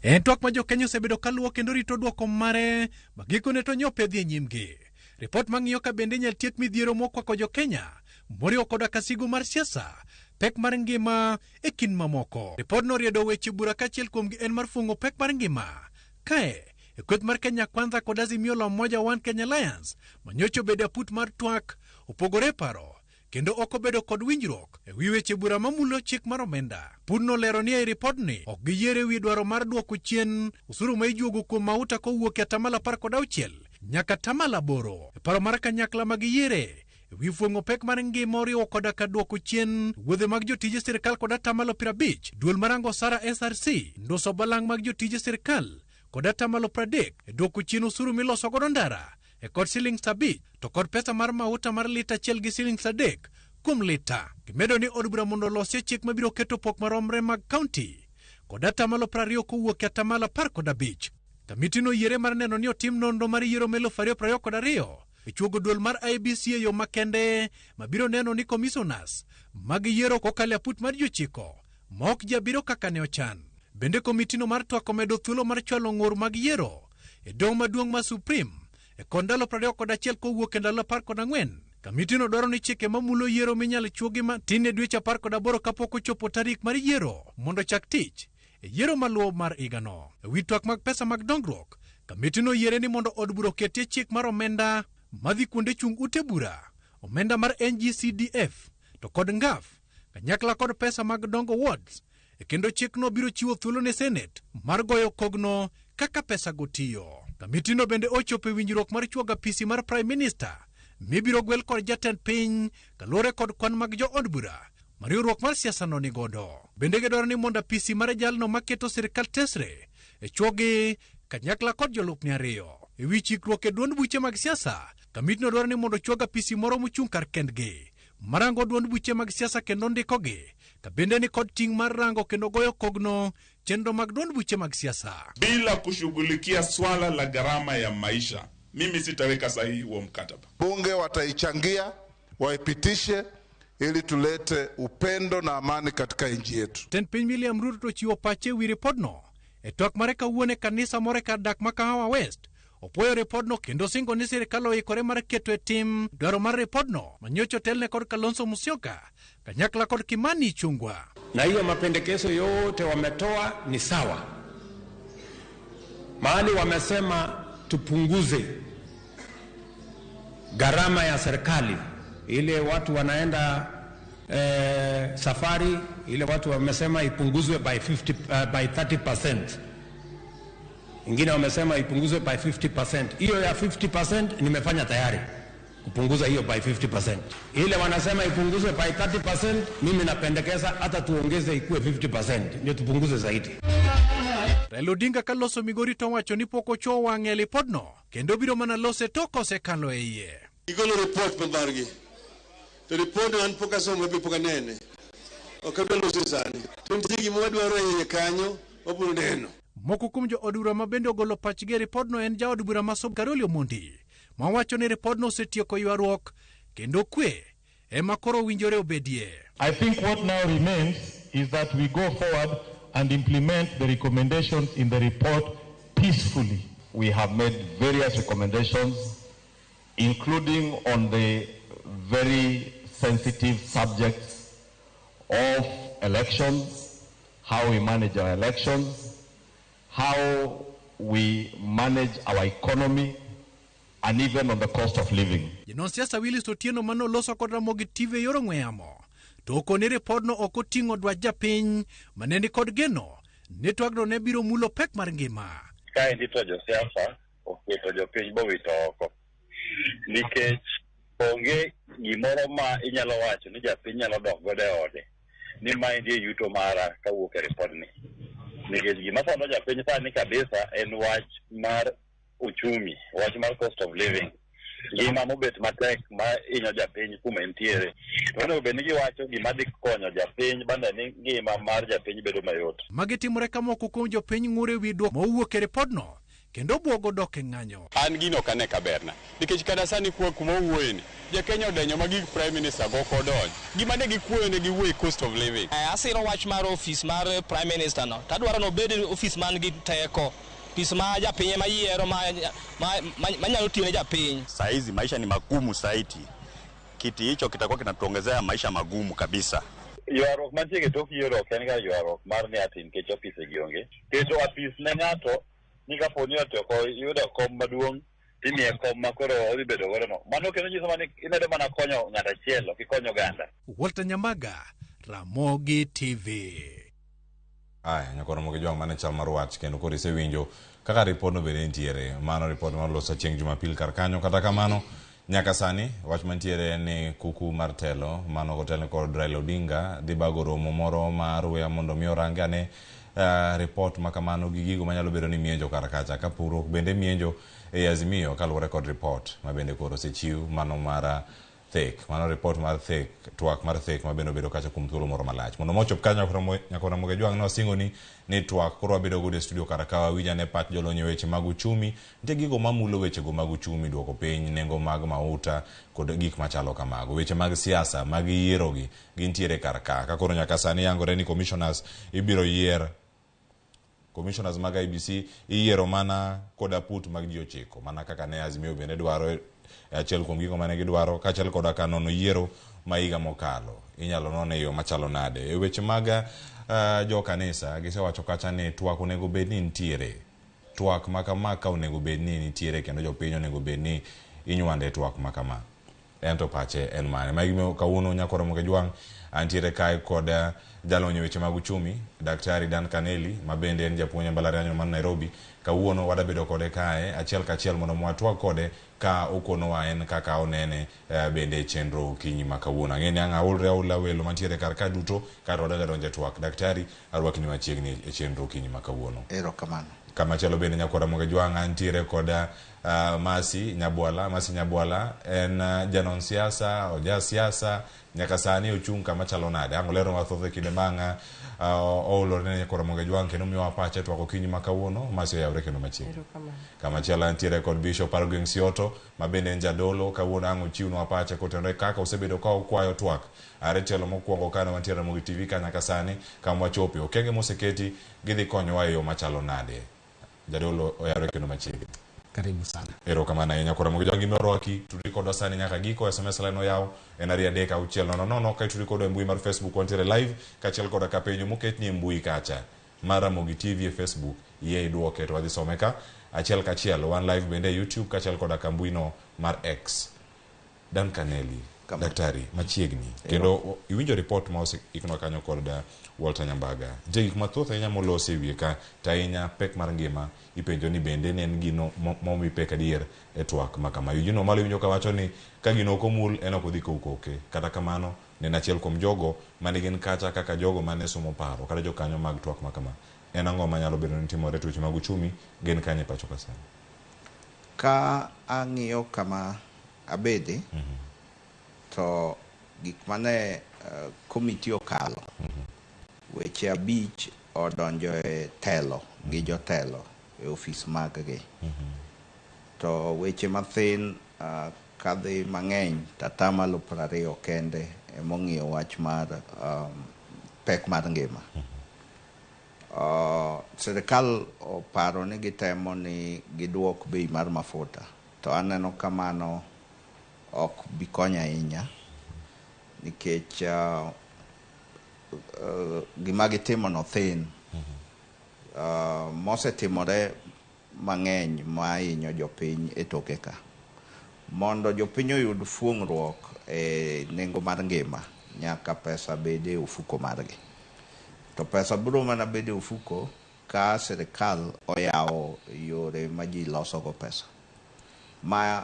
En twak ma jo-Kenya osebedo kaluwo kendo rito dwoko mare ma gikone to nyopedhi e nyimgi. Ripot mang'iyo ka bende inyal tiek midhiero mokwako jo-Kenya moriwo koda kasigu mar siasa, pek mar ngima e kind mamoko. Ripodno oriedo weche bura kaachiel kuomgi en mar fung'o pek mar ngima. Kae, e kweth mar Kenya Kwanza kod Azimio la Umoja One Kenya Alliance manyocha obedo aput mar twak opogore paro kendo ok obedo kod winjruok e wi weche bura mamulo chik mar omenda. Pudno lero ni ei ripodni ok giyiere wi dwaro mar duoko chien osuru ma ijuogo kuom mauta kowuok e 16% nyaka 8%. E paro mar kanyakla ma giyiere e wi fweng'o pek mar ngima oriwo koda ka duoko chien wuodhe mag jotije sirkal kod 50%, duol marango osara SRC, ndoso balang' mag jotije sirkal kod 30% e duoko chien osuru miloso godo ndara e kod siling 5 to kod pesa mar mauta mar lita 1 gi siling 3 kuom lita. Gimedo ni od bura mondo olosie chik mabiro keto pok maromre mag kaunti kod 20% kowuok e 15%. Kamitino yiere mar neno ni otim nonro mar yiero 2022 e chuogo duol mar IEBC e yo makende mabiro neno ni commissioners mag yiero kokalo e aput mar jochiko ma ok jabiro kaka ne ochan. Bende komitino mar twak omedo thuolo mar chwalo ng'ur mag yiero e doho maduong' ma Supreme e kod ndalo 21 kowuok e ndalo 14. Kamitino dwaro ni chike mamulo yiero minyal chuogi matin e dweche 18 kapok ochopo tarik mar yiero mondo ochak tich e yiero maluwo mar higano. E wi twak mag pesa mag dongruok, kamitino yiere ni mondo od bura oketie chik mar omenda madhi kuonde chung' ute bura, omenda mar NGCDF to kod NGAF kanyakla kod pesa mag dongo wards, e kendo chikno biro chiwo thuolo ne Senate mar goyo kogno kaka pesa go tiyo. Kamitino bende ochopo e winjruok mar chuogo apisi mar Prime Minister mibiro gwel kod jatend piny kaluwore kod kwan mag jo od bura ma riwruok mar siasa no nigodo. Bende gidwaro ni mondo apisi mar jalno maketo sirkal tesre e chuogi kanyakla kod jolupne 2. E wi chikruok e duond buche mag siasa, kamitino dwaro ni mondo chuog apisi moro mochung' kar kendgi marango duond buche mag siasa kendo ndikogi, ka bende ni kod ting' mar rango kendo goyo kogno chenro mag duond buche mag siasa. Bila kushughulikia swala la gharama ya maisha, mimi sitaweka sahihi huo mkataba. Bunge wataichangia, waipitishe ili tulete upendo na amani katika nchi yetu. Jatend piny William Ruto to chiwo pache wi ripodno e twak mare kawuono e kanisa moro e kar dak ma Kahawa West. Opuoyo ripodno kendo singo ni sirkal oikore mar keto e tim dwaro mar ripodno manyocha otelne kod Kalonzo Musyoka kanyakla kod Kimani Ichung'wah. Na hiyo mapendekezo yote wametoa ni sawa. Mahali wamesema tupunguze gharama ya serikali, ile watu wanaenda safari, ile watu wamesema ipunguzwe by by 30%. Ingine wamesema ipunguzwe by 50%. Hiyo ya 50% nimefanya tayari. Kupunguza hiyo by 50%. Ile wanasema ipunguzwe by 30%, mimi napendekeza hata tuongeze ikuwe 50%, ndio tupunguze zaidi. Raila Odinga ka loso Migori to wacho ni pok ochuo wang'e e lipodno kendo biro mana lose tok osekalo e iye. Gigolo report ma margi. To report no an pok asome be pok anene. Ok adwa lose sani. To nitie gima wadwaro e iye kanyo, wabiro neno. Moko kuom jo od bura ma bende ogolo pachgi e ripodno en jaod bura ma Sub Caroli Omondi ma wacho ni ripodno osetieko ywaruok kendo kwe ema koro owinjore obedie. I think what now remains is that we go forward and implement the recommendations in the report peacefully. We have made various recommendations, including on the very sensitive subjects of elections, how we manage our elections, how we manage our economy, and even on the cost of living. Janon siasa Willis Otieno manoloso kod Ramogi TV e yor ong'we yamo to okoni ripodno ok oting'o dwach japiny mane ni kod geno ni twagno ne biro mulo pek mar ngima. Kaendi to josiasa oketo jopiny bowito oko nikech onge gimoro ma inyalo wacho ni japiny nyalo dok godo e ode ni maendi e yuto mara kawuok e ripodni, nikech gima sando japiny sani kabisa en wach mar uchumi, wach mar cost of living, ngima mobet matek ma hinyo japiny kuma entiere. To onego bed ni giwacho gima dhi konyo japiny bende ni ngima mar japiny bedo mayot. Magi timore ka moko kuom jopiny ng'ur e wi dwoko mowuok e ripodno kendo bwogo dok e ng'anyo. An gino ok ane ka berna nikech kata sani kuma owuoye ni jakenya odenyo ma gik prime minister go ok odonj gima ne gikuoyo ne giwuoye cost of living. Asiro wach mar ofis mar prime minister no tadwaro ni obed ofis man gi teko, ofis ma japiny ema yiero manyalo tiyo ne japiny. Saizi maisha ni magumu zaidi, kiti hicho kitakuwa kinatuongezea maisha magumu kabisa. Ywaruok mantie e tok yiero ok en ga ywaruok mar ni ati nikech ofise gi onge. Keto apis ne ng'ato ni kapo ni ati ok oyudo kom maduong' timiye kom ma koro odhi bedo godo no. Mano kendo nyiso mana ni imedo mana konyo ng'ato achiel, ok ikonyo oganda. Walter Nyamaga, Ramogi TV. Aya, nyakoro Ramogi Jwang' mane chal mar wach kendo koro isewinjo kaka ripodno bende nitiere. Mano ripod mar chieng' Jumapil kar kanyo. Kata kamano, nyaka sani wach mantiere en ni kuku mar telo mano kotelne kod Raila Odinga dhi bago romo moro mar weya mondo mi orange ane ripot ma kamano gi gigo manyalo bedo ni mienjo kar kacha ka pogruok bende mienjo e Azimio kaluwore kod ripot ma bende koro osechiw mano mar thek, mano ripot mar thek, twak mar thek ma bende obedo kacha kuom thuolo moro malach. Mondo mochop kanyo nyakoro Ramogi Jwang' nosingo ni twak koro wabedo godo e studio kar ka wawinj ane pach jolony e weche mag uchumi. Nitie gigo mamulo wechego mag uchumi, duoko piny nengo mag mauta kod gik machalo kamago. Weche mag siasa mag yierogi gintiere kar ka. Ka koro nyaka sani yangore ni commissioners ibiro yier, commissioners mag IEBC iyiero mana kod aput mag ji 9 mana kaka ne Azimio bende dwaro achiel kuom gigo mane gidwaro kaachiel koda ka nono yiero ma higa mokalo inyalo none e yo machalo nade. E weche mag jo kanisa gisewacho kacha ni twak onego bed ni nitiere, twak ma kama ka onego bed ni nitiere kendo jopiny onego bed ni inywande twak ma kama. En to pache en mane? Ma gima kawuono nyakoro Ramogi Jwang' antiere kae kod jalony e weche mag uchumi Daktari Dan Kaneli ma bende en japuonj e mbalariany mar Nairobi. Kawuono wadabedo kode kae achiel kachiel mondo watwag kode ka okonowa en kaka onene bende chenro okinyi ma kawuono. Ang'e ni ang' aulre aula welo mantiere kar ka duto kato wadonjo adonja e twak. Daktari, arwakni machiegni e chenro okinyi ma kawuono. Erokamano. Kamachielo bende nyakoro Ramogi Jwang' antiere kod Masi Nyabwala. Masi Nyabwala en janon siasa, oja siasa, nyaka sani ochung' kama chalo nade. Ang' olero mathoth e kinde ma oulore ne nyakoro Ramogi Jwang' kendo miyowa pache twak okinyi ma kawuono. Masi oyawre kendo machiegni. Kamachielo antiere kod Bishop Argwings Sioto ma bende en jadolo. Kawuono ang' ochiwnwa pache kotenore kaka osebedo ka okwayo twak are tielo mokwongo kane wantiere Ramogi TV ka nyaka sani kama wachope. Okenge moseketi gidhi konyowa e yo machalo nade. Jadolo oyawre kendo machiegni. Karibu sana. Erokamano ahinya koro Ramogi Jwang' gima orwaki tudri kodwa sani nyaka giko. SMS line oyaw en 2 3 6 0 0. Ka itudri kodwa e mbui mar Facebook wantiere live kaachiel koda ka penjo moketni e mbui kacha mar Ramogi TV e Facebook, yie idwoke to wadhi some ka achiel kachiel. Wan live bende e YouTube kaachiel koda ka mbui no mar X. Dan Kaneli, Daktari, machiegni. Kendo iwinjo report ma oseiknwa kanyo kod Walter Nyambaga. Nitie gik mathoth ahinya molos e wiye ka, to ahinya pek mar ngima ipenjo ni bende ne en gino momi pek adier e twak ma kama. Eugene Wamalwa iwinjo kawacho ni ka gino ok omul en ok odhi kow koke. Kata kamano, ne en achiel kuom jogo mane gin kacha kaka jogo mane somo paro kata jokanyo mag twak ma kama. En ang'o manyalo bedo ni timore to weche mag uchumi gin kanye e pacho ka sani? Ka ang'iyo kama abede, to gik mane komiti okalo, weche 5 odonjo e telo gi jotelo e ofis mag gi. To weche mathin kadhi mang'eny to atamalo 20 kende emong'iyo wach mar pek mar ngima. Sirikal oparo ni gitemo ni giduok bei mar mafuta, to aneno ka mano ok bi konyo ahinya nikech gima gitimo no thin. Mosetimore mang'eny ma hinyo jopiny e toke ka. Mondo jopiny oyud fuong'ruok e nengo mar ngima, nyaka pesa bed e ofuko margi. To pesa biro mana bedo e ofuko ka sirikal oyawo yore ma ji losogo pesa. Ma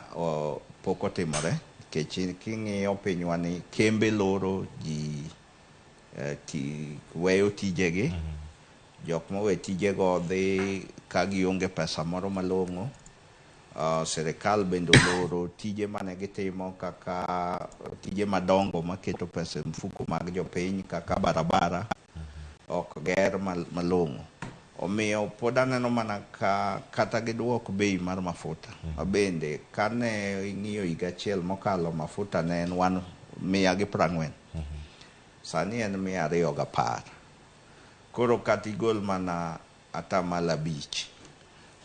pok otimore nikech king'iyo pinywa ni kembe loro ji weyo tijegi. Jok mowe tijego dhi ka gionge pesa moro malong'o. Sirikal bende oloro tije mane gitimo kaka tije madongo maketo pesa e mfuko mag jopiny kaka barabara ok ger malong'o. Omiyo pod aneno mana ka kata giduok bei mar mafuta. Mabende kane ing'iyo higa achiel mokalo mafuta ne en 140. Sani en 210. Koro kata igol mana 5%,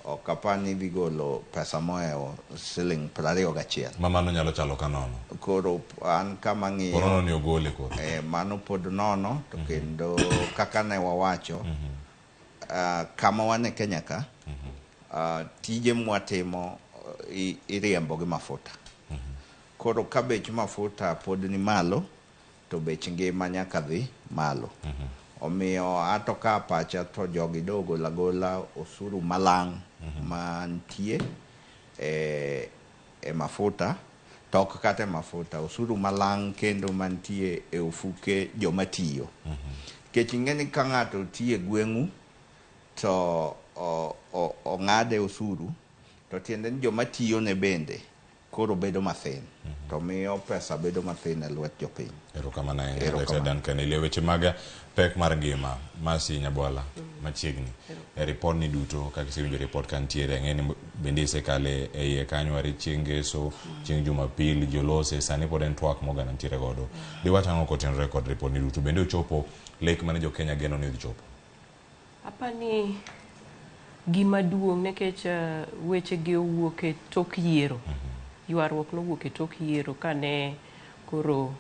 ok apar ni idhi golo pesa mohewo siling 21. Ma mano nyalo chalo ka nono. Koro an kama ng'iyo. Koro nono ni ogole koro. Mano pod nono to kendo kaka ne wawacho, kama wan e Kenya ka, tije mwatimo iriembo gi mafuta. Koro ka bech mafuta pod ni malo, to bech ngima nyaka dhi malo. Omiyo ato ka pacha to jogi do golo agola osuru malang' mantie e mafuta, to ok kata e mafuta, osuru malang' kendo mantie e ofuke joma tiyo. Nikech ing'e ni ka ng'ato tiyo e gweng'u to ong'ade osuru, to tiende ni joma tiyo ne bende koro bedo mathin, to miyo pesa bedo mathin e lwet jopiny. Erokamano ahinya, Dr. Duncan Elia. Weche mag pek mar ngima, Mercy Nyabwala, machiegni. E report ni duto, kaka isewinjo report ka nitiere, ang'e ni bende isekale e iye kanyo are chieng' Ngeso, chieng' Jumapil, ji olose, sani pod en twak ma oganda nitiere godo. Diwach ang'o kotenore kod report ni duto? Bende ochopo lek mane jo Kenya geno ni odhi chopo? Apani gima duong' nikech weche gi owuok e tok yiero. Ywaruok nowuok e tok yiero kane koro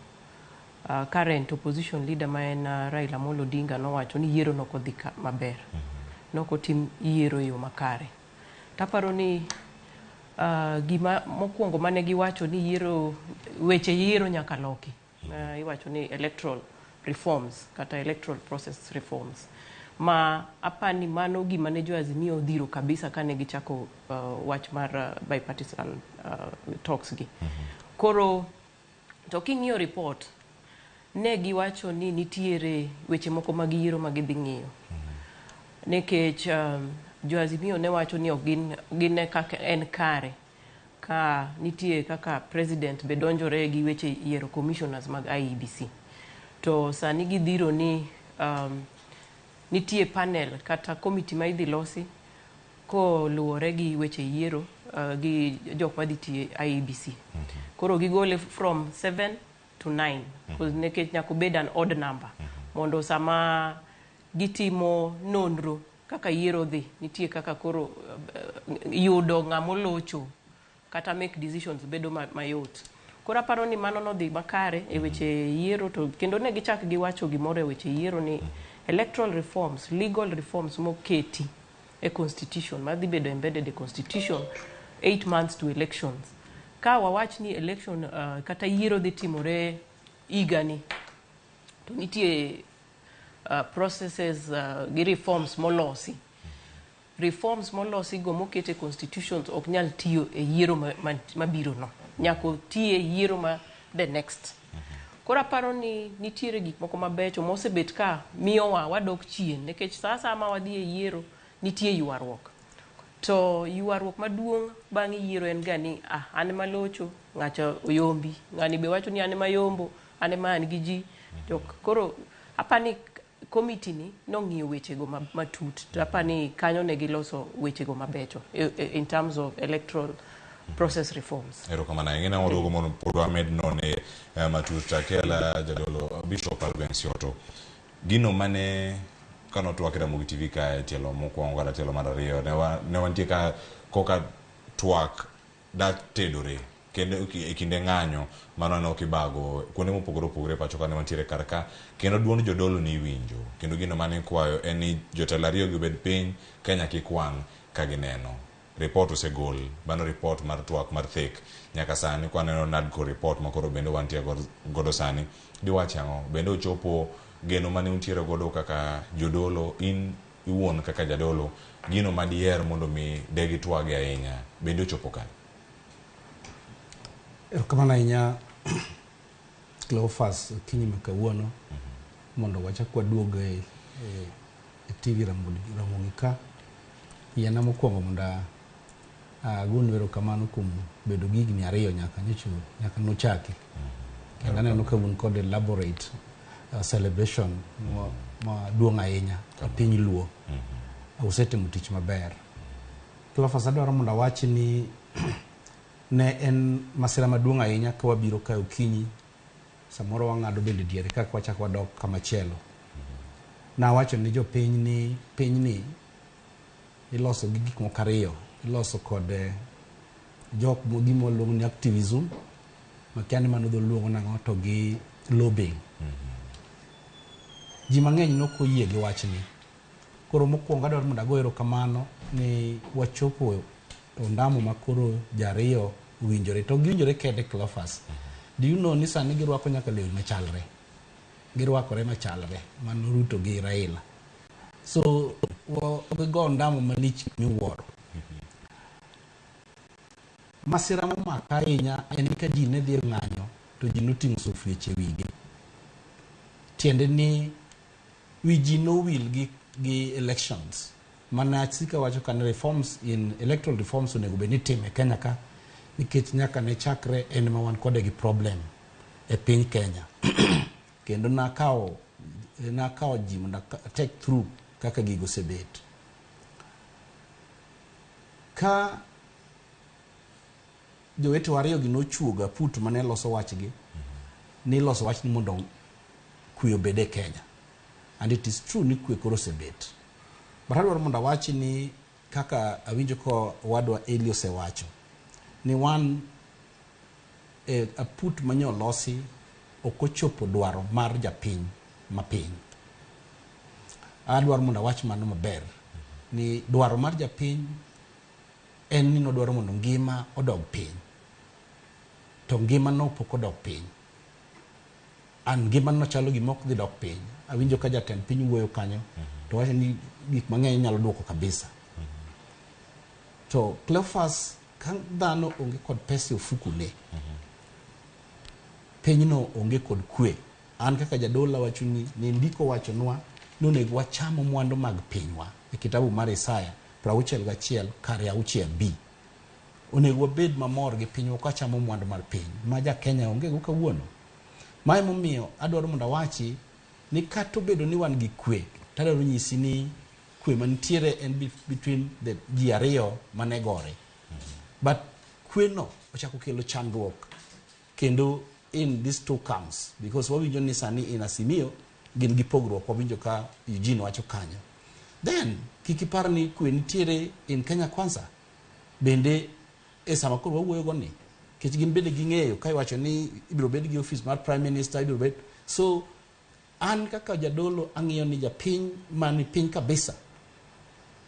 current opposition leader ma en Raila Amolo Odinga nowacho ni yiero nok odhi maber. Nok otim yiero e yo makare. Taparo ni gima mokwongo mane giwacho ni yiero weche yiero nyaka loki. Iwacho ni electoral reforms kata electoral process reforms. Ma apani mano gima ne jo Azimio odhiro kabisa kane gichako wach mar bipartisan talks gi. Koro to king'iyo report ne giwacho ni nitiere weche moko mag yiero ma gidhi ng'iyo. Nikech jo Azimio ne wacho ni ok gin kaka en kare ka nitie kaka president be donjore gi weche yiero commissioners mag IEBC. To sani gidhiro ni nitie panel kata committee ma idhi losi koluwore gi weche yiero gi jok madhi tiyo IEBC. Koro gigole from 7 to 9 nikech nyaka obed an odd number mondo sama gitimo nonro kaka yiero dhi nitie kaka koro yudo ng'ama olocho kata make decisions bedo mayot. Koro aparo ni mano nodhi makare e weche yiero to kendo ne gichak giwacho gimoro e weche yiero ni electoral reforms, legal reforms moketi e constitution madhi bedo embedded e constitution 8 months to elections. Ka wawach ni election kata yiero dhi timore higani, to nitie processes gi reforms molosi. Reforms molosi go moket e constitutions ok nyal tiyo e yiero mabiro no. Nyaka oti e yiero ma the next. Koro aparo ni nitiere gik moko mabecho mosebet ka miyowa wadok chien nikech sa asaya ma wadhi e yiero nitie ywaruok. To ywaruok maduong' bang' yiero en ga ni ah, an ema alocho, ng'acha oyombi, ng'ani be wacho ni an ema ayombo, an ema an gi ji. To koro apani committee ni nong'iyo wechego matut to apani kanyo ne giloso wechego mabecho in terms of electoral process reforms. Erokamano ahinya. Ng'e waduogo mondo pod wamed none matut. Akela jadolo Bishop Alben Sioto. Gino mane kane otwak e Ramogi TV kae tielo mokwongo kata tielo mar ariyo ne wantie ka koka twak da tedore kendo e kinde ng'anyo mano ne ok ibago kuonde mopogore opogore e pacho ka ne wantiere kar ka kendo duond jodolo ne iwinjo kendo gino mane ikwayo en ni jotelo ariyo gi obed piny Kenya kik wang' ka gineno. Report osegol, mano report mar twak mar thek nyaka sani kwaneno NADCO report makoro bende wantie godo sani diwach ang'o? Bende ochopo geno mane untiere godo kaka jodolo, in iwuon kaka jadolo, gino madiher mondo mi de gitwage ahinya bende ochopo kare? Erokamano ahinya Cleophas okinyi ma kawuono mondo wachak waduog e TV Ramogi ka. Yiena mokwongo mondo agonu erokamano kuom bedo gi higni 2 nyaka nyaka nochaki. Kendo aneno ka un kod elaborate celebration maduong' ahinya e piny Luo. Usetimo tich maber. Cleophas, adwaro mondo awach ni ne en masira maduong' ahinya ka wabiro kae okinyi, samoro wang'ado bende diere kaka wachako wadok kamachielo. Nawacho ni jopiny ni pinyni iloso gi gik moko ariyo. Iloso kod jok gima waluongo ni activism, makia ni mano dholuongo nang'o, to gi lobbying. Ji mang'eny nok oyie gi wachni. Koro mokwongo adwaro mondo ago erokamano ni wachopo ondamo ma koro jariyo owinjore. To giwinjore kende Cleophas. Do you know ni sani girwako nyaka lewni machalre? Girwakore machalre, mano Ruto gi Raila. So gigo ondamo malich miwuoro. Masira momaka ahinya en ni ka ji ne dhi e ng'anyo to ji noting'o sufrieche e wigi. Tiende ni wi ji nowil gi elections. Mana asika wacho ka ni reforms in electoral reforms onego bed ni itimo e Kenya ka nikech nyaka ne chakre en ma wan kode gi problem e piny Kenya. Kendo nakawo ji mondo take through kaka gigo osebet. Ka jowetewa ariyo gi nochuogo aput mane loso wachgi, ni loso wachni mondo kwe obed e Kenya. And it is true ni kwe koro osebet. But adwaro mondo awachi ni kaka awinjo ka owadwa Eli osewacho, ni wan e aput manye olosi ok ochopo dwaro mar japiny mapiny. Adwaro mondo awach mano maber, ni dwaro mar japiny en ni nodwaro mondo ngima odog piny. To ngima no pok odok piny. An ngima no chalo gima ok dhi dok piny. Awinjo ka jatend piny wuoyo kanyo, to wacho ni gik mang'eny inyalo duoko kabisa. To Cleophas, ka dhano onge kod pesa e ofukune, pinyno onge kod kwe. An kaka jadolo awacho ni ndiko wachonwa ni onego wacham mwandu mag pinywa e kitabu mar Isaya 61 kare 6b. Onego wabed mamor gi pinywa ka wachamo mwandu mar piny ma ja Kenya onge go kawuono. Mae momiyo adwaro mondo awachi ni kata obedo ni wan gi kwe, to adwaro nyisi ni kwe mantiere en between the ji ariyo mane gore. But kwe no ochako kelo chandruok kendo in these two camps, because wawinjo ni sani in Azimio gin gi pogruok, wawinjo ka Eugene wacho kanyo. Then kik ipar ni kwe nitiere in Kenya Kwanza bende e sama koro wawuoyo go ni, nikech gin bende ging'eyo ka iwacho ni ibiro bed gi office mar Prime Minister, ibiro bed. So an kaka jadolo ang'iyo ni japiny mani piny kabisa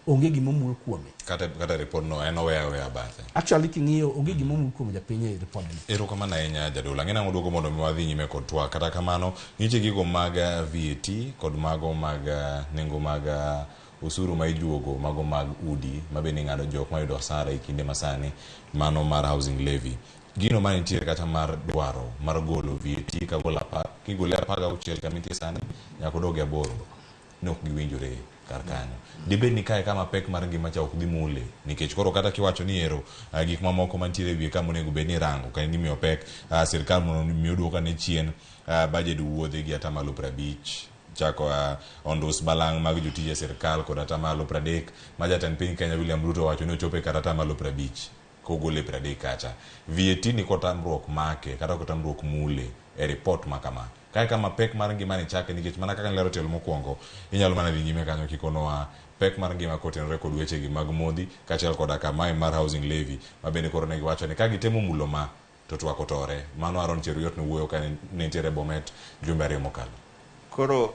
Onge gima omul kuome. Kata report no en oweya aweya bathe. Actually king'iyo onge gima omul kuom japiny e report ni. Erokamano ahinya jadolo. Ang'e nang'o duogo mondo mi wadhi nyime kod twak. Kata kamano, nitie gigo mag VAT kod mago mag nengo mag osuru ma ijuogo, mago mag udi ma bende ing'ado jok mayudo hasara e kinde masani, mano mar housing levy. Gino ma nitiere kata mar dwaro mar golo VAT kagolo apar, kigole 16 kama intie sani, nyaka odog e 8. Ne ok giwinjore kar kanyo. Dibed ni kae kama pek mar ngima cha ok dhi mule nikech koro kata kiwacho ni ero gik mamoko mantiere e wiye ka monego bed ni irango ka imiyo pek sirkal mondo mi oduok ane chien budget wuodhe gi atamalo 50 chako ondus balang' mag jotije sirkal kod atamalo 30 ma jatend piny Kenya William Ruto owacho ni ochopo e kar atamalo 50 kogole 30 kacha. VAT ni kotamruok make kata kotamruok mule e report ma kama. Kae kama pek mar ngima ni chake nikech mana kaka nilero tielo mokwongo, inyalo mana dhi nyime kanyo kikonowa pek mar ngima kotenore kod wechegi mag modhi kaachiel koda ka mae mar housing levy ma bende koro ne giwacho ni ka gitemo mulo ma to twak otore. Mano Aaron Cheruiyot nowuoyo ka ne nitiere Bomet jumbe 2 mokalo. Koro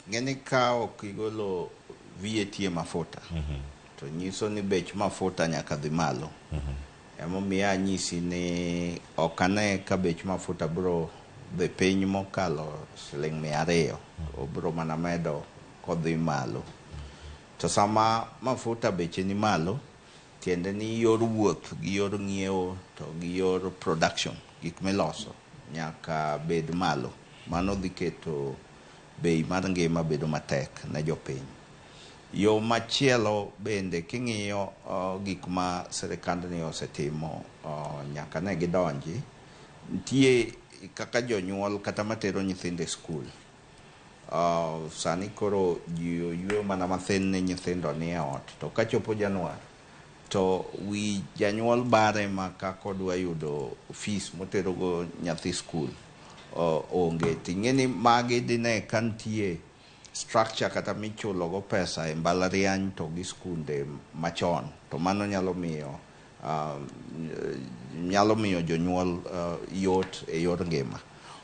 ng'eni ka ok igolo VAT e mafuta to nyiso ni bech mafuta nyaka dhi malo. Emomiyo anyisi ni ok ane ka bech mafuta biro dhi piny mokalo siling 200. Obiro mana medo kodhi malo. To sama mafuta beche ni malo, tiende ni yor wuoth gi yor ng'iewo to gi yor production, gik miloso nyaka bed malo. Mano dhi keto bei mar ngima bedo matek ne jopiny. Yo machielo bende king'iyo gik ma sirikandni osetimo nyaka ne gidonji, nitie kaka jonyuol kata matero nyithindo e skul. Sani koro ji oyueyo mana mathin ni nyithindo nie ot, to kachopo Januar to wi janyuol bare ma kaka odwa yudo fees moterogo nyathi skul onge. Ting'e ni magi dine ka nitie structure kata michulogo pesa e mbalariany to gi skunde machon, to mano nyalo miyo jonyuol yot e yor ngima.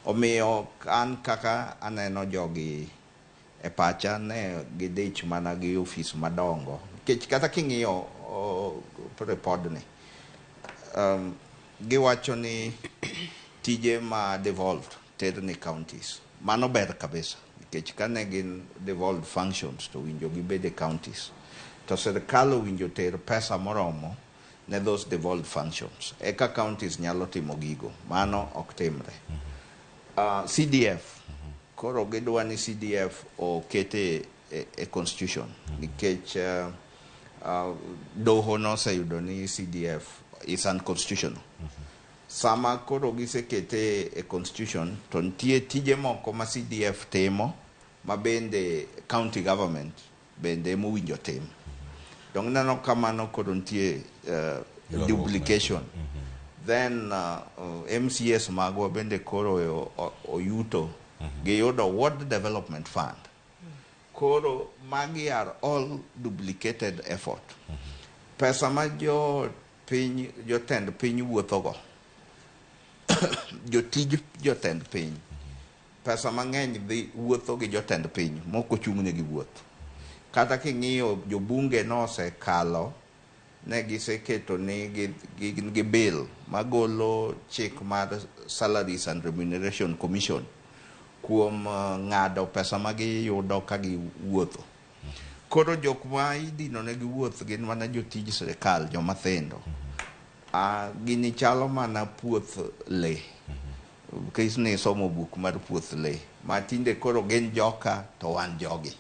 Omiyo an kaka aneno jogi e pacha ne gidich mana gi ofis madongo. Nikech kata king'iyo repodni, giwacho ni tije ma devolved ter ni counties. Mano ber kabisa. Nikech kane gin devolved functions to winjo gibed e counties. To sirkal owinjo ter pesa moromo ne those devolved functions. Eka counties nyalo timo gigo. Mano ok timre. CDF. Koro gidwa ni CDF okete e constitution. Nikech doho noseyudo ni CDF is unconstitutional. Sama koro gisekete e constitution to nitie tije moko ma CDF timo ma bende county government bende emowinjo tim. Dong neno kamano koro nitie duplication. Then MCS magwa bende koro oyuto giyudo Ward Development Fund. Koro magi are all duplicated effort. Pesa ma jotend piny wuothogo, jotij jotend piny, pesa mang'eny dhi wuotho gi jotend piny mok ochung'negi wuoth. Kata king'iyo jobunge nosekalo ne giseketo ni gin gi bill magolo chik mar Salaries and Remuneration Commission kuom ng'ado pesa ma giyudo ka giwuotho. Koro jok ma idino negi wuoth gin mana jotij sirikal, joma thindo. Gini chalo mana puoth lee. Nikech ne somo buk mar puoth lee. Ma tinde koro gin joka to wan jogi.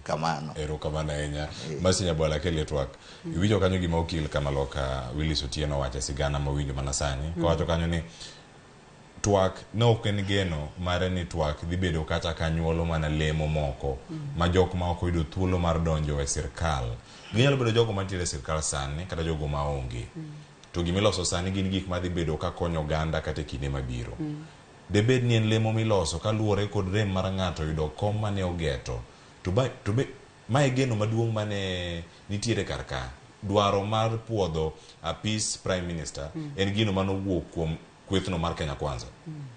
Kamano. Erokamano ahinya. Mercy Nyabwala kele twak. Iwinjo kanyo gima okil kamaloka Willis Otieno wacho e sigana mawinjo mana sani. Kowacho kanyo ni twak ne ok en geno mare ni twak dhi bedo kata ka nyuolo mana lemo moko ma jok ma ok oyudo thuolo mar donjo e sirkal. Ginyalo bedo jogo mantiere e sirkal sani kata jogo maonge. To gimiloso sani gin gik madhi bedo ka konyo oganda kata e kinde mabiro. Debed ni en lemo miloso kaluwore kod rem mar ng'ato yudo kom mane ogeto. To be mae geno maduong' mane nitiere kar ka. Dwaro mar puodho apis Prime Minister en gino manowuok kuom kwethno mar Kenya Kwanza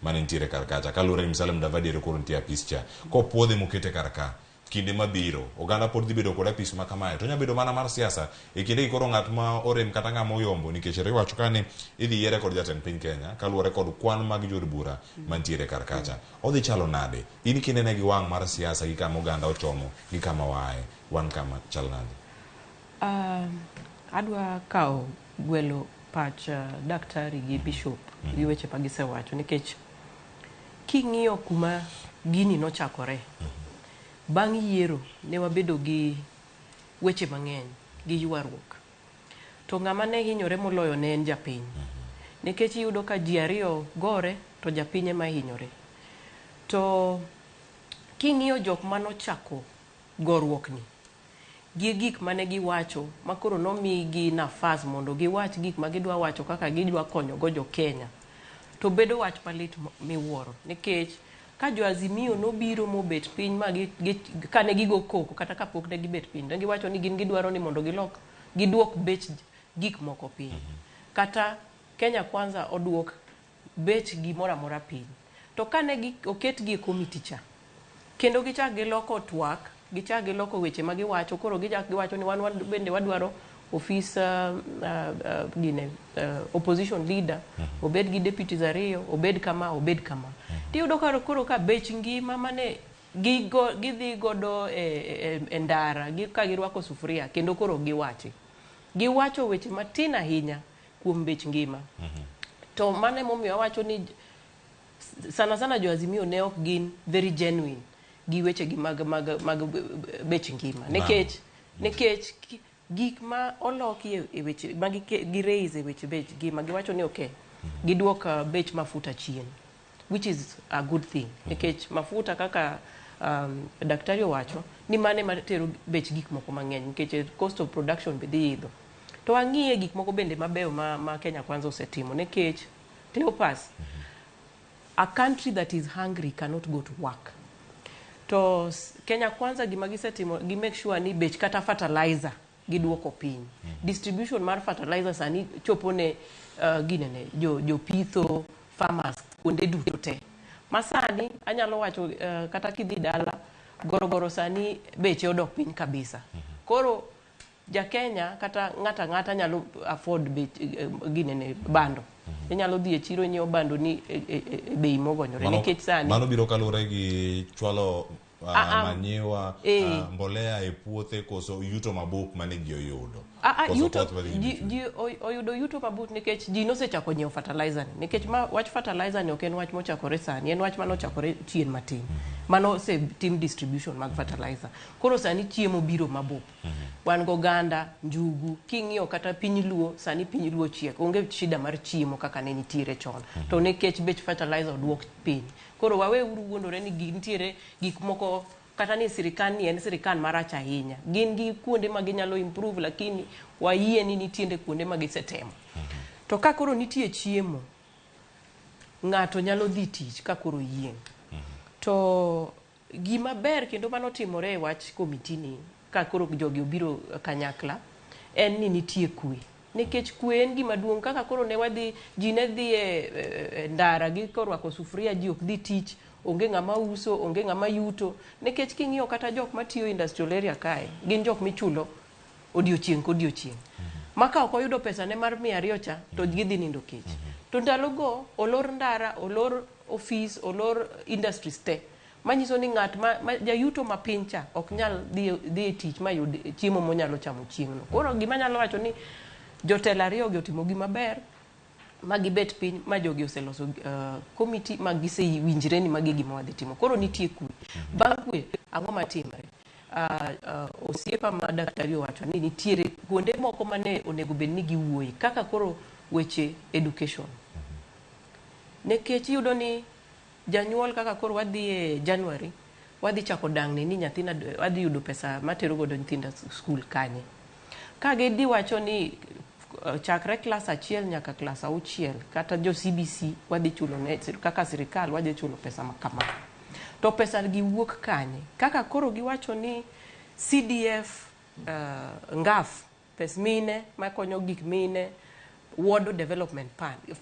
mane nitiere kar kacha. Kaluwore ni Musalia Mudavadi ero koro nitie apis cha. Kopuodhe mokete kar ka. Kinde mabiro, oganda pod dhi bedo kod apis ma kamae. To onya bedo mana mar siasa. E kindegi koro ng'at ma orem kata ng'ama oyombo nikech ero iwacho ka ni idhi yiere kod jatend piny Kenya kaluwore kod kwan mag jood bura mantiere kar kacha. Odhi chalo nade? In kinene gi wang' mar siasa gi kama oganda ochomo gi kama waaye, wan kama chal nade? Adwa kawo gwelo pach daktari gi bishop gi weche ma gisewacho nikech king'iyo kuma gini nochakore bang' yiero ne wabedo gi weche mang'eny gi ywaruok to ng'ama ne hinyore moloyo ne en japiny nikech iyudo ka ji ariyo gore to japiny ema hinyore to king'iyo jok manochako goruokni gi gik mane giwacho ma koro nomigi nafas mondo giwach gik ma gidwa wacho kaka gidwa konyogo jo Kenya to bedo wach malit miwuoro nikech ka jo Azimio nobiro mobet piny ma gi, gi, kane gigo koko kata kapok ne gibet piny ne giwacho ni gin gidwaro ni mondo gilok giduok bech gik moko piny kata Kenya Kwanza oduok bech gimoro amora piny to kane gi, oketgi e komiti cha kendo gichak giloko twak gichak giloko weche ma giwacho koro gichak giwacho ni wan, wan bende wadwaro ofis gine opposition leader obed gi deputies ariyo obed kama obed kama tiyudo ka koro ka bech ngima mane gigo gidhi godo e, e, e ndara gi, ka girwako sufuria kendo koro giwachi giwacho weche matin ahinya kuom bech ngima to mano emomiyo awacho ni sana sana jo Azimio ne ok gin very genuine gi weche gi mag mag mag bech ngima nikech nikech gik ma oloki e weche ma gi, gi raise e weche bech ngima giwacho ni okay giduok bech mafuta chien which is a good thing nikech mafuta kaka daktari owacho ni mane matero bech gik moko mang'eny nikech cost of production be dhi idho to ang'iye gik moko bende mabeyo ma, ma Kenya Kwanza osetimo nikech Cleopas a country that is hungry cannot go to work to Kenya Kwanza gima gisetimo gi make sure ni bech kata fertilizer giduoko piny distribution mar fertilizer sani chopo ne ginene jo jopitho farmers kuonde duto te masani anyalo wacho kata kidhi dala gorogoro sani beche odok piny kabisa koro ja Kenya kata ng'ata ng'ata nyalo afford bech ginene bando inyalo dhi e chiro nyiewo bando ni e, e, e, bei mogonyore nikech sani mano biro kaluwore gi chwalo manyiwa mbolea e puothe koso yuto mabup mane ji oyudo yuto ji oyudo yuto mabup nikech ji nosechako nyiewo fertilizer ni nikech ma wach fertilizer ni ok en wach mochakore sani en wach manochakore chien matin mano osetim distribution mag fertilizer koro sani chiemo biro mabup wan goganda njugu king'iyo kata piny luo sani piny luo chiek onge shida mar chiemo kaka ne nitiere chon to nikech bech fertilizer oduok piny koro waweuru wuondore ni nitiere gik moko kata ni sirikal ni en sirikal marach ahinya gin gi kuonde ma ginyalo improve lakini wayie ni nitiere kuonde ma gisetemo to ka koro nitie chiemo ng'ato nyalo dhi tich ka koro yieng' to gima ber kendo manotimore e wach komiti ni ka koro jogi obiro kanyakla en ni nitie kwe nikech kwe en gima duong' kaka koro ne wadhi ji ne dhi e, e ndara gi korwako sufuria ji ok dhi tich onge ng'ama uso onge ng'ama yuto nikech king'iyo kata jok matiyo industrial area kae gin jok michulo odiochieng' kodiochieng' ma ka ok oyudo pesa ne mar 200 cha to gidhi nindo kech to ndalogo olor ndara olor ofis olor industries te manyiso ni ng'at ma, ma jayuto ma piny cha ok nyal dhi, dhi e tich mayud chiemo monyalo chamo chieng'no koro gima anyalo wacho ni jotelo ariyo gi otimo gima ber ma gibet piny ma jogi oseloso komiti ma gisewinjre ni magi e gima wadhi timo koro nitie kwe bang' kwe ang'o matimre osiepa ma daktari owacho ni nitiere kuonde moko mane onego bed ni giwuoye kaka koro weche education nikech iyudo ni janyuol kaka koro wadhi e January wadhi chako dang'ni ni nyathina adhi yudo pesa matero godo nyithinda skul kanye ka gidhi wacho ni chakre klas achiel nyaka klas auchiel kata jo CBC wadhi chulo ne kaka sirikal wadhi chulo pesa ma kama to pesa gi wuok kanye kaka koro giwacho ni CDF ngaf pes mine makonyo gik mine ward development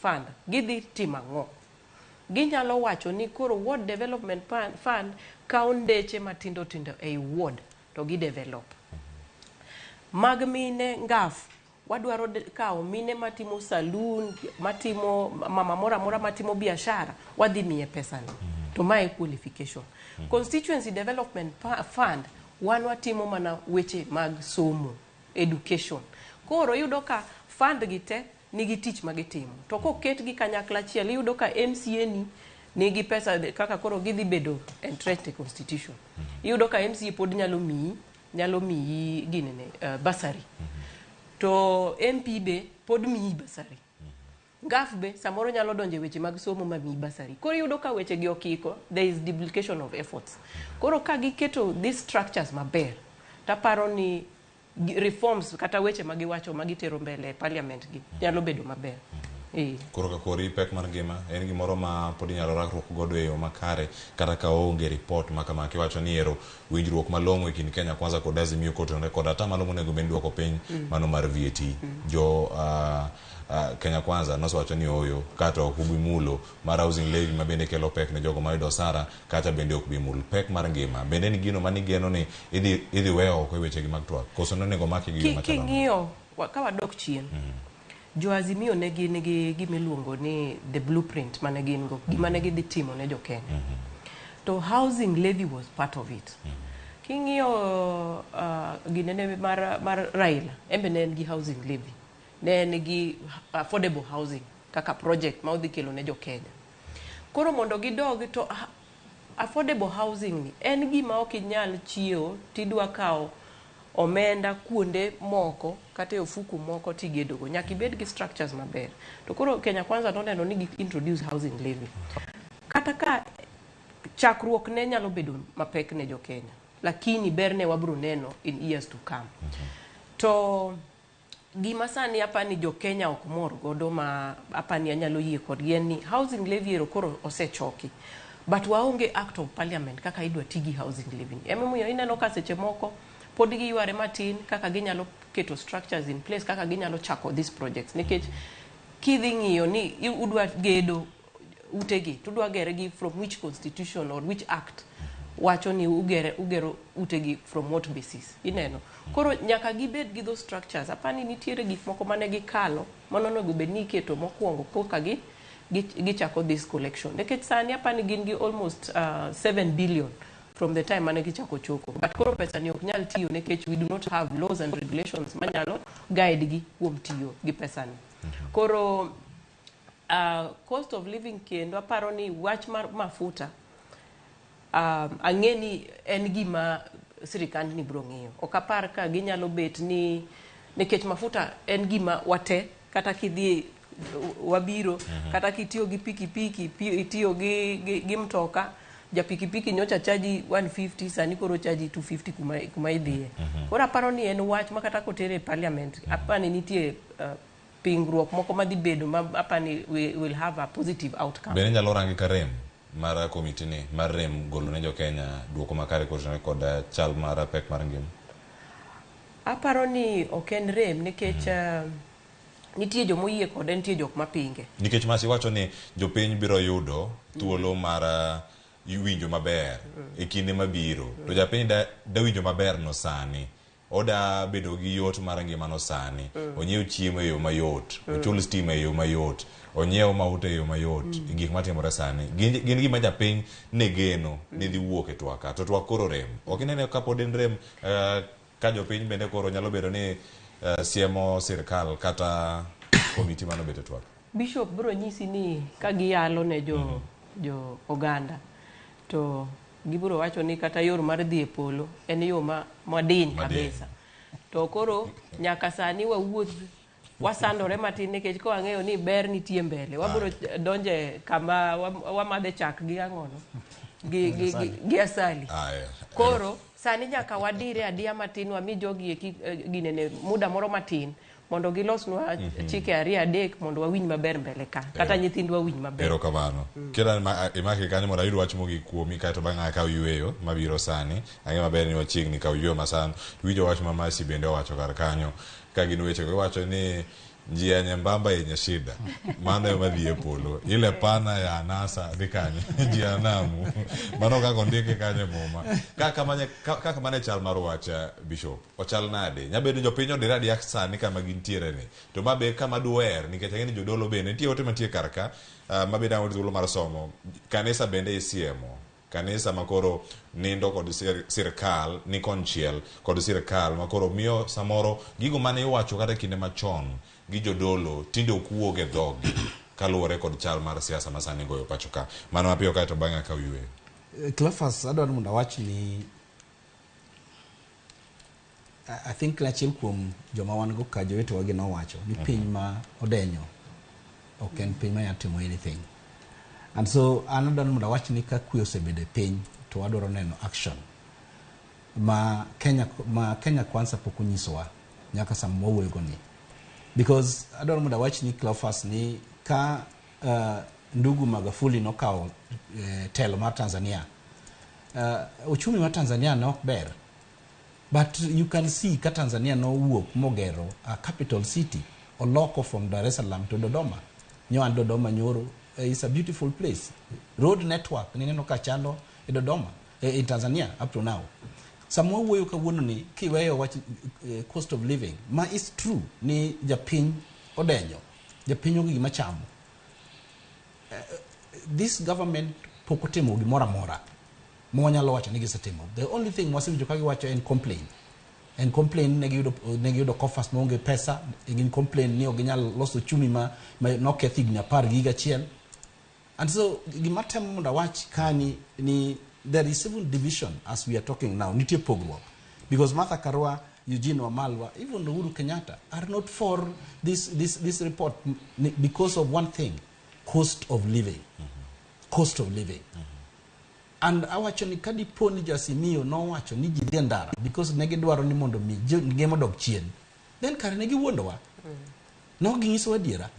fund gidhi timo ang'o Ginyalo wacho ni koro ward development fund kawo ndeche matindo tindo ei ward to gi develop. Mag mine ngaf wadwaro kawo mine matimo saloon, matimo mama moro amora matimo biashara, wadhi miye pesano. To mae qualification. Constituency Development Fund wan watimo mana weche mag somo, education. Koro iyudo ka fund gi te nigi tich ma gitimo. To koketgi kanyakla achiel, iyudo ka MCA ni nigi pesa kaka koro gidhi bedo entrenched e constitution. Iyudo ka MCA pod nyalo miyi ginene bursary. To MP be pod miyi bursary. Ngaf be samoro nyalo donjo e weche mag somo ma miyi bursary. Koro iyudo ka weche gi okiko, there is duplication of efforts. Koro ka giketo these structures maber, taparo ni reforms kata weche ma giwacho ma gitero mbele e parliament gi nyalo bedo maber. Koro ka kori pek mar ngima en gimoro ma pod inyalo rakruok godo e yo makare kata ka onge report ma kama kiwacho ni ero winjruok malong'o e kind Kenya Kwanza kod Azimio kotenore kod atamalo monego bed ni duoko piny mano mar VAT. Jo Kenya Kwanza nosewacho ni oyo kata ok ubi mulo mar housing levy ma bende kelo pek ne jogo mayudo osara kata bende ok bi mul pek mar ngima bende en gino manigeno ni idhi weyo oko e wechegi mag twak koso nonego maki gi yo machalo nade? King'iyo ka wadok chien, jo Azimio ne gin gi gimiluongo ni the blueprint mane gin go, gima ne gidhi timo ne jo Kenya. To housing levy was part of it. King'iyo ginene mar Raila, en be ne en gi housing levy. Ne en gi affordable housing kaka project ma odhi kelo ne jo Kenya. Koro mondo gidog to affordable housing ni en gima ok inyal chiewo tidwa kawo omenda kuonde moko kata e ofuku moko tigedogo. Nyaka ibed gi structures maber. To koro Kenya Kwanza noneno ni gi introduce housing levy. Kata ka chakruok ne nyalo bedo mapek ne jo Kenya, lakini berne wabro neno in years to come. To gima sani apani jo Kenya ok mor godo ma apani anyalo yie kodgi en ni housing levy ero koro osechoki. But waonge act of parliament kaka idwa ti gi housing levy ni. Emomiyo ineno ka seche moko pod giyware matin kaka ginyalo keto structures in place kaka ginyalo chako these projects. Nikech kidhi ng'iyo ni udwa gedo utegi to udwa gere gi from which constitution or which act wacho ni ugero utegi from what basis ineno koro nyaka gibed gi those structures apani nitiere gik moko mane gikalo mano onego bed ni iketo mokwongo koka gi gichako this collection nikech sani apani gin gi almost 7 billion from the time mane gichako choko but koro pesa ni ok nyal tiyo nikech we do not have laws and regulations manyalo guide gi kuom tiyo gi pesa ni koro cost of living kendo aparo ni wach mar mafuta ang'e ni en gima sirikandni biro ng'iyo ok apar ka ginyalo bet ni nikech mafuta en gima wate kata kidhi wabiro kata kitiyo gi pikipiki itiyo gi mtoka ja pikipiki nyocha chaji 150 sani koro chaji 250 kuma idhiye koro aparo ni en wach ma kata kotere e parliament apani nitie pingruok moko madhi bedo ma apani we will have a positive outcome. Bende inyalo rangi ka rem mar komiti ni mar rem golo ne jokenya duoko makare kotenore kod chal mar pek mar ngima? Aparo ni ok en rem nikech nitie jomoyie kode nitie jok mapinge. Nikech masi wacho ni jopiny biro yudo thuolo mar winjo maber e kinde mabiro to japiny da winjo maber no sani oda bedo gi yot mar ngima no sani onyiew chiemo e yo mayot ochul stima e yo mayot onyiew mauta e yo mayot gik matimore sani gin gima japiny ne geno ni dhi wuok e twak ka to twak koro rem ok inene kapod en rem ka jopiny bende koro nyalo bedo ni siemo sirkal kata komiti manobet e twak. Bishop biro nyisi ni ka giyalo ne jo oganda to gibiro wacho ni kata yor mar dhi e polo en yo ma madiny Madiny. kabisa. To koro nyaka sani wawuoth wasandore matin nikech ka wang'eyo ni ber nitie mbele wabiro donje kama wamadhe chak gi ang'ono gi asali. Aya. Koro sani nyaka wadire adiya matin wami jogi eki ginene muda moro matin mondo gilosnwa chike ariyo adek mondo wawinj maber mbele ka kata nyithindwa winj maber. Erokamano. Kira imaki kanyo mondo ayud wach mogik kuomi kaeto bang'e akaw yueyo mabiro sani. Ang'e maber ni wachiegni kaw yueyo masani. Winjo wach ma Mercy bende owacho kar kanyo. Ka gin wechego iwacho ni njia nyembamba yenye shida mano ema dhi e polo ile pana ya anasa dhi kanye jehanamu mano kaka ondike kanyo e muma kaka manye kaka mane chal mar wach bishop ochal nade nyabedo ni jopiny odire adiya sani kama gintiere ni to ma be kama duher nikech ang'e ni jodolo bende nitie ote mantie kar ka ma bende ang' thuolo mar somo kanisa bende isiemo kanisa makoro nindo kod sirkal ni konchiel kod sirkal makoro miyo samoro gigo mane iwacho kata kinde machon gi jodolo tinde ok wuog e dhogi kaluwore kod chal mar siasa ma sani goyo pacho ka. Mano mapiyo kae to bang'e akaw yweyo. Cleophas, adwaro mondo awach ni I think achiel kuom joma wan go ka jowetewa gi nowacho ni piny ma odenyo ok en piny manyalo timo anything. And so an adwaro mondo awach ni ka kwe osebedo e piny to wadwaro neno action ma Kenya Kwanza pok onyisowa nyaka sama wawuoyo go ni. Because adwaro mondo awach ni Cleophas ni ka ndugu Magufuli nokawo telo mar Tanzania, uchumi mar Tanzania ne ok ber. But you can see ka Tanzania nowuok mogero a capital city, oloko from Dar es Salaam to Dodoma. Nyo an Dodoma nyoro, is a beautiful place. Road network nineno ka chalo e Dodoma, in Tanzania up to now. Sama wawuoyo kawuono ni kiweyo wach cost of living, ma is true ni japiny odenyo, japiny onge gima chamo. This government pok otimo gimoro amora ma wanyalo wacho ni gisetimo. The only thing mwasewinjo ka giwacho en complain. En complain ne giyudo coffers maonge pesa, gin complain ni ok ginyal loso uchumi ma noketh higni 10 gi higa achiel. And so gima temo mondo awach kani ni there is even division as we are talking now. Nitie pogruok. Because Martha Karua, Eugene Wamalwa, even Uhuru Kenyatta are not for this report because of one thing, cost of living. Cost of living. And awacho ni kadipo ni Joazimio nowacho ni ji dhi e ndara because ne gidwaro ni mondo mi ngima odog chien, then kare ne giwuondowa. Ne ok ginyisowa adiera.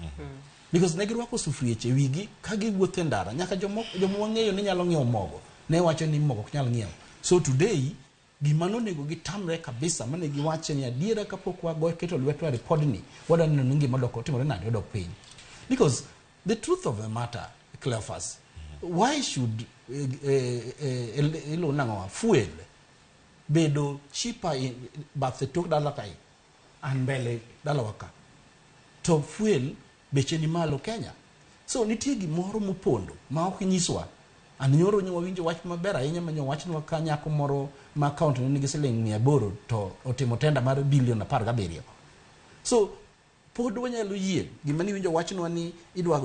Because ne girwako sufrieche e wigi ka giwuotho e ndara. Nyaka joma wang'eyo ni nyalo ng'iewo mogo ne wacho ni mogo ok nyal ng'iewo. So today gima nonego gitamre kabisa mane giwache ni adiera kapok wago keto lwetwa e ripodni, wadwa neno ni ngima odok otimore nade odok piny. Because the truth of the matter, Cleophas, why should iluongo nang'owa fuel bedo cheaper in bathe tok dala kae an mbele dalawa ka to fuel beche ni malo Kenya. So nitie gimoro mopondo ma ok nyiswa. An nyoro nyo wawinjo wach maber ahinya ma nyo wachnwa ka nyako moro ma account ne nigi siling 800 to otimo tenda mar bilion 17. So pod wanyalo yie gima niwinjo wachnwa ni idwa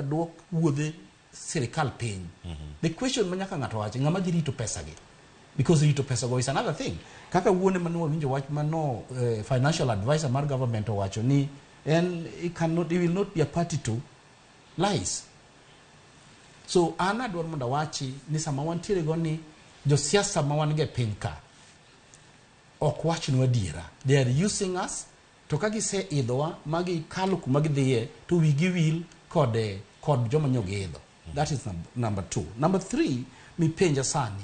duok wuodhe sirikal piny. The question ma nyaka ng'ato wachi, ng'ama dhi rito pesa gi? Because rito pesa go is another thing. Kaka wuone mane wawinjo wach mano financial advisor mar government owacho ni en he will not be a party to lies. So an adwaro mondo awachi ni sama wantiere go ni josiasa ma wan go e piny ka ok wachnwa adiera. They are using us to ka giseidhowa ma gikalo kuma gidhiye to wigi wil kod joma nyo giidho. That is number 2. Number 3, mipenja sani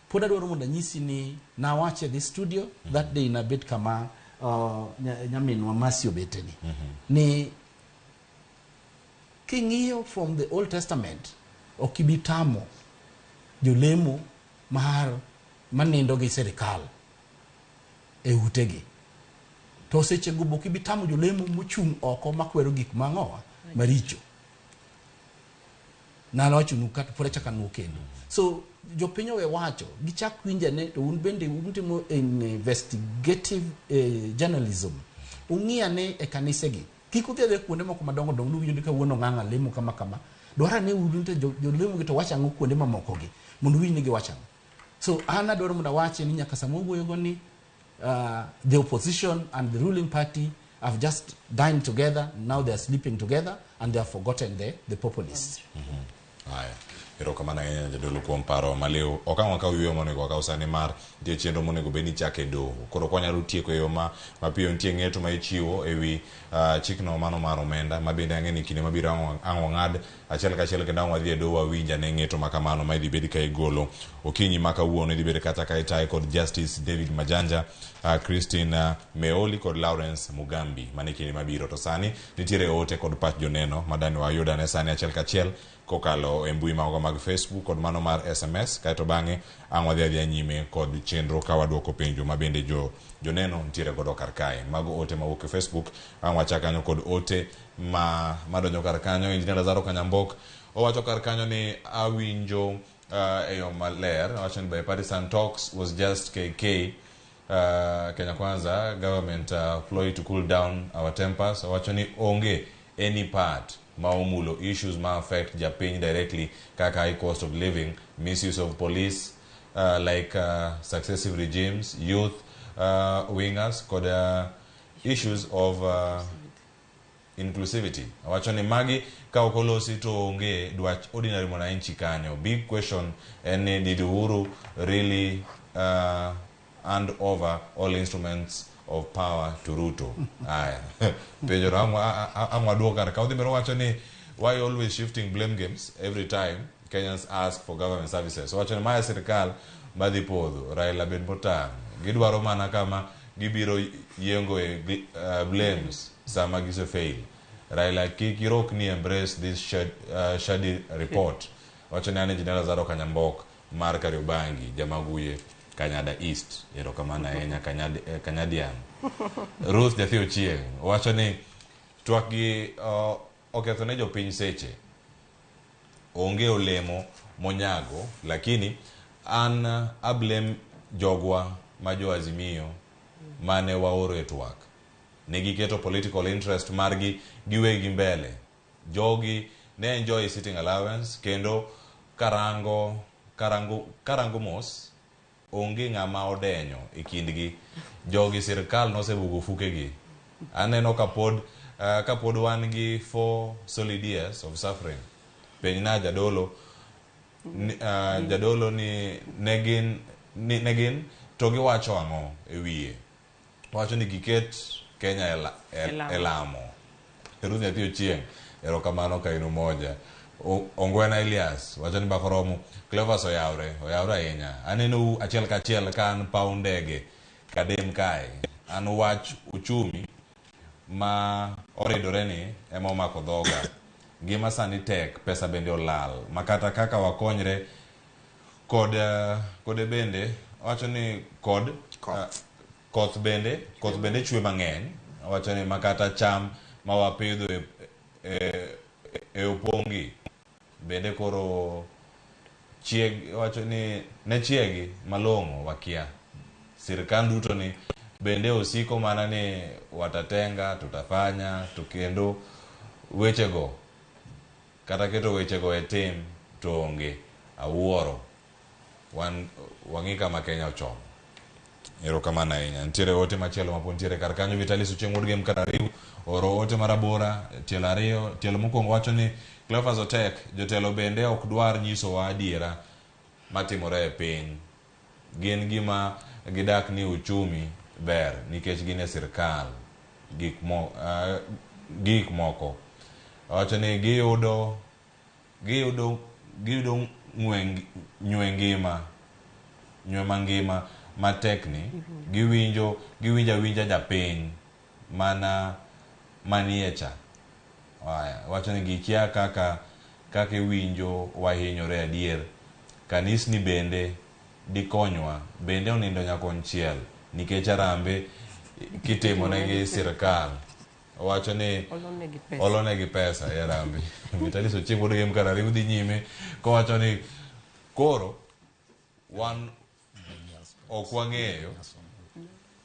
pod adwaro mondo anyisi ni nawache this studio that day nabet kama nyaminwa Mercy obeteni. Ni king'iyo from the Old Testament ok ibi tamo jolemo mar manindo gi sirikal e utegi. To sechego be ok ibi tamo jolemo mochung' oko makwero gik mang'owa maricho. Nalowachonu kata pod achako anuo kendo. So jopiny owe wacho, gichak winjane to un bende utimo investigative journalism. Ung'i ane e kanisegi. Kik udhi adhiya kuonde moko madongo dongo nuwinjo ni kawuono ng'ang'a lemo kama kama. Dwar ane uru to jolemo gi to wacho ang'o kuonde mamoko gi mondo uwinj ni giwacho ang'o. So an adwaro mondo awachi ni nyaka sama wawuoyo go ni the opposition and the ruling party have just dined together, now they are sleeping together, and they have forgotten the populists. Haya. Erokamano ahinya jadolo kuom paro maliw. Ok ang' wakaw yueyo monego wakaw sani mar nitie chenro monego bed ni ichako e doho. Koro ok wanyalo tieko e yo ma mapiyo nitie ng'eto ma ichiwo e wi chikno mano mar omenda ma bende ang'e ni kinde mabiro ang' wang'ad achiel kachiel kendo ang' wadhi e doho wawinj ane ng'eto ma kamano ma idhi bed ka igolo okinyi ma kawuono idhi bed kata ka itaye kod Justice David Majanja, Christine Meoli kod Lawrence Mugambi mane kinde mabiro. To sani nitiere ote kod pach joneno ma dani wayud ane sani achiel kachiel kokalo e mbui magwa mag Facebook kod mano mar SMS kaeto bang'e ang' wadhi adhiya nyime kod chenro ka waduoko penjo ma bende jo joneno nitiere godo kar kae. Mago ote mawuok e Facebook. Ang' wachak kanyo kod ote ma madonjo kar kanyo. Engineer Lazaro Kanyambok owacho kar kanyo ni awinjo e yo maler. Owacho ni bipartisan talks was just KK Kenya Kwanza government ploy to cool down our tempers. Owacho ni onge any part ma omulo issues ma affect japiny directly kaka high cost of living, misuse of police like successive regimes, youth wingers kod issues of inclusivity. Owacho ni magi ka ok olosi to onge dwach ordinary mwananchi kanyo. Big question en ni did Uhuru really hand over all instruments of power to Ruto? Aya. Penjo no ang' waduok kar ka. Odhi mbele wacho ni why always shifting blame games every time Kenyans ask for government services. Owacho ni mae sirikal madhi podho. Raila bed motang'. Gidwaro mana kama gibiro yiengo e blames sama gise fail. Raila kik irokni embrace this shady report. Wacho ni an Engineer Lazaro Kanyambok mar Kariobangi, Jamaguye, Kanyada East. Erokamano ahinya Kanyadian. Ruth Nyathi Ochieng wacho ni twak gi oketho ne jopiny seche. Onge olemo monyago, lakini an ablame jogwa ma jo Azimio mane waoro e twak. Ne giketo political interest margi giwegi mbele. Jogi ne enjoy sitting allowance kendo karango mos onge ng'ama odenyo e kindgi. Jogi sirikal nosebugo fukegi. Aneno kapod wan gi 4 solid years of suffering. Penjna jadolo jadolo ni ne gin to giwacho ang'o e wiye. Wacho ni giket Kenya e lamo. Ruth Nyathi Ochieng, erokamano ka in umoja. Ongwena Elias wacho ni Bakoromo Cleophas oyawre ahinya. Aneno achiel kachiel ka an paw ndege kadem kae. An wach uchumi ma oridore ni ema omako dhoga. Ngima sani tek, pesa bende olal. Makata kaka wakonyre kod bende wacho ni kod koth bende chwe mang'eny. Wacho ni makata cham ma wapidho e opongi bende koro chieg wacho ni ne chiegi malong'o wakia. Sirikal duto ni bende osiko mana ni watatenga tutafanya to kendo wechego kata keto wechego e tim to onge. Awuoro wan wang'i kama Kenya ochomo. Erokamano ahinya. Nitiere ote machielo mapod nitiere kar kanyo. Vitalis Ochieng wuod Gem Karariu oro ote mar abora tielo ariyo. Tielo mokwongo wacho ni Cleophas Otek, jotelo bende ok dwar nyisowa adiera matimore e piny. Gin gima gidak ni uchumi ber nikech gin e sirikal gik moko. Wacho ni giyudo nywe mangima matek ni giwinjo awinja japiny mana manie cha. Wacho ni gikia kaka iwinjo wahinyore adier. Kanisni bende dikonywa bende onindo nyakonchiel nikech arambe kitimo negi sirikal. Owacho ni olonegi pesa e arambe. Vitalis Ochieng wuod Gem Karariu dhi nyime kowacho ni koro wan ok wang'eyo.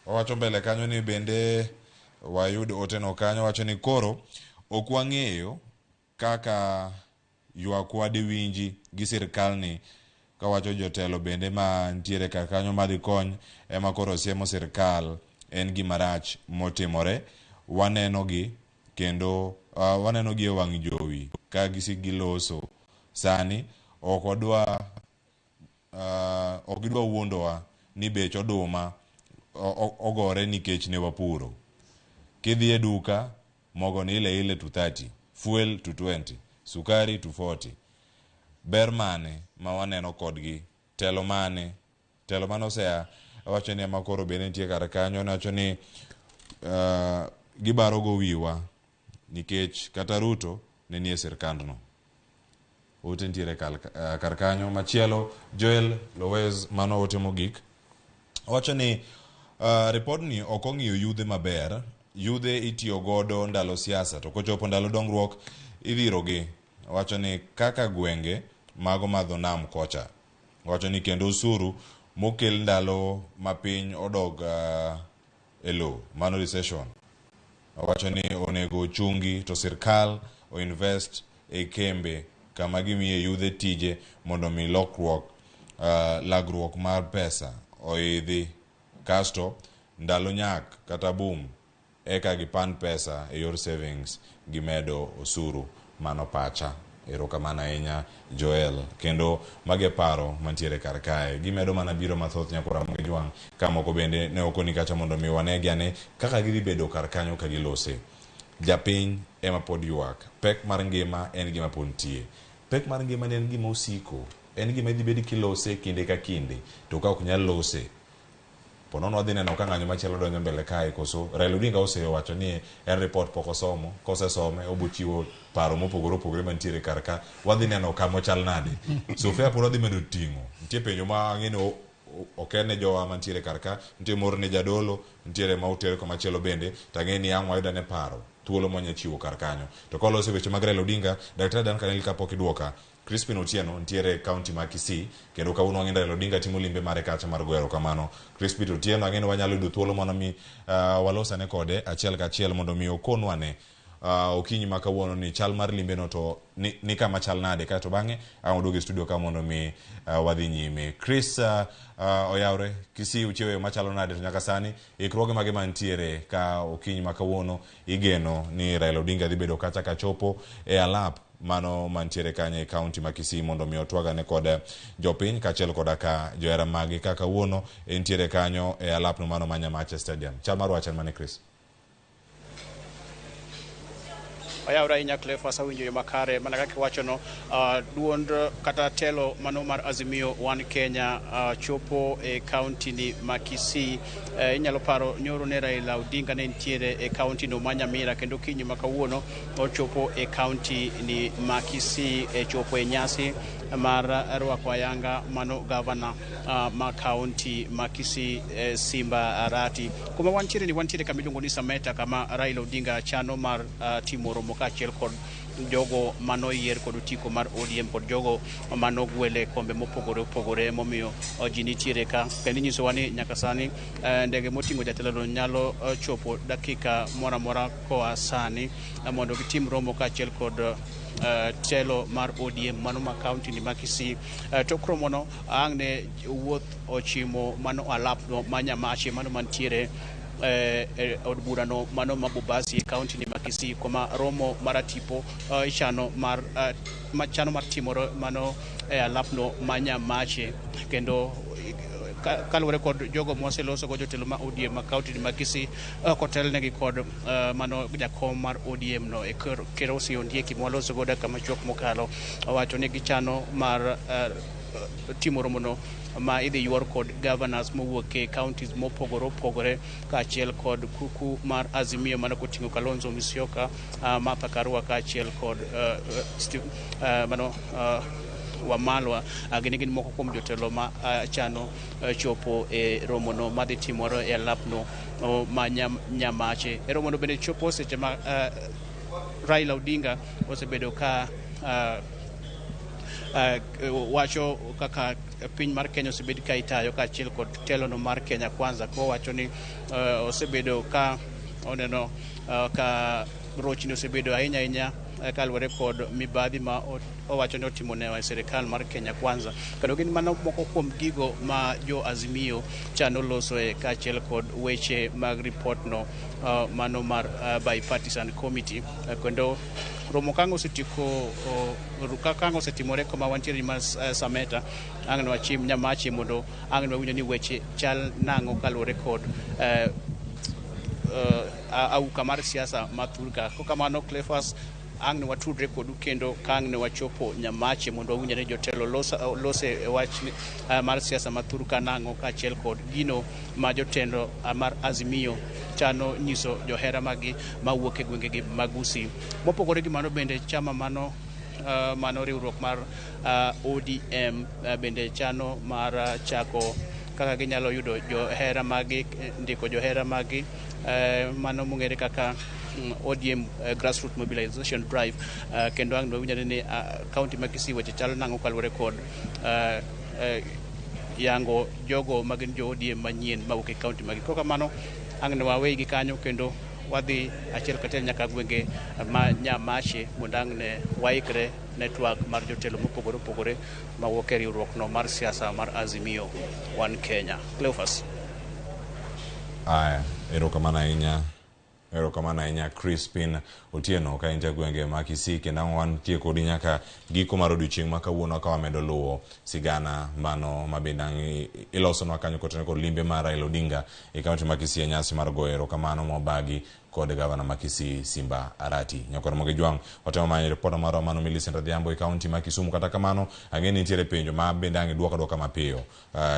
Owacho mbele kanyo ni bende wayud oteno kanyo. Wacho ni koro ok wang'eyo kaka ywakwa diwinji gi sirikal ni kawacho jotelo bende ma nitiere kar kanyo madhi kony ema koro siemo sirikal en gima rach motimore. Waneno gi kendo waneno gi e wang' jowi ka giloso sani Ok wadwa ok gidwa wuondowa ni bech oduma ogore nikech ne wapuro. Kidhi e duka, mogo ni ile ile 230, fuel 220, sukari 240. Ber mane ma waneno kodgi? Telo mane? Telo mane osea wacho ni ema koro bende nitie kar kanyo wacho ni gibaro go wiwa nikech kata Ruto ne nie sirkandno. Ote nitiere kar kanyo. Machielo Joel Lowes, mano ote mogik, owacho ni ripodni ok ong'iyo yudhe maber. Yudhe itiyo godo ndalo siasa to kochopo ndalo dongruok idhirogi. Owacho ni kaka gwenge mago madho nam kocha. Owacho ni kendo osuru mokel ndalo ma piny odog e lowo, mano recession. Owacho ni onego ochungi to sirkal oinvest e kembe kama gimiye yudhe tije mondo mi lokruok lagruok mar pesa oidhi, kasto ndalo nyak kata boom eka gipand pesa e yor savings gimedo osuru. Mano pacha. Erokamano ahinya Joel. Kendo magi e paro mantiere kar kae. Gimedo mana biro mathoth nyakora Ramogi Jwang' ka moko bende ne okoni kacha mondo mi wanegi ane kaka gidhi bedo kar kanyo ka gilose. Japiny ema pod ywak. Pek mar ngima en gima pod nitie. Pek mar ngima en gima osiko. En gima idhi bed kilose kinde ka kinde. To ka ok nyal lose, ponono wadhi neno ka ng'anyo machielo donjo mbele kae koso Raila Odinga osewacho ni en report pok osomo, kosesome obo chiwo paro mopogore opogore mantiere kar ka. Wadhi neno kama ochal nade. Sofia pod wadhi medo ting'o. Nitie penjo ma ang'e ni oken ne jowa mantiere kar ka, nitie moro ne jadolo, nitiere ma oter kamachielo bende, to ang'e ni ang' wayud ane paro, thuolo mwanya chiwo kar kanyo. To kolose weche mag Raila Odinga, Daktari Dan Kanel kapok iduoka, Crispin Otieno nitiere e county ma Kisii, kendo kawuono wang'e ni Raila Odinga timo limbe mare kacha mar goyo erokamano. Crispin Otieno ang'e ni wanyalo yudo thuolo mondo mi walosane kode achiel kachiel mondo mi okonwa ne okinyi ma kawuono ni chal mar limbe no to ni kama chal nade, kaeto bang'e ang' waduogo e studio ka mondo mi wadhi nyime. Chris oyawre, Kisii uchiewo e yo machalo nade to nyaka sani ikruoge mage mantiere ka okinyi ma kawuono igeno ni Raila Odinga dhi bedo kacha kachopo e alap mano mantiere kanyo e county ma Kisii mondo mi otwagane kod jopiny kaachiel koda ka johera magi ka kawuono entiere kanyo e alapno mano ma Nyamache Stadium. Chal mar wach en mane Chris? Oyawre ahinya Cleophas, awinjo yo makare mana kaka iwachono. Duond kata telo mano mar Azimio One Kenya chopo e county ni ma Kisii. Inyalo paro nyoro ne Raila Odinga ne nitiere e county no ma Nyamira, kendo kinyi ma kawuono ochopo e county ni ma Kisii e chopo e nyasi mar rwako ayanga mano gavana ma county ma Kisii Simba Arati. Kuma wantiere ni wantiere kama iluongo ni Sameta, kama Raila Odinga chano mar timo romo kaachiel kod jogo manoyier kod otiko mar ODM kod jogo manogwele kombe mopogore opogore, momiyo ji nitiere ka. Kendo inyisowa ni nyaka sani ndege moting'o jatelono nyalo chopo dakika moro amora koa sani mondo gitim romo kaachiel kod telo mar ODM mano ma county ni ma Kisii. Tok romono ang' ne wuoth ochimo mano alapno ma Nyamache mano mantiere od burano mano ma Bobasi e county ni ma Kisii, kuma romo maratipo ichano mar machano mar timore mano e alapno ma Nyamache. Kendo kaluwore kod jogo mwaseloso go jotelo ma ODM ma county ni ma Kisii kotelnegi kod mano jakom mar ODM no e Kerosi Ondieki mwaloso go dakika machuok mokalo, owacho ni gichano mar timo romono ma idhi yuor kod governors mowuok e counties mopogore opogore kaachiel kod kuku mar Azimio mano koting'o Kalonzo Musyoka, Martha Karua kaachiel kod Steve, mano Wamalwa. Gin moko kuom jotelo ma chano chopo e romono madhi timore e alapno ma Nyamache. E romono bende chopo seche ma Raila Odinga osebedo ka wacho kaka piny mar Kenya osebed ka itayo kaachiel kod telono mar Kenya Kwanza, kowacho ni osebedo ka oneno ka rochni osebedo ahinya ahinya kaluwore kod mibadhi ma owacho ni otimo ne sirikal mar Kenya Kwanza. Kendo gin mano moko kuom gigo ma jo Azimio chano losoe kaachiel kod weche mag report no mano mar bipartisan committee. Kendo Romo ka ang' osetieko ka ang' osetimore kama wantiere ma Sameta, ang' ne wachim Nyamache mondo ang' ne wawinjo ni weche chal nang'o kaluwore kod auka mar siasa ma thurka. Kokamano Cleophas, ang' ne watudre kodu kendo ka ang' ne wachopo Nyamache mondo wawinj ni jotelo lose e wach mar siasa ma thurka nang'o kaachiel kod gino ma jotelo mar Azimio chano nyiso johera maggi mawuok e gwengegi mag Gusii. Mopogore gi mano bende chama mano mano riwruok mar ODM bende chano mar chako kaka ginyalo yudo johera maggi, ndiko johera maggi mano mong'ere kaka ODM Grassroots Mobilization Drive, kendo ang' wawinjore ni kaunti ma Kisii weche chalo nang'o kaluwore kod yango jogo magin jo ODM manyien mawuok e kaunti magi. Kokamano ang' ne wawegi kanyo kendo wadhi achiel kachiel nyaka gwenge ma Nyamache mondo ang' ne waikre ne twak mar jotelo mopogore opogore mawuok e riwruok no mar siasa mar Azimio One Kenya. Cleophas. Aya, erokamano ahinya. Erokamano ahinya Crispin Otieno ka intie gwenge ma Kisii kendo ang' wantie kodi nyaka giko mar odiochieng' ma kawuono ka wamedo luwo sigana mano ma bende ang' ilosonwa kanyo kotenore kod limbe mar Raila Odinga e kaunti ma Kisii e nyasi mar goyo erokamano mobagi kod gavana ma Kisii Simba Arati. Nyakwar Ramogi Jwang' watemo manyo ripota marwa mano Millicent Adhiambo e kaunti ma Kisumu. Kata kamano ang'e ni nitiere penjo ma bende ang' iduoko aduoka mapiyo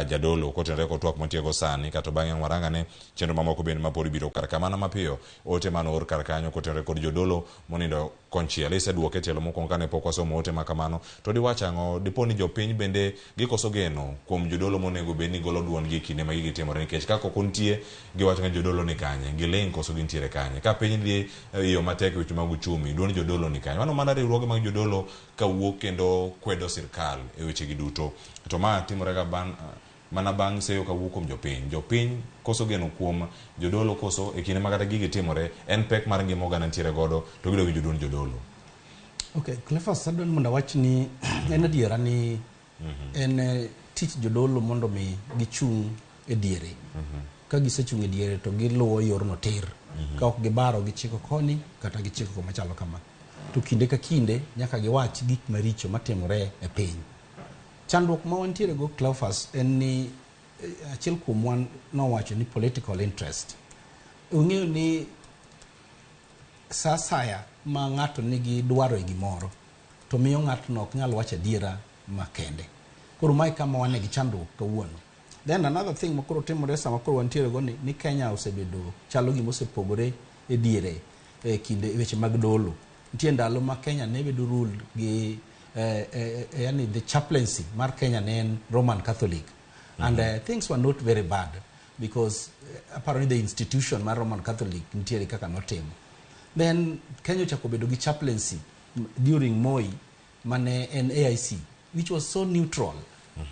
jadolo kotenore kod twak mwatieko sani kato bang'e ang' warangane chenro mamoko bende mapod biro kar ka. Mana mapiyo ote mano or kar kanyo kotenore kod jodolo monindo konchiel. Iseduoke tielo mokwongo kane pok wasomo ote ma kamano to diwach ang'o dipo ni jopiny bende gikoso geno kuom jodolo monego bed ni golo duondgi e kinde ma gigi timore nikech ka koko nitie giwacho ni jodolo ni kanye giling' koso gintiere kanye ka piny dhi e yo matek e weche mag uchumi duond jodolo ni kanye mano mana riwruoge mag jodolo kawuok kendo kwedo sirkal e wechegi duto to ma timore ga mana bang' seyo kawuok kuom jopiny. Jopiny koso geno kuom jodolo koso e kinde ma kata gigi timore en pek mar ngima oganda nitiere godo to gidwa winjo duond jodolo. Okay, Cleophas, adwa ni mondo awach ni en adiera ni en tich jodolo mondo mi gichung' e diere. Ka gisechung' e diere to giluwo yorno tir. Ka ok gibaro gichiko koni kata gichiko koma chalo kama. To kinde ka kinde nyaka giwach gik maricho matimore e piny. Chandruok ma wantiere go Cleophas en ni achiel kuom wan nowacho ni political interest. Ung'eyo ni sa asaya ma ng'ato nigi dwaro e gimoro to miyo ng'atno ok nyal wacho adiera makende. Koro mae kama wane gi chandruok kawuono. Then another thing ma koro timore sama koro wantiere go ni Kenya osebedo chalo gima osepogore e diere e kinde weche mag dolo. Nitie ndalo ma Kenya ne bedo ruled gi yani the chaplaincy mar Kenya ne en Roman Catholic. And things were not very bad because apparently the institution mar Roman Catholic nitiere kaka notimo. Then Kenya ochako bedo gi chaplaincy during Moi mane en AIC which was so neutral.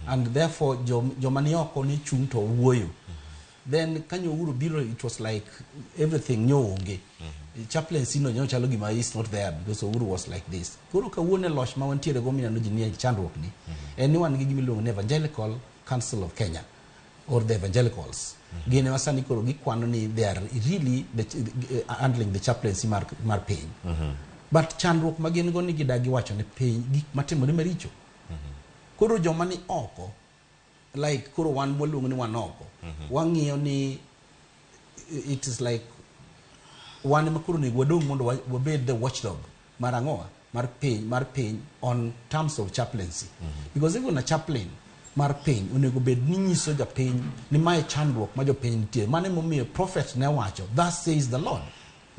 And therefore joma ni oko ne chung' to wuoyo. Then kanyo Uhuru biro it was like everything nyo onge. Chaplaincy no nyo chalo gima is not there because Uhuru was like this. Koro kawuono e loch ma wantiere go mineno ji nie chandruok ni. En ni wan gi gima iluongo ni Evangelical Council of Kenya or the evangelicals. Gin ema sani koro gikwano ni they are really handling the chaplaincy mar piny. But chandruok ma gin go ni gidagi wacho ne piny gik matimore maricho. Koro joma ni oko like koro wan mwaluongo ni wan oko wang'iyo ni it is like wan ema koro onego wadong' mondo wabed the watchdog mar ang'owa mar piny on terms of chaplaincy. Because even a chaplain mar piny onego bed ni nyiso japiny ni mae chandruok ma jopiny nitie. Mano emomiyo prophet ne wacho thus says the Lord.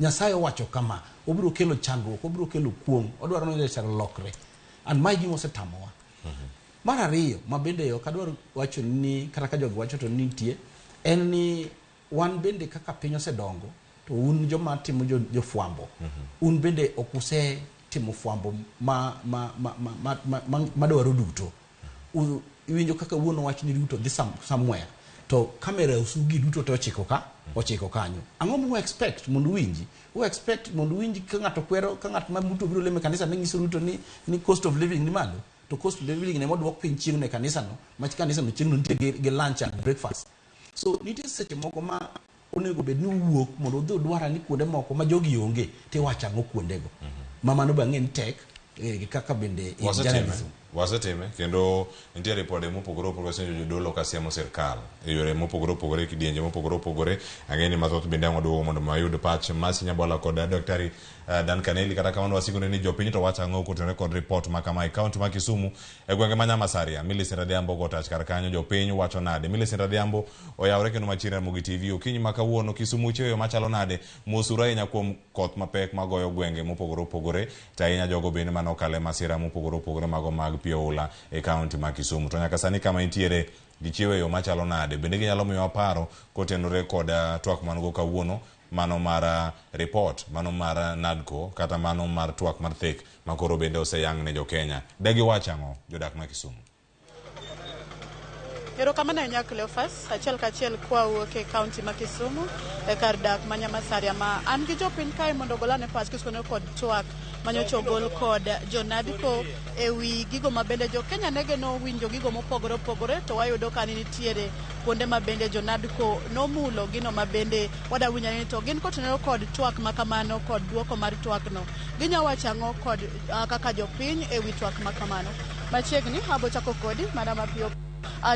Nyasaye owacho kama obiro kelo chandruok, obiro kelo kuong', odwaro ni jatelo lokre. And mae gima osetamowa. Mar ariyo ma bende ok adwar wacho ni kata ka jogi wacho to nitie en ni wan bende kaka piny osedongo to un joma timo jofwambo un bende ok usetimo fwambo ma dwaro duto. Iwinjo kaka wuon owach ni Ruto dhi somewhere to kamera osugi duto te ochiko ka ochiko kanyo. Ang'o ma expect mondo uwinji? U expect mondo uwinji ka ng'ato kwero ka ng'at ma Ruto biro lemo e kanisa ne nyiso Ruto ni cost of living ni malo to cost of living ne moduok piny chieng' e kanisa no ma kanisa no chieng' no nitie gi lunch and breakfast. So nitie seche moko ma onego bed ni uwuok mondo udhi udwara ni kuonde moko ma jogi onge tiwacho ang'o kuondego. Ma mano be ang'e ni tek kaka bende in Wasetime, journalism. wasetime kendo nitie ripode mopogore opogore osenjo jodolo ka siemo sirkal e yore mopogore opogore kidienje mopogore opogore. Ang'e ni mathoth bende ang' waduogo mondo wayud pach Mercy Nyabwala kod Daktari Duncan Eli. Kata kamano wasikone ni jopiny to wacho ang'o kotenore kod ripot ma kama e kaunti ma Kisumu e gwenge ma Nyamasaria. Millicent Adhiambo ogo tach kar kanyo, jopiny wacho nade? Millicent Adhiambo oyawre kendo machiegni Ramogi TV okinyi ma kawuono. Kisumu chieyo machalo nade? Mosuru ahinya kuom koth mapek magoyo gwenge mopogore opogore, to ahinya jogo bende mane okalo e masira mopogore opogore mago mag pi oula e kaunti ma Kisumu. To nyaka sani kama intiere gichiewo e yo machalo nade? Bende ginyalo miyowa paro kotenore kod twak man go kawuono, mano mar report, mano mar NADCO, kata mano mar twak mar thek makoro bende oseyang ne jokenya. Degi wach ang'o jodak ma Kisumu? Erokamano ahinya Cleophas, achiel kachiel kwawuok e kaunti ma Kisumu e kar dak ma Nyamasaria ma an gi jopiny kae mondo ogolane pach kisuno kod twak manyocha ogol kod jo-NADCO ewi gigo ma bende jo-Kenya ne geno winjo gigo mopogore opogore, to wayudo ka nitiere kuonde ma bende jo-NADCO nomulo gino ma bende wada winjo ni to gin kotenore kod twak ma kamano kod duoko mar twakno ginya wacho ang'o kod kaka jopiny ewi twak ma kamano. Machiegni abo chako kodi mana mapiyo.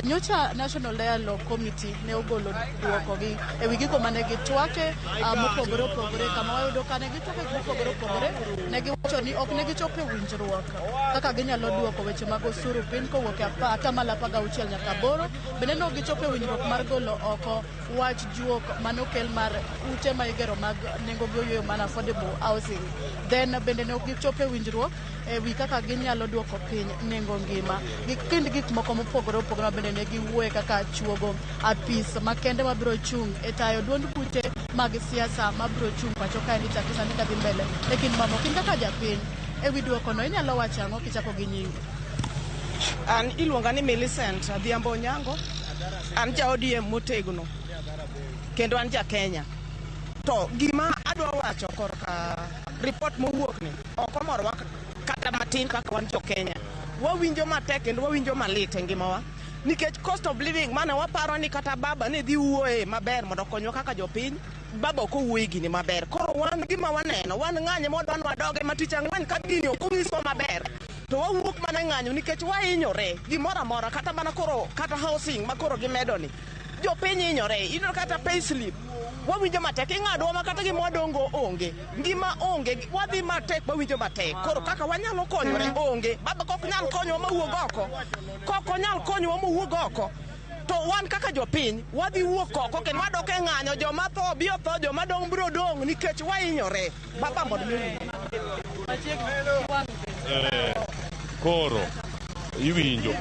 Nyocha National Dialogue Committee ne ogolo duokogi ewi gigo mane gitwake mopogore opogore, kama wayudo ka ne gitwake gik mopogore opogore. Ne giwacho ni ok ne gichopo e winjruok kaka ginyalo duoko weche mag osuru piny kowuok e 16% nyaka 8. Bende ne ok gichopo e winjruok mar golo oko wach juok manokel mar ute ma igero mag nengo gi oyweyo mana affordable housing. Then bende ne ok gichopo e winjruok e wi kaka ginyalo duoko piny nengo ngima gi kind gik moko mopogore opogore ma bende ne giwuoye kaka chuogo apis makende mabiro chung' e tayo duond buche mag siasa mabiro chung' pacho kaendi chakre sani kadhi mbele e kind mamoko. In kaka japiny e wi duokono inyalo wacho ang'o kichako gi nyingi? An iluonga ni Millicent Adhiambo Onyango. An ja ODM motegno kendo an ja Kenya. To gima adwa wacho korka report mowuok ni ok omorowa kata matin kaka wan jo Kenya. Wawinjo matek kendo wawinjo malit e ngimawa nikech cost of living mane waparo ni kata baba ne dhi wuoye maber mondo okonywa kaka jopiny, baba ok owuoye gini maber. Koro wan gima waneno, wan ng'anye modwa ni wadoge ma tich ang'wen ka gini ok onyiswa maber to wawuok mana e ng'anyo nikech wahinyore gimoro amora, kata mana koro kata housing ma koro gimedo ni jopiny hinyore. Iyudo kata payslip wawinjo matek, ing'adowa ma kata gima wadongo onge, ngima onge, wadhi matek, wawinjo matek. Koro kaka wanyalo konyore onge. Baba kok nyal konyowa mawuog oko, kok onyal konyowa mowuog oko, to wan kaka jopiny wadhi wuok oko kendo wadok e ng'anyo. Joma tho biro tho, joma dong' biro dong' nikech wahinyore. Baba mondo mi Koro iwinjo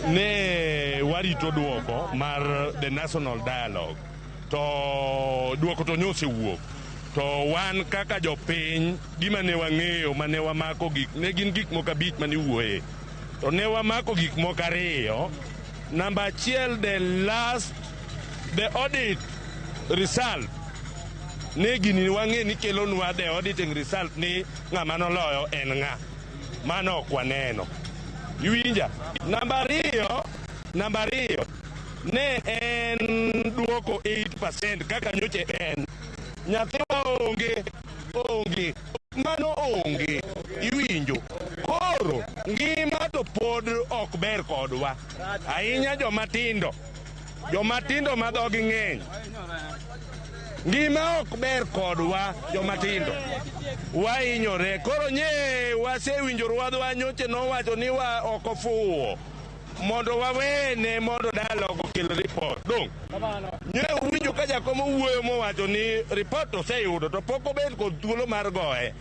ne warito duoko mar the national dialogue, to duoko to nyosewuok, to wan kaka jopiny gima ne wang'eyo mane wamako gik ne gin gik moko 5 mane iwuoye, to ne wamako gik moko 2. Namba 1, the last, the audit result, ne gini wang'e ni kelonwa the auditing result ni ng'ama noloyo en ng'a, mano ok waneno. Iwinja? Namba 2 ne en duoko 8% kaka nyoche en nyathiwa onge onge mano onge. Iwinjo? Koro ngima to pod ok ber kodwa ahinya, joma tindo, joma tindo ma dhogi ng'eny, ngima ok ber kodwa, joma tindo wahinyore. Koro nye wasewinjo ruadhwa nyoche nowacho ni wa ok ofuwo mondo wawene mondo dialogue okel report. Dong nye uwinjo ka jakom owuoyo mowacho ni report oseyudo to pok obed kod thuolo mar goye.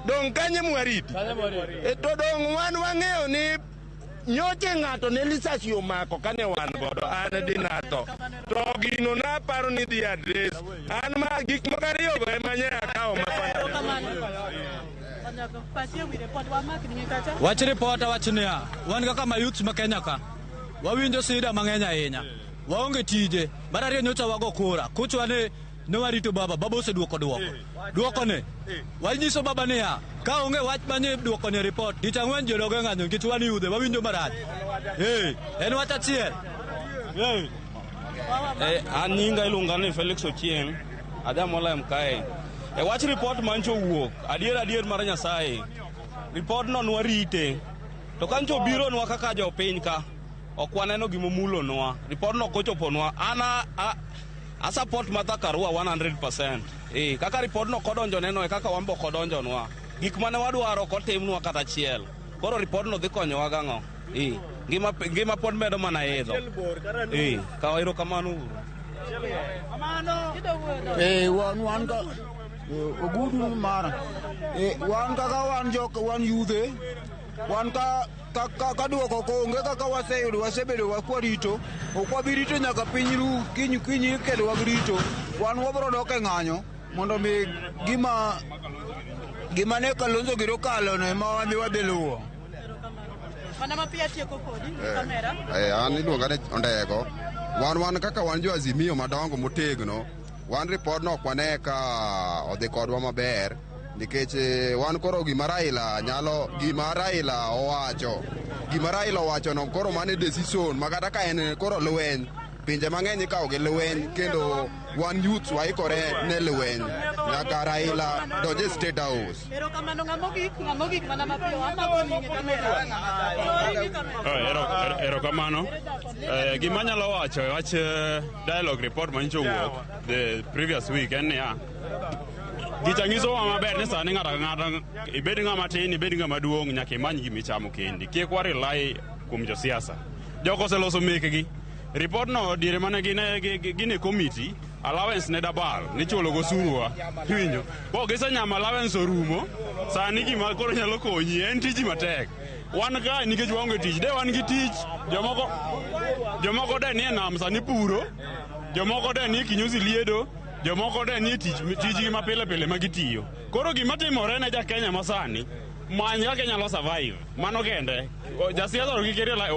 Dong kanye mwariti? To dong wan wang'eyo ni nyoche ng'ato ne lisasi omako kane wan godo an dinatho to gino naparo ni dhi address an ma gik moko ariyogo ema nye akawo ma. Pachi ewi report wamak ni kacha. Wach report awach niya, wan kaka mayouth ma Kenya ka, wawinjo sida mang'eny ahinya. Waonge tije. Mar ariyo, nyocha wago kura. Kuchwa ni ne warito baba, baba oseduoko duoko. Duoko ni, wanyiso baba niya, ka onge wach manye duoko ni report, tich ang'wen jodog e ng'anyo nikech wan yudhe, wawinjo marach. En wach achiel. An nyinga iluonga ni Felix Ochieng', aja Molem kae. E wach ripot mancho owuok, adier adier mar Nyasaye, ripodno nwarite. To ka ncho obironwa kaka jopiny ka, ok waneno gimomulonwa. Ripodno ok ochoponwa. An a support Martha Karua 100%. Kaka ripodno ok odonjoneno e kaka wan be ok odonjonwa. Gik mane wadwaro ok otimnwa kata achiel. Koro ripodno dhi konyowa gang'o? Ngima pod medo mana idho. Kaw erokamano uru. Wan ka ogudu mara. Wan kaka wan jok wan yudhe. Wan ka duoko onge kaka waseyudo, wasebedo wakwarito. Ok wabi rito nyaka piny ru kiny kiny kendo wagirito. Wan wabro dok e ng'anyo mondo mi gima ne Kalonzo giro kalo no ema wadhi wadhi luwo. Mana mapiyo atieko kodi kamera. An iluonga ni Ondego. Wan kaka wan jo Azimio madongo motegno, wan ripod no ok wane ka odhi kodwa maber nikech wan koro gima Raila nyalo, gima Raila owacho no koro mano decision ma kata ka en koro lweny, pinje mang'eny ikawo gi lweny kendo wan youths waikore ne lweny nyaka Raila donje State House. Erokamano ng'amogik mana mapiyo amako nyinge kamera. Erokamano. Gima anyalo wacho e wach dialogue report manyicho owuok the previous week en niya, gicha nyisowa maber ni sani ng'ato ka ng'ato, ibed ng'ama tin, ibed ng'ama duong', nyaka imany gima ichamo kendi. Kik wa rely kuom josiasa. Jogo oseloso mekgi. Report no diere mane gin e committee, allowance ne dabal, nichulo go osuruwa. Iwinjo? Bo gisenyamo allowance orumo, sani gima koro nyalo konyi en tiji matek. Wan kae nikech waonge tich, de wan gi tich, jomoko de nie nam sani puro, jomoko de nie kinyozi liedo, jomoko de nie tijgi ma pile pile ma gitiyo. Koro gima timore ne ja Kenya ma sani, many kaka inyalo survive. Mano kende. Jasiasa to kik rely,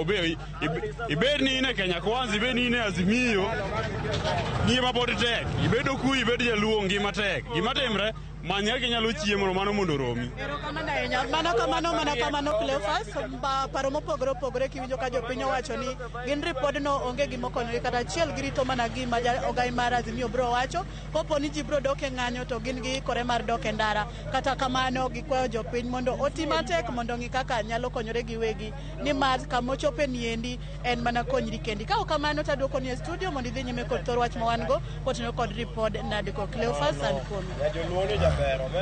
ibed ni in e Kenya Kwanza, ibed ni in e Azimio, ngima pod tek. Ibed Okuyu, ibed Jaluo, ngima tek. Gima timre, many kaka inyalo chiemo mano mondo oromi. Erokamano ahinya. Mano kamano Cleophas, paro mopogore opogore kiwinjo ka jopiny owacho ni gin ripodno onge gima okonyogi kata achiel, girito mana gima ogai mar Azimio biro wacho. Kopo ni ji biro dok e ng'anyo to gin giikore mar dok e ndara. Kata kamano gikwayo jopiny mondo oti matek mondo ng'i kaka nyalo konyore giwegi, nimar kama ochope niendi en mana konyri kendi. Ka ok kamano to aduoko ni e studio mondo idhi nyime kod thor wach ma wan go kotenore kod ripod NADCO. Cleophas and Komi.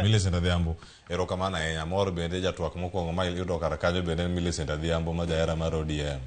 Millicent Adhiambo, erokamano ahinya. Mor bende jatwak mokwongo ma iyudo kar kanyo bende en Millicent Adhiambo ma jahera mar ODM.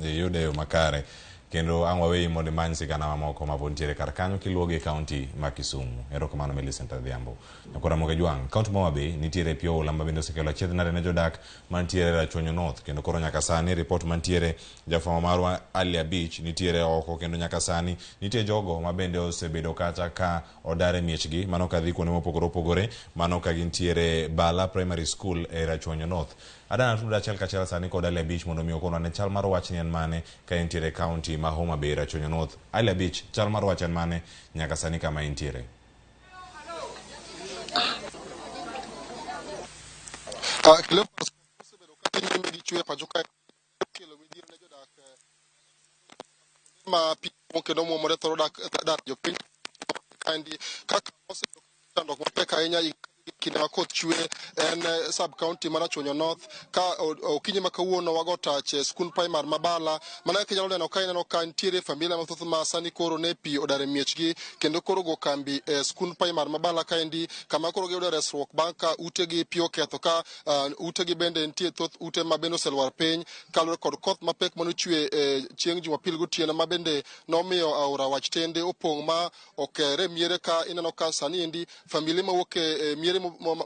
Iyude e yo makare. Kendo ang' waweyi mondo imany sigana mamoko ma pod nitiere kar kanyo kiluwo gi kaunti ma Kisumu. Erokamano Millicent Adhiambo. Nyakora Moge Jwang', kaunti ma Homa Bay nitiere pi oula ma bende osekelo achiedh nade ne jodak mantiere Rachuonyo North. Kendo koro nyaka sani ripot mantiere jafwambo marwa Ali Abich nitiere oko kendo nyaka sani nitie jogo ma bende osebedo kata ka odar e miechgi mano kadhi kuonde mopogore opogore mano ka gintiere Bala Primary School e Rachuonyo North. Adana tudo achiel kachiel sani kod Ali Abich mondo mi okonwa ne chal mar wach ni en mane ka entiere kaunti ma Homa Bay Rachuonyo North. Ali Abich, chal mar wach en mane nyaka sani kama intiere? Cleophas osebedo ka dhi nyime gi chwe pacho kae kelo midhiero ne jodak ma pi kendo muomore thoro dar jopiny kaendi kaka osebedo chandruok mapek ahinya kinde ma koth chwe en sub county mar Rachuonyo North ka okinyi ma kawuono wago tach e skund primary ma Bala. Mana kaka inyalo neno ka ineno ka nitiere familia mathoth ma sani koro ne pi odar e miechgi kendo koro go kambi e skund primary ma Bala kaendi kama koro giyudo resruok bang' ka utegi pi oketho ka utegi bende nitie thoth ute ma bende oselwar piny kaluwore kod koth mapek manochwe chieng' Jumapil gotieno ma bende nomiyo aora Wach Tende opong' ma okere miere ka ineno ka sani endi familia mawuok e miere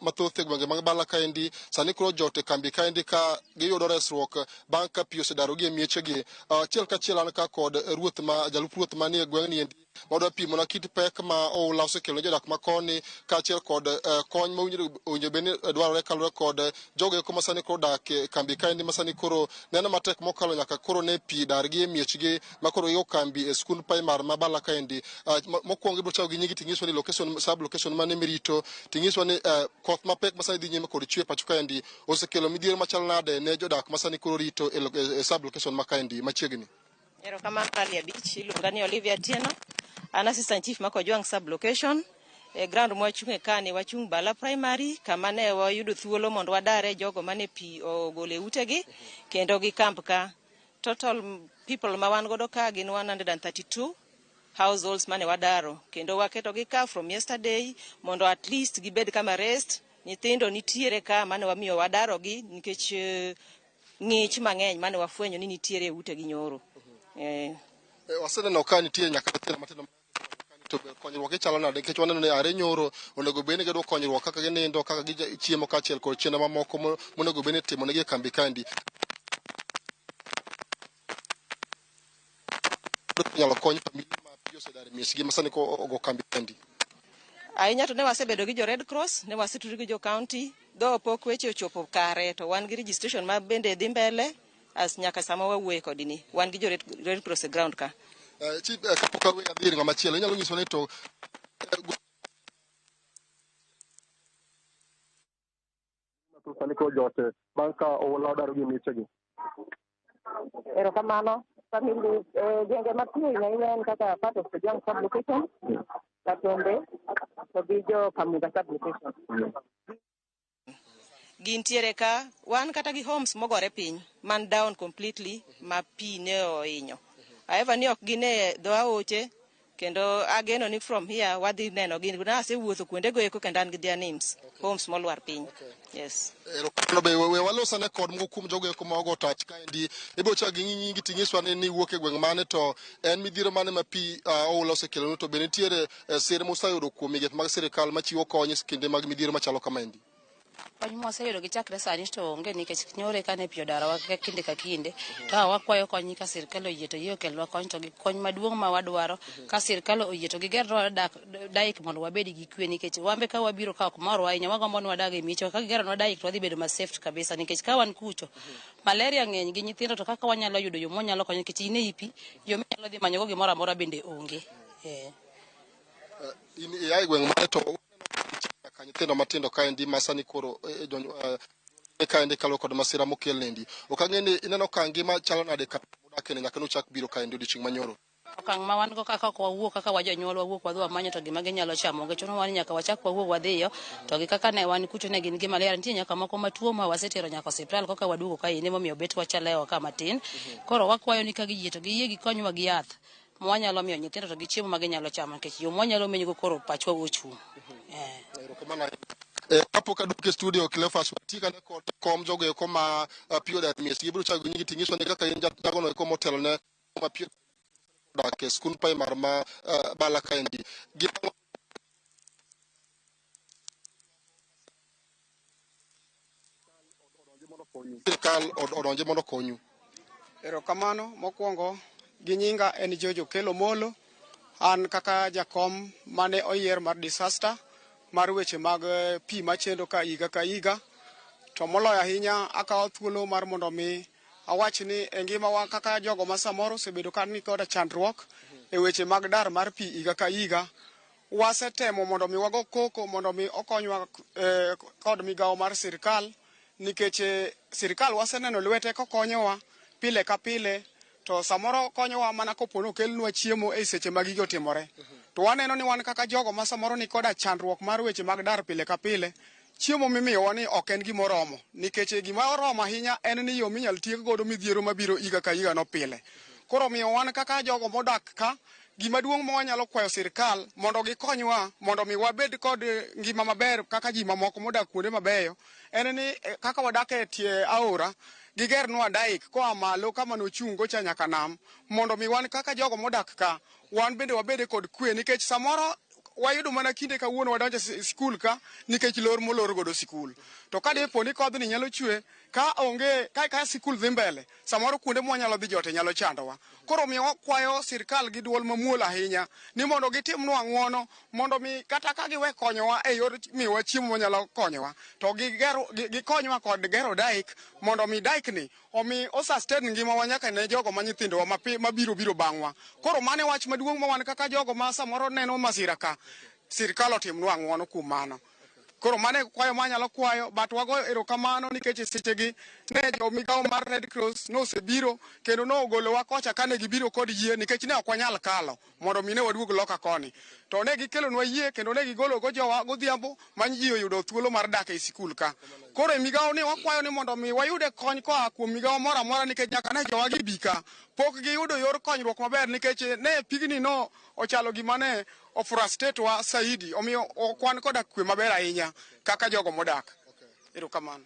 mathoth e gwenge mag Bala kaendi sani koro jot e kambi kaendi ka giyudo resruok bang' ka pi osedarogi e miechegi. Achiel kachiel an ka kod ruoth ma jalup ruoth manie gweng'ni endi madwa pimo na kit pek ma oula osekelo ne jodak makoni kaachiel kod kony ma owinjo bed ni dwarore kaluwore kod jogo eko ma sani koro dak e kambi kaendi ma sani koro neno matek mokalo nyaka koro ne pi dargi e miechgi ma koro gigo kambi e skund primary ma Bala kaendi. Mokwongo ibiro chako gi nyingi ting'iswa ni location, sub location mane mirito ting'iswa ni koth mapek ma sani dhi nyime kod chwe pacho kaendi osekelo midhiero machal nade ne jodak ma sani koro rito e sub location ma kaendi machiegni. Erokamano Ali Abich, iluonga ni Olivia Atieno. An assistant chief ma Kojwang sub location. E ground mwachung'e kani wachung' Bala Primary kama ne wayudo thuolo mondo wadare jogo mane pi ogolo e utegi kendo gi camp ka. Total people ma wan godo ka gin 132 households mane wadaro kendo waketogi ka from yesterday mondo at least gibed kama rest. Nyithindo nitiere ka mane wamiyo wadarogi nikech ng'ich mang'eny mane wafwenyo ni nitiere e utegi nyoro. Waseneno ka nitie nyaka nyithindo matindo to be konyruok ichalo nade nikech waneno ni are nyoro onego bed ni giyudo konyruok kaka ginindo kaka gichiemo kaachiel kod chenro mamoko monego bed ni itimo negi e kambi kaendi. Inyalo kony familia ma pi osedar e miechgi ma sani ogo kambi kaendi. Ahinya to ne wasebedo gi jo Red Cross, ne wasetudri gi jo county, though pok weche ochopo kare to wan gi registration ma bende dhi mbele as nyaka sama wawuoye kodi ni. Wan gi jo Red Cross e ground ka. Chief, kapok awe adhi ir ng'ama chielo, inyalo nyiswa ni to sani koro jote bang' ka oula odaro gi miechegi. Erokamano. Family gwenge ma pi ohinyo ahinya en kaka part of Kajwang' sub-location, Katombe, to gi jo Kamuga sub-location. Gintiere ka, wan kata gi homes mogore piny, man down completely, ma pi ne ohinyo. However, ni ok gin e dho aoche, kendo ageno ni from here wadhi neno gin. Nasewuotho kuondego eko kendo an gi their names, homes molwar piny. Yes. Erokamano be we walos ane kod moko kuom jogo eko ma ogo tach kaendi. Ibiro chako gi nyingi ting'iswa ni niwuok e gweng' mane to en midhiero mane ma pi oula osekelonu to be nitiere sir musayudo kuom migepe mag sirikal machiwo kony e kinde mag midhiero machalo kamaendi. Kony mwaseyudo gi chakre sani to onge nikech nyore kane pi odarowa kinde ka kinde. To wakwayo kony ka sirkal oyie to yie okelnwa kony to gi kony maduong' ma wadwaro ka sirkal oyie to gigernwa dak mondo wabed gi kwe nikech wambe ka wabiro ka ok morwa ahinya wagombo ni wadag e miechwa ka gigeronwa dike to wadhi bedo ma safe kabisa nikech ka wan kucho malaria ng'eny gi nyithindo to kaka wanyalo yudo yo mwanyalo konyo nikech in ei pi yo minyalo dhi manyogo gimoro amora bende onge. In ia e gweng' mane to nyaka nyithindo matindo kaendi ma sani koro kaendi kaluwore kod masira mokel nendi. Ok ang'e ni ineno ka ngima chalo nade ka mudakene nyaka nuchak biro kaendi odiochieng' manyoro. Okang' ma wan go kaka ok wawuok kaka wajonyuol wawuok wadhi wamanyo to gima ginyalo chamo onge. Chunowa ni nyaka wachak wawuog wadhiyo to gi kaka ne wan kucho ne gin gi malaria nitie nyaka moko matuo ma wasetero nyaka osiptal koka waduogo ka ine momiyo bet wachalewo ka matin. Koro wakwayo ni ka giyie to giyie gikonywa gi yath mwanyalo miyo nyithindo to gi chiemo ma ginyalo chamo nikech yo mwanyalo menyogo koro pachwa ochung'. Kapok aduogo e studio Cleophas watika ane kod kom jogo eko ma pi odar e miechgi. Ibiro chako gi nyingi ting'iswa ni kaka in jagono eko motelo ne ma pi odak e skund primar ma Bala kaendi. Gin ang'o sirkal odonje mondo okonyu? Erokamano mokwongo gi nyinga en George Okello Molo. An kaka jakom mane oyier mar disaster mar weche mag pi machendo ka higa ka higa. To moloyo ahinya akawo thuolo mar mondo mi awach ni e ngimawa kaka jogo ma samoro osebedo ka ni koda chandruok e weche mag dar mar pi higa ka higa. Wasetemo mondo mi wago koko mondo mi okonywa kod migawo mar sirkal nikech sirkal waseneno lwete kokonyowa pile ka pile to samoro konyowa mana kopo ni okelnwa chiemo e seche ma gigo otimore. To waneno ni wan kaka jogo ma samoro ni koda chandruok mar weche mag dar pile ka pile, chiemo mimiyowa ni ok en gima oromo nikech gima oromo ahinya en ni yo minyal tiek godo midhiero mabiro higa ka higa no pile. Koro omiyo wan kaka jogo modak ka, gima duong' ma wanyalo kwayo sirkal mondo gikonywa mondo mi wabed kod ngima maber kaka ji mamoko modak kuonde mabeyo en ni kaka wadak e tie aora gigernwa dike koa malo kama nochung' go cha nyaka nam mondo mi wan kaka jogo modak ka wan bende wabede kod kwe nikech samoro wayudo mana kinde kawuono wadonjo e sikul ka nikech lor molor godo sikul. To ka dipo ni kodhni nyalo chwe ka onge ka sikul dhi mbele samoro kuonde mwanyalo dhi jote nyalo chandowa. Koro omiyo wakwayo sirkal gi duol mamuol ahinya ni mondo gitimnwa ng'uono mondo mi kata ka giwe konyowa e yor miyowa chiemo manyalo konyowa to gikonywa kod gero dike mondo mi dike ni omi o sustain ngimawa nyaka ne jogo ma nyithindowa mabiro biro bang'wa. Koro mano e wach maduong' ma wan kaka jogo ma samoro neno masira ka, sirkal otimnwa ng'uono kuom mano. Koro mano e kwayo manyalo kwayo, but wagoyo erokamano nikech e sechegi ne jo migawo mar Red Cross nosebiro kendo nogolowa kocha kane gibiro kod yie nikech ne ok wanyal kalo mondo mi ne waduog loka koni. To ne gikelonwa yie kendo ne gigolo go jowa godhiambo ma ji oyudo thuolo mar dak e sikul ka. Koro e migawo ni wakwayo ni mondo mi wayude kony koa kuom migawo moro amora nikech nyaka ne jowa gi bi ka pok giyudo yor konyruok maber nikech ne pigni no ochalo gima ne ofrustrate wa saidi, omiyo ok wan koda kwe maber ahinya kaka jogo modak. Erokamano.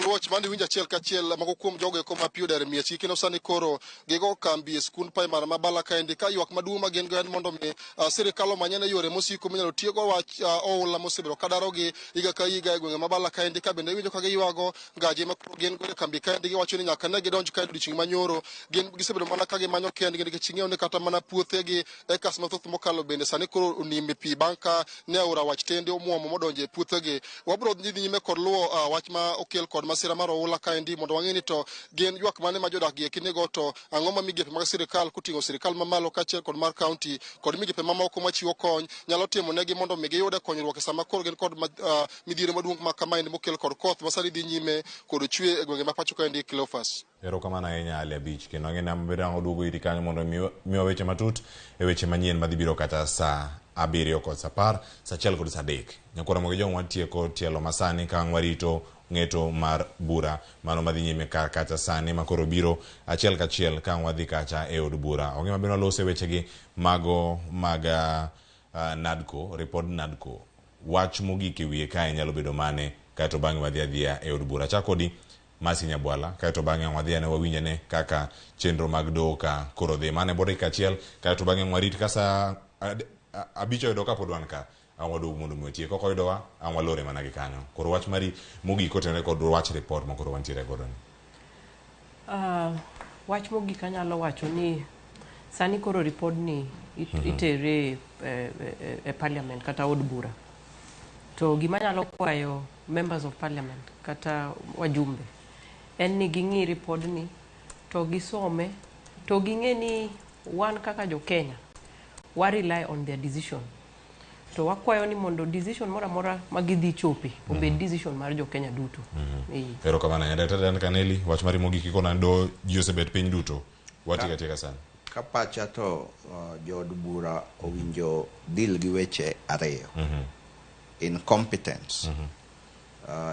Luoch mane winjo achiel kachiel moko kuom jogo eko ma pi odar e miechgi kendo sani koro gigo kambi e skund primary ma Bala kaendi ka ywak maduong' ma gin go en mondo mi sirikal omanyne yore mosiko minyalo tiego wach oula mosebedo ka darogi higa ka higa e gwenge ma Bala kaendi ka bende iwinjo ka giywago ngaje ma koro gin go e kambi kaendi giwacho ni nyaka ne gidonj kae odiochieng' manyoro gin gisebedo mana ka gimanyo kendgi nikech ing'eyo ni kata mana puothegi ekas mathoth mokalo bende sani koro onimo e pi bang' ka ne aora wach tende omuomo modonjo e puothegi. Wabiro dhi nyime kod luwo wach ma okel kod masira mar oula kaendi mondo wang'e ni to gin ywak mane ma jodak gi eki nigo to ang'o ma migepe mag sirikal koting'o sirikal mamalo kaachiel kod mar kaunti kod migepe mamoko machiwo kony nyalo timo negi mondo mi giyude konyruok e sama koro gin kod midhiero maduong' ma kamaendi mokel kod koth ma sani dhi nyime kod chwe e gwenge ma pacho kaendi. Cleophas. Erokamano ahinya Ali Abich kendo ang'e ni maber ang' oduogo iri kanyo mondo miwa weche matut e weche manyien madhi biro kata saa 7 kod saa 10, saa 1 kod saa 3. Nyakwar Ramogi Jong watieko tielo masani ka ang' warito ng'eto mar bura mano madhi nyime kar kacha sani makoro biro achiel kachiel ka ang' wadhi kacha e od bura. Ong'e maber walose wechegi mago mag NADCO, ripod NADCO. Wach mogik e wiye kae nyalo bedo mane kaeto bang'e wadhi adhiya e od bura. Achak kodi Masi Nyabwala, kaeto bang'e wadhi ane wawinj ane kaka chenro mag doho ka koro dhi. Mano e bwo dakika achiel, kaeto bang'e warit ka saa 5 oyudo kapod wan ka, ang' waduog mondo mi watiek. Kok oyudowa, ang' walore mana gi kanyo. Koro wach mari mogik kotenore kod wach report ma koro wantiere godo ni. Wach mogik anyalo wacho ni sani koro ripodni itere e parliament kata od bura. To gima anyalo kwayo members of parliament kata wajumbe en ni ging'i ripodni to gisome to ging'e ni wan kaka jo Kenya wa rely on their decision. To wakwayo ni mondo decision moro amora ma gidhi chope obed decision mar jo Kenya duto. Erokamano ahinya. Dr. Dan Kaneli, wach mari mogik ikona do ji osebet piny duto. Watieko atieka sani. Ka pacha to jood bura owinjo deal gi weche ariyo. Incompetence.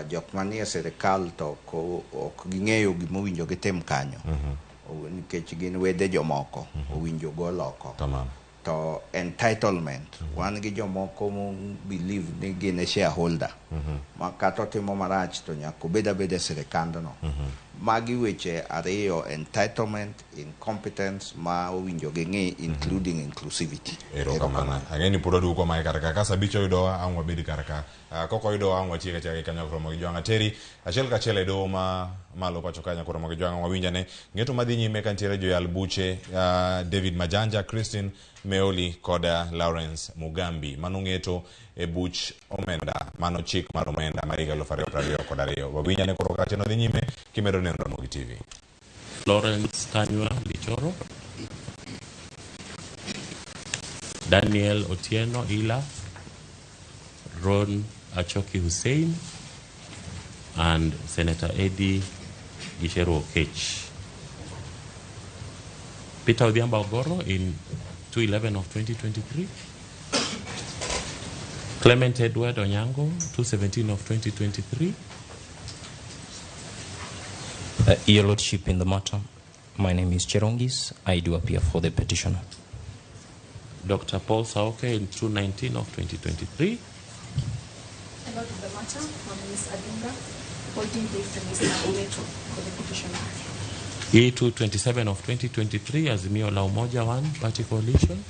Jok manie sirikal to ok ging'eyo gimowinjo gitim kanyo. Nikech gin wede jomoko, owinjo gol oko. To entitlement, wan gi jomoko mo believe ni gin e shareholder. Ma kata otimo marach to nyaka obed abeda e sirikandno. Magi weche ariyo, entitlement, incompetence ma owinjo ging'i, including inclusivity. Erokamano. Ang'e ni pod waduogo kwa mae kar ka. Ka saa 5 oyudowa, ang' wabed kar ka. Kok oyudowa, ang' watiek atieka gi kanyo Ramogi Jwang'. Ateri achiel kachiel e doho ma malo pacho ka Nyakwar Ramogi Jwang' wawinj ane ng'eto madhi nyime ka nitiere joyal buche David Majanja, Christine Meoli kod Lawrence Mugambi. Mano ng'eto e buch omenda, mano chik mar omenda mar higa 2022. Wawinj ane koro kaka chenro dhi nyime kimedo neno Ramogi TV. Lawrence Kanywa Lichoro, Daniel Otieno Ila, Ron Achoki Hussein, and Senator Eddie Gicheru Okech. Peter Odhiambo Ogoro in 211 of 2023. Clement Edward Onyango, 217 of 2023. Your Lordship, in the matter, my name is Cherongis. I do appear for the petitioner. Dr. Paul Saoke in 219 of 2023. A lot of the matter, my name is Adinga, holding brief to Mr. Ometo for the petitioner. E227 of 2023, Azimio la Umoja One Party Coalition.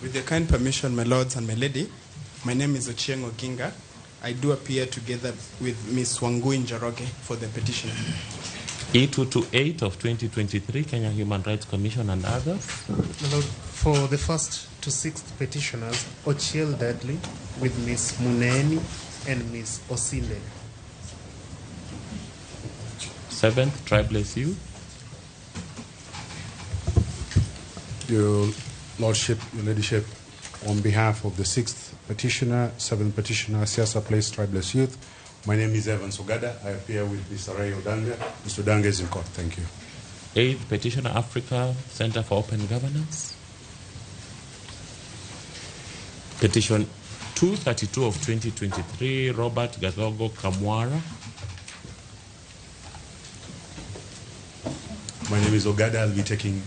With your kind permission, my lords and my lady, my name is Ochieng Oginga. I do appear together with Ms. Wangui Njoroge for the petitioner. E228 of 2023, Kenya Human Rights Commission and others. My lord, for the first to sixth petitioners, Ochiel Dudley with Ms. Muneni and Ms. Osinde. Seventh, Tribe you. Your Lordship, Your Ladyship, on behalf of the sixth petitioner, 7th petitioner, Siasa Place Tribeless Youth. My name is Evans Ogada. I appear with Mr. Ray Odanga. Mr. Odanga is in court. Thank you. 8th petitioner, Africa Center for Open Governance. Petition 232 of 2023, Robert Gathogo Kamwara. My name is Ogada. I'll be taking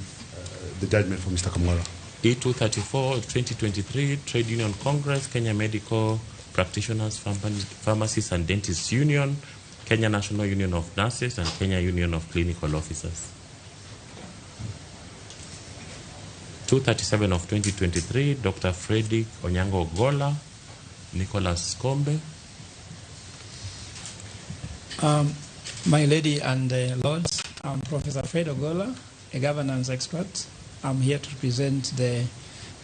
the judgment for Mr. Kamwara. E234 of 2023, Trade Union Congress, Kenya Medical Practitioners, Pharmacists and Dentists Union, Kenya National Union of Nurses, and Kenya Union of Clinical Officers. 237 of 2023, Dr. Frederick Onyango Gola, Nicholas Kombe. My lady and lords, I'm Professor Fred Ogola, a governance expert. I'm here to represent the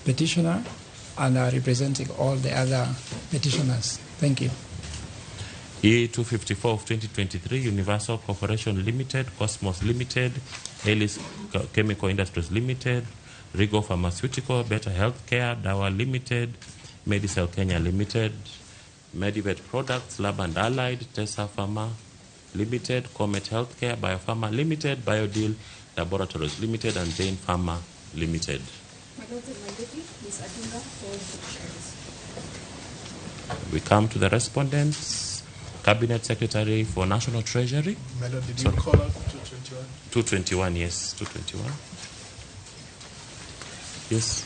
petitioner and are representing all the other petitioners. Thank you. E254 of 2023, Universal Corporation Limited, Cosmos Limited, Ellis Chemical Industries Limited, Rigo Pharmaceutical, Better Healthcare, Dawa Limited, Medicel Kenya Limited, Medivet Products, Lab and Allied, Tessa Pharma Limited, Comet Healthcare, Biopharma Limited, Biodeal Laboratories Limited, and Jane Pharma Limited. My lords and my lady, Ms. Adunga for petitioners. We come to the respondents. Cabinet Secretary for National Treasury. My lord, did you call out 221? 221, yes, 221. Yes.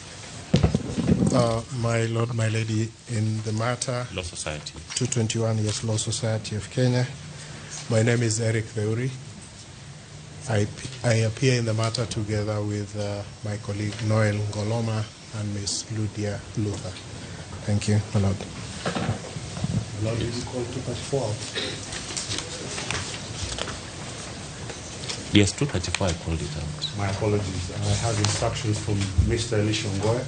My lord, my lady, in the matter Law Society 221, yes, Law Society of Kenya. My name is Eric Theuri. I appear in the matter together with my colleague Noel Ngoloma and Ms. Lydia Luther. Thank you, my lord. My lord, did you call 234 out? Yes, 234, I called it out. My apologies. I have instructions from Mr. Elisha Ngoya,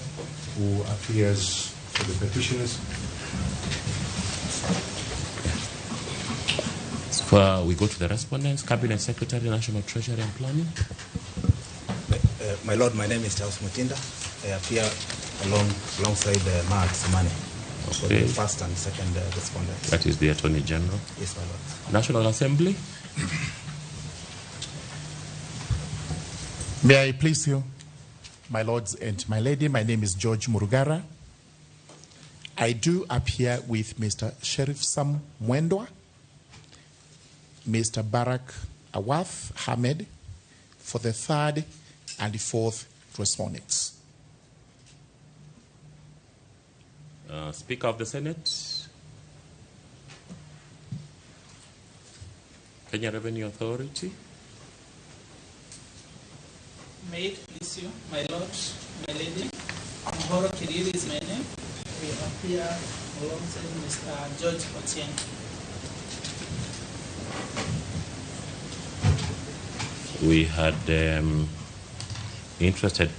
who appears for the petitioners. So, we go to the respondents. Cabinet Secretary, National Treasury and Planning. My lord, my name is Charles Mutinda. I appear alongside Mark Samane for the first and second respondents. That is the Attorney General. Yes, my lord. National Assembly. May I please you, my lords and my lady. My name is George Murugara. I do appear with Mr. Sheriff Sam Mwendwa, Mr. Barak Awath Hamed for the third and fourth respondents. Speaker of the Senate, Kenya Revenue Authority. May it please you, my lord, my lady. Muhoro Kiriri is my name. We appear alongside Mr. George Otieno. We had interested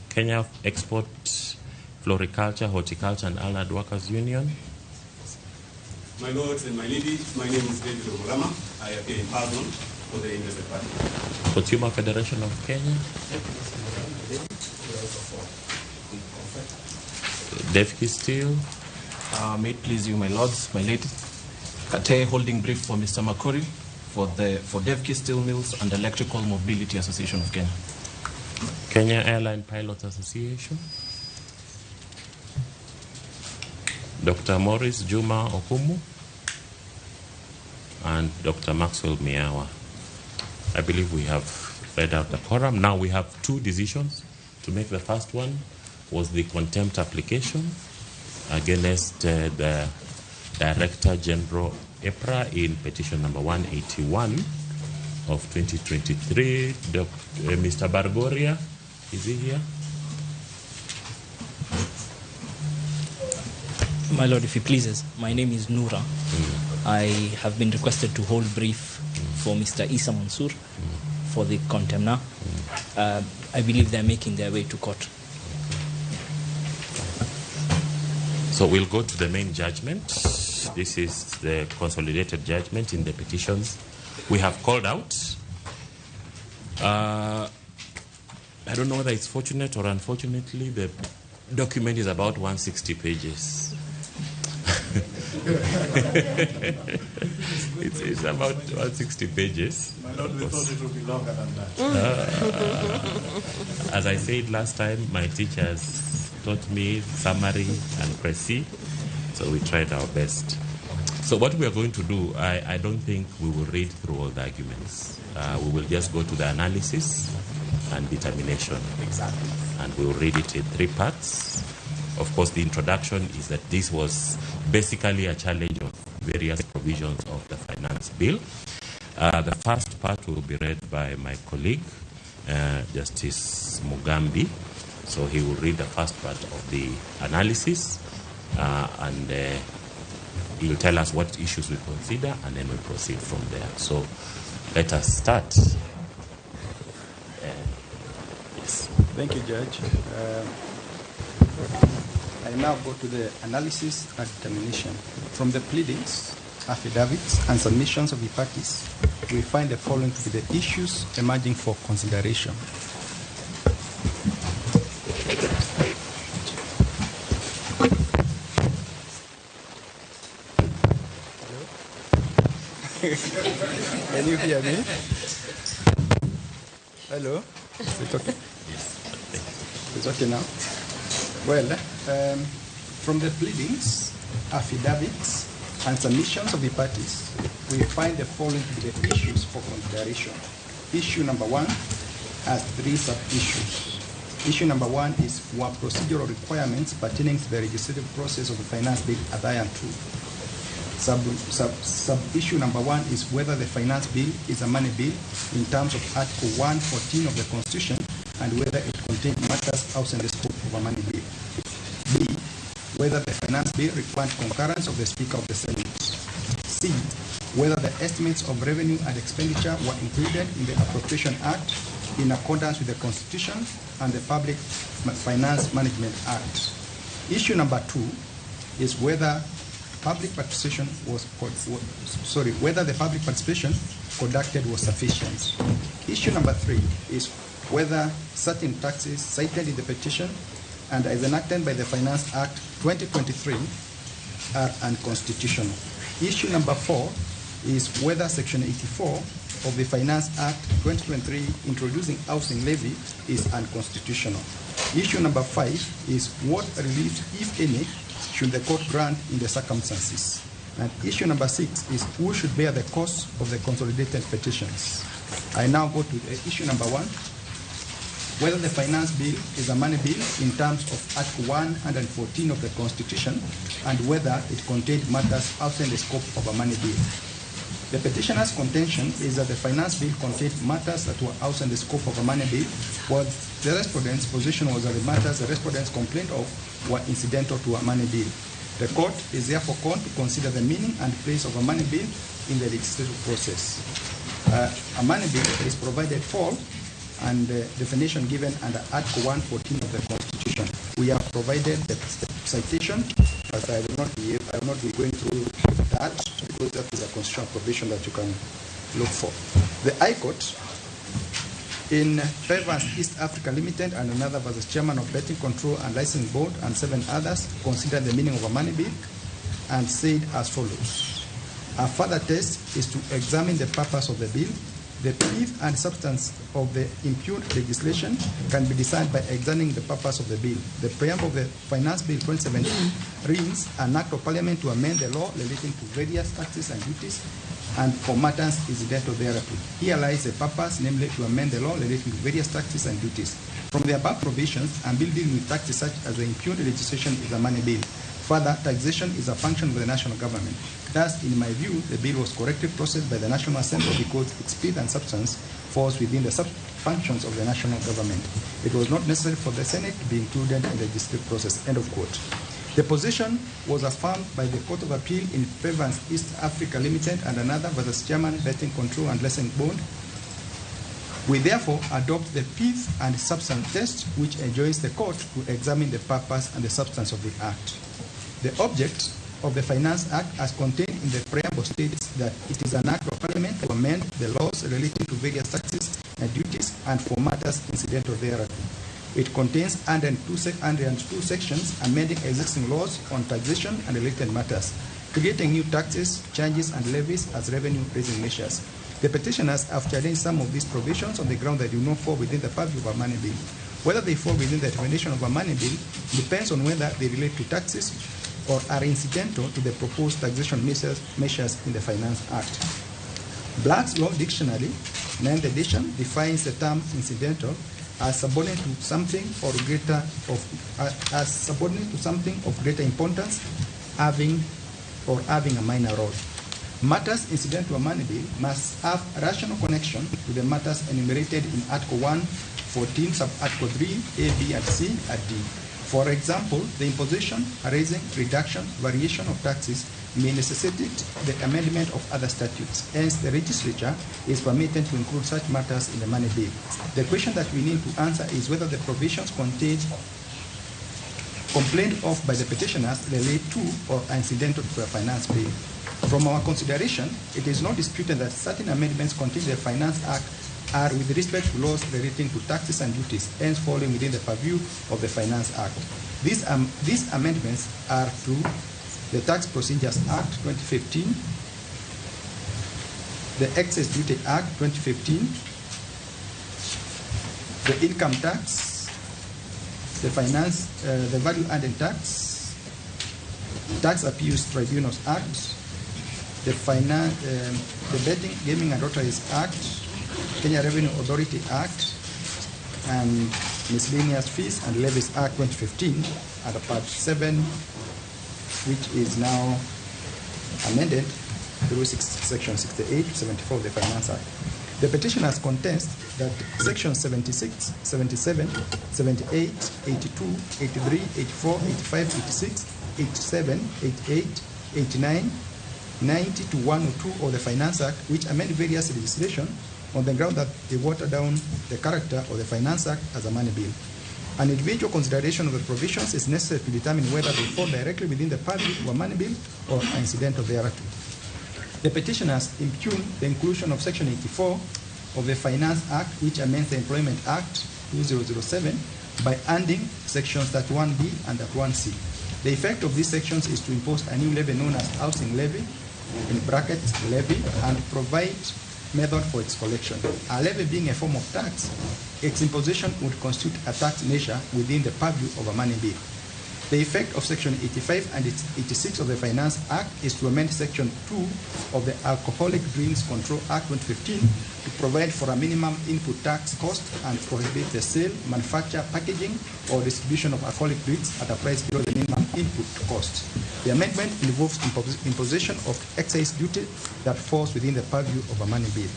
Kenya Export, Floriculture, Horticulture and Allied Workers Union. My lords and my ladies, my name is David Omurama. I appear in person for the interested party. Consumer Federation of Kenya. Devki Steel. May it please you, my lords, my ladies. Kate holding brief for Mr. Makori for Devki Steel Mills and Electrical Mobility Association of Kenya. Kenya Airline Pilots Association. Dr. Maurice Juma Okumu and Dr. Maxwell Miawa. I believe we have read out the quorum. Now we have two decisions to make. The first one was the contempt application against the Director General EPRA in petition number 181 of 2023. Mr. Bargoria, is he here? My lord, if he pleases, my name is Noura. I have been requested to hold brief for Mr. Issa Mansour for the contemner. I believe they're making their way to court. So we'll go to the main judgment. This is the consolidated judgment in the petitions we have called out. I don't know whether it's fortunate or unfortunately, the document is about 160 pages. It's about 160 pages. My lord, we thought it would be longer than that. As I said last time, my teachers taught me summary and précis, so we tried our best. So what we are going to do, I don't think we will read through all the arguments. We will just go to the analysis and determination. Exactly. And we will read it in three parts. Of course, the introduction is that this was basically a challenge of various provisions of the finance bill. The first part will be read by my colleague, Justice Mugambi. So he will read the first part of the analysis, and he'll tell us what issues we consider, and then we'll proceed from there. So let us start. Yes. Thank you, Judge. I now go to the analysis and determination. From the pleadings, affidavits, and submissions of the parties, we find the following to be the issues emerging for consideration. Can you hear me? Hello? Is it okay? Yes. It's okay now. Well, from the pleadings, affidavits, and submissions of the parties, we find the following to be the issues for consideration. Issue number one has three sub-issues. Issue number one is were procedural requirements pertaining to the legislative process of the finance bill adhered to. Sub-issue number one is whether the finance bill is a money bill in terms of Article 114 of the Constitution and whether it contains matters outside the scope of a money bill. B, whether the finance bill required concurrence of the Speaker of the Senate. C, whether the estimates of revenue and expenditure were included in the Appropriation Act in accordance with the Constitution and the Public Finance Management Act. Issue number two is whether public participation was whether the public participation conducted was sufficient. Issue number three is whether certain taxes cited in the petition and as enacted by the Finance Act 2023 are unconstitutional. Issue number four is whether Section 84 of the Finance Act 2023 introducing housing levy is unconstitutional. Issue number five is what relief, if any, should the court grant in the circumstances. And issue number six is who should bear the cost of the consolidated petitions. I now go to issue number one, whether the finance bill is a money bill in terms of Article 114 of the Constitution and whether it contained matters outside the scope of a money bill. The petitioner's contention is that the finance bill contained matters that were outside the scope of a money bill, while the respondent's position was that the matters the respondents complained of were incidental to a money bill. The court is therefore called to consider the meaning and place of a money bill in the legislative process. A money bill is provided for and the definition given under Article 114 of the Constitution. We have provided the citation, but I will not be going through that because that is a constitutional provision that you can look for. The High Court in Favors East Africa Limited and another versus Chairman of Betting Control and Licensing Board and 7 others considered the meaning of a money bill and said as follows. A further test is to examine the purpose of the bill. The pith and substance of the impugned legislation can be decided by examining the purpose of the bill. The preamble of the Finance Bill 2017 reads an act of Parliament to amend the law relating to various taxes and duties and for matters incidental thereto. Here lies the purpose, namely to amend the law relating to various taxes and duties. From the above provisions, and bill dealing with taxes such as the impugned legislation is a money bill. Further, taxation is a function of the national government. Thus, in my view, the bill was correctly processed by the National Assembly because its pith and substance falls within the functions of the national government. It was not necessary for the Senate to be included in the legislative process. End of quote. The position was affirmed by the Court of Appeal in Favors East Africa Limited and another versus Chairman Betting Control and Licensing Board. We therefore adopt the pith and substance test, which enjoins the court to examine the purpose and the substance of the act. The object of the Finance Act, as contained in the preamble, states that it is an act of Parliament to amend the laws relating to various taxes and duties and for matters incidental thereto. It contains 102 sections amending existing laws on taxation and related matters. creating new taxes, charges, and levies as revenue-raising measures. The petitioners have challenged some of these provisions on the ground that do not fall within the purview of a money bill. Whether they fall within the definition of a money bill depends on whether they relate to taxes or are incidental to the proposed taxation measures in the Finance Act. Black's Law Dictionary, 9th edition, defines the term incidental as subordinate to something or greater of as subordinate to something of greater importance, having a minor role. Matters incidental to a money bill must have a rational connection to the matters enumerated in Article 114, sub-Article 3, A, B, and C, and D. For example, the imposition, raising, reduction, variation of taxes may necessitate the amendment of other statutes. Hence, the legislature is permitted to include such matters in the money bill. The question that we need to answer is whether the provisions contained complained of by the petitioners relate to or are incidental to a finance bill. From our consideration, it is not disputed that certain amendments contained in the Finance Act are with respect to laws relating to taxes and duties, hence falling within the purview of the Finance Act. These amendments are to the Tax Procedures Act 2015, the Excise Duty Act 2015, the Income Tax, the the Value Added Tax, Tax Appeals Tribunals Act, the Betting, Gaming and Lotteries Act, Kenya Revenue Authority Act, and Miscellaneous Fees and Levies Act 2015, and Part 7, which is now amended through Section 68 to 74 of the Finance Act. The petitioners contest that Sections 76, 77, 78, 82, 83, 84, 85, 86, 87, 88, 89, 90 to 102 of the Finance Act, which amend various legislation on the ground that they water down the character of the Finance Act as a money bill. An individual consideration of the provisions is necessary to determine whether they fall directly within the purview of a money bill or are incidental thereto. The petitioners impugn the inclusion of Section 84 of the Finance Act, which amends the Employment Act 2007 by adding Sections 31B and 31C. The effect of these sections is to impose a new levy known as housing levy, in brackets levy, and provide method for its collection. A levy being a form of tax, its imposition would constitute a tax measure within the purview of a money bill. The effect of Section 85 and 86 of the Finance Act is to amend Section 2 of the Alcoholic Drinks Control Act 2015 to provide for a minimum input tax cost and prohibit the sale, manufacture, packaging, or distribution of alcoholic drinks at a price below the minimum input cost. The amendment involves imposition of excise duty that falls within the purview of a money bill.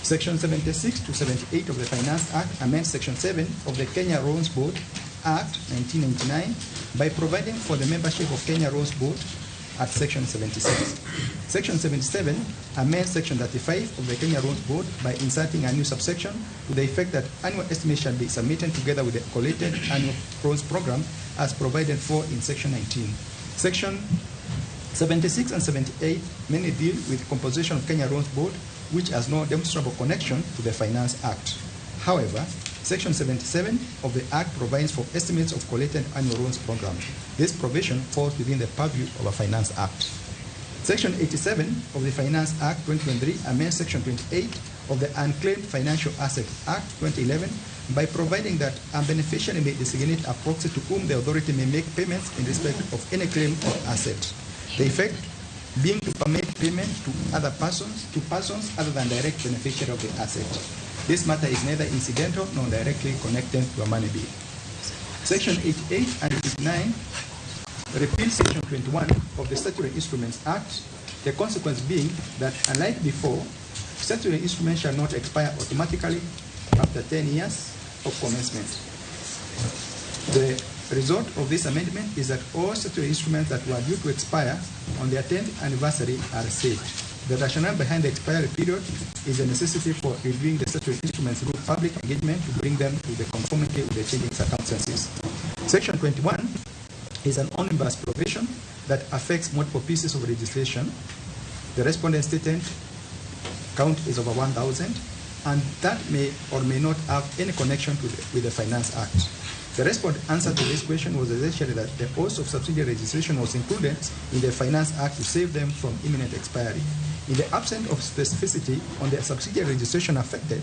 Section 76 to 78 of the Finance Act amends Section 7 of the Kenya Roads Board Act 1999 by providing for the membership of Kenya Roads Board at Section 76. Section 77 amends Section 35 of the Kenya Roads Board by inserting a new subsection to the effect that annual estimates shall be submitted together with the collated annual roads program as provided for in Section 19. Section 76 and 78 mainly deal with composition of Kenya Roads Board, which has no demonstrable connection to the Finance Act. However, Section 77 of the Act provides for estimates of collated annual loans program. This provision falls within the purview of a Finance Act. Section 87 of the Finance Act 2023 amends Section 28 of the Unclaimed Financial Assets Act 2011 by providing that a beneficiary may designate a proxy to whom the authority may make payments in respect of any claim or asset. The effect being to permit payment to other persons, to persons other than direct beneficiary of the asset. This matter is neither incidental nor directly connected to a money bill. Section 88 and 89 repeal Section 21 of the Statutory Instruments Act, the consequence being that, unlike before, statutory instruments shall not expire automatically after 10 years of commencement. The result of this amendment is that all statutory instruments that were due to expire on their 10th anniversary are saved. The rationale behind the expiry period is the necessity for reviewing the statutory instruments through public engagement to bring them to the conformity with the changing circumstances. Section 21 is an omnibus provision that affects multiple pieces of legislation. The respondent statement count is over 1,000, and that may or may not have any connection to with the Finance Act. The response answer to this question was essentially that the cost of subsidiary registration was included in the Finance Act to save them from imminent expiry. In the absence of specificity on the subsidiary registration affected,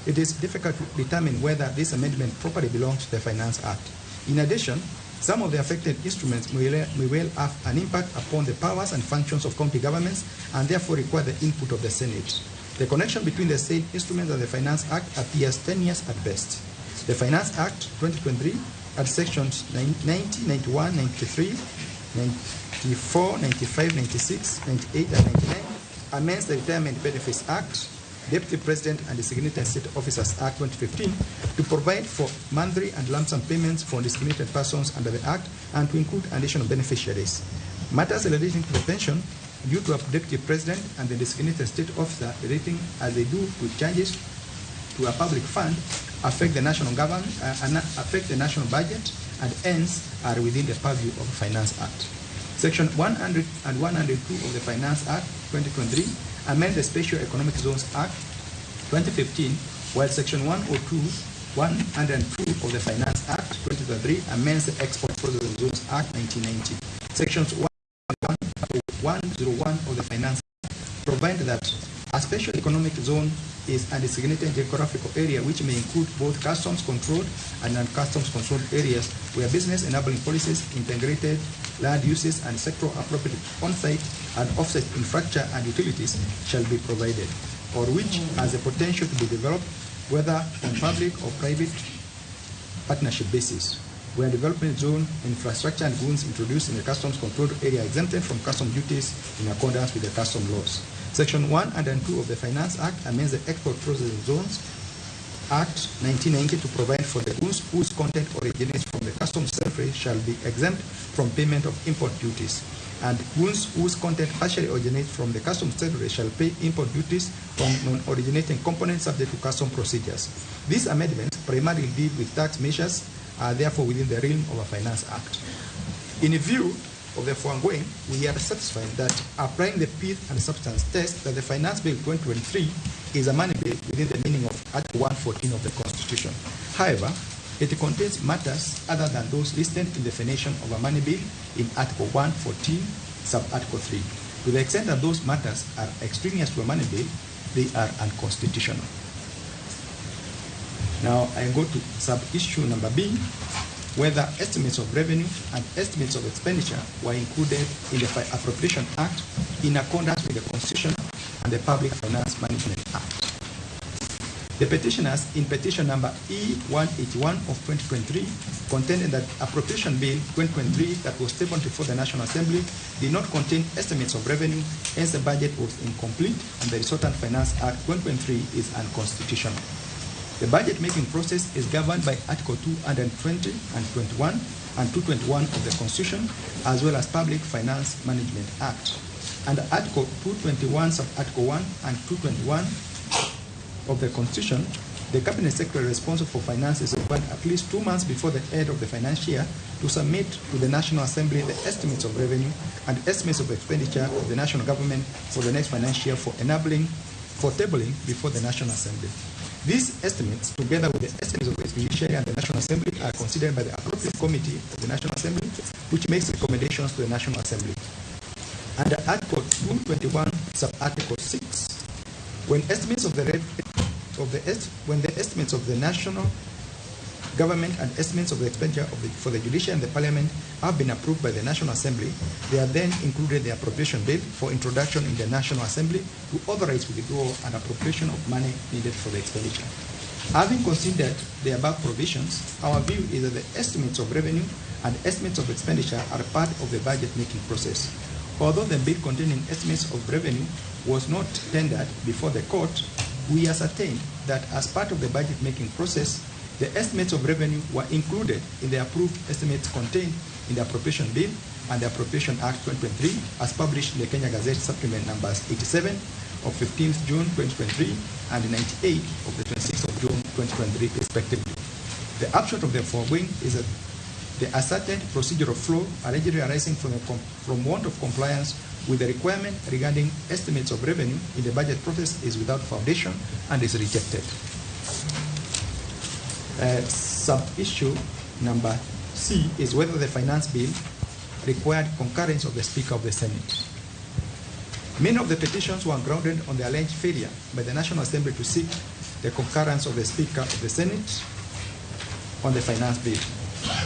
it is difficult to determine whether this amendment properly belongs to the Finance Act. In addition, some of the affected instruments may well have an impact upon the powers and functions of county governments and therefore require the input of the Senate. The connection between the said instruments and the Finance Act appears tenuous at best. The Finance Act 2023 at sections 90, 91, 93, 94, 95, 96, 98, and 99 amends the Retirement Benefits Act, Deputy President and Designated State Officers Act 2015 to provide for monthly and lump sum payments for designated persons under the Act and to include additional beneficiaries. Matters relating to the pension due to a Deputy President and the designated state officer relating as they do to charges to a public fund affect the national government, affect the national budget, and hence are within the purview of the Finance Act. Section 100 and 102 of the Finance Act 2023 amend the Special Economic Zones Act 2015, while Section 102 of the Finance Act 2023 amends the Export Processing Zones Act 1990. Sections 101 of the Finance Act provide that a special economic zone is a designated geographical area which may include both customs controlled and non-customs controlled areas where business enabling policies, integrated land uses, and sectoral appropriate on-site and off-site infrastructure and utilities shall be provided, or which has the potential to be developed whether on public or private partnership basis. Where development zone infrastructure and goods introduced in the customs controlled area exempted from custom duties in accordance with the custom laws. Section 1 and 2 of the Finance Act amends the Export Processing Zones Act 1990 to provide for the goods whose content originates from the customs territory shall be exempt from payment of import duties, and goods whose content partially originates from the customs territory shall pay import duties on non-originating components subject to custom procedures. These amendments primarily deal with tax measures, are therefore within the realm of a Finance Act. In view of the foregoing, we are satisfied that applying the pith and substance test that the Finance Bill 2023 is a money bill within the meaning of Article 114 of the Constitution. However, it contains matters other than those listed in the definition of a money bill in Article 114, sub-Article 3. To the extent that those matters are extraneous to a money bill, they are unconstitutional. Now I go to sub-issue number B, whether estimates of revenue and estimates of expenditure were included in the Appropriation Act in accordance with the Constitution and the Public Finance Management Act. The petitioners in petition number E181 of 2023 contended that Appropriation Bill 2023 that was tabled before the National Assembly did not contain estimates of revenue, hence the budget was incomplete and the resultant Finance Act 2023 is unconstitutional. The budget-making process is governed by Article 220 and 21 and 221 of the Constitution, as well as Public Finance Management Act. Under Article 221, sub-Article 1 and 221 of the Constitution, the Cabinet Secretary responsible for finance is required at least 2 months before the end of the financial year to submit to the National Assembly the estimates of revenue and estimates of expenditure of the national government for the next financial year for tabling before the National Assembly. These estimates, together with the estimates of the Judiciary and the National Assembly, are considered by the appropriate committee of the National Assembly, which makes recommendations to the National Assembly. Under Article 221, sub-Article 6, when estimates of the when the estimates of the national government and estimates of the expenditure for the Judiciary and the Parliament have been approved by the National Assembly, they are then included in the Appropriation Bill for introduction in the National Assembly to authorize withdrawal and appropriation of money needed for the expenditure. Having considered the above provisions, our view is that the estimates of revenue and estimates of expenditure are part of the budget-making process. Although the bill containing estimates of revenue was not tendered before the court, we ascertained that as part of the budget-making process, the estimates of revenue were included in the approved estimates contained in the Appropriation Bill and the Appropriation Act 2023 as published in the Kenya Gazette Supplement numbers 87 of 15th June 2023 and 98 of the 26th of June 2023 respectively. The upshot of the foregoing is that the ascertained procedural flow allegedly arising from want of compliance with the requirement regarding estimates of revenue in the budget process is without foundation and is rejected. Sub-issue Number C is whether the finance bill required concurrence of the Speaker of the Senate. Many of the petitions were grounded on the alleged failure by the National Assembly to seek the concurrence of the Speaker of the Senate on the finance bill.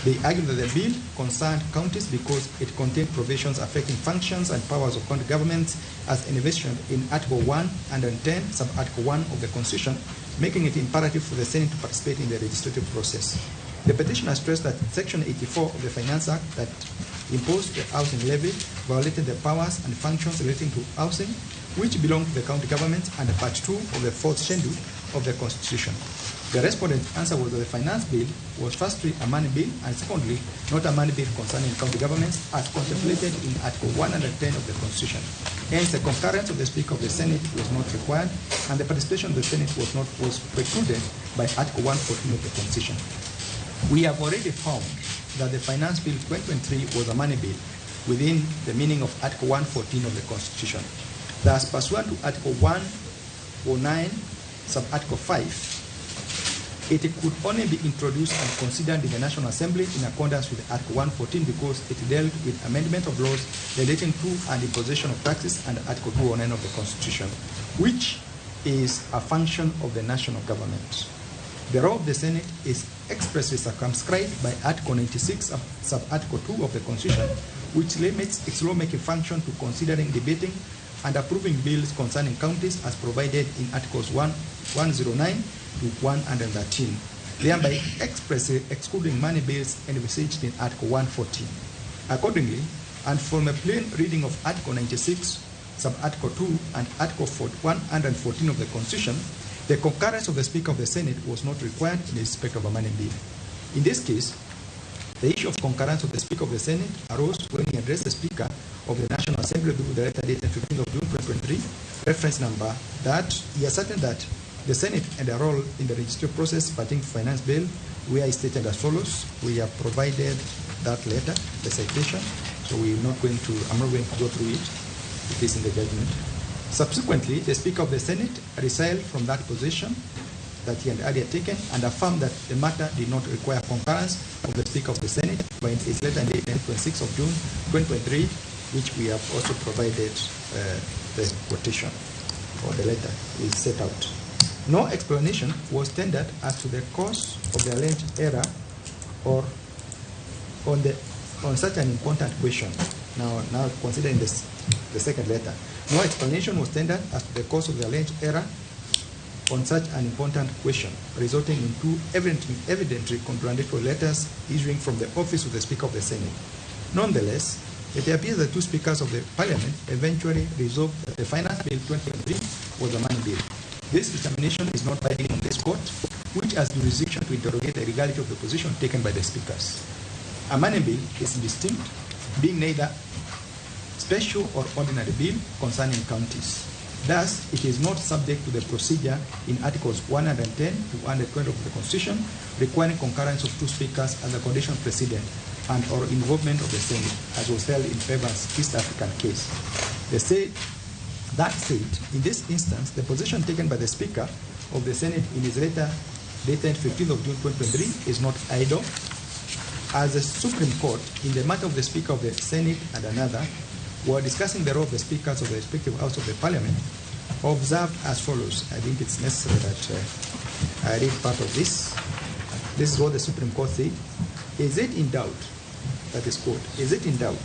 They argued that the bill concerned counties because it contained provisions affecting functions and powers of county governments as envisioned in Article 110, Sub-Article 1 of the Constitution, making it imperative for the Senate to participate in the legislative process. The petitioner stressed that Section 84 of the Finance Act that imposed the housing levy violated the powers and functions relating to housing, which belong to the county governments, and Part 2 of the Fourth Schedule of the Constitution. The respondent's answer was that the finance bill was firstly a money bill and secondly not a money bill concerning county governments as contemplated in Article 110 of the Constitution. Hence, the concurrence of the Speaker of the Senate was not required and the participation of the Senate was precluded by Article 114 of the Constitution. We have already found that the Finance Bill 2023 was a money bill within the meaning of Article 114 of the Constitution. Thus, pursuant to Article 109, Sub-Article 5, it could only be introduced and considered in the National Assembly in accordance with Article 114 because it dealt with amendment of laws relating to and imposition of taxes and Article 209 of the Constitution, which is a function of the national government. The role of the Senate is expressly circumscribed by Article 96, Sub-Article 2 of the Constitution, which limits its lawmaking function to considering, debating, and approving bills concerning counties as provided in Articles 109 to 113, thereby expressly excluding money bills envisaged in Article 114. Accordingly, and from a plain reading of Article 96, Sub-Article 2, and Article 114 of the Constitution, the concurrence of the Speaker of the Senate was not required in respect of a money bill. In this case, the issue of concurrence of the Speaker of the Senate arose when he addressed the Speaker of the National Assembly through the letter dated 15th of June 2023, reference number, that he asserted that the Senate had a role in the legislative process pertaining to finance bill, where he stated as follows. We have provided that letter, the citation, so I'm not going to go through it. It is in the judgment. Subsequently, the Speaker of the Senate resiled from that position that he had earlier taken and affirmed that the matter did not require concurrence of the Speaker of the Senate by its letter dated 26th of June 2023, which we have also provided the quotation or the letter is set out. No explanation was tendered as to the cause of the alleged error or on such an important question. Now considering this, the second letter. No explanation was tendered as to the cause of the alleged error on such an important question, resulting in two evidently contradictory letters issuing from the office of the Speaker of the Senate. Nonetheless, it appears the two speakers of the Parliament eventually resolved that the Finance Bill 2023 was a money bill. This determination is not binding on this court, which has jurisdiction to interrogate the legality of the position taken by the speakers. A money bill is distinct, being neither special or ordinary bill concerning counties. Thus, it is not subject to the procedure in Articles 110 to 120 of the Constitution, requiring concurrence of two speakers as a condition precedent and or involvement of the Senate, as was held in Fairbanks East African case. That said, in this instance, the position taken by the Speaker of the Senate in his letter dated 15th of June 2023 is not idle, as the Supreme Court, in the matter of the Speaker of the Senate and another, were discussing the role of the speakers of the respective house of the Parliament, observed as follows. I think it's necessary that I read part of this. This is what the Supreme Court said. Is it in doubt, that is quote, is it in doubt,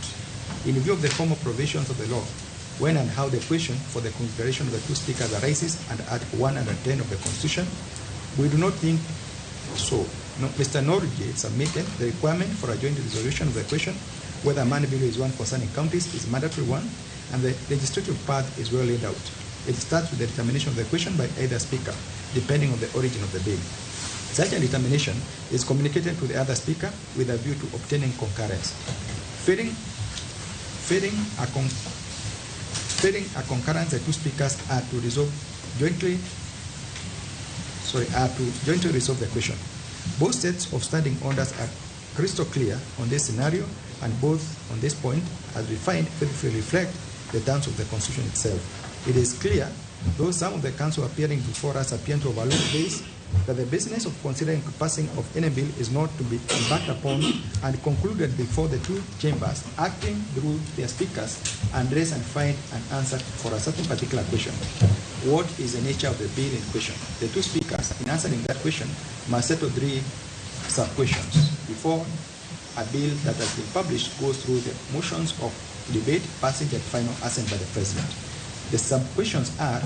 in view of the formal provisions of the law, when and how the question for the consideration of the two speakers arises under Article 110 of the Constitution? We do not think so. No, Mr. Norgate submitted the requirement for a joint resolution of the question whether a money bill is one concerning counties is a mandatory one, and the legislative path is well laid out. It starts with the determination of the question by either speaker, depending on the origin of the bill. Such a determination is communicated to the other speaker with a view to obtaining concurrence. Failing a concurrence, the two speakers are to resolve jointly resolve the question. Both sets of standing orders are crystal clear on this scenario, and both on this point, as we find, faithfully reflect the terms of the Constitution itself. It is clear, though some of the counsel appearing before us appear to overlook this, that the business of considering the passing of any bill is not to be embarked upon and concluded before the two chambers, acting through their speakers, address and find an answer for a certain particular question. What is the nature of the bill in question? The two speakers, in answering that question, must settle three sub-questions before a bill that has been published goes through the motions of debate, passage, and final assent by the president. The sub-questions are,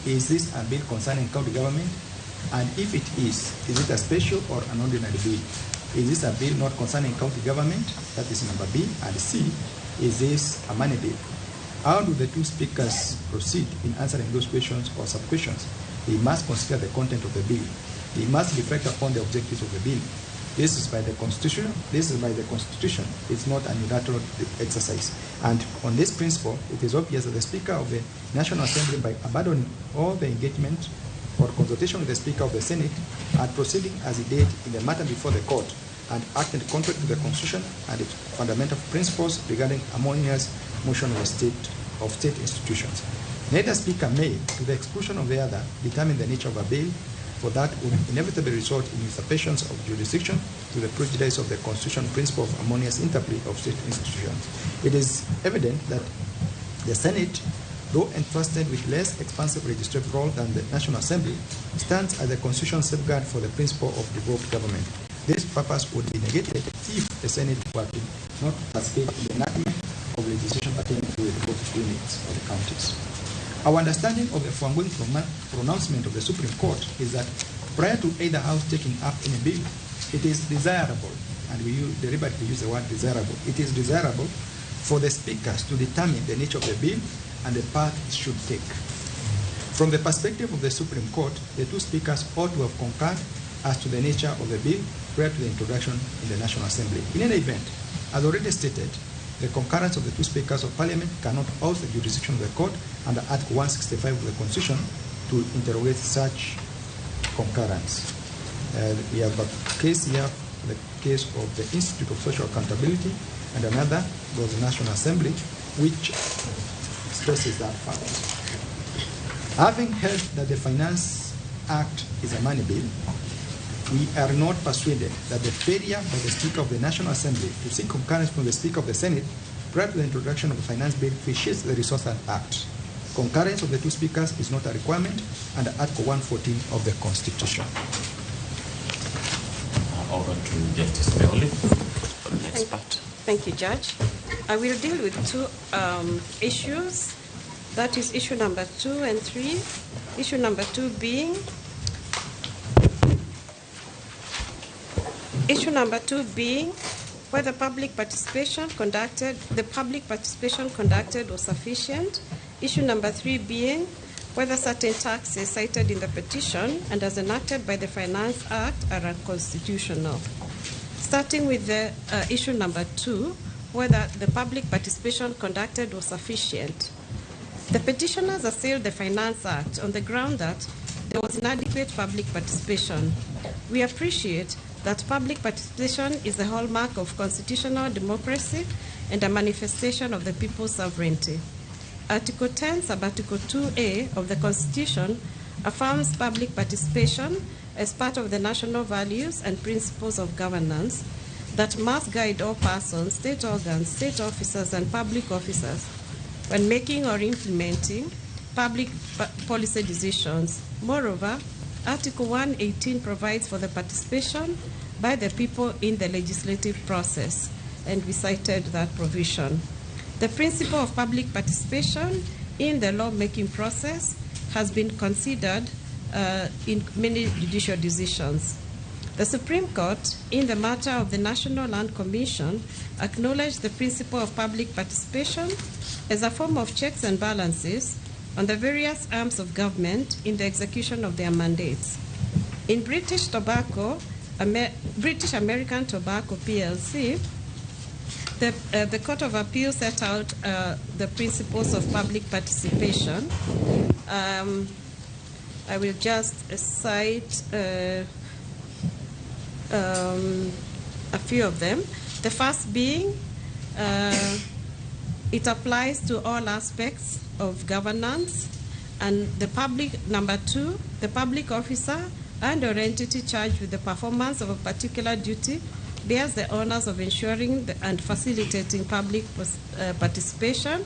is this a bill concerning county government? And if it is it a special or an ordinary bill? Is this a bill not concerning county government? That is number B. And C, is this a money bill? How do the two speakers proceed in answering those questions or sub-questions? They must consider the content of the bill. They must reflect upon the objectives of the bill. This is by the Constitution. This is by the Constitution. It's not an unilateral exercise. And on this principle, it is obvious that the Speaker of the National Assembly, by abandoning all the engagement or consultation with the Speaker of the Senate and proceeding as he did in the matter before the court, and acted contrary to the Constitution and its fundamental principles regarding harmonious motion of state institutions. Neither Speaker may, to the exclusion of the other, determine the nature of a bill, for that would inevitably result in usurpations of jurisdiction to the prejudice of the constitutional principle of harmonious interplay of state institutions. It is evident that the Senate, though entrusted with less expansive legislative role than the National Assembly, stands as a constitutional safeguard for the principle of devolved government. This purpose would be negated if the Senate were to not participate in the enactment of legislation pertaining to the devolved units of the counties. Our understanding of the foregoing pronouncement of the Supreme Court is that prior to either house taking up any bill, it is desirable, and we deliberately use the word desirable, it is desirable for the speakers to determine the nature of the bill and the path it should take. From the perspective of the Supreme Court, the two speakers ought to have concurred as to the nature of the bill prior to the introduction in the National Assembly. In any event, as already stated, the concurrence of the two speakers of Parliament cannot oust the jurisdiction of the court under Article 165 of the Constitution to interrogate such concurrence. We have a case here, the case of the Institute of Social Accountability, and another was the National Assembly, which stresses that fact. Having held that the Finance Act is a money bill, we are not persuaded that the failure by the Speaker of the National Assembly to seek concurrence from the Speaker of the Senate prior to the introduction of the Finance Bill vitiates the Resources Act. Concurrence of the two speakers is not a requirement under Article 114 of the Constitution. Over to Justice Meoli for the next part. Thank you, Judge. I will deal with two issues. That is issue number 2 and 3. Issue number 2 being whether public participation conducted was sufficient. Issue number 3 being whether certain taxes cited in the petition and as enacted by the Finance Act are unconstitutional. Starting with the issue number 2, whether the public participation conducted was sufficient. The petitioners assailed the Finance Act on the ground that there was inadequate public participation. We appreciate that public participation is the hallmark of constitutional democracy and a manifestation of the people's sovereignty. Article 10, Sub-Article 2A of the Constitution affirms public participation as part of the national values and principles of governance that must guide all persons, state organs, state officers, and public officers when making or implementing public policy decisions. Moreover, Article 118 provides for the participation by the people in the legislative process, and we cited that provision. The principle of public participation in the lawmaking process has been considered in many judicial decisions. The Supreme Court, in the matter of the National Land Commission, acknowledged the principle of public participation as a form of checks and balances on the various arms of government in the execution of their mandates. In British American Tobacco PLC, the Court of Appeal set out the principles of public participation. I will just cite a few of them. The first being, it applies to all aspects of governance, and the public, number 2, the public officer and or entity charged with the performance of a particular duty bears the honors of ensuring and facilitating public participation.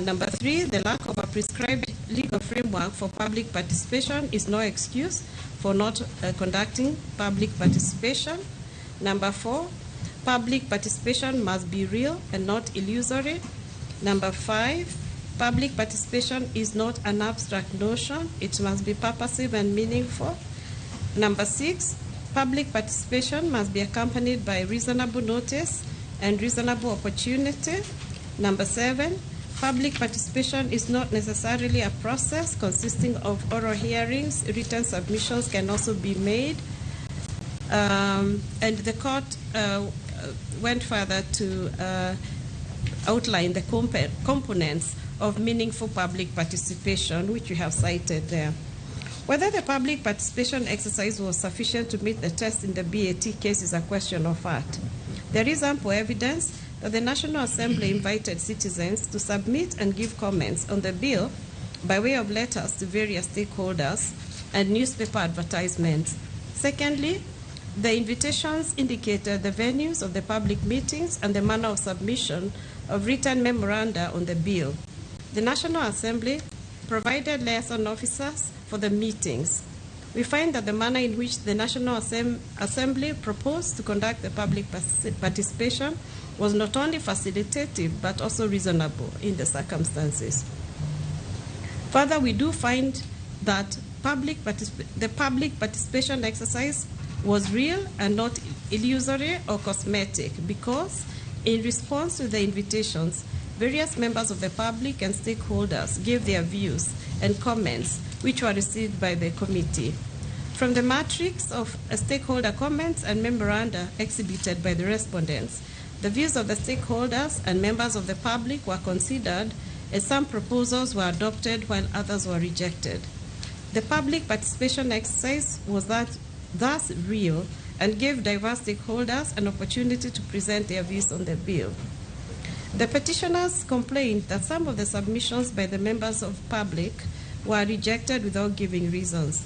Number 3, the lack of a prescribed legal framework for public participation is no excuse for not conducting public participation. Number 4, public participation must be real and not illusory. Number 5, public participation is not an abstract notion. It must be purposive and meaningful. Number 6, public participation must be accompanied by reasonable notice and reasonable opportunity. Number 7, public participation is not necessarily a process consisting of oral hearings. Written submissions can also be made. And the court went further to outline the components of meaningful public participation, which we have cited there. Whether the public participation exercise was sufficient to meet the test in the BAT case is a question of fact. There is ample evidence that the National Assembly invited citizens to submit and give comments on the bill by way of letters to various stakeholders and newspaper advertisements. Secondly, the invitations indicated the venues of the public meetings and the manner of submission of written memoranda on the bill. The National Assembly provided liaison officers for the meetings. We find that the manner in which the National Assembly proposed to conduct the public participation was not only facilitative but also reasonable in the circumstances. Further, we do find that the public participation exercise was real and not illusory or cosmetic because, in response to the invitations, various members of the public and stakeholders gave their views and comments, which were received by the committee. From the matrix of stakeholder comments and memoranda exhibited by the respondents, the views of the stakeholders and members of the public were considered, as some proposals were adopted while others were rejected. The public participation exercise was thus real and gave diverse stakeholders an opportunity to present their views on the bill. The petitioners complained that some of the submissions by the members of public were rejected without giving reasons.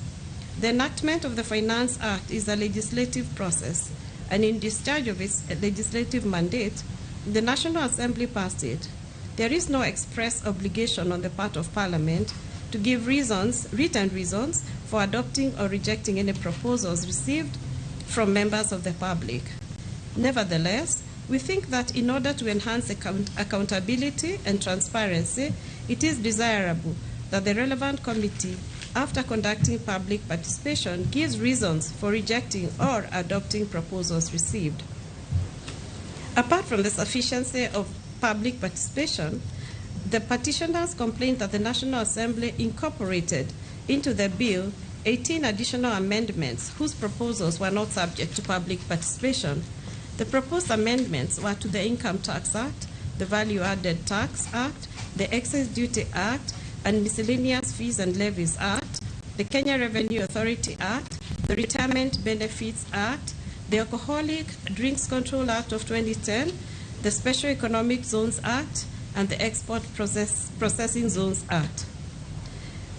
The enactment of the Finance Act is a legislative process, and in discharge of its legislative mandate, the National Assembly passed it. There is no express obligation on the part of Parliament to give reasons, written reasons, for adopting or rejecting any proposals received from members of the public. Nevertheless, we think that in order to enhance accountability and transparency, it is desirable that the relevant committee, after conducting public participation, gives reasons for rejecting or adopting proposals received. Apart from the sufficiency of public participation, the petitioners complained that the National Assembly incorporated into the bill 18 additional amendments whose proposals were not subject to public participation. The proposed amendments were to the Income Tax Act, the Value Added Tax Act, the Excise Duty Act, and Miscellaneous Fees and Levies Act, the Kenya Revenue Authority Act, the Retirement Benefits Act, the Alcoholic Drinks Control Act of 2010, the Special Economic Zones Act, and the Export Processing Zones Act.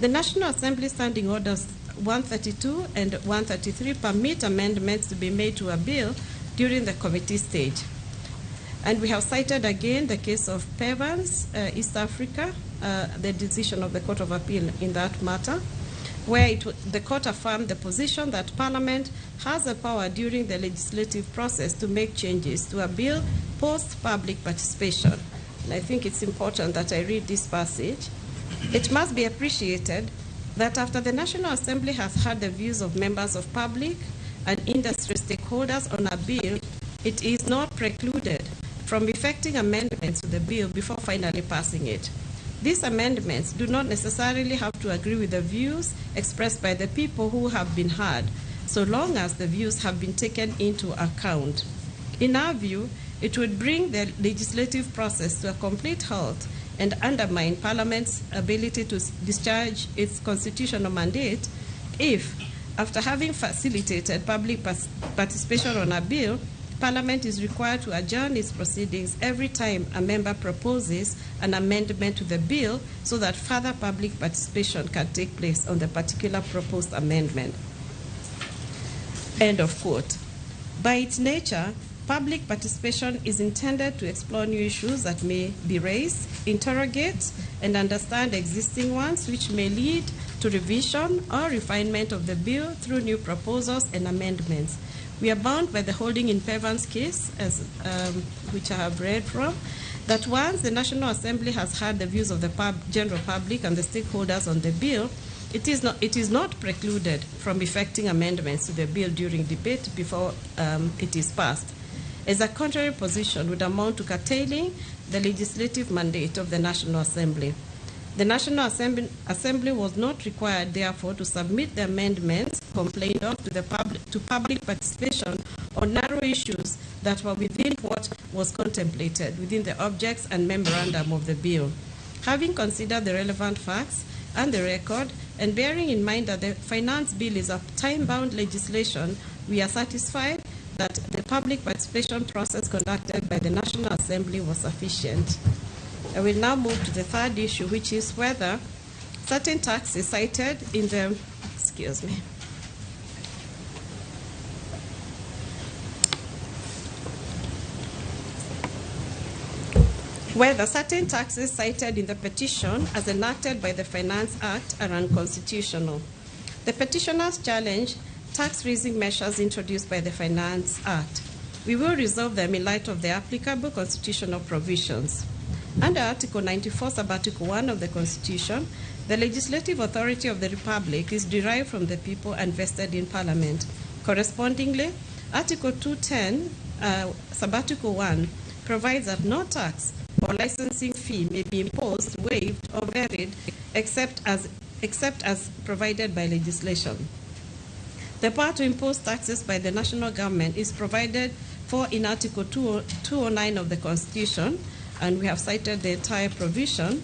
The National Assembly Standing Orders 132 and 133 permit amendments to be made to a bill during the committee stage. And we have cited again the case of Pevans, East Africa, the decision of the Court of Appeal in that matter, where the court affirmed the position that Parliament has the power during the legislative process to make changes to a bill post-public participation. And I think it's important that I read this passage. It must be appreciated that after the National Assembly has heard the views of members of public and industry stakeholders on a bill, it is not precluded from effecting amendments to the bill before finally passing it. These amendments do not necessarily have to agree with the views expressed by the people who have been heard, so long as the views have been taken into account. In our view, it would bring the legislative process to a complete halt and undermine Parliament's ability to discharge its constitutional mandate if, after having facilitated public participation on a bill, Parliament is required to adjourn its proceedings every time a member proposes an amendment to the bill so that further public participation can take place on the particular proposed amendment. End of quote. By its nature, public participation is intended to explore new issues that may be raised, interrogate, and understand existing ones, which may lead to revision or refinement of the bill through new proposals and amendments. We are bound by the holding in Pevan's case, as, which I have read from, that once the National Assembly has heard the views of the general public and the stakeholders on the bill, it is not precluded from effecting amendments to the bill during debate before it is passed, as a contrary position would amount to curtailing the legislative mandate of the National Assembly. The National Assembly was not required, therefore, to submit the amendments complained of to the to public participation on narrow issues that were within what was contemplated within the objects and memorandum of the bill. Having considered the relevant facts and the record, and bearing in mind that the finance bill is a time-bound legislation, we are satisfied that the public participation process conducted by the National Assembly was sufficient. I will now move to the third issue, which is whether certain taxes cited in the, excuse me, whether certain taxes cited in the petition as enacted by the Finance Act are unconstitutional. The petitioners challenge tax-raising measures introduced by the Finance Act. We will resolve them in light of the applicable constitutional provisions. Under Article 94, Sub-Article 1 of the Constitution, the legislative authority of the Republic is derived from the people and vested in Parliament. Correspondingly, Article 210, Sub-Article 1 provides that no tax or licensing fee may be imposed, waived, or varied except as provided by legislation. The power to impose taxes by the national government is provided for in Article 209 of the Constitution, and we have cited the entire provision.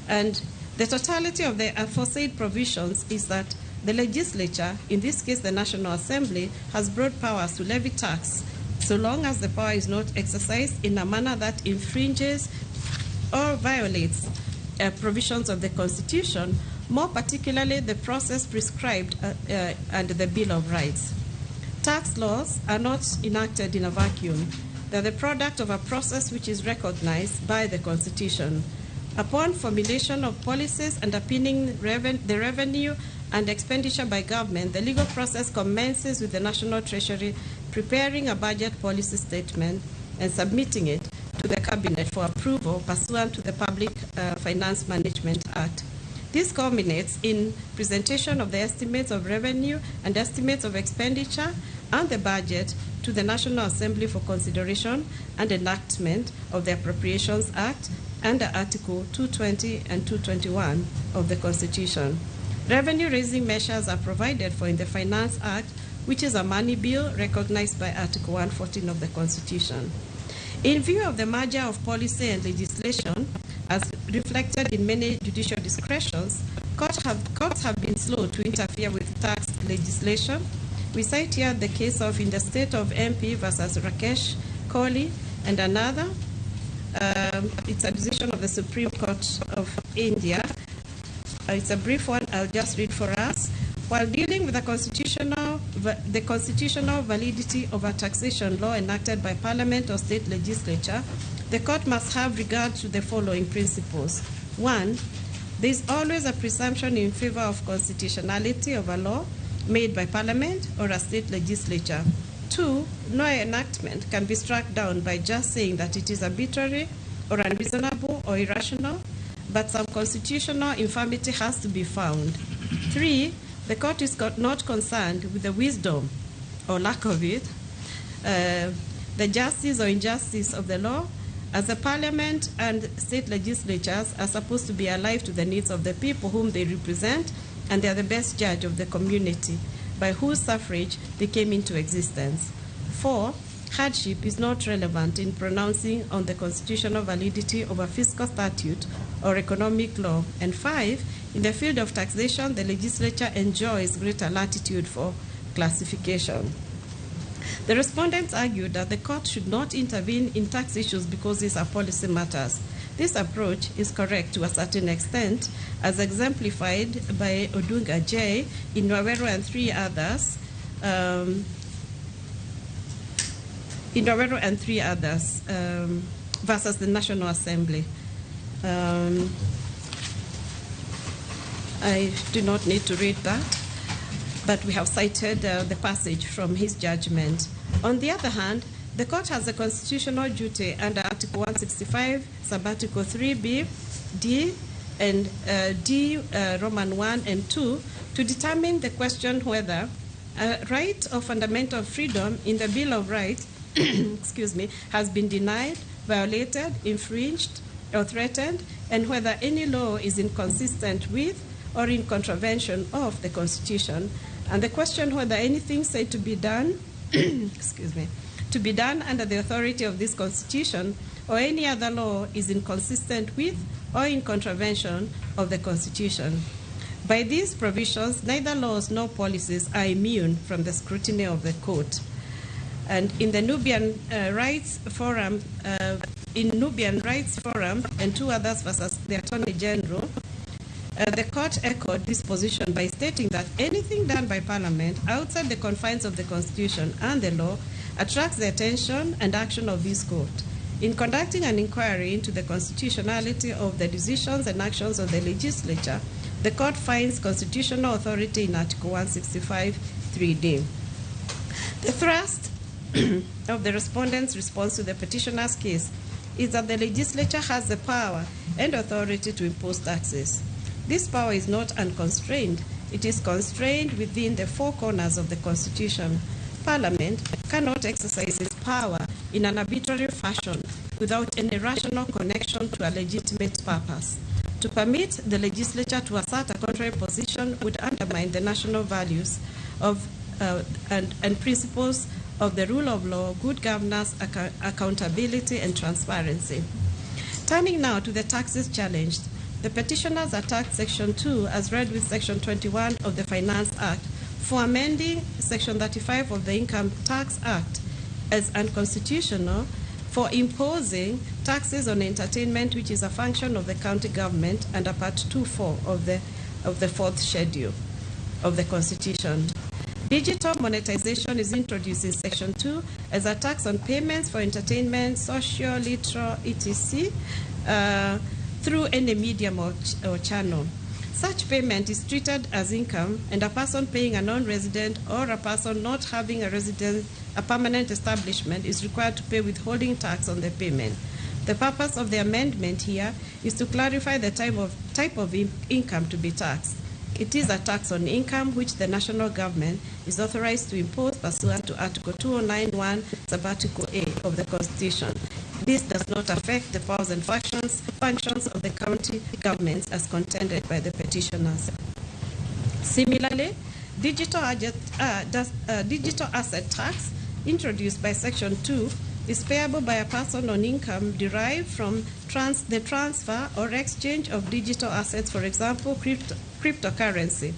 And the totality of the aforesaid provisions is that the legislature, in this case the National Assembly, has broad powers to levy tax so long as the power is not exercised in a manner that infringes or violates provisions of the Constitution, more particularly the process prescribed under the Bill of Rights. Tax laws are not enacted in a vacuum. They are the product of a process which is recognized by the Constitution. Upon formulation of policies underpinning the revenue and expenditure by government, the legal process commences with the National Treasury preparing a budget policy statement and submitting it to the Cabinet for approval pursuant to the Public Finance Management Act. This culminates in presentation of the estimates of revenue and estimates of expenditure and the budget to the National Assembly for consideration and enactment of the Appropriations Act under Article 220 and 221 of the Constitution. Revenue-raising measures are provided for in the Finance Act, which is a money bill recognized by Article 114 of the Constitution. In view of the merger of policy and legislation, as reflected in many judicial discretions, courts have been slow to interfere with tax legislation. We cite here the case of in the state of MP versus Rakesh Kohli and another. It's a decision of the Supreme Court of India. It's a brief one. I'll just read for us. While dealing with the constitutional validity of a taxation law enacted by Parliament or state legislature, the court must have regard to the following principles. 1, there is always a presumption in favor of constitutionality of a law made by Parliament or a state legislature. 2, no enactment can be struck down by just saying that it is arbitrary or unreasonable or irrational, but some constitutional infirmity has to be found. 3, the court is not concerned with the wisdom or lack of it, the justice or injustice of the law, as the Parliament and state legislatures are supposed to be alive to the needs of the people whom they represent, and they are the best judge of the community by whose suffrage they came into existence. 4, hardship is not relevant in pronouncing on the constitutional validity of a fiscal statute or economic law. And 5, in the field of taxation, the legislature enjoys greater latitude for classification. The respondents argued that the court should not intervene in tax issues because these are policy matters. This approach is correct to a certain extent, as exemplified by Odunga J. in Waweru and 3 others, In Waweru and 3 others versus the National Assembly. I do not need to read that, but we have cited the passage from his judgment. On the other hand, the court has a constitutional duty under Article 165, Sub-Article 3B, D, and D, Roman 1 and 2, to determine the question whether a right of fundamental freedom in the Bill of Rights excuse me, has been denied, violated, infringed, or threatened, and whether any law is inconsistent with or in contravention of the Constitution, and the question whether anything said to be done, excuse me, to be done under the authority of this Constitution or any other law is inconsistent with or in contravention of the Constitution. By these provisions, neither laws nor policies are immune from the scrutiny of the court. And in the Nubian Rights Forum, in Nubian Rights Forum and 2 others versus the Attorney General, the court echoed this position by stating that anything done by Parliament outside the confines of the Constitution and the law attracts the attention and action of this court. In conducting an inquiry into the constitutionality of the decisions and actions of the legislature, the court finds constitutional authority in Article 165, 3D. The thrust of the respondent's response to the petitioner's case is that the legislature has the power and authority to impose taxes. This power is not unconstrained. It is constrained within the four corners of the Constitution. Parliament cannot exercise its power in an arbitrary fashion without any rational connection to a legitimate purpose. To permit the legislature to assert a contrary position would undermine the national values of, and principles of the rule of law, good governance, accountability, and transparency. Turning now to the taxes challenged, the petitioners attacked Section 2 as read with Section 21 of the Finance Act for amending Section 35 of the Income Tax Act as unconstitutional for imposing taxes on entertainment, which is a function of the county government under Part 2.4 of the fourth schedule of the Constitution. Digital monetization is introduced in Section 2 as a tax on payments for entertainment, social, literal, etc., through any medium or channel. Such payment is treated as income, and a person paying a non-resident or a person not having a permanent establishment is required to pay withholding tax on the payment. The purpose of the amendment here is to clarify the type of income to be taxed. It is a tax on income which the national government is authorized to impose pursuant to Article 2091, Sub-Article A of the Constitution. This does not affect the powers and functions of the county governments as contended by the petitioners. Similarly, digital asset tax introduced by Section 2 is payable by a person on income derived from the transfer or exchange of digital assets, for example, cryptocurrency.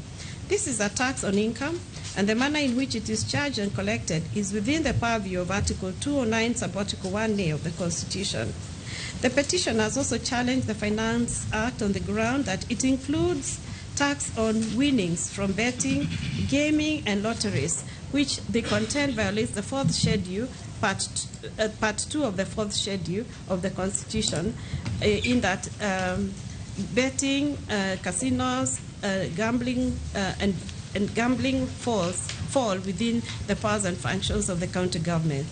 This is a tax on income, and the manner in which it is charged and collected is within the purview of Article 209, Sub-Article 1A of the Constitution. The petition has also challenged the Finance Act on the ground that it includes tax on winnings from betting, gaming, and lotteries, which they contend violates the fourth schedule, Part 2 of the fourth schedule of the Constitution, in that betting, casinos, gambling, and gambling fall within the powers and functions of the county government.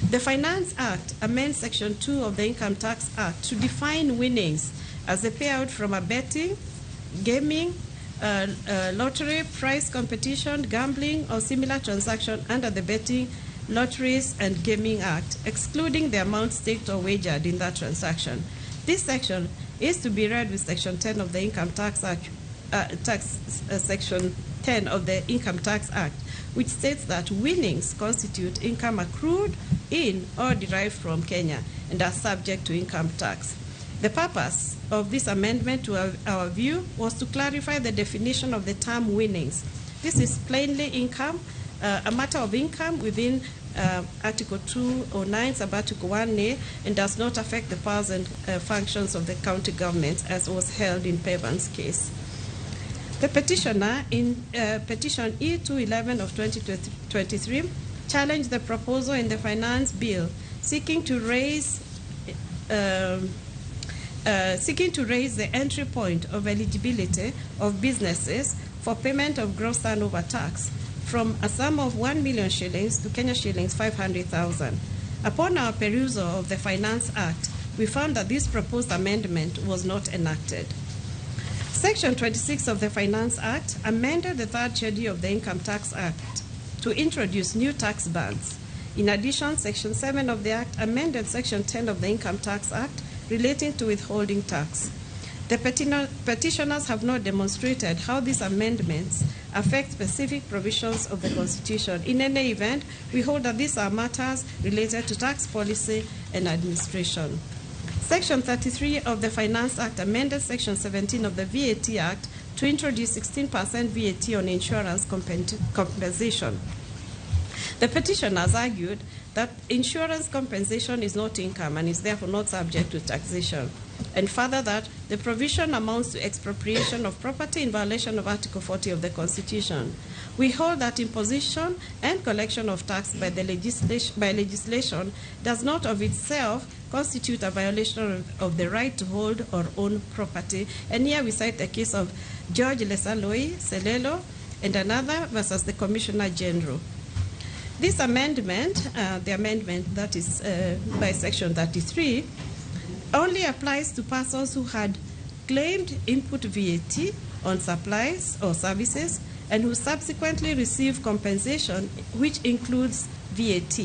The Finance Act amends Section 2 of the Income Tax Act to define winnings as a payout from a betting, gaming, lottery, prize competition, gambling, or similar transaction under the Betting, Lotteries, and Gaming Act, excluding the amount staked or wagered in that transaction. This section is to be read with Section 10 of the Income Tax Act, Section 10 of the Income Tax Act, which states that winnings constitute income accrued in or derived from Kenya and are subject to income tax. The purpose of this amendment, to our view, was to clarify the definition of the term winnings. This is plainly income, a matter of income within Article 209, Sub-Article 1A, and does not affect the powers and functions of the county government, as was held in Pevan's case. The petitioner in Petition E211 of 2023 challenged the proposal in the Finance Bill seeking to raise the entry point of eligibility of businesses for payment of gross turnover tax from a sum of 1 million shillings to Kenya shillings 500,000. Upon our perusal of the Finance Act, we found that this proposed amendment was not enacted. Section 26 of the Finance Act amended the third schedule of the Income Tax Act to introduce new tax bands. In addition, Section 7 of the Act amended Section 10 of the Income Tax Act relating to withholding tax. The petitioners have not demonstrated how these amendments affect specific provisions of the Constitution. In any event, we hold that these are matters related to tax policy and administration. Section 33 of the Finance Act amended Section 17 of the VAT Act to introduce 16% VAT on insurance compensation. The petitioners argued that insurance compensation is not income and is therefore not subject to taxation, and further that the provision amounts to expropriation of property in violation of Article 40 of the Constitution. We hold that imposition and collection of tax by legislation does not of itself constitute a violation of the right to hold or own property. And here we cite the case of George Lesaloi Selelo and another versus the Commissioner General. This amendment, the amendment that is by Section 33, only applies to persons who had claimed input VAT on supplies or services and who subsequently receive compensation, which includes VAT,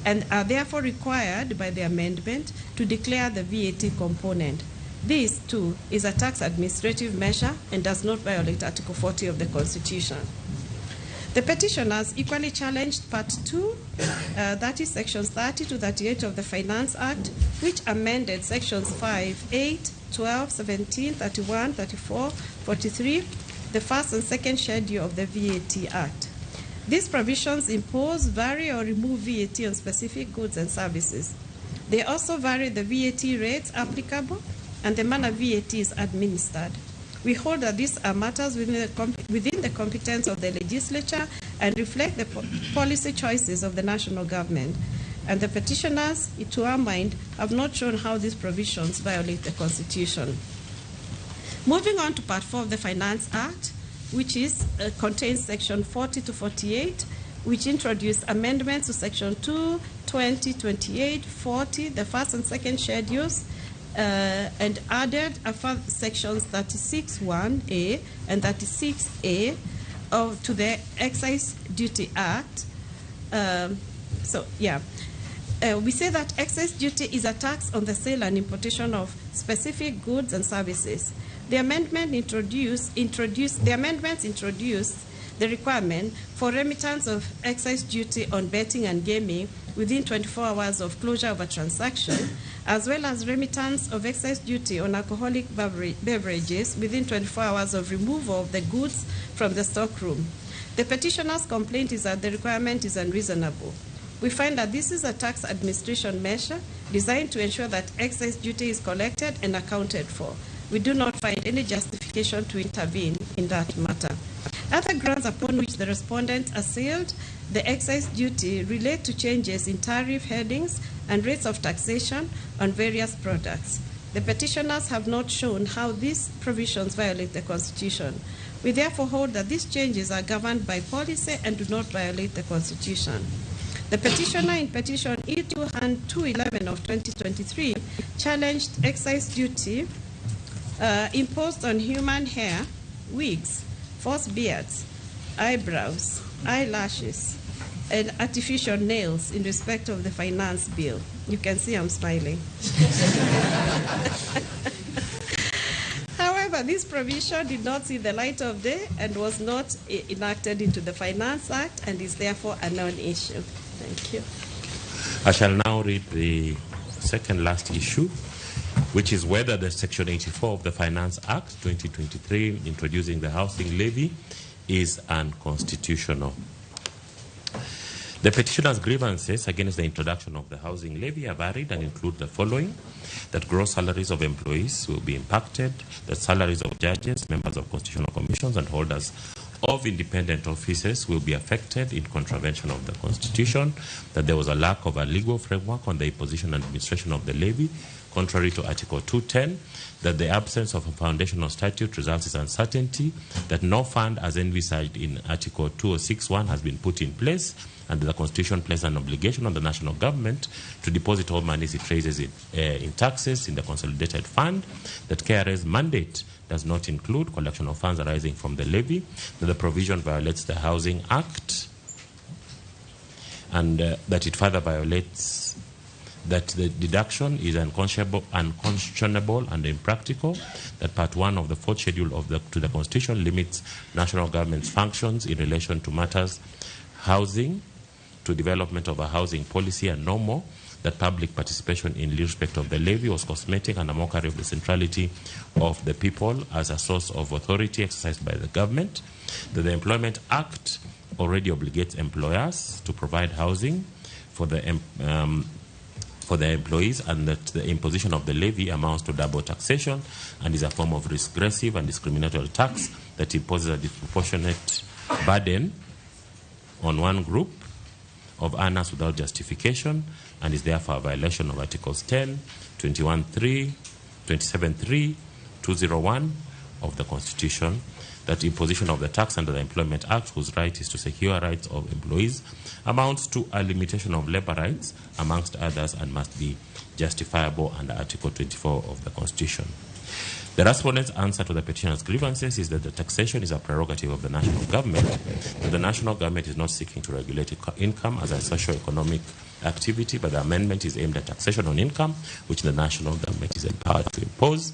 and are therefore required by the amendment to declare the VAT component. This, too, is a tax administrative measure and does not violate Article 40 of the Constitution. The petitioners equally challenged Part 2, that is Sections 30 to 38 of the Finance Act, which amended Sections 5, 8, 12, 17, 31, 34, 43, the first and second schedule of the VAT Act. These provisions impose, vary, or remove VAT on specific goods and services. They also vary the VAT rates applicable and the manner VAT is administered. We hold that these are matters within the competence of the legislature and reflect the policy choices of the national government. And the petitioners, to our mind, have not shown how these provisions violate the Constitution. Moving on to Part 4 of the Finance Act, which is, contains Section 40 to 48, which introduced amendments to Section 2, 20, 28, 40, the first and second schedules, and added a further sections 36(1)A and 36A to the Excise Duty Act. We say that excise duty is a tax on the sale and importation of specific goods and services. The amendments introduced the requirement for remittance of excise duty on betting and gaming within 24 hours of closure of a transaction, as well as remittance of excise duty on alcoholic beverages within 24 hours of removal of the goods from the stockroom. The petitioner's complaint is that the requirement is unreasonable. We find that this is a tax administration measure designed to ensure that excise duty is collected and accounted for. We do not find any justification to intervene in that matter. Other grounds upon which the respondent assailed the excise duty relate to changes in tariff headings and rates of taxation on various products. The petitioners have not shown how these provisions violate the Constitution. We therefore hold that these changes are governed by policy and do not violate the Constitution. The petitioner in petition E211 of 2023 challenged excise duty imposed on human hair, wigs, false beards, eyebrows, eyelashes, and artificial nails in respect of the finance bill. You can see I'm smiling. However, this provision did not see the light of day and was not enacted into the Finance Act and is therefore a non-issue. Thank you. I shall now read the second last issue, which is whether the Section 84 of the Finance Act 2023 introducing the housing levy is unconstitutional. The petitioner's grievances against the introduction of the housing levy are varied and include the following: that gross salaries of employees will be impacted, that salaries of judges, members of constitutional commissions and holders of independent offices will be affected in contravention of the Constitution, that there was a lack of a legal framework on the imposition and administration of the levy, contrary to Article 210, that the absence of a foundational statute results in uncertainty, that no fund as envisaged in Article 2061 has been put in place, and that the Constitution places an obligation on the national government to deposit all monies it raises in taxes in the consolidated fund, that KRA's mandate does not include collection of funds arising from the levy, that the provision violates the Housing Act, and that it further violates that the deduction is unconscionable and impractical, that Part 1 of the Fourth Schedule to the Constitution limits national government's functions in relation to matters housing, to development of a housing policy and no more, that public participation in respect of the levy was cosmetic and a mockery of the centrality of the people as a source of authority exercised by the government, that the Employment Act already obligates employers to provide housing for the employees, and that the imposition of the levy amounts to double taxation and is a form of regressive and discriminatory tax that imposes a disproportionate burden on one group of earners without justification, and is therefore a violation of Articles 10, 21.3, 27.3, 201 of the Constitution, that imposition of the tax under the Employment Act, whose right is to secure rights of employees, amounts to a limitation of labor rights, amongst others, and must be justifiable under Article 24 of the Constitution. The respondent's answer to the petitioner's grievances is that the taxation is a prerogative of the national government, that the national government is not seeking to regulate income as a socio-economic activity, but the amendment is aimed at taxation on income, which the national government is empowered to impose,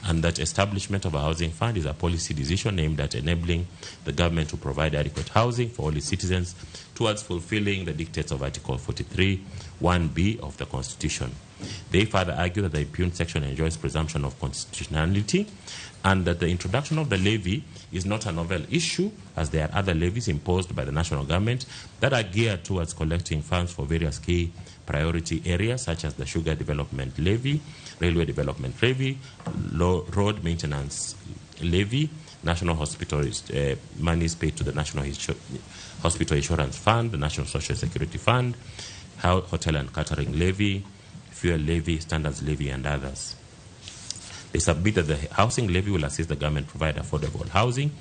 and that establishment of a housing fund is a policy decision aimed at enabling the government to provide adequate housing for all its citizens towards fulfilling the dictates of Article 43(1)(b) of the Constitution. They further argue that the impugned section enjoys presumption of constitutionality and that the introduction of the levy is not a novel issue, as there are other levies imposed by the national government that are geared towards collecting funds for various key priority areas such as the sugar development levy, railway development levy, road maintenance levy, national hospital monies paid to the National Hospital Insurance Fund, the National Social Security Fund, hotel and catering levy, fuel levy, standards levy, and others. They submit that the housing levy will assist the government provide affordable housing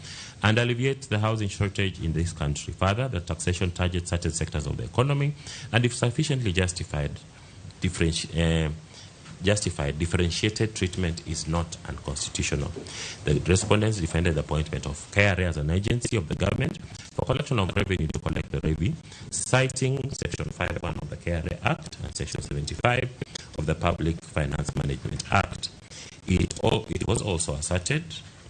and alleviate the housing shortage in this country. Further, the taxation targets certain sectors of the economy, and if sufficiently justified, differentiated treatment is not unconstitutional. The respondents defended the appointment of KRA as an agency of the government for collection of revenue to collect the levy, citing Section 5(1) of the KRA Act and Section 75 of the Public Finance Management Act. It was also asserted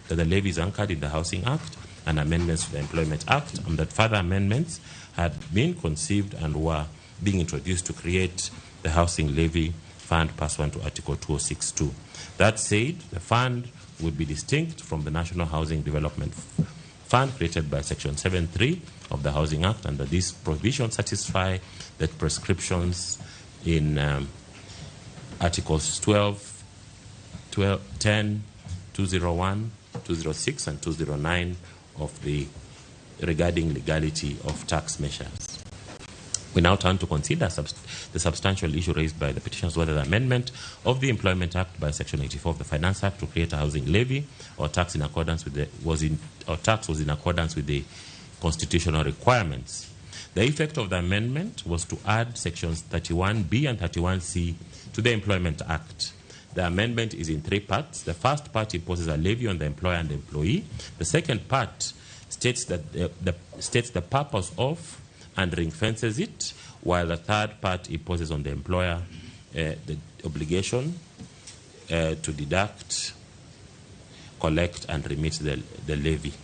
that the levy is anchored in the Housing Act and amendments to the Employment Act, and that further amendments had been conceived and were being introduced to create the Housing Levy Fund pursuant to Article 2062. That said, the fund would be distinct from the National Housing Development Fund created by Section 7(3) of the Housing Act, and that these provisions satisfy the prescriptions in Articles 12, 10, 201, 206, and 209 of the regarding legality of tax measures. We now turn to consider the substantial issue raised by the petitioners, whether the amendment of the Employment Act by Section 84 of the Finance Act to create a housing levy or tax in accordance with the was in accordance with the constitutional requirements. The effect of the amendment was to add sections 31B and 31C to the Employment Act. The amendment is in three parts. The first part imposes a levy on the employer and employee. The second part states that states the purpose of and ring fences it, while the third part imposes on the employer the obligation to deduct, collect, and remit the levy,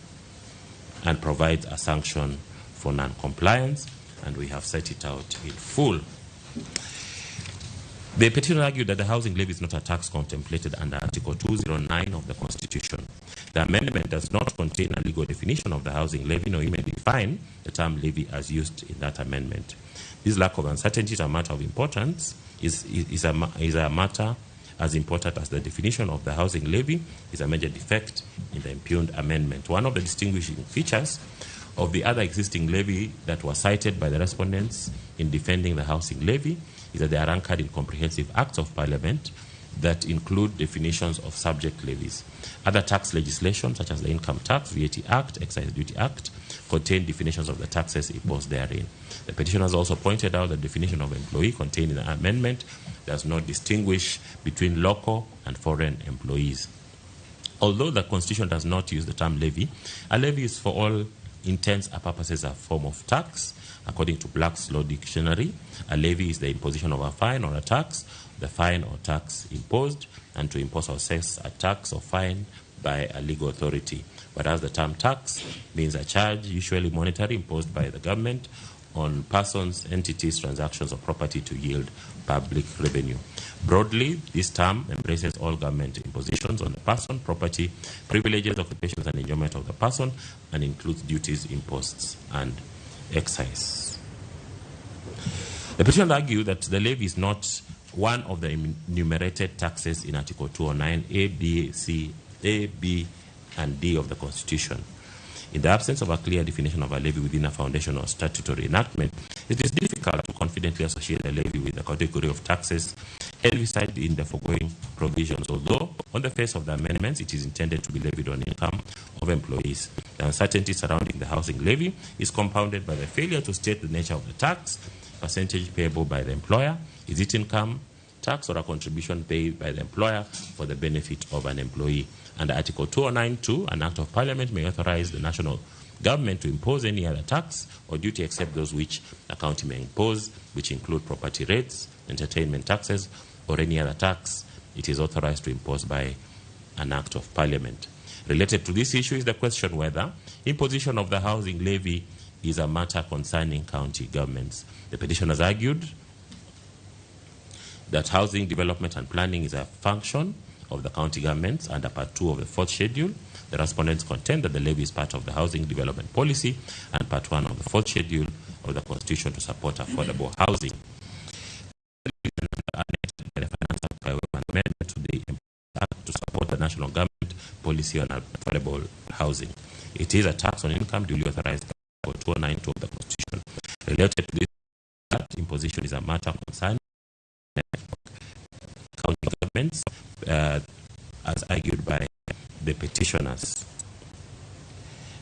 and provides a sanction for non-compliance, and we have set it out in full. The petitioner argued that the housing levy is not a tax contemplated under Article 209 of the Constitution. The amendment does not contain a legal definition of the housing levy, nor even define the term levy as used in that amendment. This lack of uncertainty is a matter of importance, is a matter as important as the definition of the housing levy, is a major defect in the impugned amendment. One of the distinguishing features of the other existing levy that was cited by the respondents in defending the housing levy is that they are anchored in comprehensive acts of parliament that include definitions of subject levies. Other tax legislation, such as the Income Tax, VAT Act, Excise Duty Act, contain definitions of the taxes imposed therein. The petitioners also pointed out the definition of employee contained in the amendment does not distinguish between local and foreign employees. Although the Constitution does not use the term levy, a levy is for all intents and purposes a form of tax. According to Black's Law Dictionary, a levy is the imposition of a fine or a tax, the fine or tax imposed, and to impose or assess a tax or fine by a legal authority. Whereas the term tax means a charge, usually monetary, imposed by the government on persons, entities, transactions, or property to yield public revenue. Broadly, this term embraces all government impositions on the person, property, privileges, occupations, and enjoyment of the person, and includes duties, imposts, and excise. The petitioner argued that the levy is not one of the enumerated taxes in Article 209 A, B, C, A, B, and D of the Constitution. In the absence of a clear definition of a levy within a foundation or statutory enactment, it is difficult to confidently associate a levy with the category of taxes envisaged in the foregoing provisions, although on the face of the amendments it is intended to be levied on income of employees. The uncertainty surrounding the housing levy is compounded by the failure to state the nature of the tax, percentage payable by the employer, is it income tax or a contribution paid by the employer for the benefit of an employee. Under Article 209(2), an Act of Parliament may authorize the national government to impose any other tax or duty except those which a county may impose, which include property rates, entertainment taxes, or any other tax it is authorized to impose by an Act of Parliament. Related to this issue is the question whether imposition of the housing levy is a matter concerning county governments. The petitioners argued that housing development and planning is a function of the county governments under Part 2 of the Fourth Schedule. The respondents contend that the levy is part of the housing development policy and Part 1 of the Fourth Schedule of the Constitution to support affordable housing. By the Finance Act by way of amendment to the Act to support the national government policy on affordable housing. It is a tax on income duly authorized by Article 292 of the Constitution. Related to this, that imposition is a matter concerning county governments, as argued by the petitioners.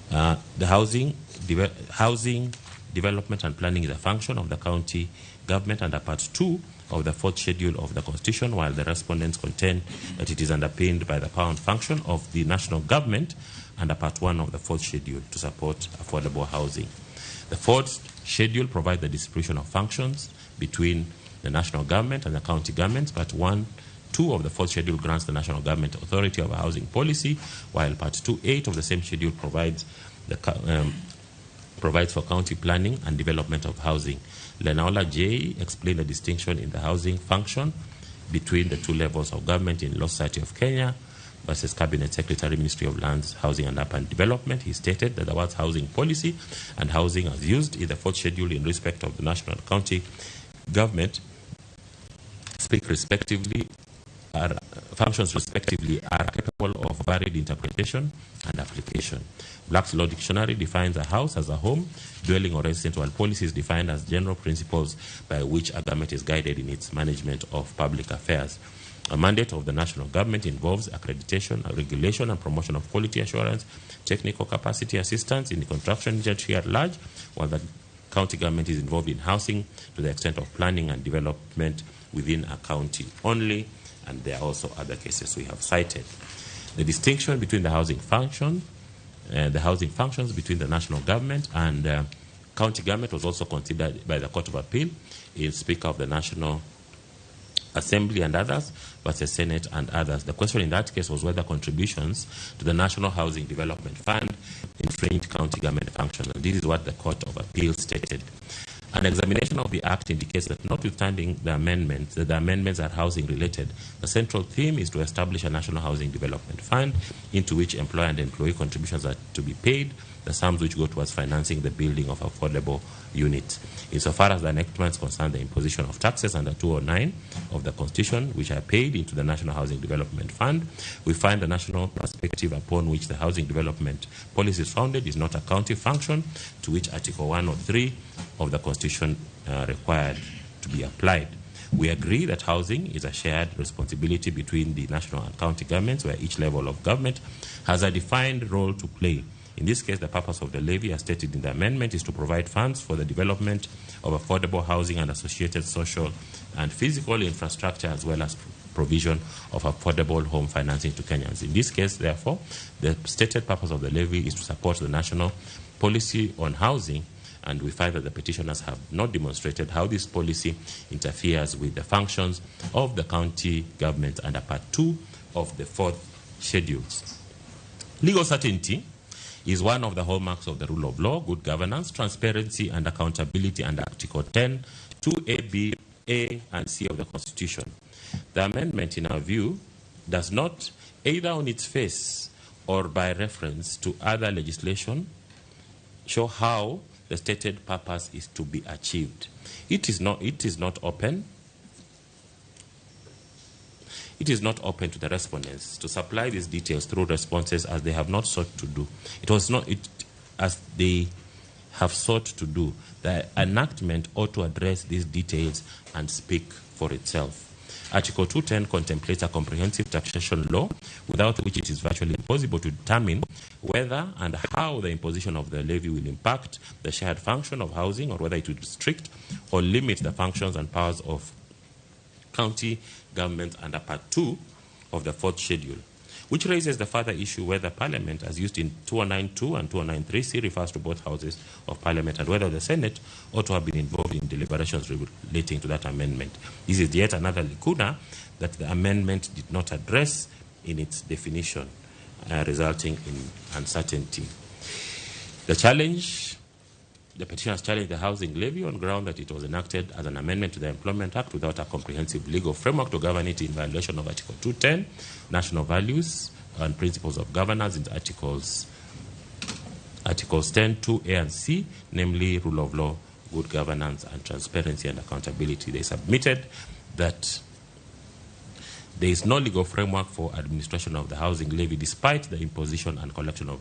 The housing development and planning is a function of the county government under Part 2 of the Fourth Schedule of the Constitution, while the respondents contend that it is underpinned by the power and function of the national government under Part 1 of the Fourth Schedule to support affordable housing. The Fourth Schedule provides the distribution of functions between the national government and the county governments. Part 1(2) of the Fourth Schedule grants the national government authority over housing policy, while Part 2(8) of the same schedule provides provides for county planning and development of housing. Lenaola J. explained the distinction in the housing function between the two levels of government in Law Society of Kenya versus Cabinet Secretary, Ministry of Lands, Housing and Urban Development. He stated that the words housing policy and housing as used in the Fourth Schedule in respect of the national and county government speak respectively, are functions respectively are capable of varied interpretation and application. Black's Law Dictionary defines a house as a home, dwelling or residence, while policy is defined as general principles by which a government is guided in its management of public affairs. A mandate of the national government involves accreditation, regulation, and promotion of quality assurance, technical capacity assistance in the construction industry at large, while the county government is involved in housing to the extent of planning and development within a county only, and there are also other cases we have cited. The distinction between the housing function, the housing functions between the national government and county government was also considered by the Court of Appeal in Speaker of the National Assembly and others versus Senate and others. The question in that case was whether contributions to the National Housing Development Fund infringed county government functions, and this is what the Court of Appeal stated. An examination of the Act indicates that notwithstanding the amendments, that the amendments are housing related, the central theme is to establish a National Housing Development Fund into which employer and employee contributions are to be paid, the sums which go towards financing the building of affordable units. Insofar as the enactments concern the imposition of taxes under 209 of the Constitution, which are paid into the National Housing Development Fund, we find the national perspective upon which the housing development policy is founded is not a county function to which Article 103 of the Constitution required to be applied. We agree that housing is a shared responsibility between the national and county governments, where each level of government has a defined role to play. In this case, the purpose of the levy, as stated in the amendment, is to provide funds for the development of affordable housing and associated social and physical infrastructure, as well as provision of affordable home financing to Kenyans. In this case, therefore, the stated purpose of the levy is to support the national policy on housing, and we find that the petitioners have not demonstrated how this policy interferes with the functions of the county government under Part 2 of the fourth schedules. Legal certainty is one of the hallmarks of the rule of law, good governance, transparency, and accountability under Article 10, 2A, B, A, and C of the Constitution. The amendment, in our view, does not, either on its face or by reference to other legislation, show how the stated purpose is to be achieved. It is not open. It is not open to the respondents to supply these details through responses, as they have not sought to do. As they have sought to do. The enactment ought to address these details and speak for itself. Article 210 contemplates a comprehensive taxation law, without which it is virtually impossible to determine whether and how the imposition of the levy will impact the shared function of housing, or whether it will restrict or limit the functions and powers of county government under Part 2 of the fourth schedule, which raises the further issue whether Parliament, as used in 2092 and 2093C, refers to both houses of Parliament, and whether the Senate ought to have been involved in deliberations relating to that amendment. This is yet another lacuna that the amendment did not address in its definition, resulting in uncertainty. The petitioners challenged the housing levy on ground that it was enacted as an amendment to the Employment Act without a comprehensive legal framework to govern it, in violation of Article 210, national values and principles of governance in Articles 10, 2A and C, namely rule of law, good governance, and transparency and accountability. They submitted that there is no legal framework for administration of the housing levy despite the imposition and collection of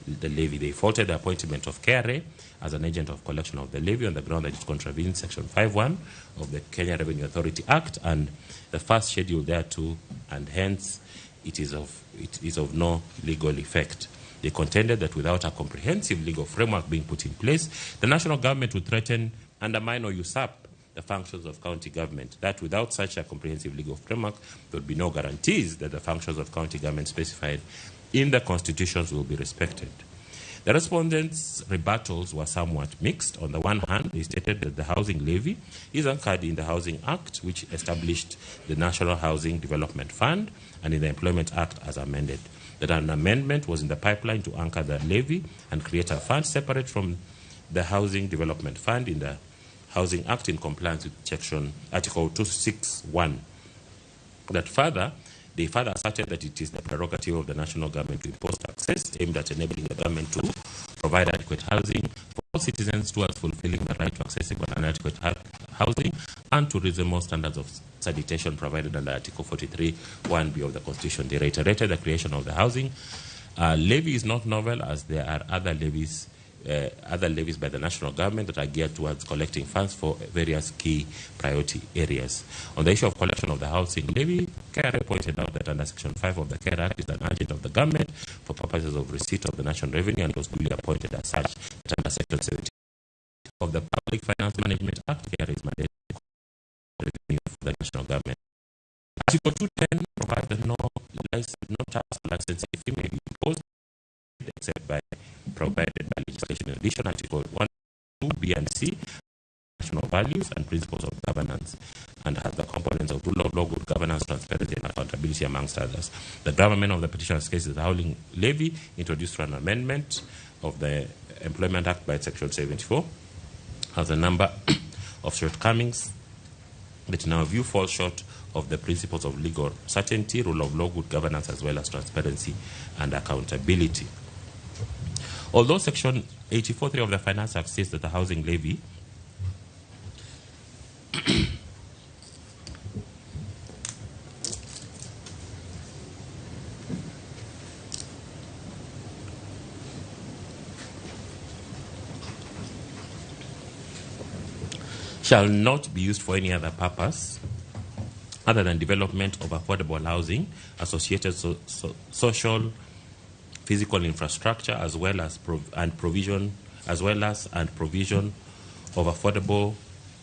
the levy. They faulted the appointment of KRA as an agent of collection of the levy on the ground that it contravenes Section 5.1 of the Kenya Revenue Authority Act and the first schedule thereto, and hence it is of no legal effect. They contended that without a comprehensive legal framework being put in place, the national government would threaten, undermine, or usurp the functions of county government. That without such a comprehensive legal framework, there would be no guarantees that the functions of county government specified in the constitutions will be respected. The respondents' rebuttals were somewhat mixed. On the one hand, they stated that the housing levy is anchored in the Housing Act, which established the National Housing Development Fund, and in the Employment Act as amended. That an amendment was in the pipeline to anchor the levy and create a fund separate from the Housing Development Fund in the Housing Act in compliance with Section Article 261. That further, they further asserted that it is the prerogative of the national government to impose taxes aimed at enabling the government to provide adequate housing for all citizens towards fulfilling the right to accessible and adequate housing and to reasonable standards of sanitation provided under Article 43(1)(b) of the Constitution. They reiterated the creation of the housing levy is not novel, as there are other levies by the national government that are geared towards collecting funds for various key priority areas. On the issue of collection of the housing levy, KRA pointed out that under Section 5 of the KRA Act is an agent of the government for purposes of receipt of the national revenue and was duly appointed as such. That under Section 70 of the Public Finance Management Act, KRA is mandated revenue for the national government. Article 210 provides that no tax or licensing fee may be imposed except by provided by legislation. In addition, Article 1, 2, B, and C, national values and principles of governance, and has the components of rule of law, good governance, transparency, and accountability, amongst others. The government of the petitioner's case is the housing levy, introduced through an amendment of the Employment Act by Section 74, has a number of shortcomings that in our view fall short of the principles of legal certainty, rule of law, good governance, as well as transparency and accountability. Although Section 84.3 of the Finance Act says that the housing levy shall not be used for any other purpose other than development of affordable housing, associated social, physical infrastructure, as well as provision of affordable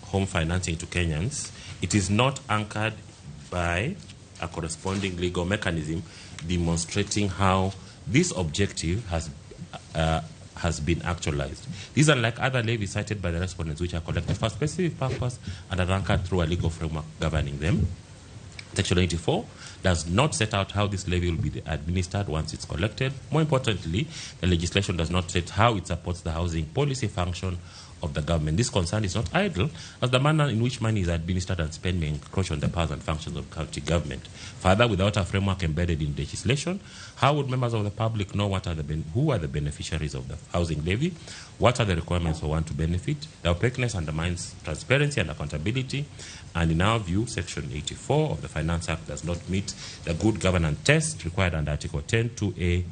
home financing to Kenyans, it is not anchored by a corresponding legal mechanism demonstrating how this objective has been actualized. These are like other levies cited by the respondents, which are collected for a specific purpose and are anchored through a legal framework governing them. Section 84 does not set out how this levy will be administered once it's collected. More importantly, the legislation does not state how it supports the housing policy function of the government. This concern is not idle, as the manner in which money is administered and spent may encroach on the powers and functions of county government. Further, without a framework embedded in legislation, how would members of the public know who are the beneficiaries of the housing levy? What are the requirements for one to benefit? The opaqueness undermines transparency and accountability, and in our view, Section 84 of the Finance Act does not meet the good governance test required under Article 10, 2A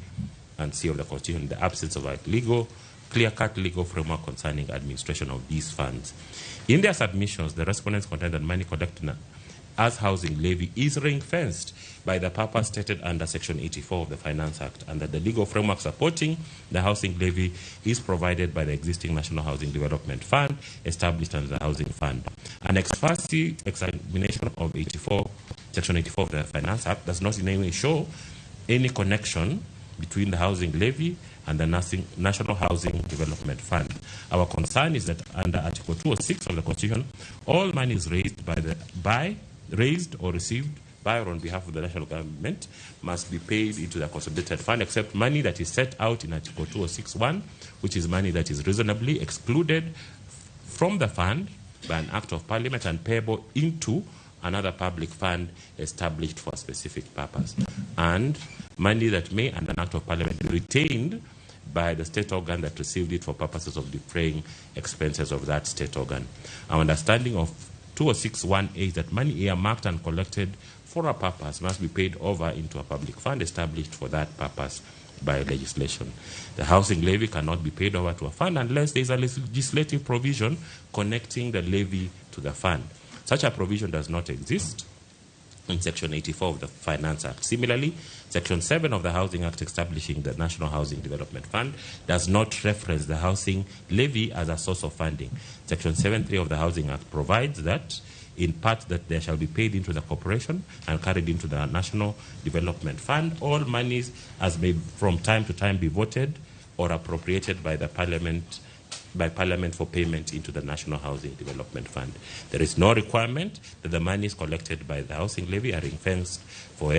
and C of the Constitution in the absence of a legal clear-cut legal framework concerning administration of these funds. In their submissions, the respondents contend that money collected as housing levy is ring-fenced by the purpose stated under Section 84 of the Finance Act, and that the legal framework supporting the housing levy is provided by the existing National Housing Development Fund established under the Housing Fund. An ex parte examination of Section 84 of the Finance Act does not in any way show any connection between the housing levy and the National Housing Development Fund. Our concern is that under Article 206 of the Constitution, all money is raised or received by or on behalf of the national government must be paid into the consolidated fund, except money that is set out in Article 206(1), which is money that is reasonably excluded from the fund by an act of parliament and payable into another public fund established for a specific purpose, and money that may, under an act of parliament, be retained by the state organ that received it for purposes of defraying expenses of that state organ. Our understanding of 206(1)(a) is that money earmarked and collected for a purpose must be paid over into a public fund established for that purpose by legislation. The housing levy cannot be paid over to a fund unless there is a legislative provision connecting the levy to the fund. Such a provision does not exist in Section 84 of the Finance Act. Similarly, Section 7 of the Housing Act establishing the National Housing Development Fund does not reference the housing levy as a source of funding. Section 7(3) of the Housing Act provides that, in part, that there shall be paid into the corporation and carried into the National Development Fund all monies as may from time to time be voted or appropriated by the Parliament for payment into the National Housing Development Fund. There is no requirement that the monies collected by the housing levy are ring-fenced for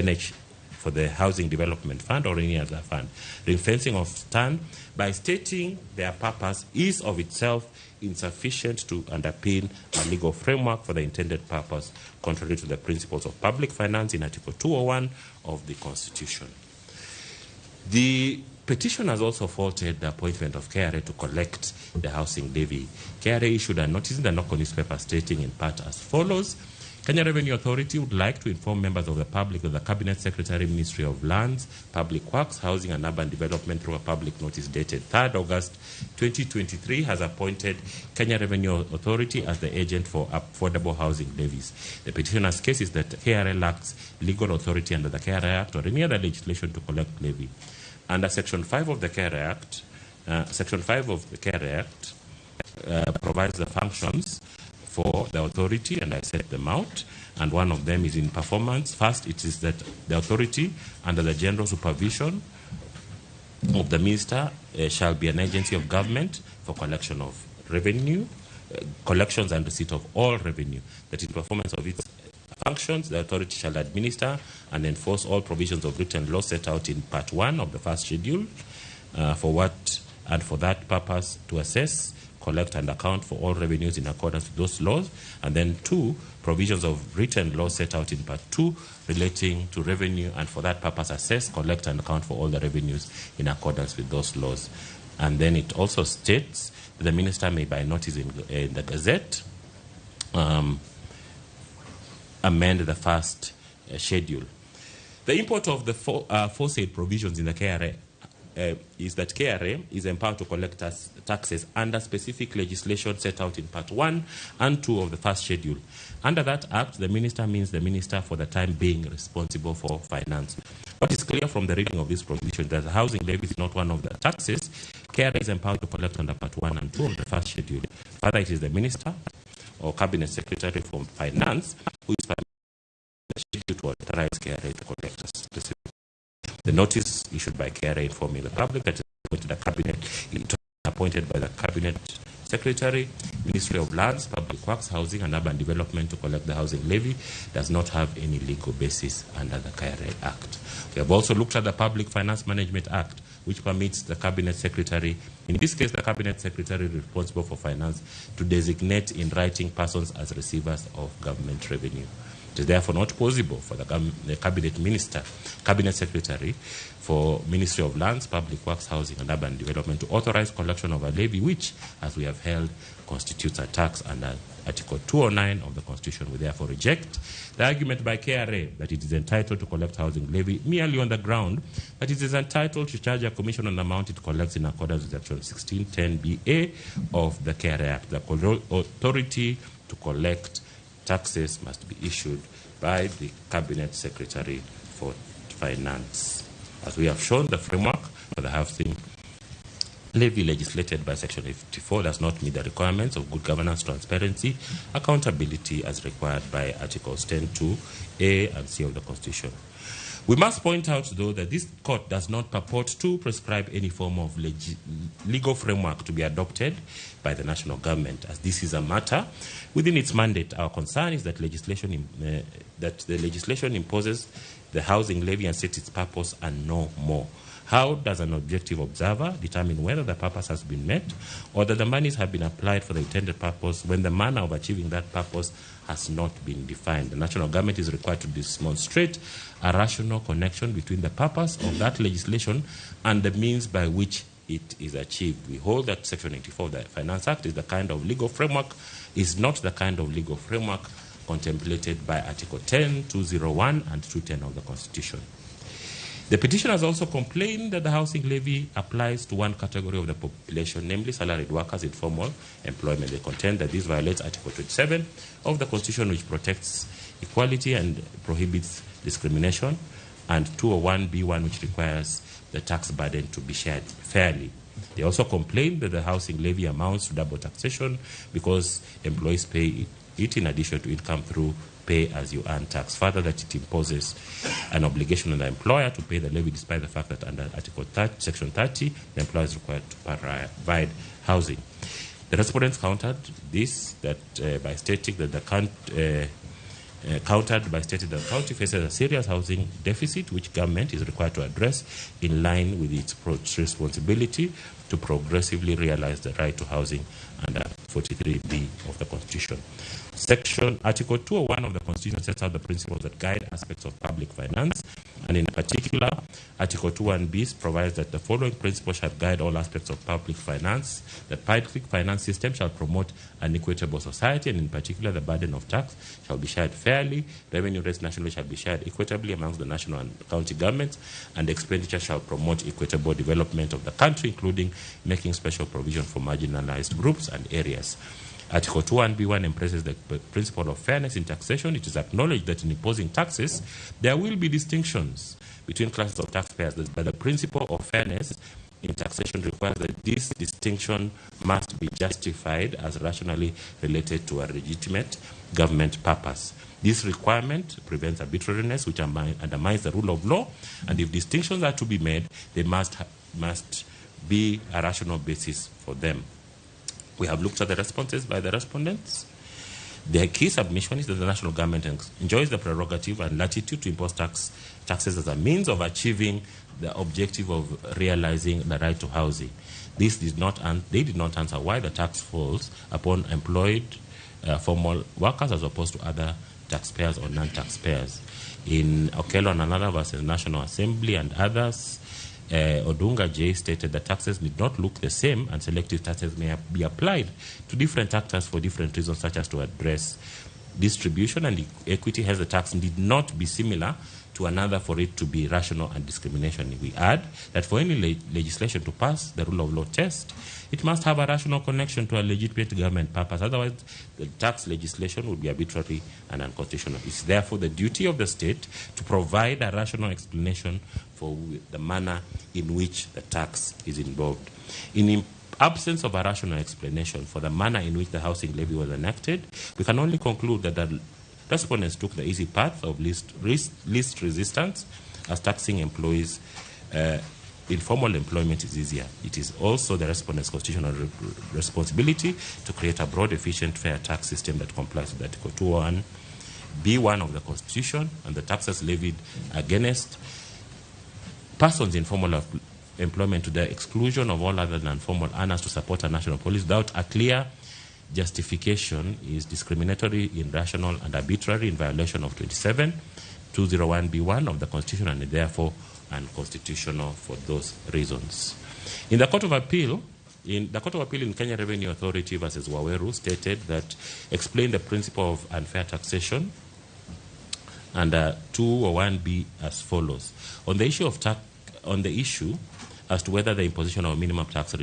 the Housing Development Fund or any other fund. Ring-fencing of stand by stating their purpose is of itself insufficient to underpin a legal framework for the intended purpose, contrary to the principles of public finance in Article 201 of the Constitution. The petition has also faulted the appointment of KRA to collect the housing levy. KRA issued a notice in the local newspaper stating in part as follows: Kenya Revenue Authority would like to inform members of the public that the Cabinet Secretary, Ministry of Lands, Public Works, Housing and Urban Development, through a public notice dated 3rd August 2023, has appointed Kenya Revenue Authority as the agent for affordable housing levies. The petitioner's case is that KRA lacks legal authority under the KRA Act or any other legislation to collect levy. Under Section 5 of the KRA Act, provides the functions for the authority, and I set them out, and one of them is in performance. First, it is that the authority, under the general supervision of the minister, shall be an agency of government for collection of revenue, collections and receipt of all revenue, that in performance of its functions, the authority shall administer and enforce all provisions of written law set out in Part 1 of the first schedule for what and for that purpose to assess, collect and account for all revenues in accordance with those laws. And then 2, provisions of written law set out in Part 2 relating to revenue, and for that purpose assess, collect and account for all the revenues in accordance with those laws. And then it also states that the minister may, by notice in the Gazette, amend the first schedule. The import of the foresaid provisions in the KRA is that KRA is empowered to collect taxes under specific legislation set out in Part 1 and 2 of the first schedule. Under that act, the minister means the minister for the time being responsible for finance. What is clear from the reading of this provision is that the housing levy is not one of the taxes KRA is empowered to collect under Part 1 and 2 of the first schedule. Further, it is the minister or cabinet secretary for finance who is permitted to authorize KRA to collect a specific. The notice issued by KRA informing the public that it is appointed by the Cabinet Secretary, Ministry of Lands, Public Works, Housing and Urban Development to collect the housing levy does not have any legal basis under the KRA Act. We have also looked at the Public Finance Management Act, which permits the Cabinet Secretary, in this case the Cabinet Secretary responsible for finance, to designate in writing persons as receivers of government revenue. It is therefore not possible for the Cabinet Minister, Cabinet Secretary for Ministry of Lands, Public Works, Housing and Urban Development to authorize collection of a levy which, as we have held, constitutes a tax under Article 209 of the Constitution. We therefore reject the argument by KRA that it is entitled to collect housing levy merely on the ground that it is entitled to charge a commission on the amount it collects in accordance with Section 1610BA of the KRA Act. The authority to collect taxes must be issued by the Cabinet Secretary for Finance. As we have shown, the framework for the housing levy legislated by Section 54 does not meet the requirements of good governance, transparency, accountability as required by Articles 10(2)(a) and C of the Constitution. We must point out, though, that this court does not purport to prescribe any form of legal framework to be adopted by the national government, as this is a matter within its mandate. Our concern is that the legislation imposes the housing levy and states its purpose and no more. How does an objective observer determine whether the purpose has been met or that the monies have been applied for the intended purpose when the manner of achieving that purpose has not been defined? The national government is required to demonstrate a rational connection between the purpose of that legislation and the means by which it is achieved. We hold that Section 84 of the Finance Act is the kind of legal framework, is not the kind of legal framework contemplated by Article 10, 201 and 210 of the Constitution. The petitioners also complained that the housing levy applies to one category of the population, namely salaried workers in formal employment. They contend that this violates Article 27 of the Constitution, which protects equality and prohibits discrimination, and 201B1, which requires the tax burden to be shared fairly. They also complained that the housing levy amounts to double taxation because employees pay it in addition to income through pay-as-you-earn tax. Further, that it imposes an obligation on the employer to pay the levy despite the fact that under Article 30, Section 30, the employer is required to provide housing. The respondents countered this that by stating that the county faces a serious housing deficit, which government is required to address in line with its responsibility to progressively realize the right to housing under 43B of the Constitution. Article 201 of the Constitution sets out the principles that guide aspects of public finance, and in particular, Article 21B provides that the following principles shall guide all aspects of public finance. The public finance system shall promote an equitable society, and in particular, the burden of tax shall be shared fairly, revenue raised nationally shall be shared equitably amongst the national and county governments, and expenditure shall promote equitable development of the country, including making special provision for marginalized groups and areas. Article 21B1 embraces the principle of fairness in taxation. It is acknowledged that in imposing taxes, there will be distinctions between classes of taxpayers, but the principle of fairness in taxation requires that this distinction must be justified as rationally related to a legitimate government purpose. This requirement prevents arbitrariness, which undermines the rule of law, and if distinctions are to be made, they must be a rational basis for them. We have looked at the responses by the respondents. The key submission is that the national government enjoys the prerogative and latitude to impose taxes as a means of achieving the objective of realizing the right to housing. This did not they did not answer why the tax falls upon employed formal workers as opposed to other taxpayers or non-taxpayers. In Okello and another versus National Assembly and others, Odunga J stated that taxes need not look the same and selective taxes may be applied to different actors for different reasons, such as to address distribution and equity, as the tax need not be similar to another for it to be rational and discrimination. We add that for any legislation to pass the rule of law test, it must have a rational connection to a legitimate government purpose. Otherwise, the tax legislation would be arbitrary and unconstitutional. It's therefore the duty of the state to provide a rational explanation for the manner in which the tax is involved. In absence of a rational explanation for the manner in which the housing levy was enacted, we can only conclude that the respondents took the easy path of least resistance, as taxing employees in formal employment is easier. It is also the respondents' constitutional responsibility to create a broad, efficient, fair tax system that complies with Article 201 B1 of the Constitution, and the taxes levied against persons in formal employment to the exclusion of all other than formal earners to support a national policy without a clear justification is discriminatory, irrational, and arbitrary in violation of 27 201B1 of the Constitution, and therefore unconstitutional for those reasons. In the Court of Appeal, in Kenya Revenue Authority versus Waweru stated that explained the principle of unfair taxation under 201B as follows. On the issue of tax, on the issue as to whether the imposition of minimum tax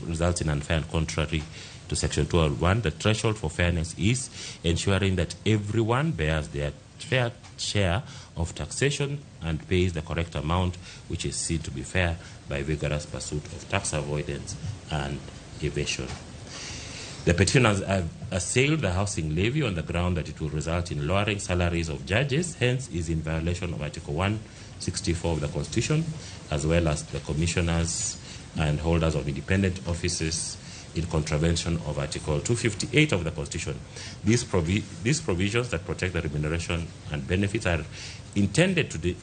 results in unfair and contrary to Section 201, the threshold for fairness is ensuring that everyone bears their fair share of taxation and pays the correct amount, which is seen to be fair by vigorous pursuit of tax avoidance and evasion. The petitioners have assailed the housing levy on the ground that it will result in lowering salaries of judges, hence is in violation of Article 164 of the Constitution, as well as the commissioners and holders of independent offices in contravention of Article 258 of the Constitution. These provisions that protect the remuneration and benefits are intended to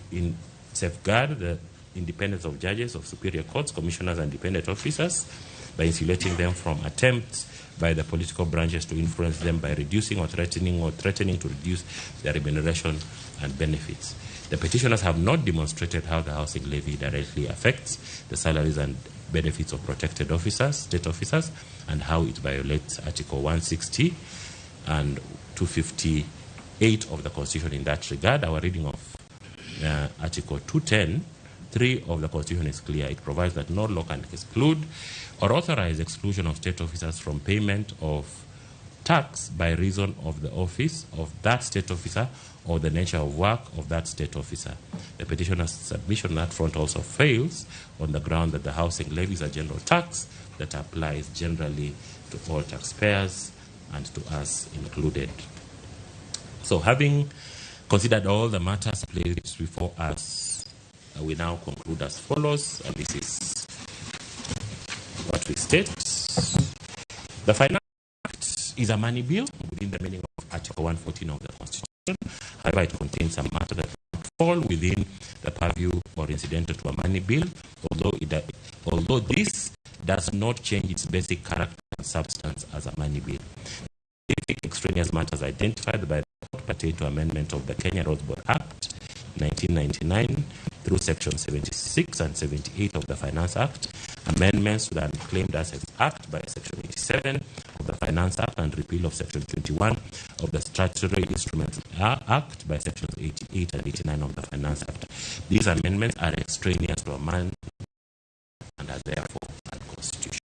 safeguard the independence of judges of superior courts, commissioners, and independent officers by insulating them from attempts by the political branches to influence them by reducing or threatening to reduce their remuneration and benefits. The petitioners have not demonstrated how the housing levy directly affects the salaries and benefits of protected officers, state officers, and how it violates Article 160 and 258 of the Constitution in that regard. Our reading of Article 210(3) of the Constitution is clear. It provides that no law can exclude or authorize exclusion of state officers from payment of tax by reason of the office of that state officer or the nature of work of that state officer. The petitioner's submission on that front also fails on the ground that the housing levy is a general tax that applies generally to all taxpayers and to us included. So having considered all the matters placed before us, we now conclude as follows, and this is what we state. The Finance Act is a money bill within the meaning of Article 114 of the Constitution. However, it contains some matter that fall within the purview or incidental to a money bill, although this does not change its basic character and substance as a money bill. Specific extraneous matters identified by the court pertain to amendment of the Kenya Roads Board Act 1999 through Section 76 and 78 of the Finance Act, amendments to the Unclaimed Assets Act by Section 87 of the Finance Act, and repeal of Section 21 of the Statutory Instruments Act by Sections 88 and 89 of the Finance Act. These amendments are extraneous to a man and are therefore unconstitutional.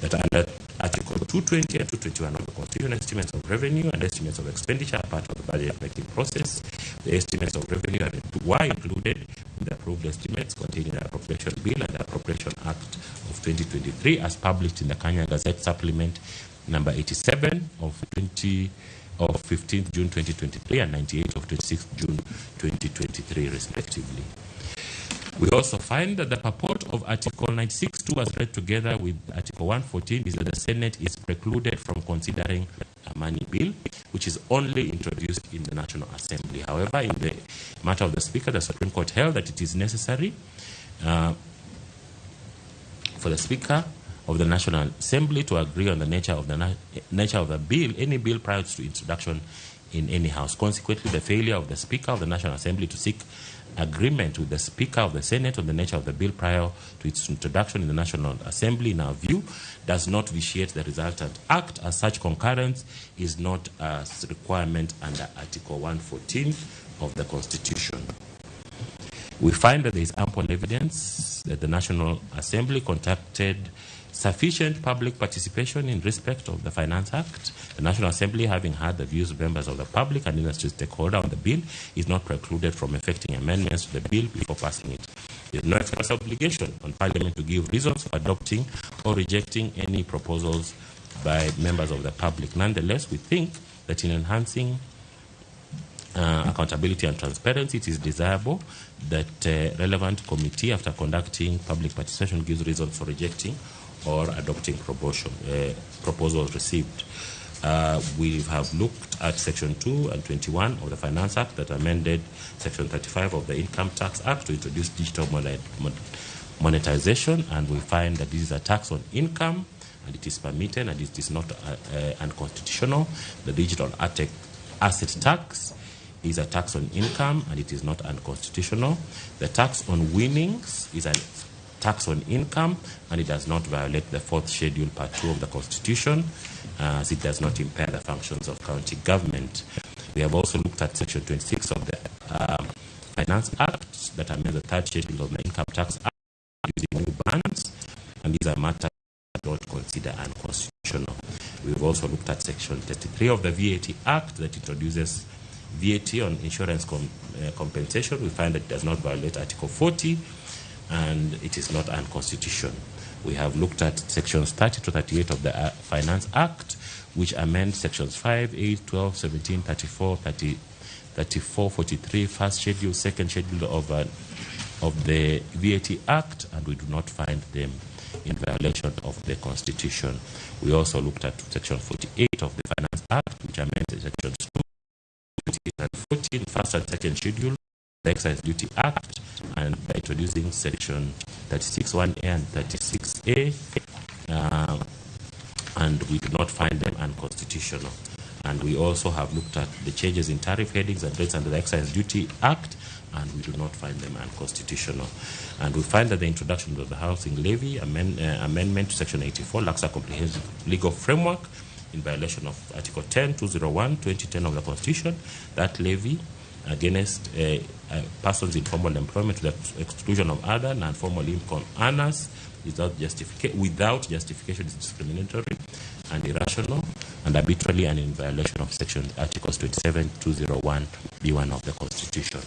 That under Article 220 and 221 of the Constitution, estimates of revenue and estimates of expenditure are part of the budget making process. The estimates of revenue were included in the approved estimates contained in the Appropriation Bill and the Appropriation Act of 2023 as published in the Kenya Gazette Supplement number 87 of 15th June 2023 and 98 of 26th June 2023 respectively. We also find that the purport of Article 96(2) as read together with Article 114 is that the Senate is precluded from considering a a money bill, which is only introduced in the National Assembly. However, in the matter of the Speaker, the Supreme Court held that it is necessary for the Speaker of the National Assembly to agree on the nature of the nature of the bill, any bill prior to introduction in any house. Consequently, the failure of the Speaker of the National Assembly to seek agreement with the Speaker of the Senate on the nature of the bill prior to its introduction in the National Assembly, in our view, does not vitiate the resultant act, as such concurrence is not a requirement under Article 114 of the Constitution. We find that there is ample evidence that the National Assembly conducted sufficient public participation in respect of the Finance Act. The National Assembly, having heard the views of members of the public and industry stakeholder on the bill, is not precluded from effecting amendments to the bill before passing it. There is no express obligation on Parliament to give reasons for adopting or rejecting any proposals by members of the public. Nonetheless, we think that in enhancing accountability and transparency, it is desirable that relevant committee, after conducting public participation, gives reasons for rejecting or adopting proposals received. We have looked at Section 2 and 21 of the Finance Act that amended Section 35 of the Income Tax Act to introduce digital monetization, and we find that this is a tax on income and it is permitted and it is not unconstitutional. The digital asset tax is a tax on income and it is not unconstitutional. The tax on winnings is a tax on income and it does not violate the 4th Schedule Part 2 of the Constitution, as it does not impair the functions of county government. We have also looked at Section 26 of the Finance Act that amends the 3rd Schedule of the Income Tax Act using new bands, and these are matters we don't consider unconstitutional. We've also looked at Section 33 of the VAT Act that introduces VAT on insurance compensation. We find that it does not violate Article 40 and it is not unconstitutional. We have looked at Sections 30 to 38 of the Finance Act, which amend Sections 5, 8, 12, 17, 34, 30, 34, 43, 1st Schedule, 2nd Schedule of the VAT Act, and we do not find them in violation of the Constitution. We also looked at Section 48 of the Finance Act, which amends Sections 2, and 14, 1st and 2nd Schedule, the Excise Duty Act, and by introducing Section 36(1)A and 36A, and we do not find them unconstitutional. And we also have looked at the changes in tariff headings and rates under the Excise Duty Act, and we do not find them unconstitutional. And we find that the introduction of the housing levy amendment to Section 84 lacks a comprehensive legal framework in violation of Article 10, 201, 2010 of the Constitution. That levy against persons in formal employment to the exclusion of other non-formal income earners without justification is discriminatory and irrational and arbitrarily and in violation of Section Articles 27, 201, B1 of the Constitution.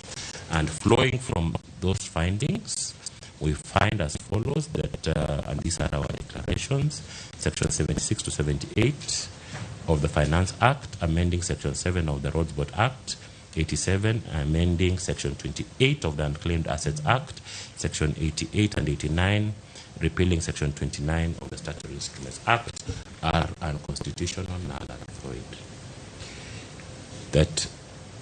And flowing from those findings, we find as follows that, and these are our declarations, Section 76 to 78 of the Finance Act, amending Section 7 of the Roads Board Act, 87, amending Section 28 of the Unclaimed Assets Act, Section 88 and 89, repealing Section 29 of the Statutory Instruments Act, are unconstitutional, null and void. That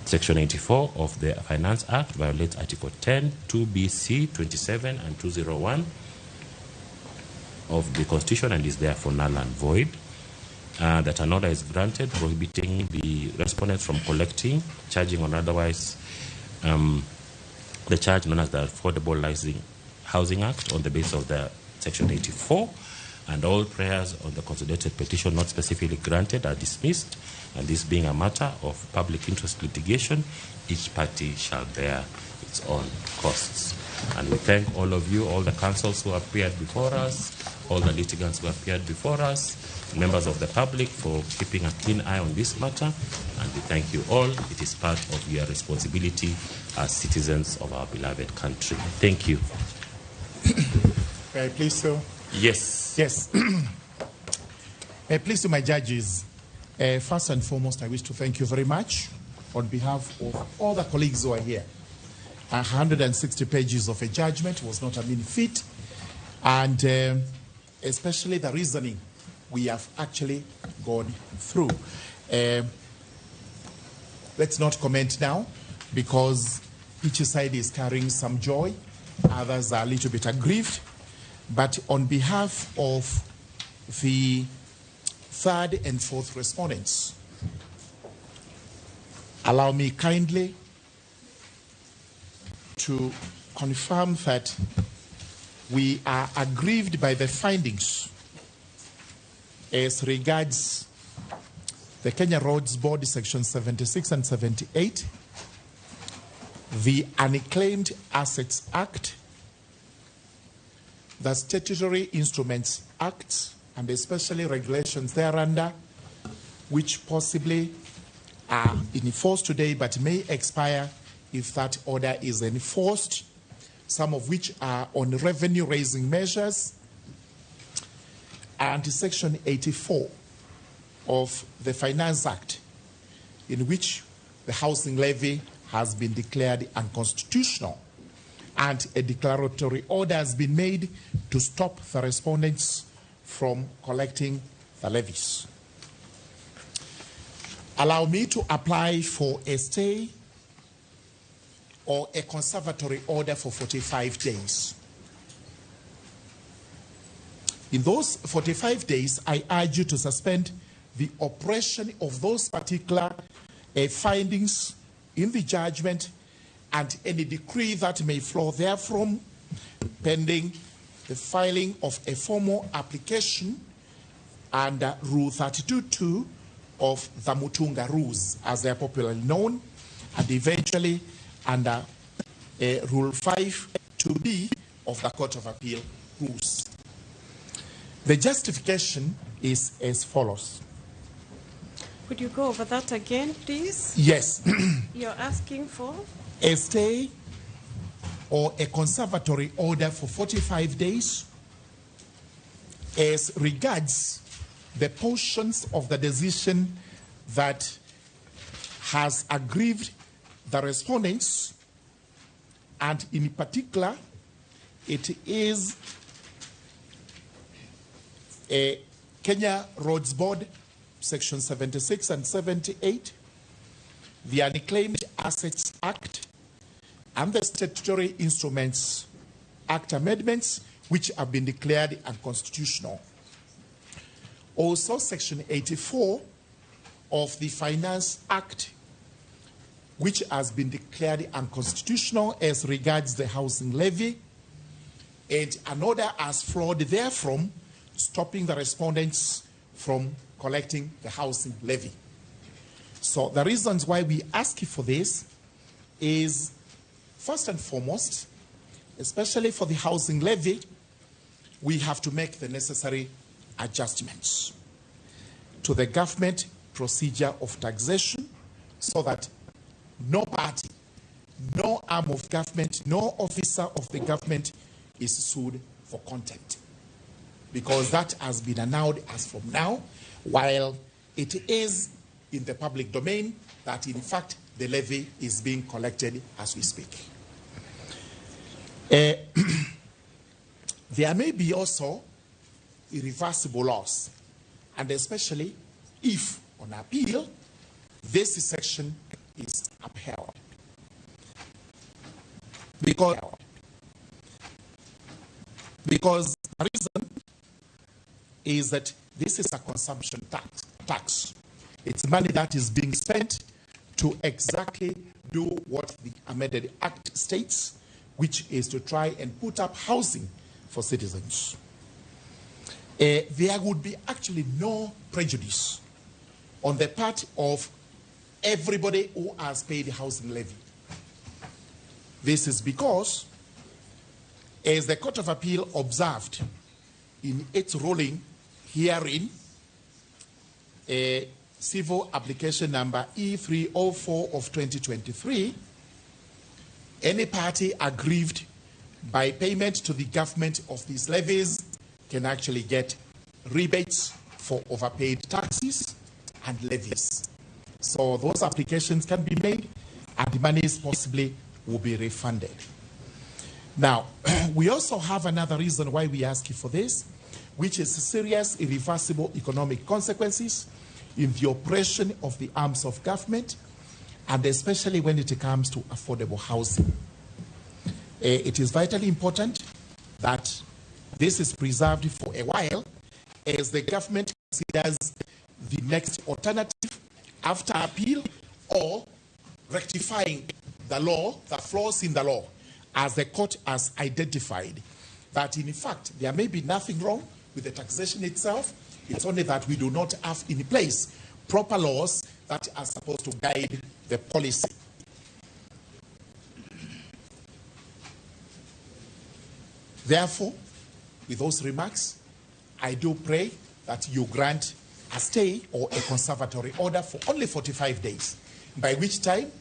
Section 84 of the Finance Act violates Article 10, 2BC, 27 and 201 of the Constitution and is therefore null and void. That an order is granted prohibiting the respondents from collecting, charging, or otherwise the charge known as the Affordable Housing Act on the basis of the Section 84, and all prayers on the consolidated petition not specifically granted are dismissed, and this being a matter of public interest litigation, each party shall bear its own costs. And we thank all of you, all the counsels who appeared before us, all the litigants who appeared before us, members of the public for keeping a keen eye on this matter, and we thank you all. It is part of your responsibility as citizens of our beloved country. Thank you. May I please, sir? Yes. Yes. May I please to my judges, first and foremost, I wish to thank you very much on behalf of all the colleagues who are here. 160 pages of a judgment was not a mean feat, and especially the reasoning we have actually gone through. Let's not comment now, because each side is carrying some joy, others are a little bit aggrieved. But on behalf of the third and fourth respondents, allow me kindly to confirm that we are aggrieved by the findings as regards the Kenya Roads Board, Section 76 and 78, the Unclaimed Assets Act, the Statutory Instruments Act, and especially regulations thereunder, which possibly are in force today but may expire if that order is enforced, some of which are on revenue-raising measures, and Section 84 of the Finance Act, in which the housing levy has been declared unconstitutional, and a declaratory order has been made to stop the respondents from collecting the levies. Allow me to apply for a stay or a conservatory order for 45 days. In those 45 days, I urge you to suspend the operation of those particular findings in the judgment and any decree that may flow therefrom, pending the filing of a formal application under Rule 32.2 of the Mutunga Rules, as they are popularly known, and eventually under Rule 5.2b of the Court of Appeal Rules. The justification is as follows. Could you go over that again, please? Yes. You're asking for? A stay or a conservatory order for 45 days as regards the portions of the decision that has aggrieved the respondents, and in particular, it is a Kenya Roads Board, Section 76 and 78, the Unclaimed Assets Act, and the Statutory Instruments Act amendments, which have been declared unconstitutional. Also, Section 84 of the Finance Act, which has been declared unconstitutional as regards the housing levy, and an order has flowed therefrom, stopping the respondents from collecting the housing levy. So the reasons why we ask for this is, first and foremost, especially for the housing levy, we have to make the necessary adjustments to the government procedure of taxation so that no party, no arm of government, no officer of the government is sued for contempt. Because that has been announced as from now, while it is in the public domain that in fact the levy is being collected as we speak. There may be also irreversible loss, and especially if on appeal this section is upheld. Because the reason is that this is a consumption tax. It's money that is being spent to exactly do what the amended act states, which is to try and put up housing for citizens. There would be actually no prejudice on the part of everybody who has paid housing levy. This is because, as the Court of Appeal observed in its ruling herein, a civil application number E304 of 2023, any party aggrieved by payment to the government of these levies can actually get rebates for overpaid taxes and levies. So those applications can be made and the monies possibly will be refunded. Now, we also have another reason why we ask you for this, which is serious, irreversible economic consequences in the operation of the arms of government, and especially when it comes to affordable housing. It is vitally important that this is preserved for a while as the government considers the next alternative after appeal or rectifying the law, the flaws in the law, as the court has identified that in fact there may be nothing wrong with the taxation itself. It's only that we do not have in place proper laws that are supposed to guide the policy. Therefore, with those remarks, I do pray that you grant a stay or a conservatory order for only 45 days, by which time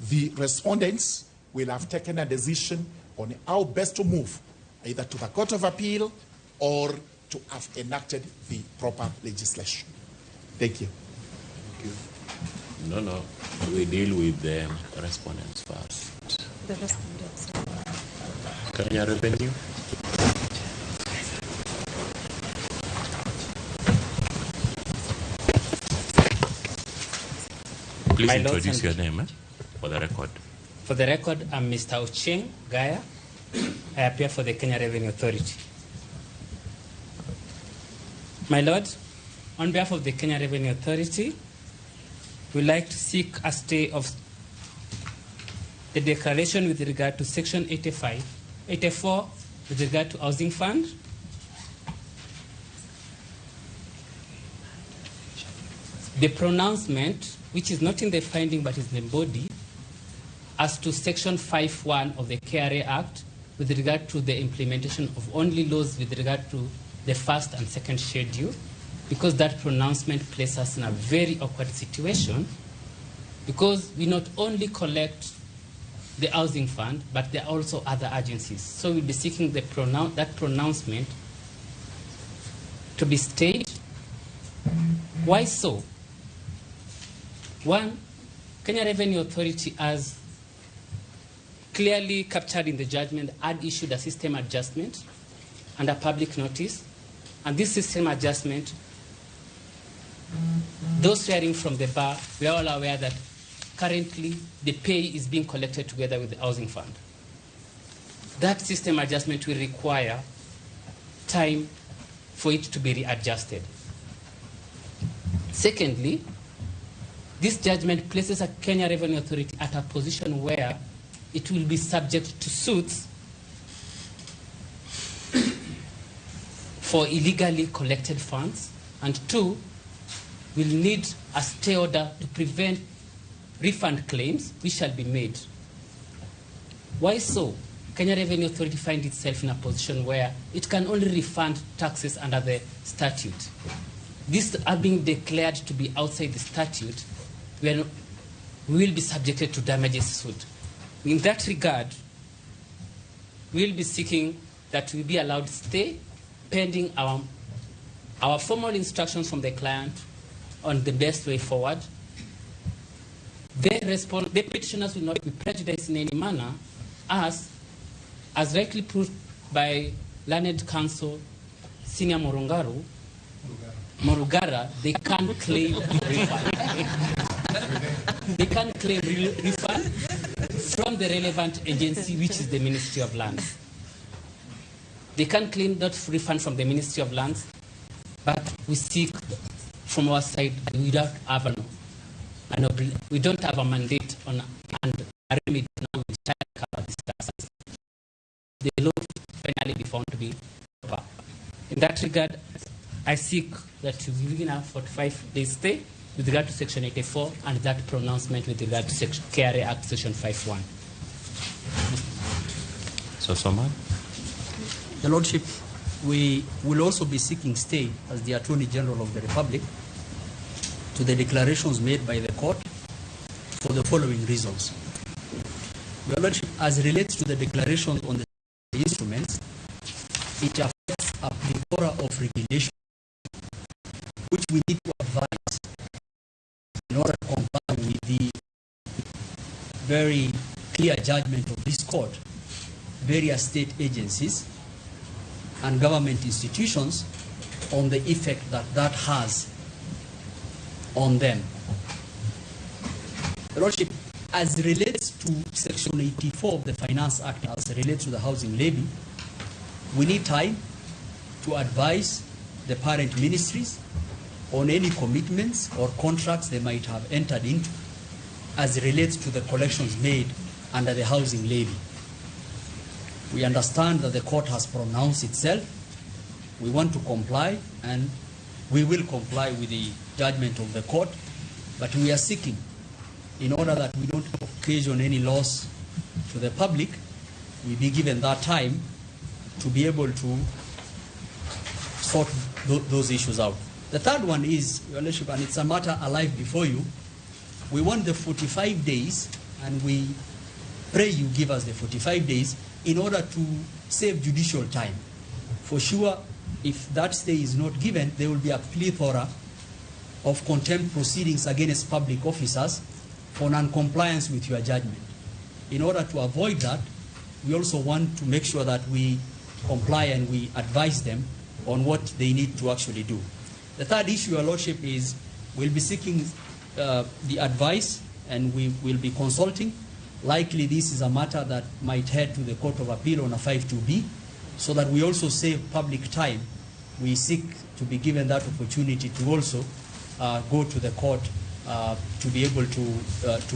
the respondents will have taken a decision on how best to move, either to the Court of Appeal or to have enacted the proper legislation. Thank you. Thank you. No, we deal with the respondents first. The respondents. Kenya Revenue. Please introduce your name for the record. For the record, I'm Mr. Ochieng Gaya. I appear for the Kenya Revenue Authority. My Lord, on behalf of the Kenya Revenue Authority, we would like to seek a stay of the declaration with regard to Section 84 with regard to Housing Fund, the pronouncement, which is not in the finding but is in the body, as to Section 5.1 of the KRA Act with regard to the implementation of only laws with regard to the first and second schedule, because that pronouncement places us in a very awkward situation, because we not only collect the housing fund, but there are also other agencies. So we'll be seeking the that pronouncement to be stayed. Why so? One, Kenya Revenue Authority, as clearly captured in the judgment, had issued a system adjustment under public notice. And this system adjustment, those hearing from the bar, we are all aware that currently the pay is being collected together with the housing fund. That system adjustment will require time for it to be readjusted. Secondly, this judgment places a Kenya Revenue Authority at a position where it will be subject to suits for illegally collected funds, and two, will need a stay order to prevent refund claims which shall be made. Why so? Kenya Revenue Authority finds itself in a position where it can only refund taxes under the statute. These are being declared to be outside the statute, we will be subjected to damages suit. In that regard, we will be seeking that we be allowed to stay pending our formal instructions from the client on the best way forward. The petitioners will not be prejudiced in any manner, as rightly proved by learned counsel Senior Murugara, they can claim refund. They can claim refund from the relevant agency, which is the Ministry of Lands. They can claim that refund from the Ministry of Lands, but we seek from our side, we don't have we don't have a mandate on and a remedy now which cover these taxes. The law finally be found to be proper. In that regard, I seek that we begin a 45-day stay with regard to Section 84 and that pronouncement with regard to Section KRA Act Section 5.1. So, Soman? Your Lordship, we will also be seeking stay as the Attorney General of the Republic to the declarations made by the court for the following reasons. Your Lordship, as relates to the declarations on the instruments, it affects a plethora of regulations which we need to advise in order to comply with the very clear judgment of this court, various state agencies and government institutions on the effect that that has on them. Your Lordship, as relates to Section 84 of the Finance Act, as relates to the housing levy, we need time to advise the parent ministries on any commitments or contracts they might have entered into as relates to the collections made under the housing levy. We understand that the court has pronounced itself. We want to comply, and we will comply with the judgment of the court, but we are seeking, in order that we don't occasion any loss to the public, we be given that time to be able to sort those issues out. The third one is, Your Lordship, and it's a matter alive before you, we want the 45 days, and we pray you give us the 45 days in order to save judicial time. For sure, if that stay is not given, there will be a plethora of contempt proceedings against public officers for non-compliance with your judgment. In order to avoid that, we also want to make sure that we comply and we advise them on what they need to actually do. The third issue, Your Lordship, is we'll be seeking the advice and we will be consulting. Likely this is a matter that might head to the Court of Appeal on a 5-2B, so that we also save public time. We seek to be given that opportunity to also go to the court to be able to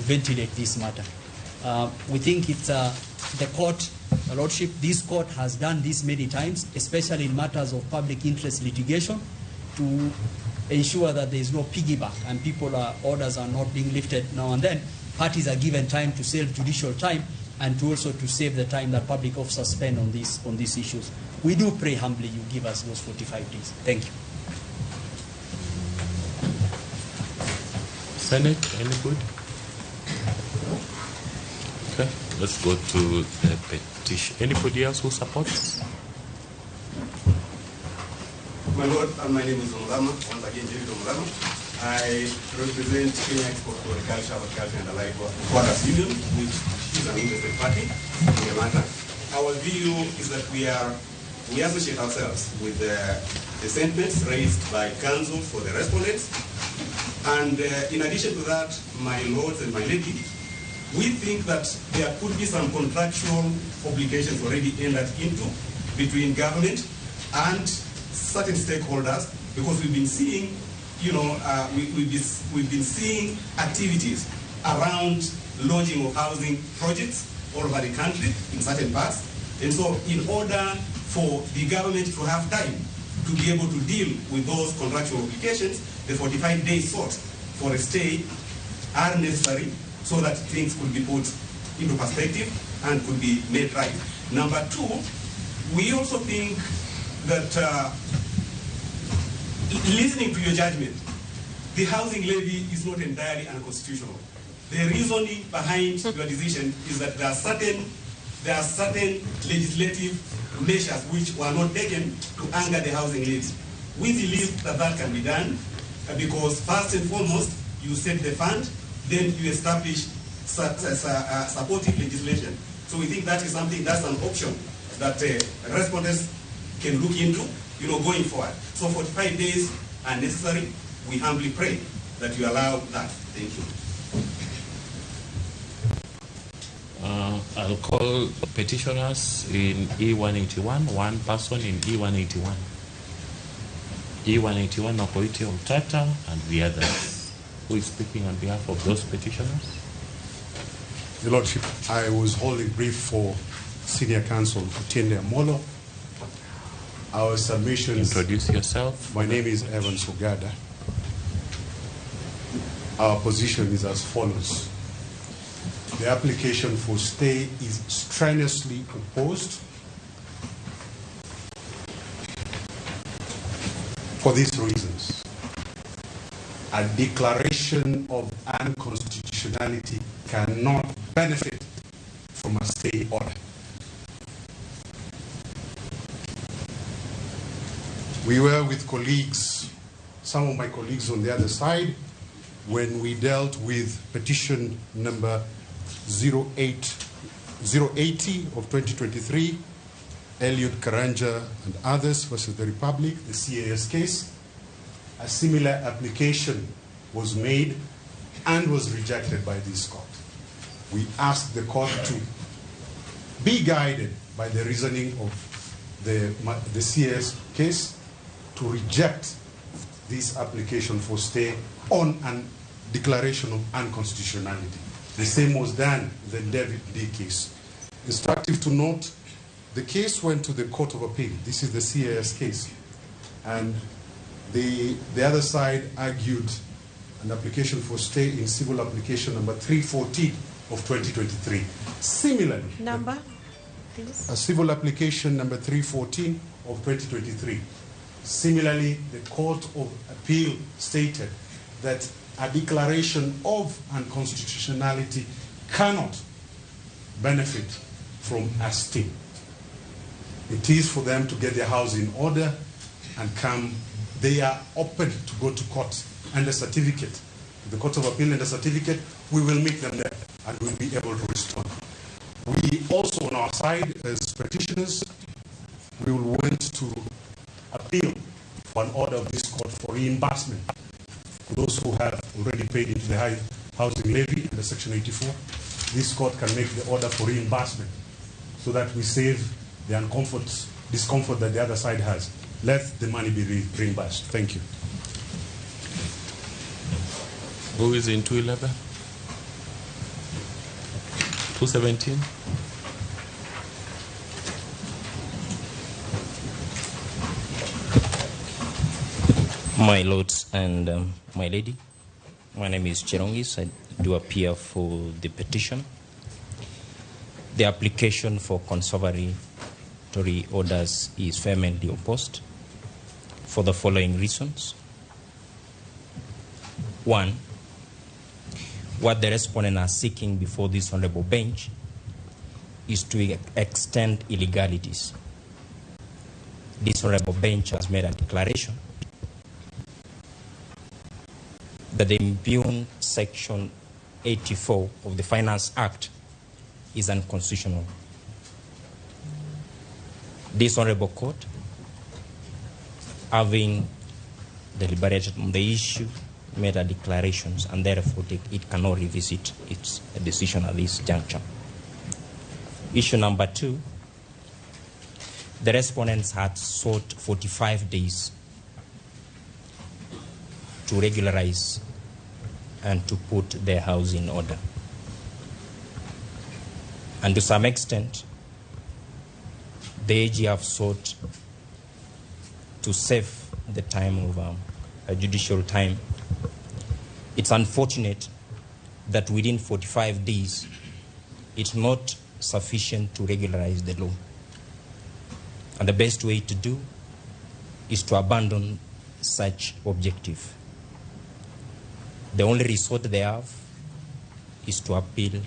ventilate this matter. We think it's the court, Your Lordship, this court has done this many times, especially in matters of public interest litigation, to ensure that there is no piggyback and orders are not being lifted now and then. Parties are given time to save judicial time and to also to save the time that public officers spend on these issues. We do pray humbly you give us those 45 days. Thank you. Senate, any good? Okay, let's go to the petition. Anybody else who supports? My Lord, my name is Omurama, once again David Omurama. I represent Kenya Export for Agriculture, Horticulture and Allied Workers Union, which is an interested party in the matter. Our view is that we associate ourselves with the sentiments raised by counsel for the respondents. And in addition to that, my lords and my lady, we think that there could be some contractual obligations already entered into between government and certain stakeholders, because we've been seeing, you know, we've been seeing activities around launching of housing projects all over the country in certain parts. And so in order for the government to have time to be able to deal with those contractual obligations, the 45 days sought for a stay are necessary so that things could be put into perspective and could be made right. Number two, we also think that listening to your judgment, the housing levy is not entirely unconstitutional. The reasoning behind your decision is that there are certain legislative measures which were not taken to anger the housing levy. We believe that that can be done because first and foremost, you set the fund, then you establish supportive legislation. So we think that is something, that's an option that respondents can look into, you know, going forward. So 45 days are necessary. We humbly pray that you allow that. Thank you. I'll call petitioners in E181, one person in E181. E181, Okoiti Omtata and the others. Who is speaking on behalf of those petitioners? Your Lordship, I was holding brief for Senior Counsel Otiende Amolo. Our submissions... Introduce yourself. My name is Evans Ogada. Our position is as follows. The application for stay is strenuously opposed for these reasons. A declaration of unconstitutionality cannot benefit from a stay order. We were with colleagues, some of my colleagues on the other side, when we dealt with petition number 080 of 2023, Eliud Karanja and others versus the Republic, the CAS case. A similar application was made and was rejected by this court. We asked the court to be guided by the reasoning of the CS case to reject this application for stay on an declaration of unconstitutionality. The same was done in the David D case. Instructive to note, the case went to the Court of Appeal. This is the CAS case. And the other side argued an application for stay in civil application number 314 of 2023. Similarly, number, please. A civil application number 314 of 2023. Similarly, the Court of Appeal stated that a declaration of unconstitutionality cannot benefit from a stay. It is for them to get their house in order and come. They are open to go to court and a certificate. The Court of Appeal and a certificate, we will meet them there and we'll be able to respond. We also, on our side, as petitioners, we will want to appeal for an order of this court for reimbursement for those who have already paid into the high housing levy under Section 84. This court can make the order for reimbursement so that we save the discomfort that the other side has. Let the money be reimbursed. Thank you. Who is in 211? 217? My lords and my lady, my name is Cherongis. I do appear for the petition. The application for conservatory orders is vehemently opposed for the following reasons. One, what the respondents are seeking before this honorable bench is to extend illegalities. This honorable bench has made a declaration that the impugned Section 84 of the Finance Act is unconstitutional. This honorable court, having deliberated on the issue, made a declaration, and therefore it cannot revisit its decision at this juncture. Issue number two, the respondents had sought 45 days to regularize and to put their house in order. And to some extent, the AG have sought to save the time of judicial time. It's unfortunate that within 45 days, it's not sufficient to regularize the law. And the best way to do is to abandon such objective. The only resort they have is to appeal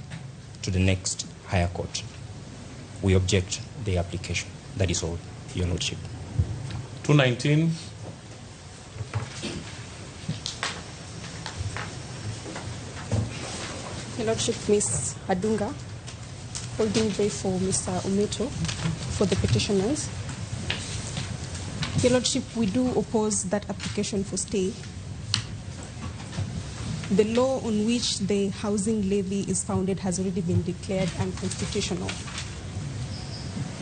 to the next higher court. We object the application. That is all, Your Lordship. 219. Your Lordship, Ms. Adunga, holding brief for Mr. Ometo for the petitioners. Your Lordship, we do oppose that application for stay. The law on which the housing levy is founded has already been declared unconstitutional.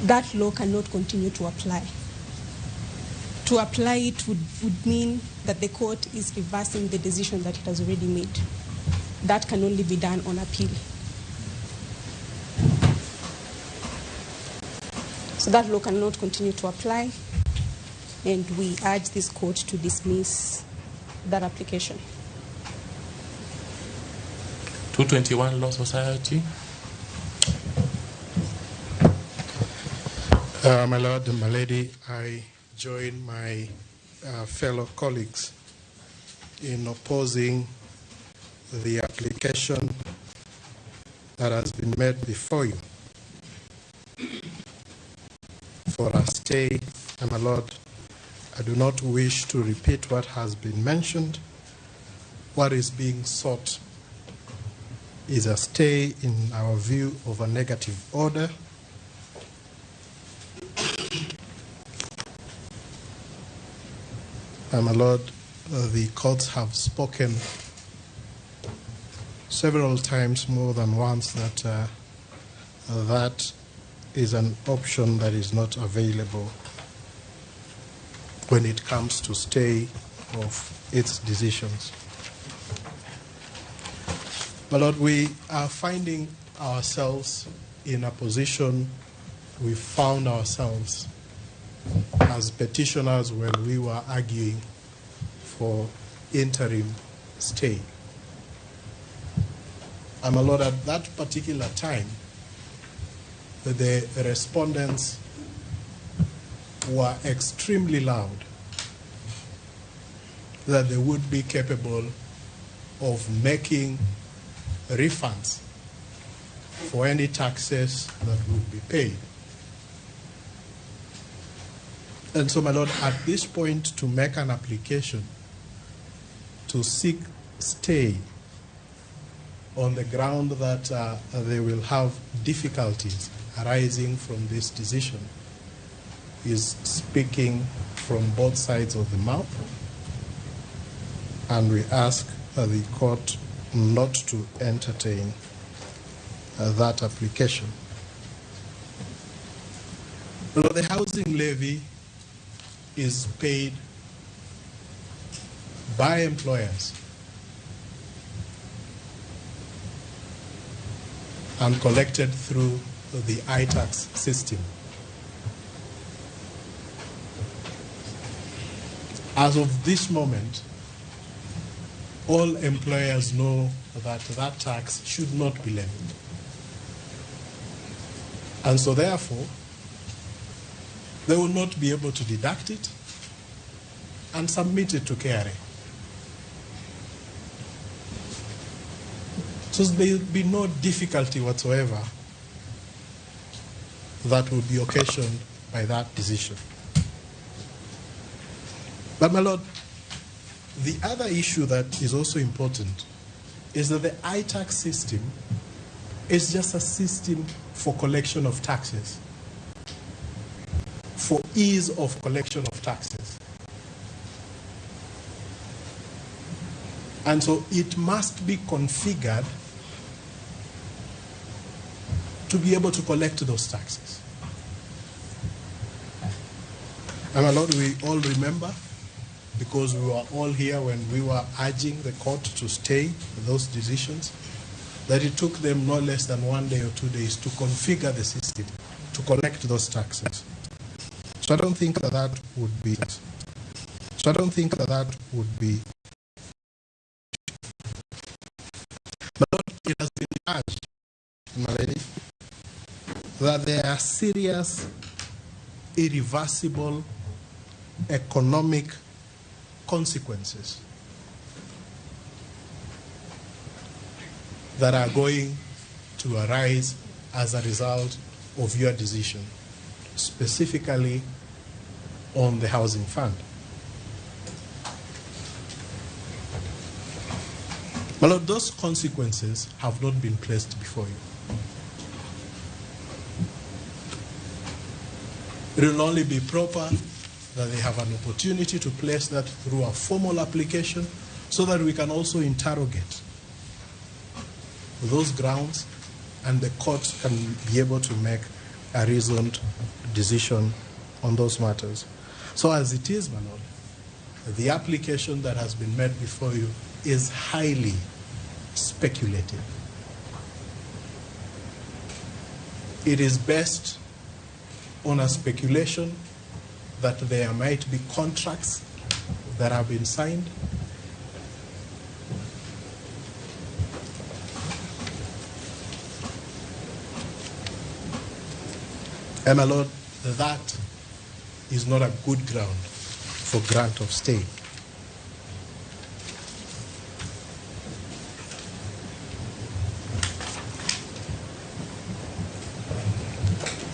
That law cannot continue to apply. To apply it would mean that the court is reversing the decision that it has already made. That can only be done on appeal. So that law cannot continue to apply, and we urge this court to dismiss that application. 221 Law Society. My Lord and my Lady, I join my fellow colleagues in opposing the application that has been made before you for a stay. And my Lord, I do not wish to repeat what has been mentioned. What is being sought is a stay, in our view, of a negative order. And my Lord, the courts have spoken several times more than once that that is an option that is not available when it comes to stay of its decisions. My Lord, we are finding ourselves in a position we found ourselves as petitioners when we were arguing for interim stay. And my Lord, at that particular time, the respondents were extremely loud that they would be capable of making refunds for any taxes that would be paid. And so, my Lord, at this point, to make an application to seek stay on the ground that they will have difficulties arising from this decision is speaking from both sides of the mouth, and we ask the court not to entertain that application. Well, the housing levy is paid by employers and collected through the iTax system. As of this moment, all employers know that that tax should not be levied. And so therefore, they will not be able to deduct it and submit it to KRA. So there will be no difficulty whatsoever that will be occasioned by that decision. But my Lord, the other issue that is also important is that the iTax system is just a system for collection of taxes, for ease of collection of taxes. And so it must be configured to be able to collect those taxes. And my Lord, we all remember, because we were all here when we were urging the court to stay those decisions, that it took them no less than 1 day or 2 days to configure the system to collect those taxes. So I don't think that that would be. So I don't think that that would be. But it has been urged, my lady, that there are serious, irreversible economic consequences that are going to arise as a result of your decision, specifically on the housing fund. My Lord, those consequences have not been placed before you. It will only be proper that they have an opportunity to place that through a formal application so that we can also interrogate those grounds and the court can be able to make a reasoned decision on those matters. So as it is, my Lord, the application that has been made before you is highly speculative. It is based on a speculation that there might be contracts that have been signed. And my Lord, that is not a good ground for grant of stay.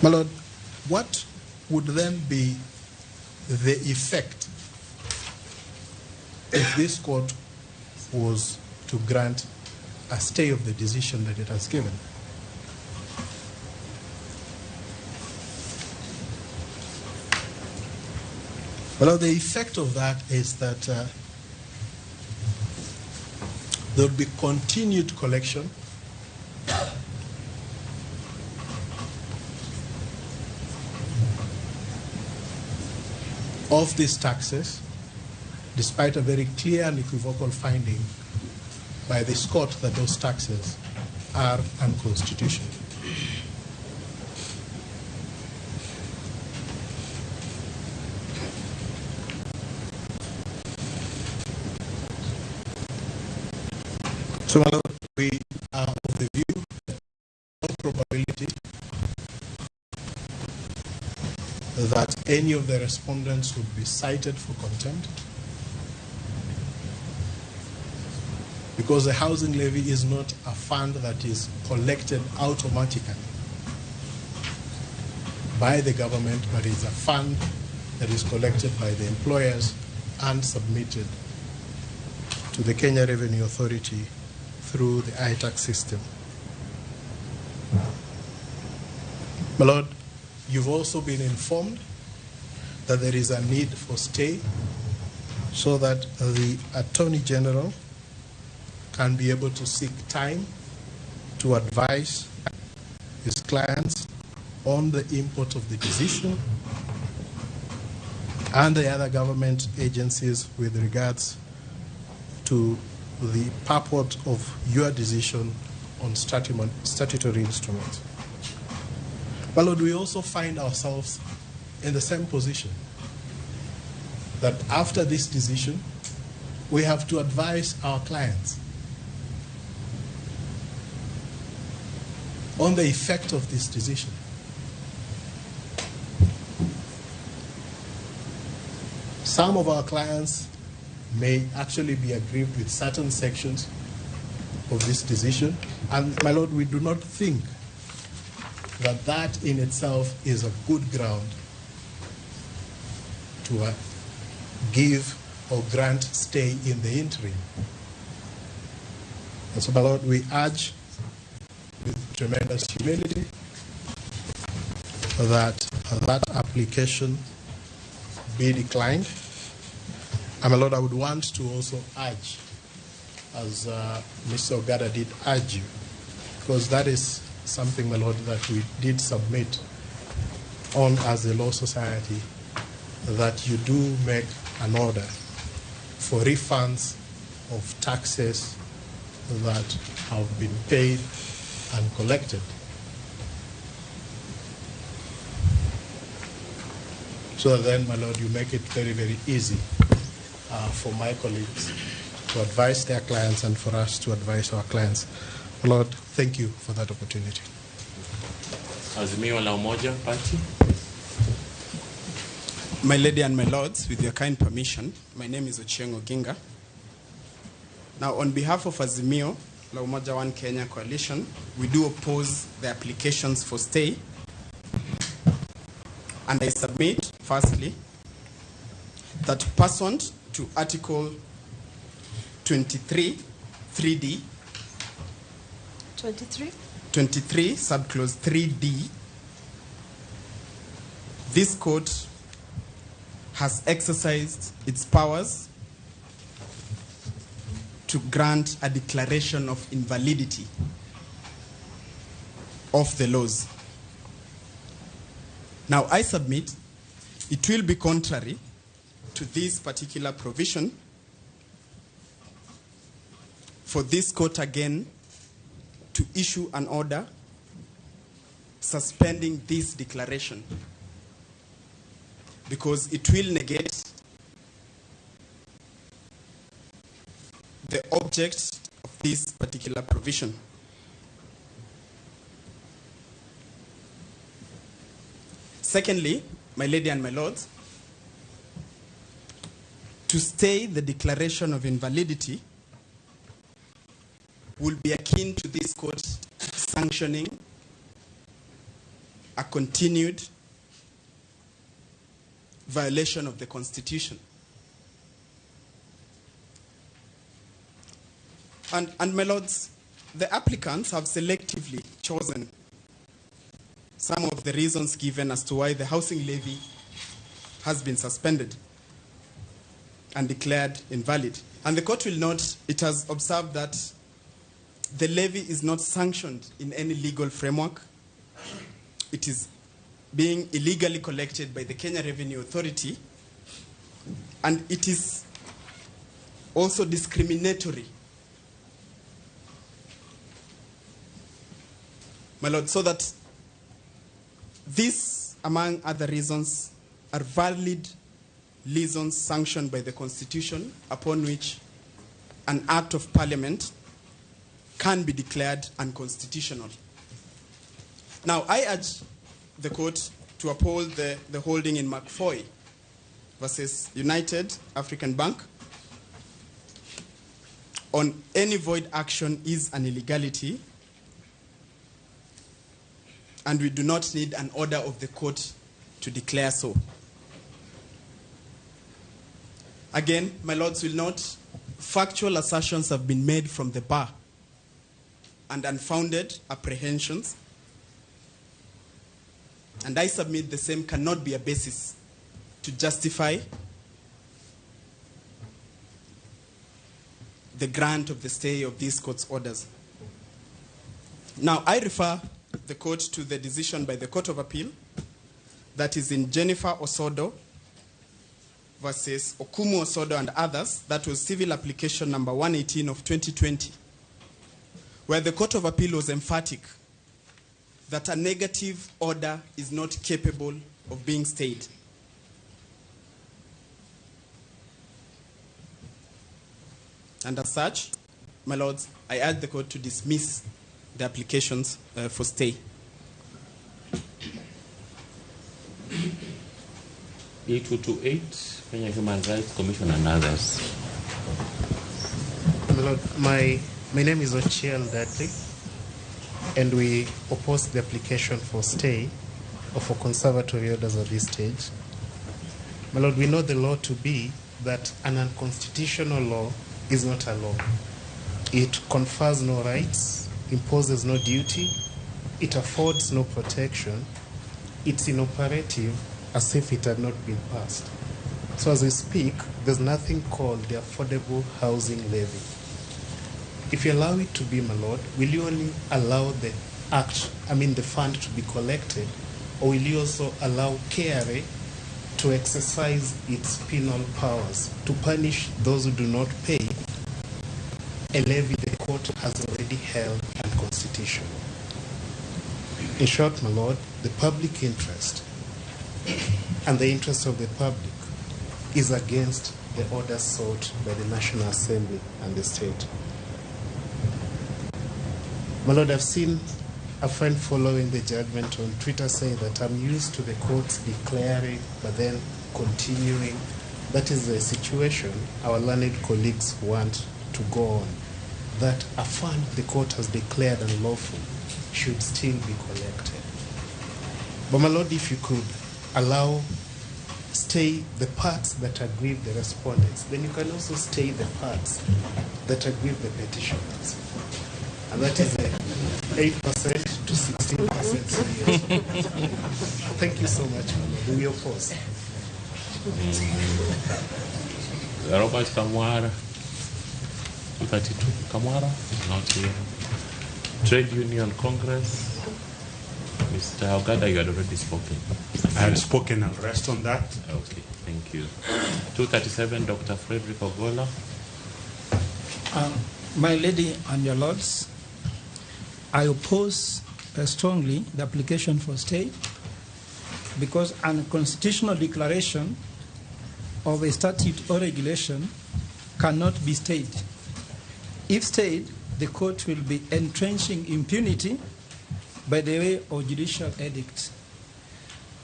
My Lord, what would then be the effect if this court was to grant a stay of the decision that it has given? Well, the effect of that is that There will be continued collection of these taxes, despite a very clear and equivocal finding by this court that those taxes are unconstitutional. So, my lord, we are of the view that no probability that any of the respondents would be cited for contempt, because the housing levy is not a fund that is collected automatically by the government, but is a fund that is collected by the employers and submitted to the Kenya Revenue Authority through the iTax system. My lord, you've also been informed that there is a need for stay so that the Attorney General can be able to seek time to advise his clients on the import of the decision and the other government agencies with regards to the purport of your decision on statutory instruments. My lord, we also find ourselves in the same position, that after this decision, we have to advise our clients on the effect of this decision. Some of our clients may actually be aggrieved with certain sections of this decision. And, my lord, we do not think that that in itself is a good ground to give or grant stay in the interim. And so, my lord, we urge with tremendous humility that that application be declined. And, my lord, I would want to also urge, as Mr. Ogada did urge you, because that is something, my lord, that we did submit on as a Law Society, that you do make an order for refunds of taxes that have been paid and collected. So that then, my lord, you make it very, very easy for my colleagues to advise their clients and for us to advise our clients. My lord, thank you for that opportunity. Azimio la Umoja Party. My lady and my lords, with your kind permission, my name is Ochieng Oginga. Now, on behalf of Azimio la Umoja One Kenya Coalition, we do oppose the applications for stay. And I submit, firstly, that pursuant to Article 23, 3D, 23? 23, subclause 3D, this court has exercised its powers to grant a declaration of invalidity of the laws. Now, I submit it will be contrary to this particular provision for this court again to issue an order suspending this declaration, because it will negate the object of this particular provision. Secondly, my lady and my lords, to stay the declaration of invalidity will be akin to this court sanctioning a continued violation of the Constitution. And my lords, the applicants have selectively chosen some of the reasons given as to why the housing levy has been suspended. and declared invalid. And the court will note it has observed that the levy is not sanctioned in any legal framework. It is being illegally collected by the Kenya Revenue Authority, and it is also discriminatory. My Lord, so that this, among other reasons, are valid reasons sanctioned by the Constitution upon which an act of parliament can be declared unconstitutional. Now, I urge the court to uphold the holding in McFoy versus United African Bank on any void action is an illegality, and we do not need an order of the court to declare so. Again, my lords will note, factual assertions have been made from the bar and unfounded apprehensions, and I submit the same cannot be a basis to justify the grant of the stay of this court's orders. Now, I refer the court to the decision by the Court of Appeal that is in Jennifer Osodo versus Okumu Osodo and others. That was civil application number 118 of 2020, where the Court of Appeal was emphatic that a negative order is not capable of being stayed. And as such, my lords, I urge the court to dismiss the applications for stay. E228, Kenya Human Rights Commission and others. My lord, my name is Ochiel Dudley, and we oppose the application for stay or for conservatory orders at this stage. My lord, we know the law to be that an unconstitutional law is not a law. It confers no rights, imposes no duty, it affords no protection, it's inoperative as if it had not been passed. So as we speak, there's nothing called the Affordable Housing Levy. If you allow it to be, my lord, will you only allow the act, I mean the fund to be collected, or will you also allow KRA to exercise its penal powers to punish those who do not pay a levy the court has already held unconstitutional? In short, my lord, the public interest and the interest of the public is against the order sought by the National Assembly and the state. My lord, I've seen a friend following the judgment on Twitter say that I'm used to the courts declaring but then continuing. That is the situation our learned colleagues want to go on, that a fund the court has declared unlawful should still be collected. But my lord, if you could allow stay the parts that aggrieve the respondents, then you can also stay the parts that aggrieve the petitioners. And that is the 8% to 16%. Thank you so much, my lord. We oppose. Robert Kamwara, 232. Kamwara, not here. Trade Union Congress. Mr. Ogada, you had already spoken. I have spoken. I'll rest on that. Okay, thank you. 237, Dr. Frederick Ogola. My lady and your lords, I oppose strongly the application for stay because unconstitutional declaration of a statute or regulation cannot be stayed. If stayed, the court will be entrenching impunity by the way of judicial edict.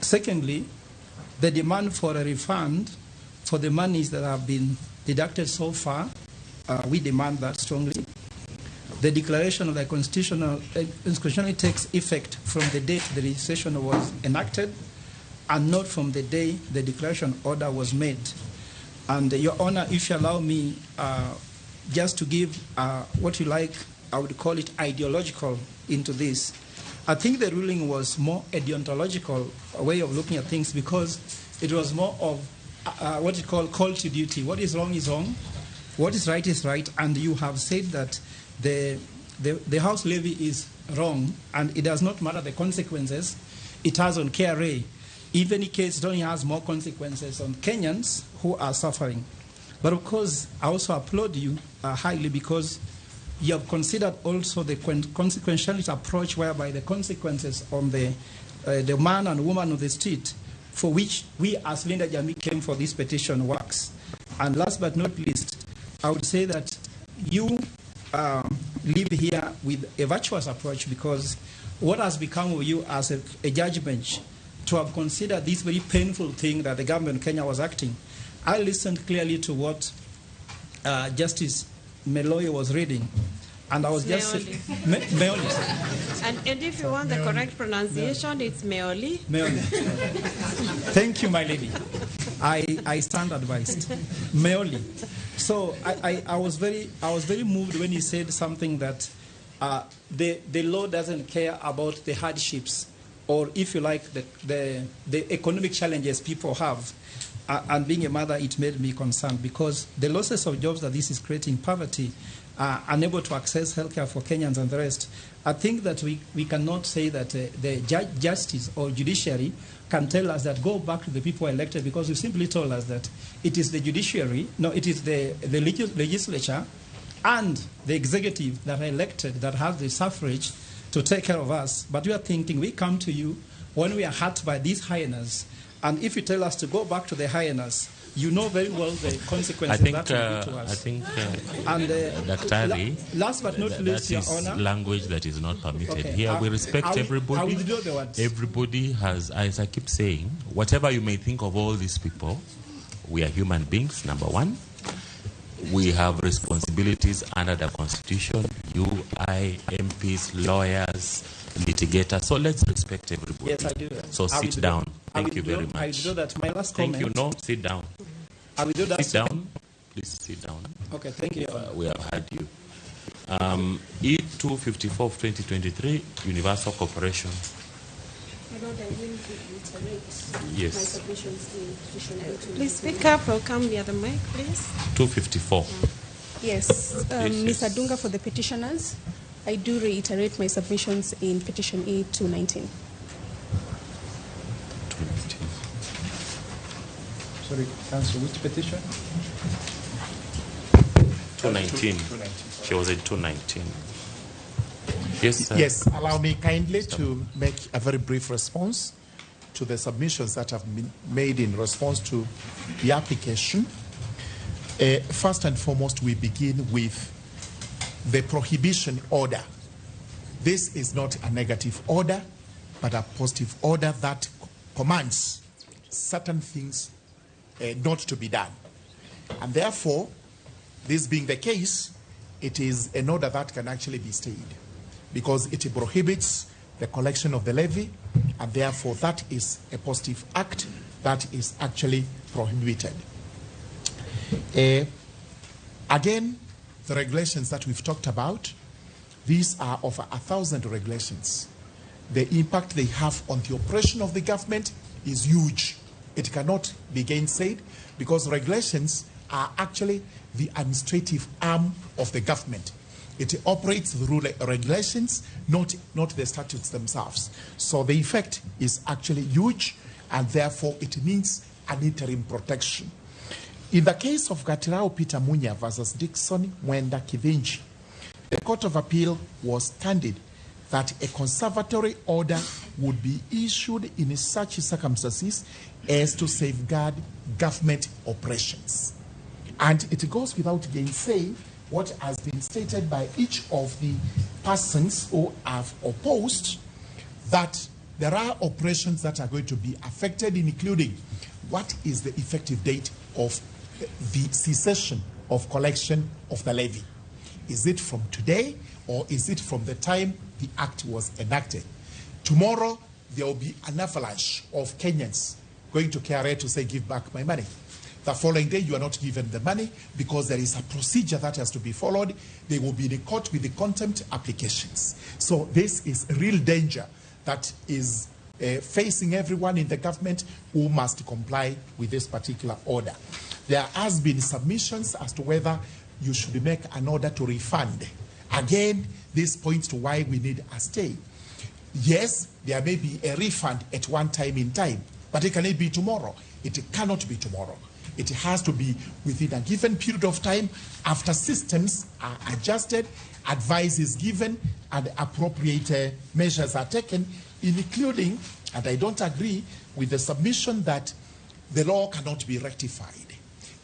Secondly, the demand for a refund for the monies that have been deducted so far, we demand that strongly. The declaration of the constitutional takes effect from the date the legislation was enacted and not from the day the declaration order was made. And Your Honor, if you allow me just to give what you like, I would call it ideological into this. I think the ruling was more a deontological way of looking at things because it was more of what you call call to duty. What is wrong is wrong. What is right is right. And you have said that the house levy is wrong, and it does not matter the consequences it has on KRA. In any case, it only has more consequences on Kenyans who are suffering. But of course, I also applaud you highly, because you have considered also the consequentialist approach, whereby the consequences on the man and woman of the street, for which we as Linda Jamii came for this petition, works. And last but not least, I would say that you live here with a virtuous approach, because what has become of you as a judge bench to have considered this very painful thing that the government of Kenya was acting. I listened clearly to what Justice Meloy was reading, and I was just Meoli. And if you want the correct pronunciation, it's Meoli. Meoli. Thank you, my lady. I stand advised. Meoli. So I was very moved when he said something that the law doesn't care about the hardships, or if you like, the economic challenges people have. And being a mother, it made me concerned, because the losses of jobs that this is creating, poverty, unable to access healthcare for Kenyans and the rest. I think that we cannot say that the justice or judiciary can tell us that go back to the people elected, because you simply told us that it is the judiciary, no, it is the legislature and the executive that are elected that have the suffrage to take care of us. But we are thinking we come to you when we are hurt by these hyenas. And if you tell us to go back to the hyenas, you know very well the consequences that will be to us. I think, and, Daktari, last but not least, Your Honor, language that is not permitted. Okay, here we respect everybody. I withdraw the words. Everybody has, as I keep saying, whatever you may think of all these people, we are human beings, number one. We have responsibilities under the Constitution, you, I, MPs, lawyers, litigators. So let's respect everybody. Yes, I do. So sit down. Thank you very much. I will do that. My last comment. Thank you. No, sit down. I will do that. Sit down. Please sit down. Okay, thank you. We have had you. E254 of 2023, Universal Corporation. My Lord, I will reiterate yes. my submissions in petition E2. Please speak up or come near the mic, please. 254. Yes. Ms. Adunga for the petitioners. I do reiterate my submissions in petition E219. 219. Sorry, Counsel, which petition? 219. She was at 219. Yes, sir. Yes, allow me kindly to make a very brief response to the submissions that have been made in response to the application. First and foremost, we begin with the prohibition order. This is not a negative order, but a positive order that commands certain things not to be done. And therefore, this being the case, it is an order that can actually be stayed, because it prohibits the collection of the levy, and therefore that is a positive act that is actually prohibited. Again, the regulations that we've talked about, these are over 1,000 regulations. The impact they have on the operation of the government is huge. It cannot be gainsaid, because regulations are actually the administrative arm of the government. It operates through regulations, not the statutes themselves. So the effect is actually huge, and therefore it needs an interim protection. In the case of Gatirau Peter Munya versus Dixon Mwenda Kithinji, the Court of Appeal was candid that a conservatory order would be issued in such circumstances as to safeguard government operations. And it goes without gainsaying what has been stated by each of the persons who have opposed, that there are operations that are going to be affected, including what is the effective date of the cessation of collection of the levy. Is it from today, or is it from the time the act was enacted? Tomorrow, there will be an avalanche of Kenyans going to KRA to say, give back my money. The following day, you are not given the money because there is a procedure that has to be followed. They will be in court with the contempt applications. So this is real danger that is facing everyone in the government who must comply with this particular order. There has been submissions as to whether you should make an order to refund. Again, this points to why we need a stay. Yes, there may be a refund at one time in time, but it cannot be tomorrow. It cannot be tomorrow. It has to be within a given period of time after systems are adjusted, advice is given, and appropriate measures are taken, including, and I don't agree with the submission that the law cannot be rectified.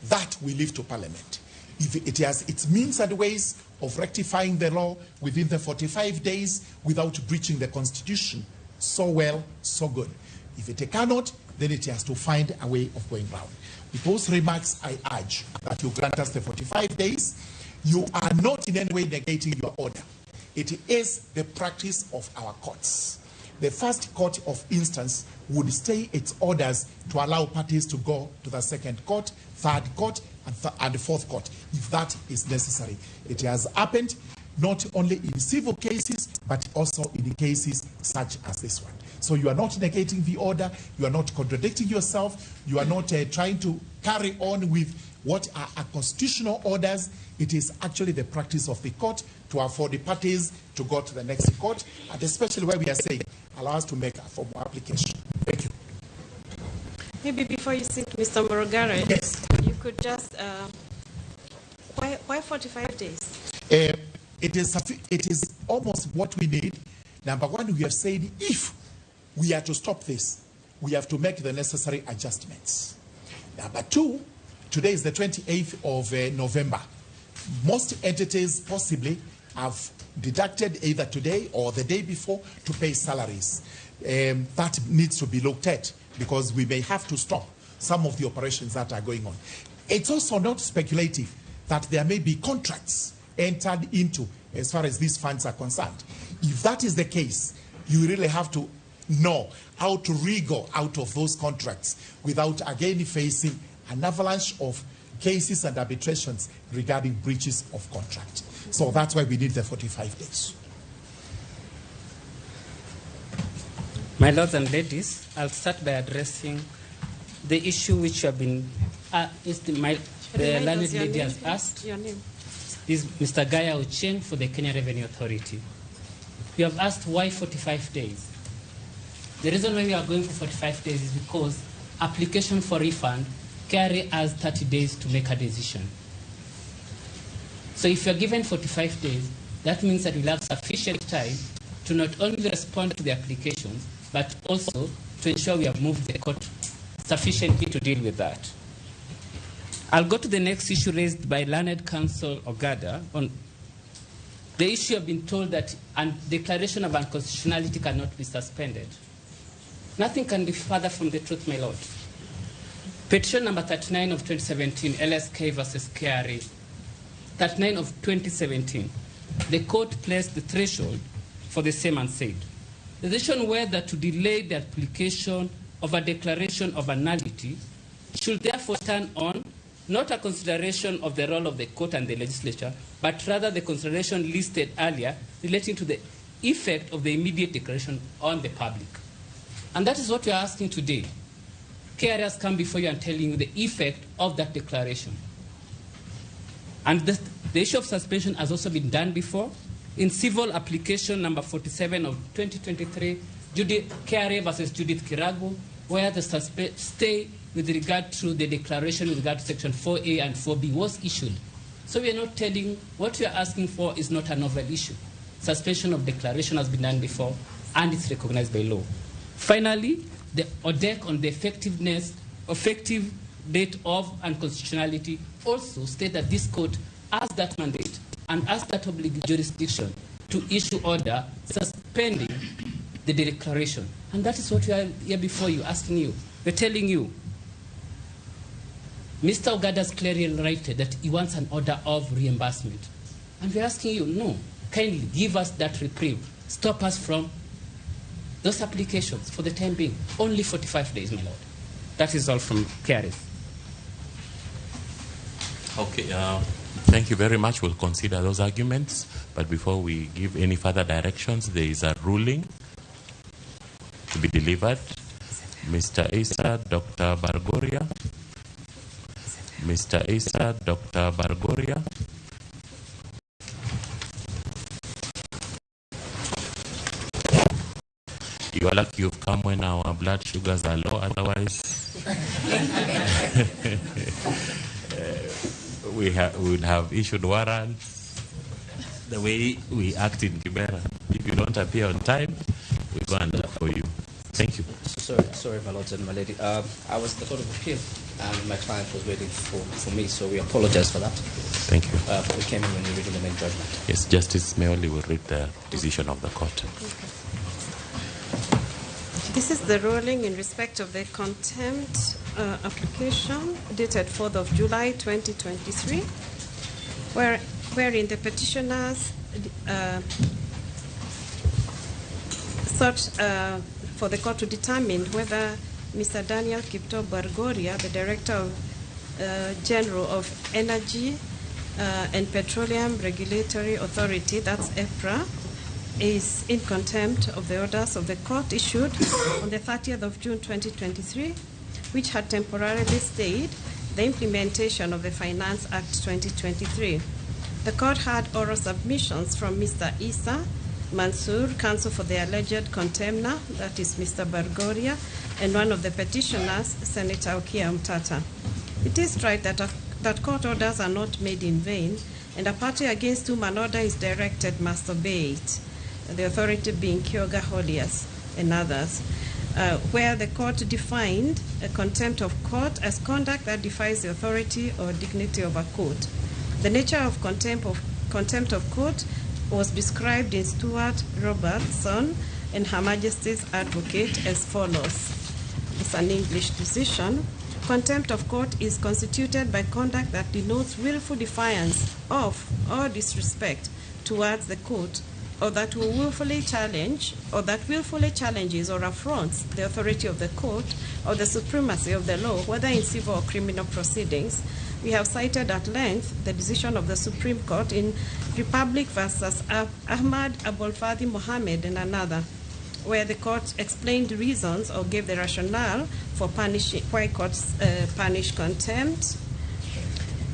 That we leave to Parliament. If it has its means and ways of rectifying the law within the 45 days without breaching the Constitution, so well, so good. If it cannot, then it has to find a way of going round. With those remarks, I urge that you grant us the 45 days. You are not in any way negating your order. It is the practice of our courts. The first court of instance would stay its orders to allow parties to go to the second court, third court, and fourth court, if that is necessary. It has happened not only in civil cases, but also in cases such as this one. So you are not negating the order, you are not contradicting yourself, you are not trying to carry on with what are constitutional orders. It is actually the practice of the court to afford the parties to go to the next court, and especially where we are saying, allow us to make a formal application. Thank you. Maybe before you sit, Mr. Murugara, yes. You could just, why 45 days? It is almost what we need. Number one, we have said if we are to stop this, we have to make the necessary adjustments. Number two, today is the 28th of November. Most entities possibly have deducted either today or the day before to pay salaries. That needs to be looked at because we may have to stop some of the operations that are going on. It's also not speculative that there may be contracts entered into as far as these funds are concerned. If that is the case, you really have to know how to wriggle out of those contracts without again facing an avalanche of cases and arbitrations regarding breaches of contract. So that's why we need the 45 days. My lords and ladies, I'll start by addressing the issue which have been, the learned lady has asked. Your name. This is Mr. Gaya Ochieng for the Kenya Revenue Authority. You have asked why 45 days. The reason why we are going for 45 days is because application for refund carry us 30 days to make a decision. So if you're given 45 days, that means that we'll have sufficient time to not only respond to the applications, but also to ensure we have moved the court sufficiently to deal with that. I'll go to the next issue raised by Learned Counsel Ogada. On the issue, I've been told that a declaration of unconstitutionality cannot be suspended. Nothing can be further from the truth, my lord. Petition number 39 of 2017, LSK versus KRA, 39 of 2017, the court placed the threshold for the same and said, the decision whether to delay the application of a declaration of nullity should therefore turn on not a consideration of the role of the court and the legislature, but rather the consideration listed earlier relating to the effect of the immediate declaration on the public. And that is what we are asking today. KRA has come before you and telling you the effect of that declaration. And the issue of suspension has also been done before. In civil application number 47 of 2023, KRA versus Judith Kiragu, where the stay with regard to the declaration with regard to section 4A and 4B was issued. So we are not telling, what we are asking for is not a novel issue. Suspension of declaration has been done before and it's recognized by law. Finally, the ODEC on the effective date of unconstitutionality also state that this court has that mandate and has that obliged jurisdiction to issue order suspending the declaration. And that is what we are here before you, asking you. We're telling you, Mr. Ogada has clearly written that he wants an order of reimbursement. And we're asking you, no, kindly give us that reprieve. Stop us from those applications for the time being. Only 45 days, my lord. That is all from KRA. Okay, thank you very much. We'll consider those arguments. But before we give any further directions, there is a ruling be delivered. Mr. Issa, Dr. Bargoria. Mr. Issa, Dr. Bargoria. You are lucky you've come when our blood sugars are low, otherwise we would have issued warrants the way we act in Kibera. If you don't appear on time, we go and look for you. Thank you. Sorry, my lords and my lady. I was at the Court of Appeal and my client was waiting for me, so we apologize for that. Thank you. But we came in when you read the main judgment. Yes, Justice Meoli will read the decision of the court. Okay. This is the ruling in respect of the contempt application dated 4th of July 2023, wherein the petitioners sought for the court to determine whether Mr. Daniel Kiptoo Bargoria, the Director of, General of Energy and Petroleum Regulatory Authority, that's EPRA, is in contempt of the orders of the court issued on the 30th of June 2023, which had temporarily stayed the implementation of the Finance Act 2023. The court had oral submissions from Mr. Issa Mansour, counsel for the alleged contemner, that is Mr. Bargoria, and one of the petitioners, Senator Okiya Omtatah. It is right that, that court orders are not made in vain, and a party against whom an order is directed must obey it, the authority being Kyoga Holias and others, where the court defined a contempt of court as conduct that defies the authority or dignity of a court. The nature of contempt of court was described in Stuart Robertson and Her Majesty's Advocate as follows. It's an English decision. Contempt of court is constituted by conduct that denotes willful defiance of or disrespect towards the court, or that will willfully challenge, or that willfully challenges or affronts the authority of the court or the supremacy of the law, whether in civil or criminal proceedings. We have cited at length the decision of the Supreme Court in Republic versus Ahmad Abolfadi Mohammed and another, where the court explained reasons or gave the rationale for punishing, why courts punish contempt.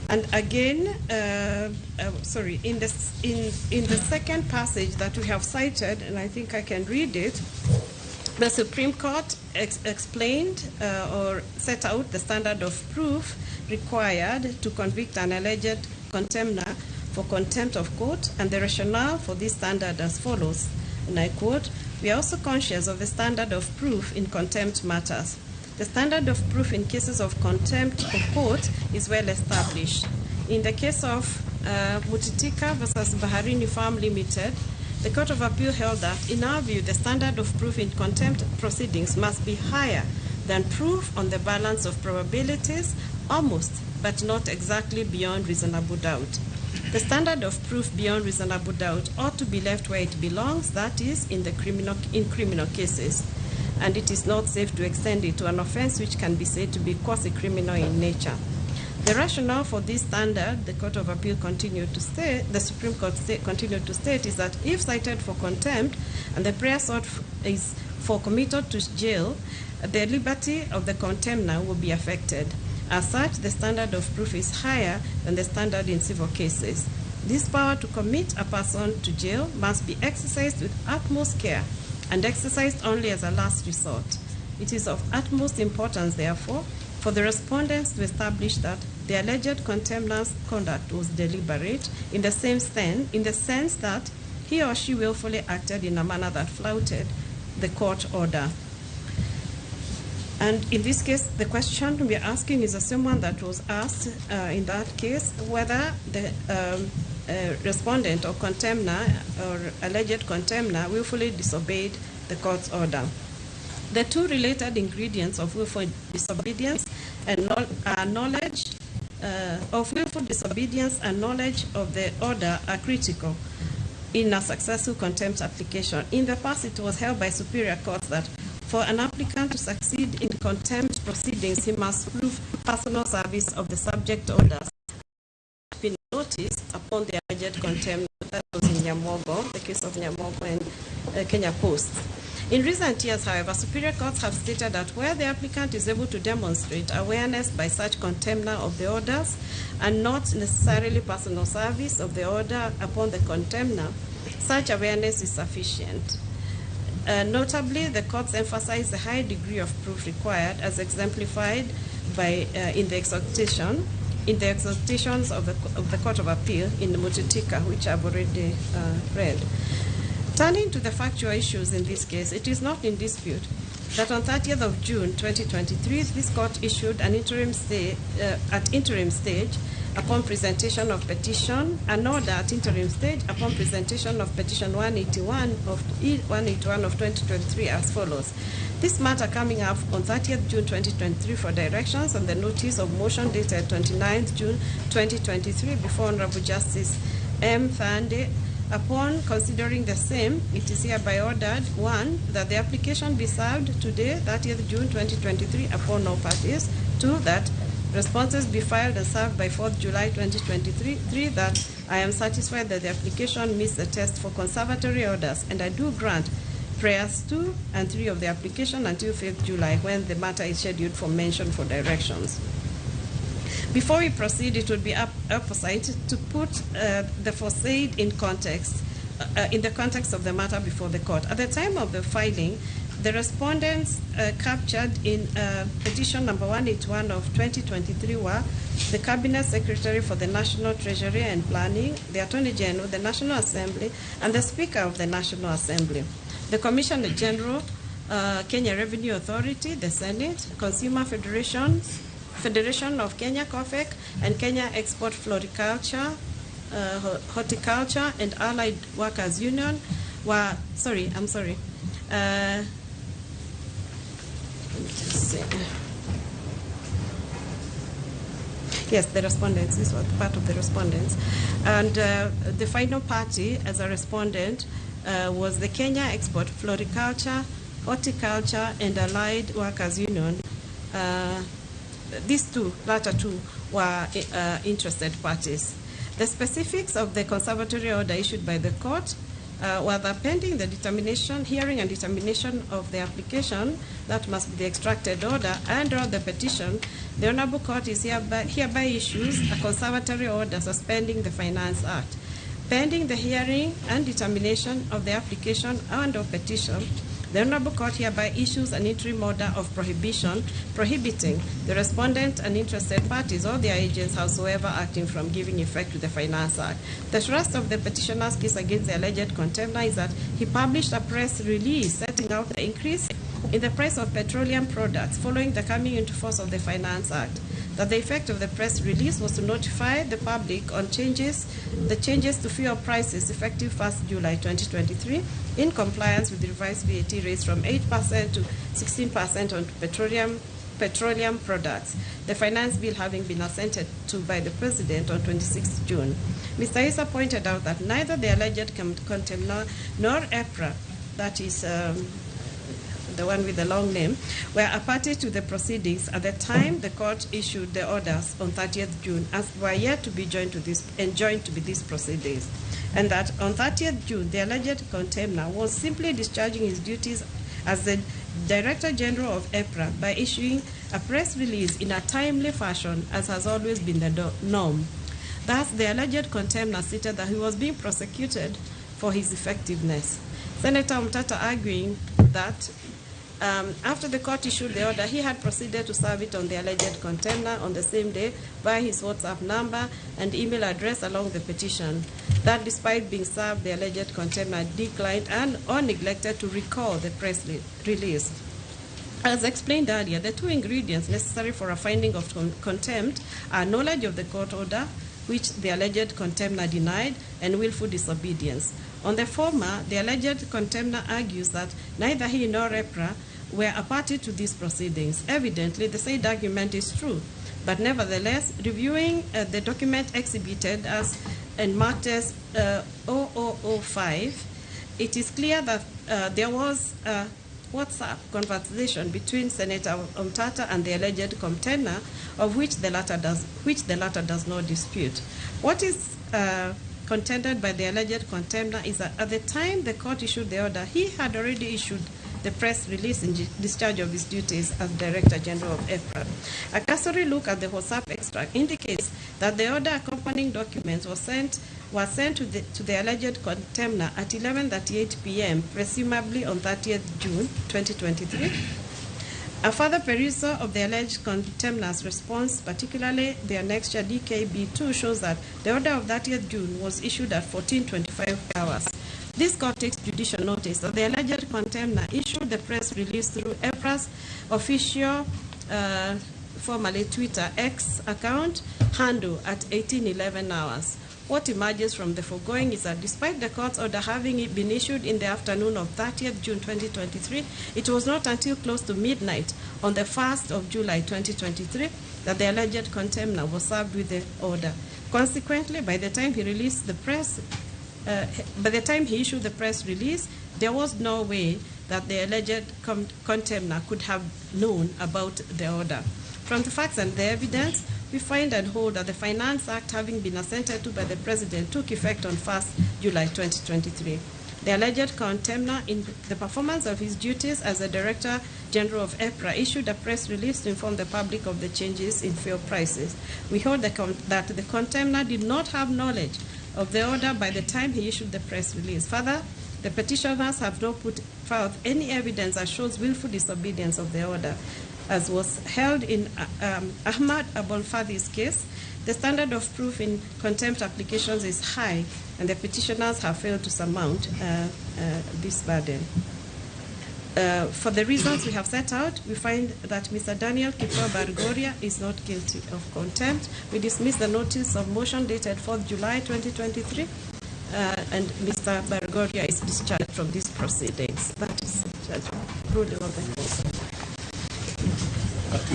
And again, in the second passage that we have cited, and I think I can read it, the Supreme Court explained or set out the standard of proof required to convict an alleged contemner for contempt of court, and the rationale for this standard as follows, and I quote, "We are also conscious of the standard of proof in contempt matters. The standard of proof in cases of contempt of court is well established. In the case of Mutitika versus Baharini Farm Limited, the Court of Appeal held that, in our view, the standard of proof in contempt proceedings must be higher than proof on the balance of probabilities, almost, but not exactly beyond reasonable doubt. The standard of proof beyond reasonable doubt ought to be left where it belongs, that is, in criminal cases. And it is not safe to extend it to an offense which can be said to be quasi-criminal in nature. The rationale for this standard, the Court of Appeal continued to state, the Supreme Court continued to state, is that if cited for contempt and the prayer sought is for committal to jail, the liberty of the contemner will be affected. As such, the standard of proof is higher than the standard in civil cases. This power to commit a person to jail must be exercised with utmost care and exercised only as a last resort. It is of utmost importance, therefore, for the respondents to establish that the alleged contemner's conduct was deliberate in the same sense that he or she willfully acted in a manner that flouted the court order. And in this case, the question we are asking is the same one that was asked in that case, whether the respondent or contemner or alleged contemner willfully disobeyed the court's order. The two related ingredients of willful disobedience and knowledge of willful disobedience and knowledge of the order are critical in a successful contempt application. In the past, it was held by superior courts that for an applicant to succeed in contempt proceedings, he must prove personal service of the subject orders been noticed upon the alleged contempt. That was in Nyamogo, the case of Nyamogo and Kenya Post. In recent years, however, superior courts have stated that where the applicant is able to demonstrate awareness by such contemner of the orders and not necessarily personal service of the order upon the contemner, such awareness is sufficient. Notably, the courts emphasize the high degree of proof required, as exemplified by in the exhortations of the Court of Appeal in Mutitika, which I've already read. Turning to the factual issues in this case, it is not in dispute that on 30th of June 2023, this court issued an interim stay, at interim stage upon presentation of petition, an order at interim stage upon presentation of petition 181 of 2023 as follows. This matter coming up on 30th June 2023 for directions on the notice of motion dated 29th June 2023 before Honorable Justice M. Thande. Upon considering the same, it is hereby ordered, 1, that the application be served today, 30th June 2023, upon all parties. 2, that responses be filed and served by 4th July 2023. 3, that I am satisfied that the application meets the test for conservatory orders, and I do grant prayers 2 and 3 of the application until 5th July, when the matter is scheduled for mention for directions. Before we proceed, it would be apposite to put the foresaid in context, in the context of the matter before the court. At the time of the filing, the respondents captured in petition number 181 of 2023 were the Cabinet Secretary for the National Treasury and Planning, the Attorney General, the National Assembly, and the Speaker of the National Assembly, the Commissioner General, Kenya Revenue Authority, the Senate, Consumer Federation of Kenya, COFEC, and Kenya Export Floriculture, Horticulture, and Allied Workers Union were, sorry, I'm sorry. Let me just see. Yes, the respondents, this was part of the respondents. And the final party as a respondent was the Kenya Export Floriculture, Horticulture, and Allied Workers Union. These two, latter two, were interested parties. The specifics of the conservatory order issued by the court were that pending the determination, hearing and determination of the application, that must be the extracted order, and or the petition, the Honorable Court is hereby issues a conservatory order suspending the Finance Act. Pending the hearing and determination of the application and or petition, the Honorable Court hereby issues an interim order of prohibition prohibiting the respondent and interested parties or their agents howsoever acting from giving effect to the Finance Act. The thrust of the petitioner's case against the alleged contemner is that he published a press release setting out the increase in the price of petroleum products following the coming into force of the Finance Act. That the effect of the press release was to notify the public on the changes to fuel prices effective 1st July 2023 in compliance with the revised VAT rates from 8% to 16% on petroleum products, the finance bill having been assented to by the President on 26 June. Mr. Issa pointed out that neither the alleged contemner nor EPRA, that is the one with the long name, were a party to the proceedings at the time the court issued the orders on 30th June, as were yet to be joined to this and joined to be these proceedings, and that on 30th June the alleged contemner was simply discharging his duties as the Director General of EPRA by issuing a press release in a timely fashion, as has always been the norm. Thus, the alleged contemner stated that he was being prosecuted for his effectiveness. Senator Omtatah arguing that after the court issued the order, he had proceeded to serve it on the alleged contemner on the same day via his WhatsApp number and email address along the petition. That despite being served, the alleged contemner declined and or neglected to recall the press release. As explained earlier, the two ingredients necessary for a finding of contempt are knowledge of the court order, which the alleged contemner denied, and willful disobedience. On the former, the alleged contemner argues that neither he nor EPRA were a party to these proceedings. Evidently, the said argument is true, but nevertheless, reviewing the document exhibited as and marked as 0005, it is clear that there was a WhatsApp conversation between Senator Omtatah and the alleged contemner, of which the latter does not dispute. What is contended by the alleged contemner is that at the time the court issued the order, he had already issued the press release in discharge of his duties as Director General of EPRA. A cursory look at the WhatsApp extract indicates that the order accompanying documents was sent to the alleged contemner at 11:38 p.m., presumably on 30th June 2023. A further perusal of the alleged contemner's response, particularly the annexure DKB2, shows that the order of 30th June was issued at 14:25 hours. This court takes judicial notice that the alleged contemner issued the press release through EPRA's official, formerly Twitter X account handle at 18:11 hours. What emerges from the foregoing is that despite the court's order having been issued in the afternoon of 30th June 2023, it was not until close to midnight on the 1st of July 2023 that the alleged contemner was served with the order. Consequently, by the time he released the press, by the time he issued the press release, there was no way that the alleged contemner could have known about the order. From the facts and the evidence, we find and hold that the Finance Act, having been assented to by the President, took effect on 1st July 2023. The alleged contemner, in the performance of his duties as the Director General of EPRA, issued a press release to inform the public of the changes in fuel prices. We hold that the contemner did not have knowledge of the order by the time he issued the press release. Further, the petitioners have not put forth any evidence that shows willful disobedience of the order. As was held in Ahmad Abolfadhi's case, the standard of proof in contempt applications is high, and the petitioners have failed to surmount this burden. For the reasons we have set out, we find that Mr. Daniel Kiprop Bargoria is not guilty of contempt. We dismiss the notice of motion dated 4th July 2023, and Mr. Bargoria is discharged from these proceedings. That is the ruling of the court.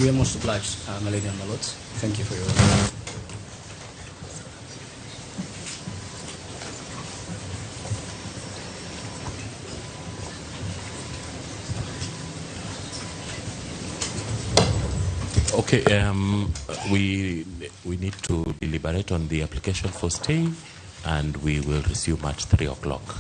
We are most obliged, my lady and my lords. Thank you for your work. Okay, we need to deliberate on the application for stay, and we will resume at 3 o'clock.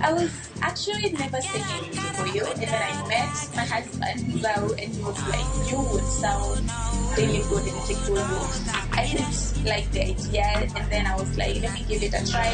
I was actually never singing Kikuyu, and then I met my husband, Zau, and he was like, you would sound really good in Kikuyu. I didn't like the idea, and then I was like, let me give it a try.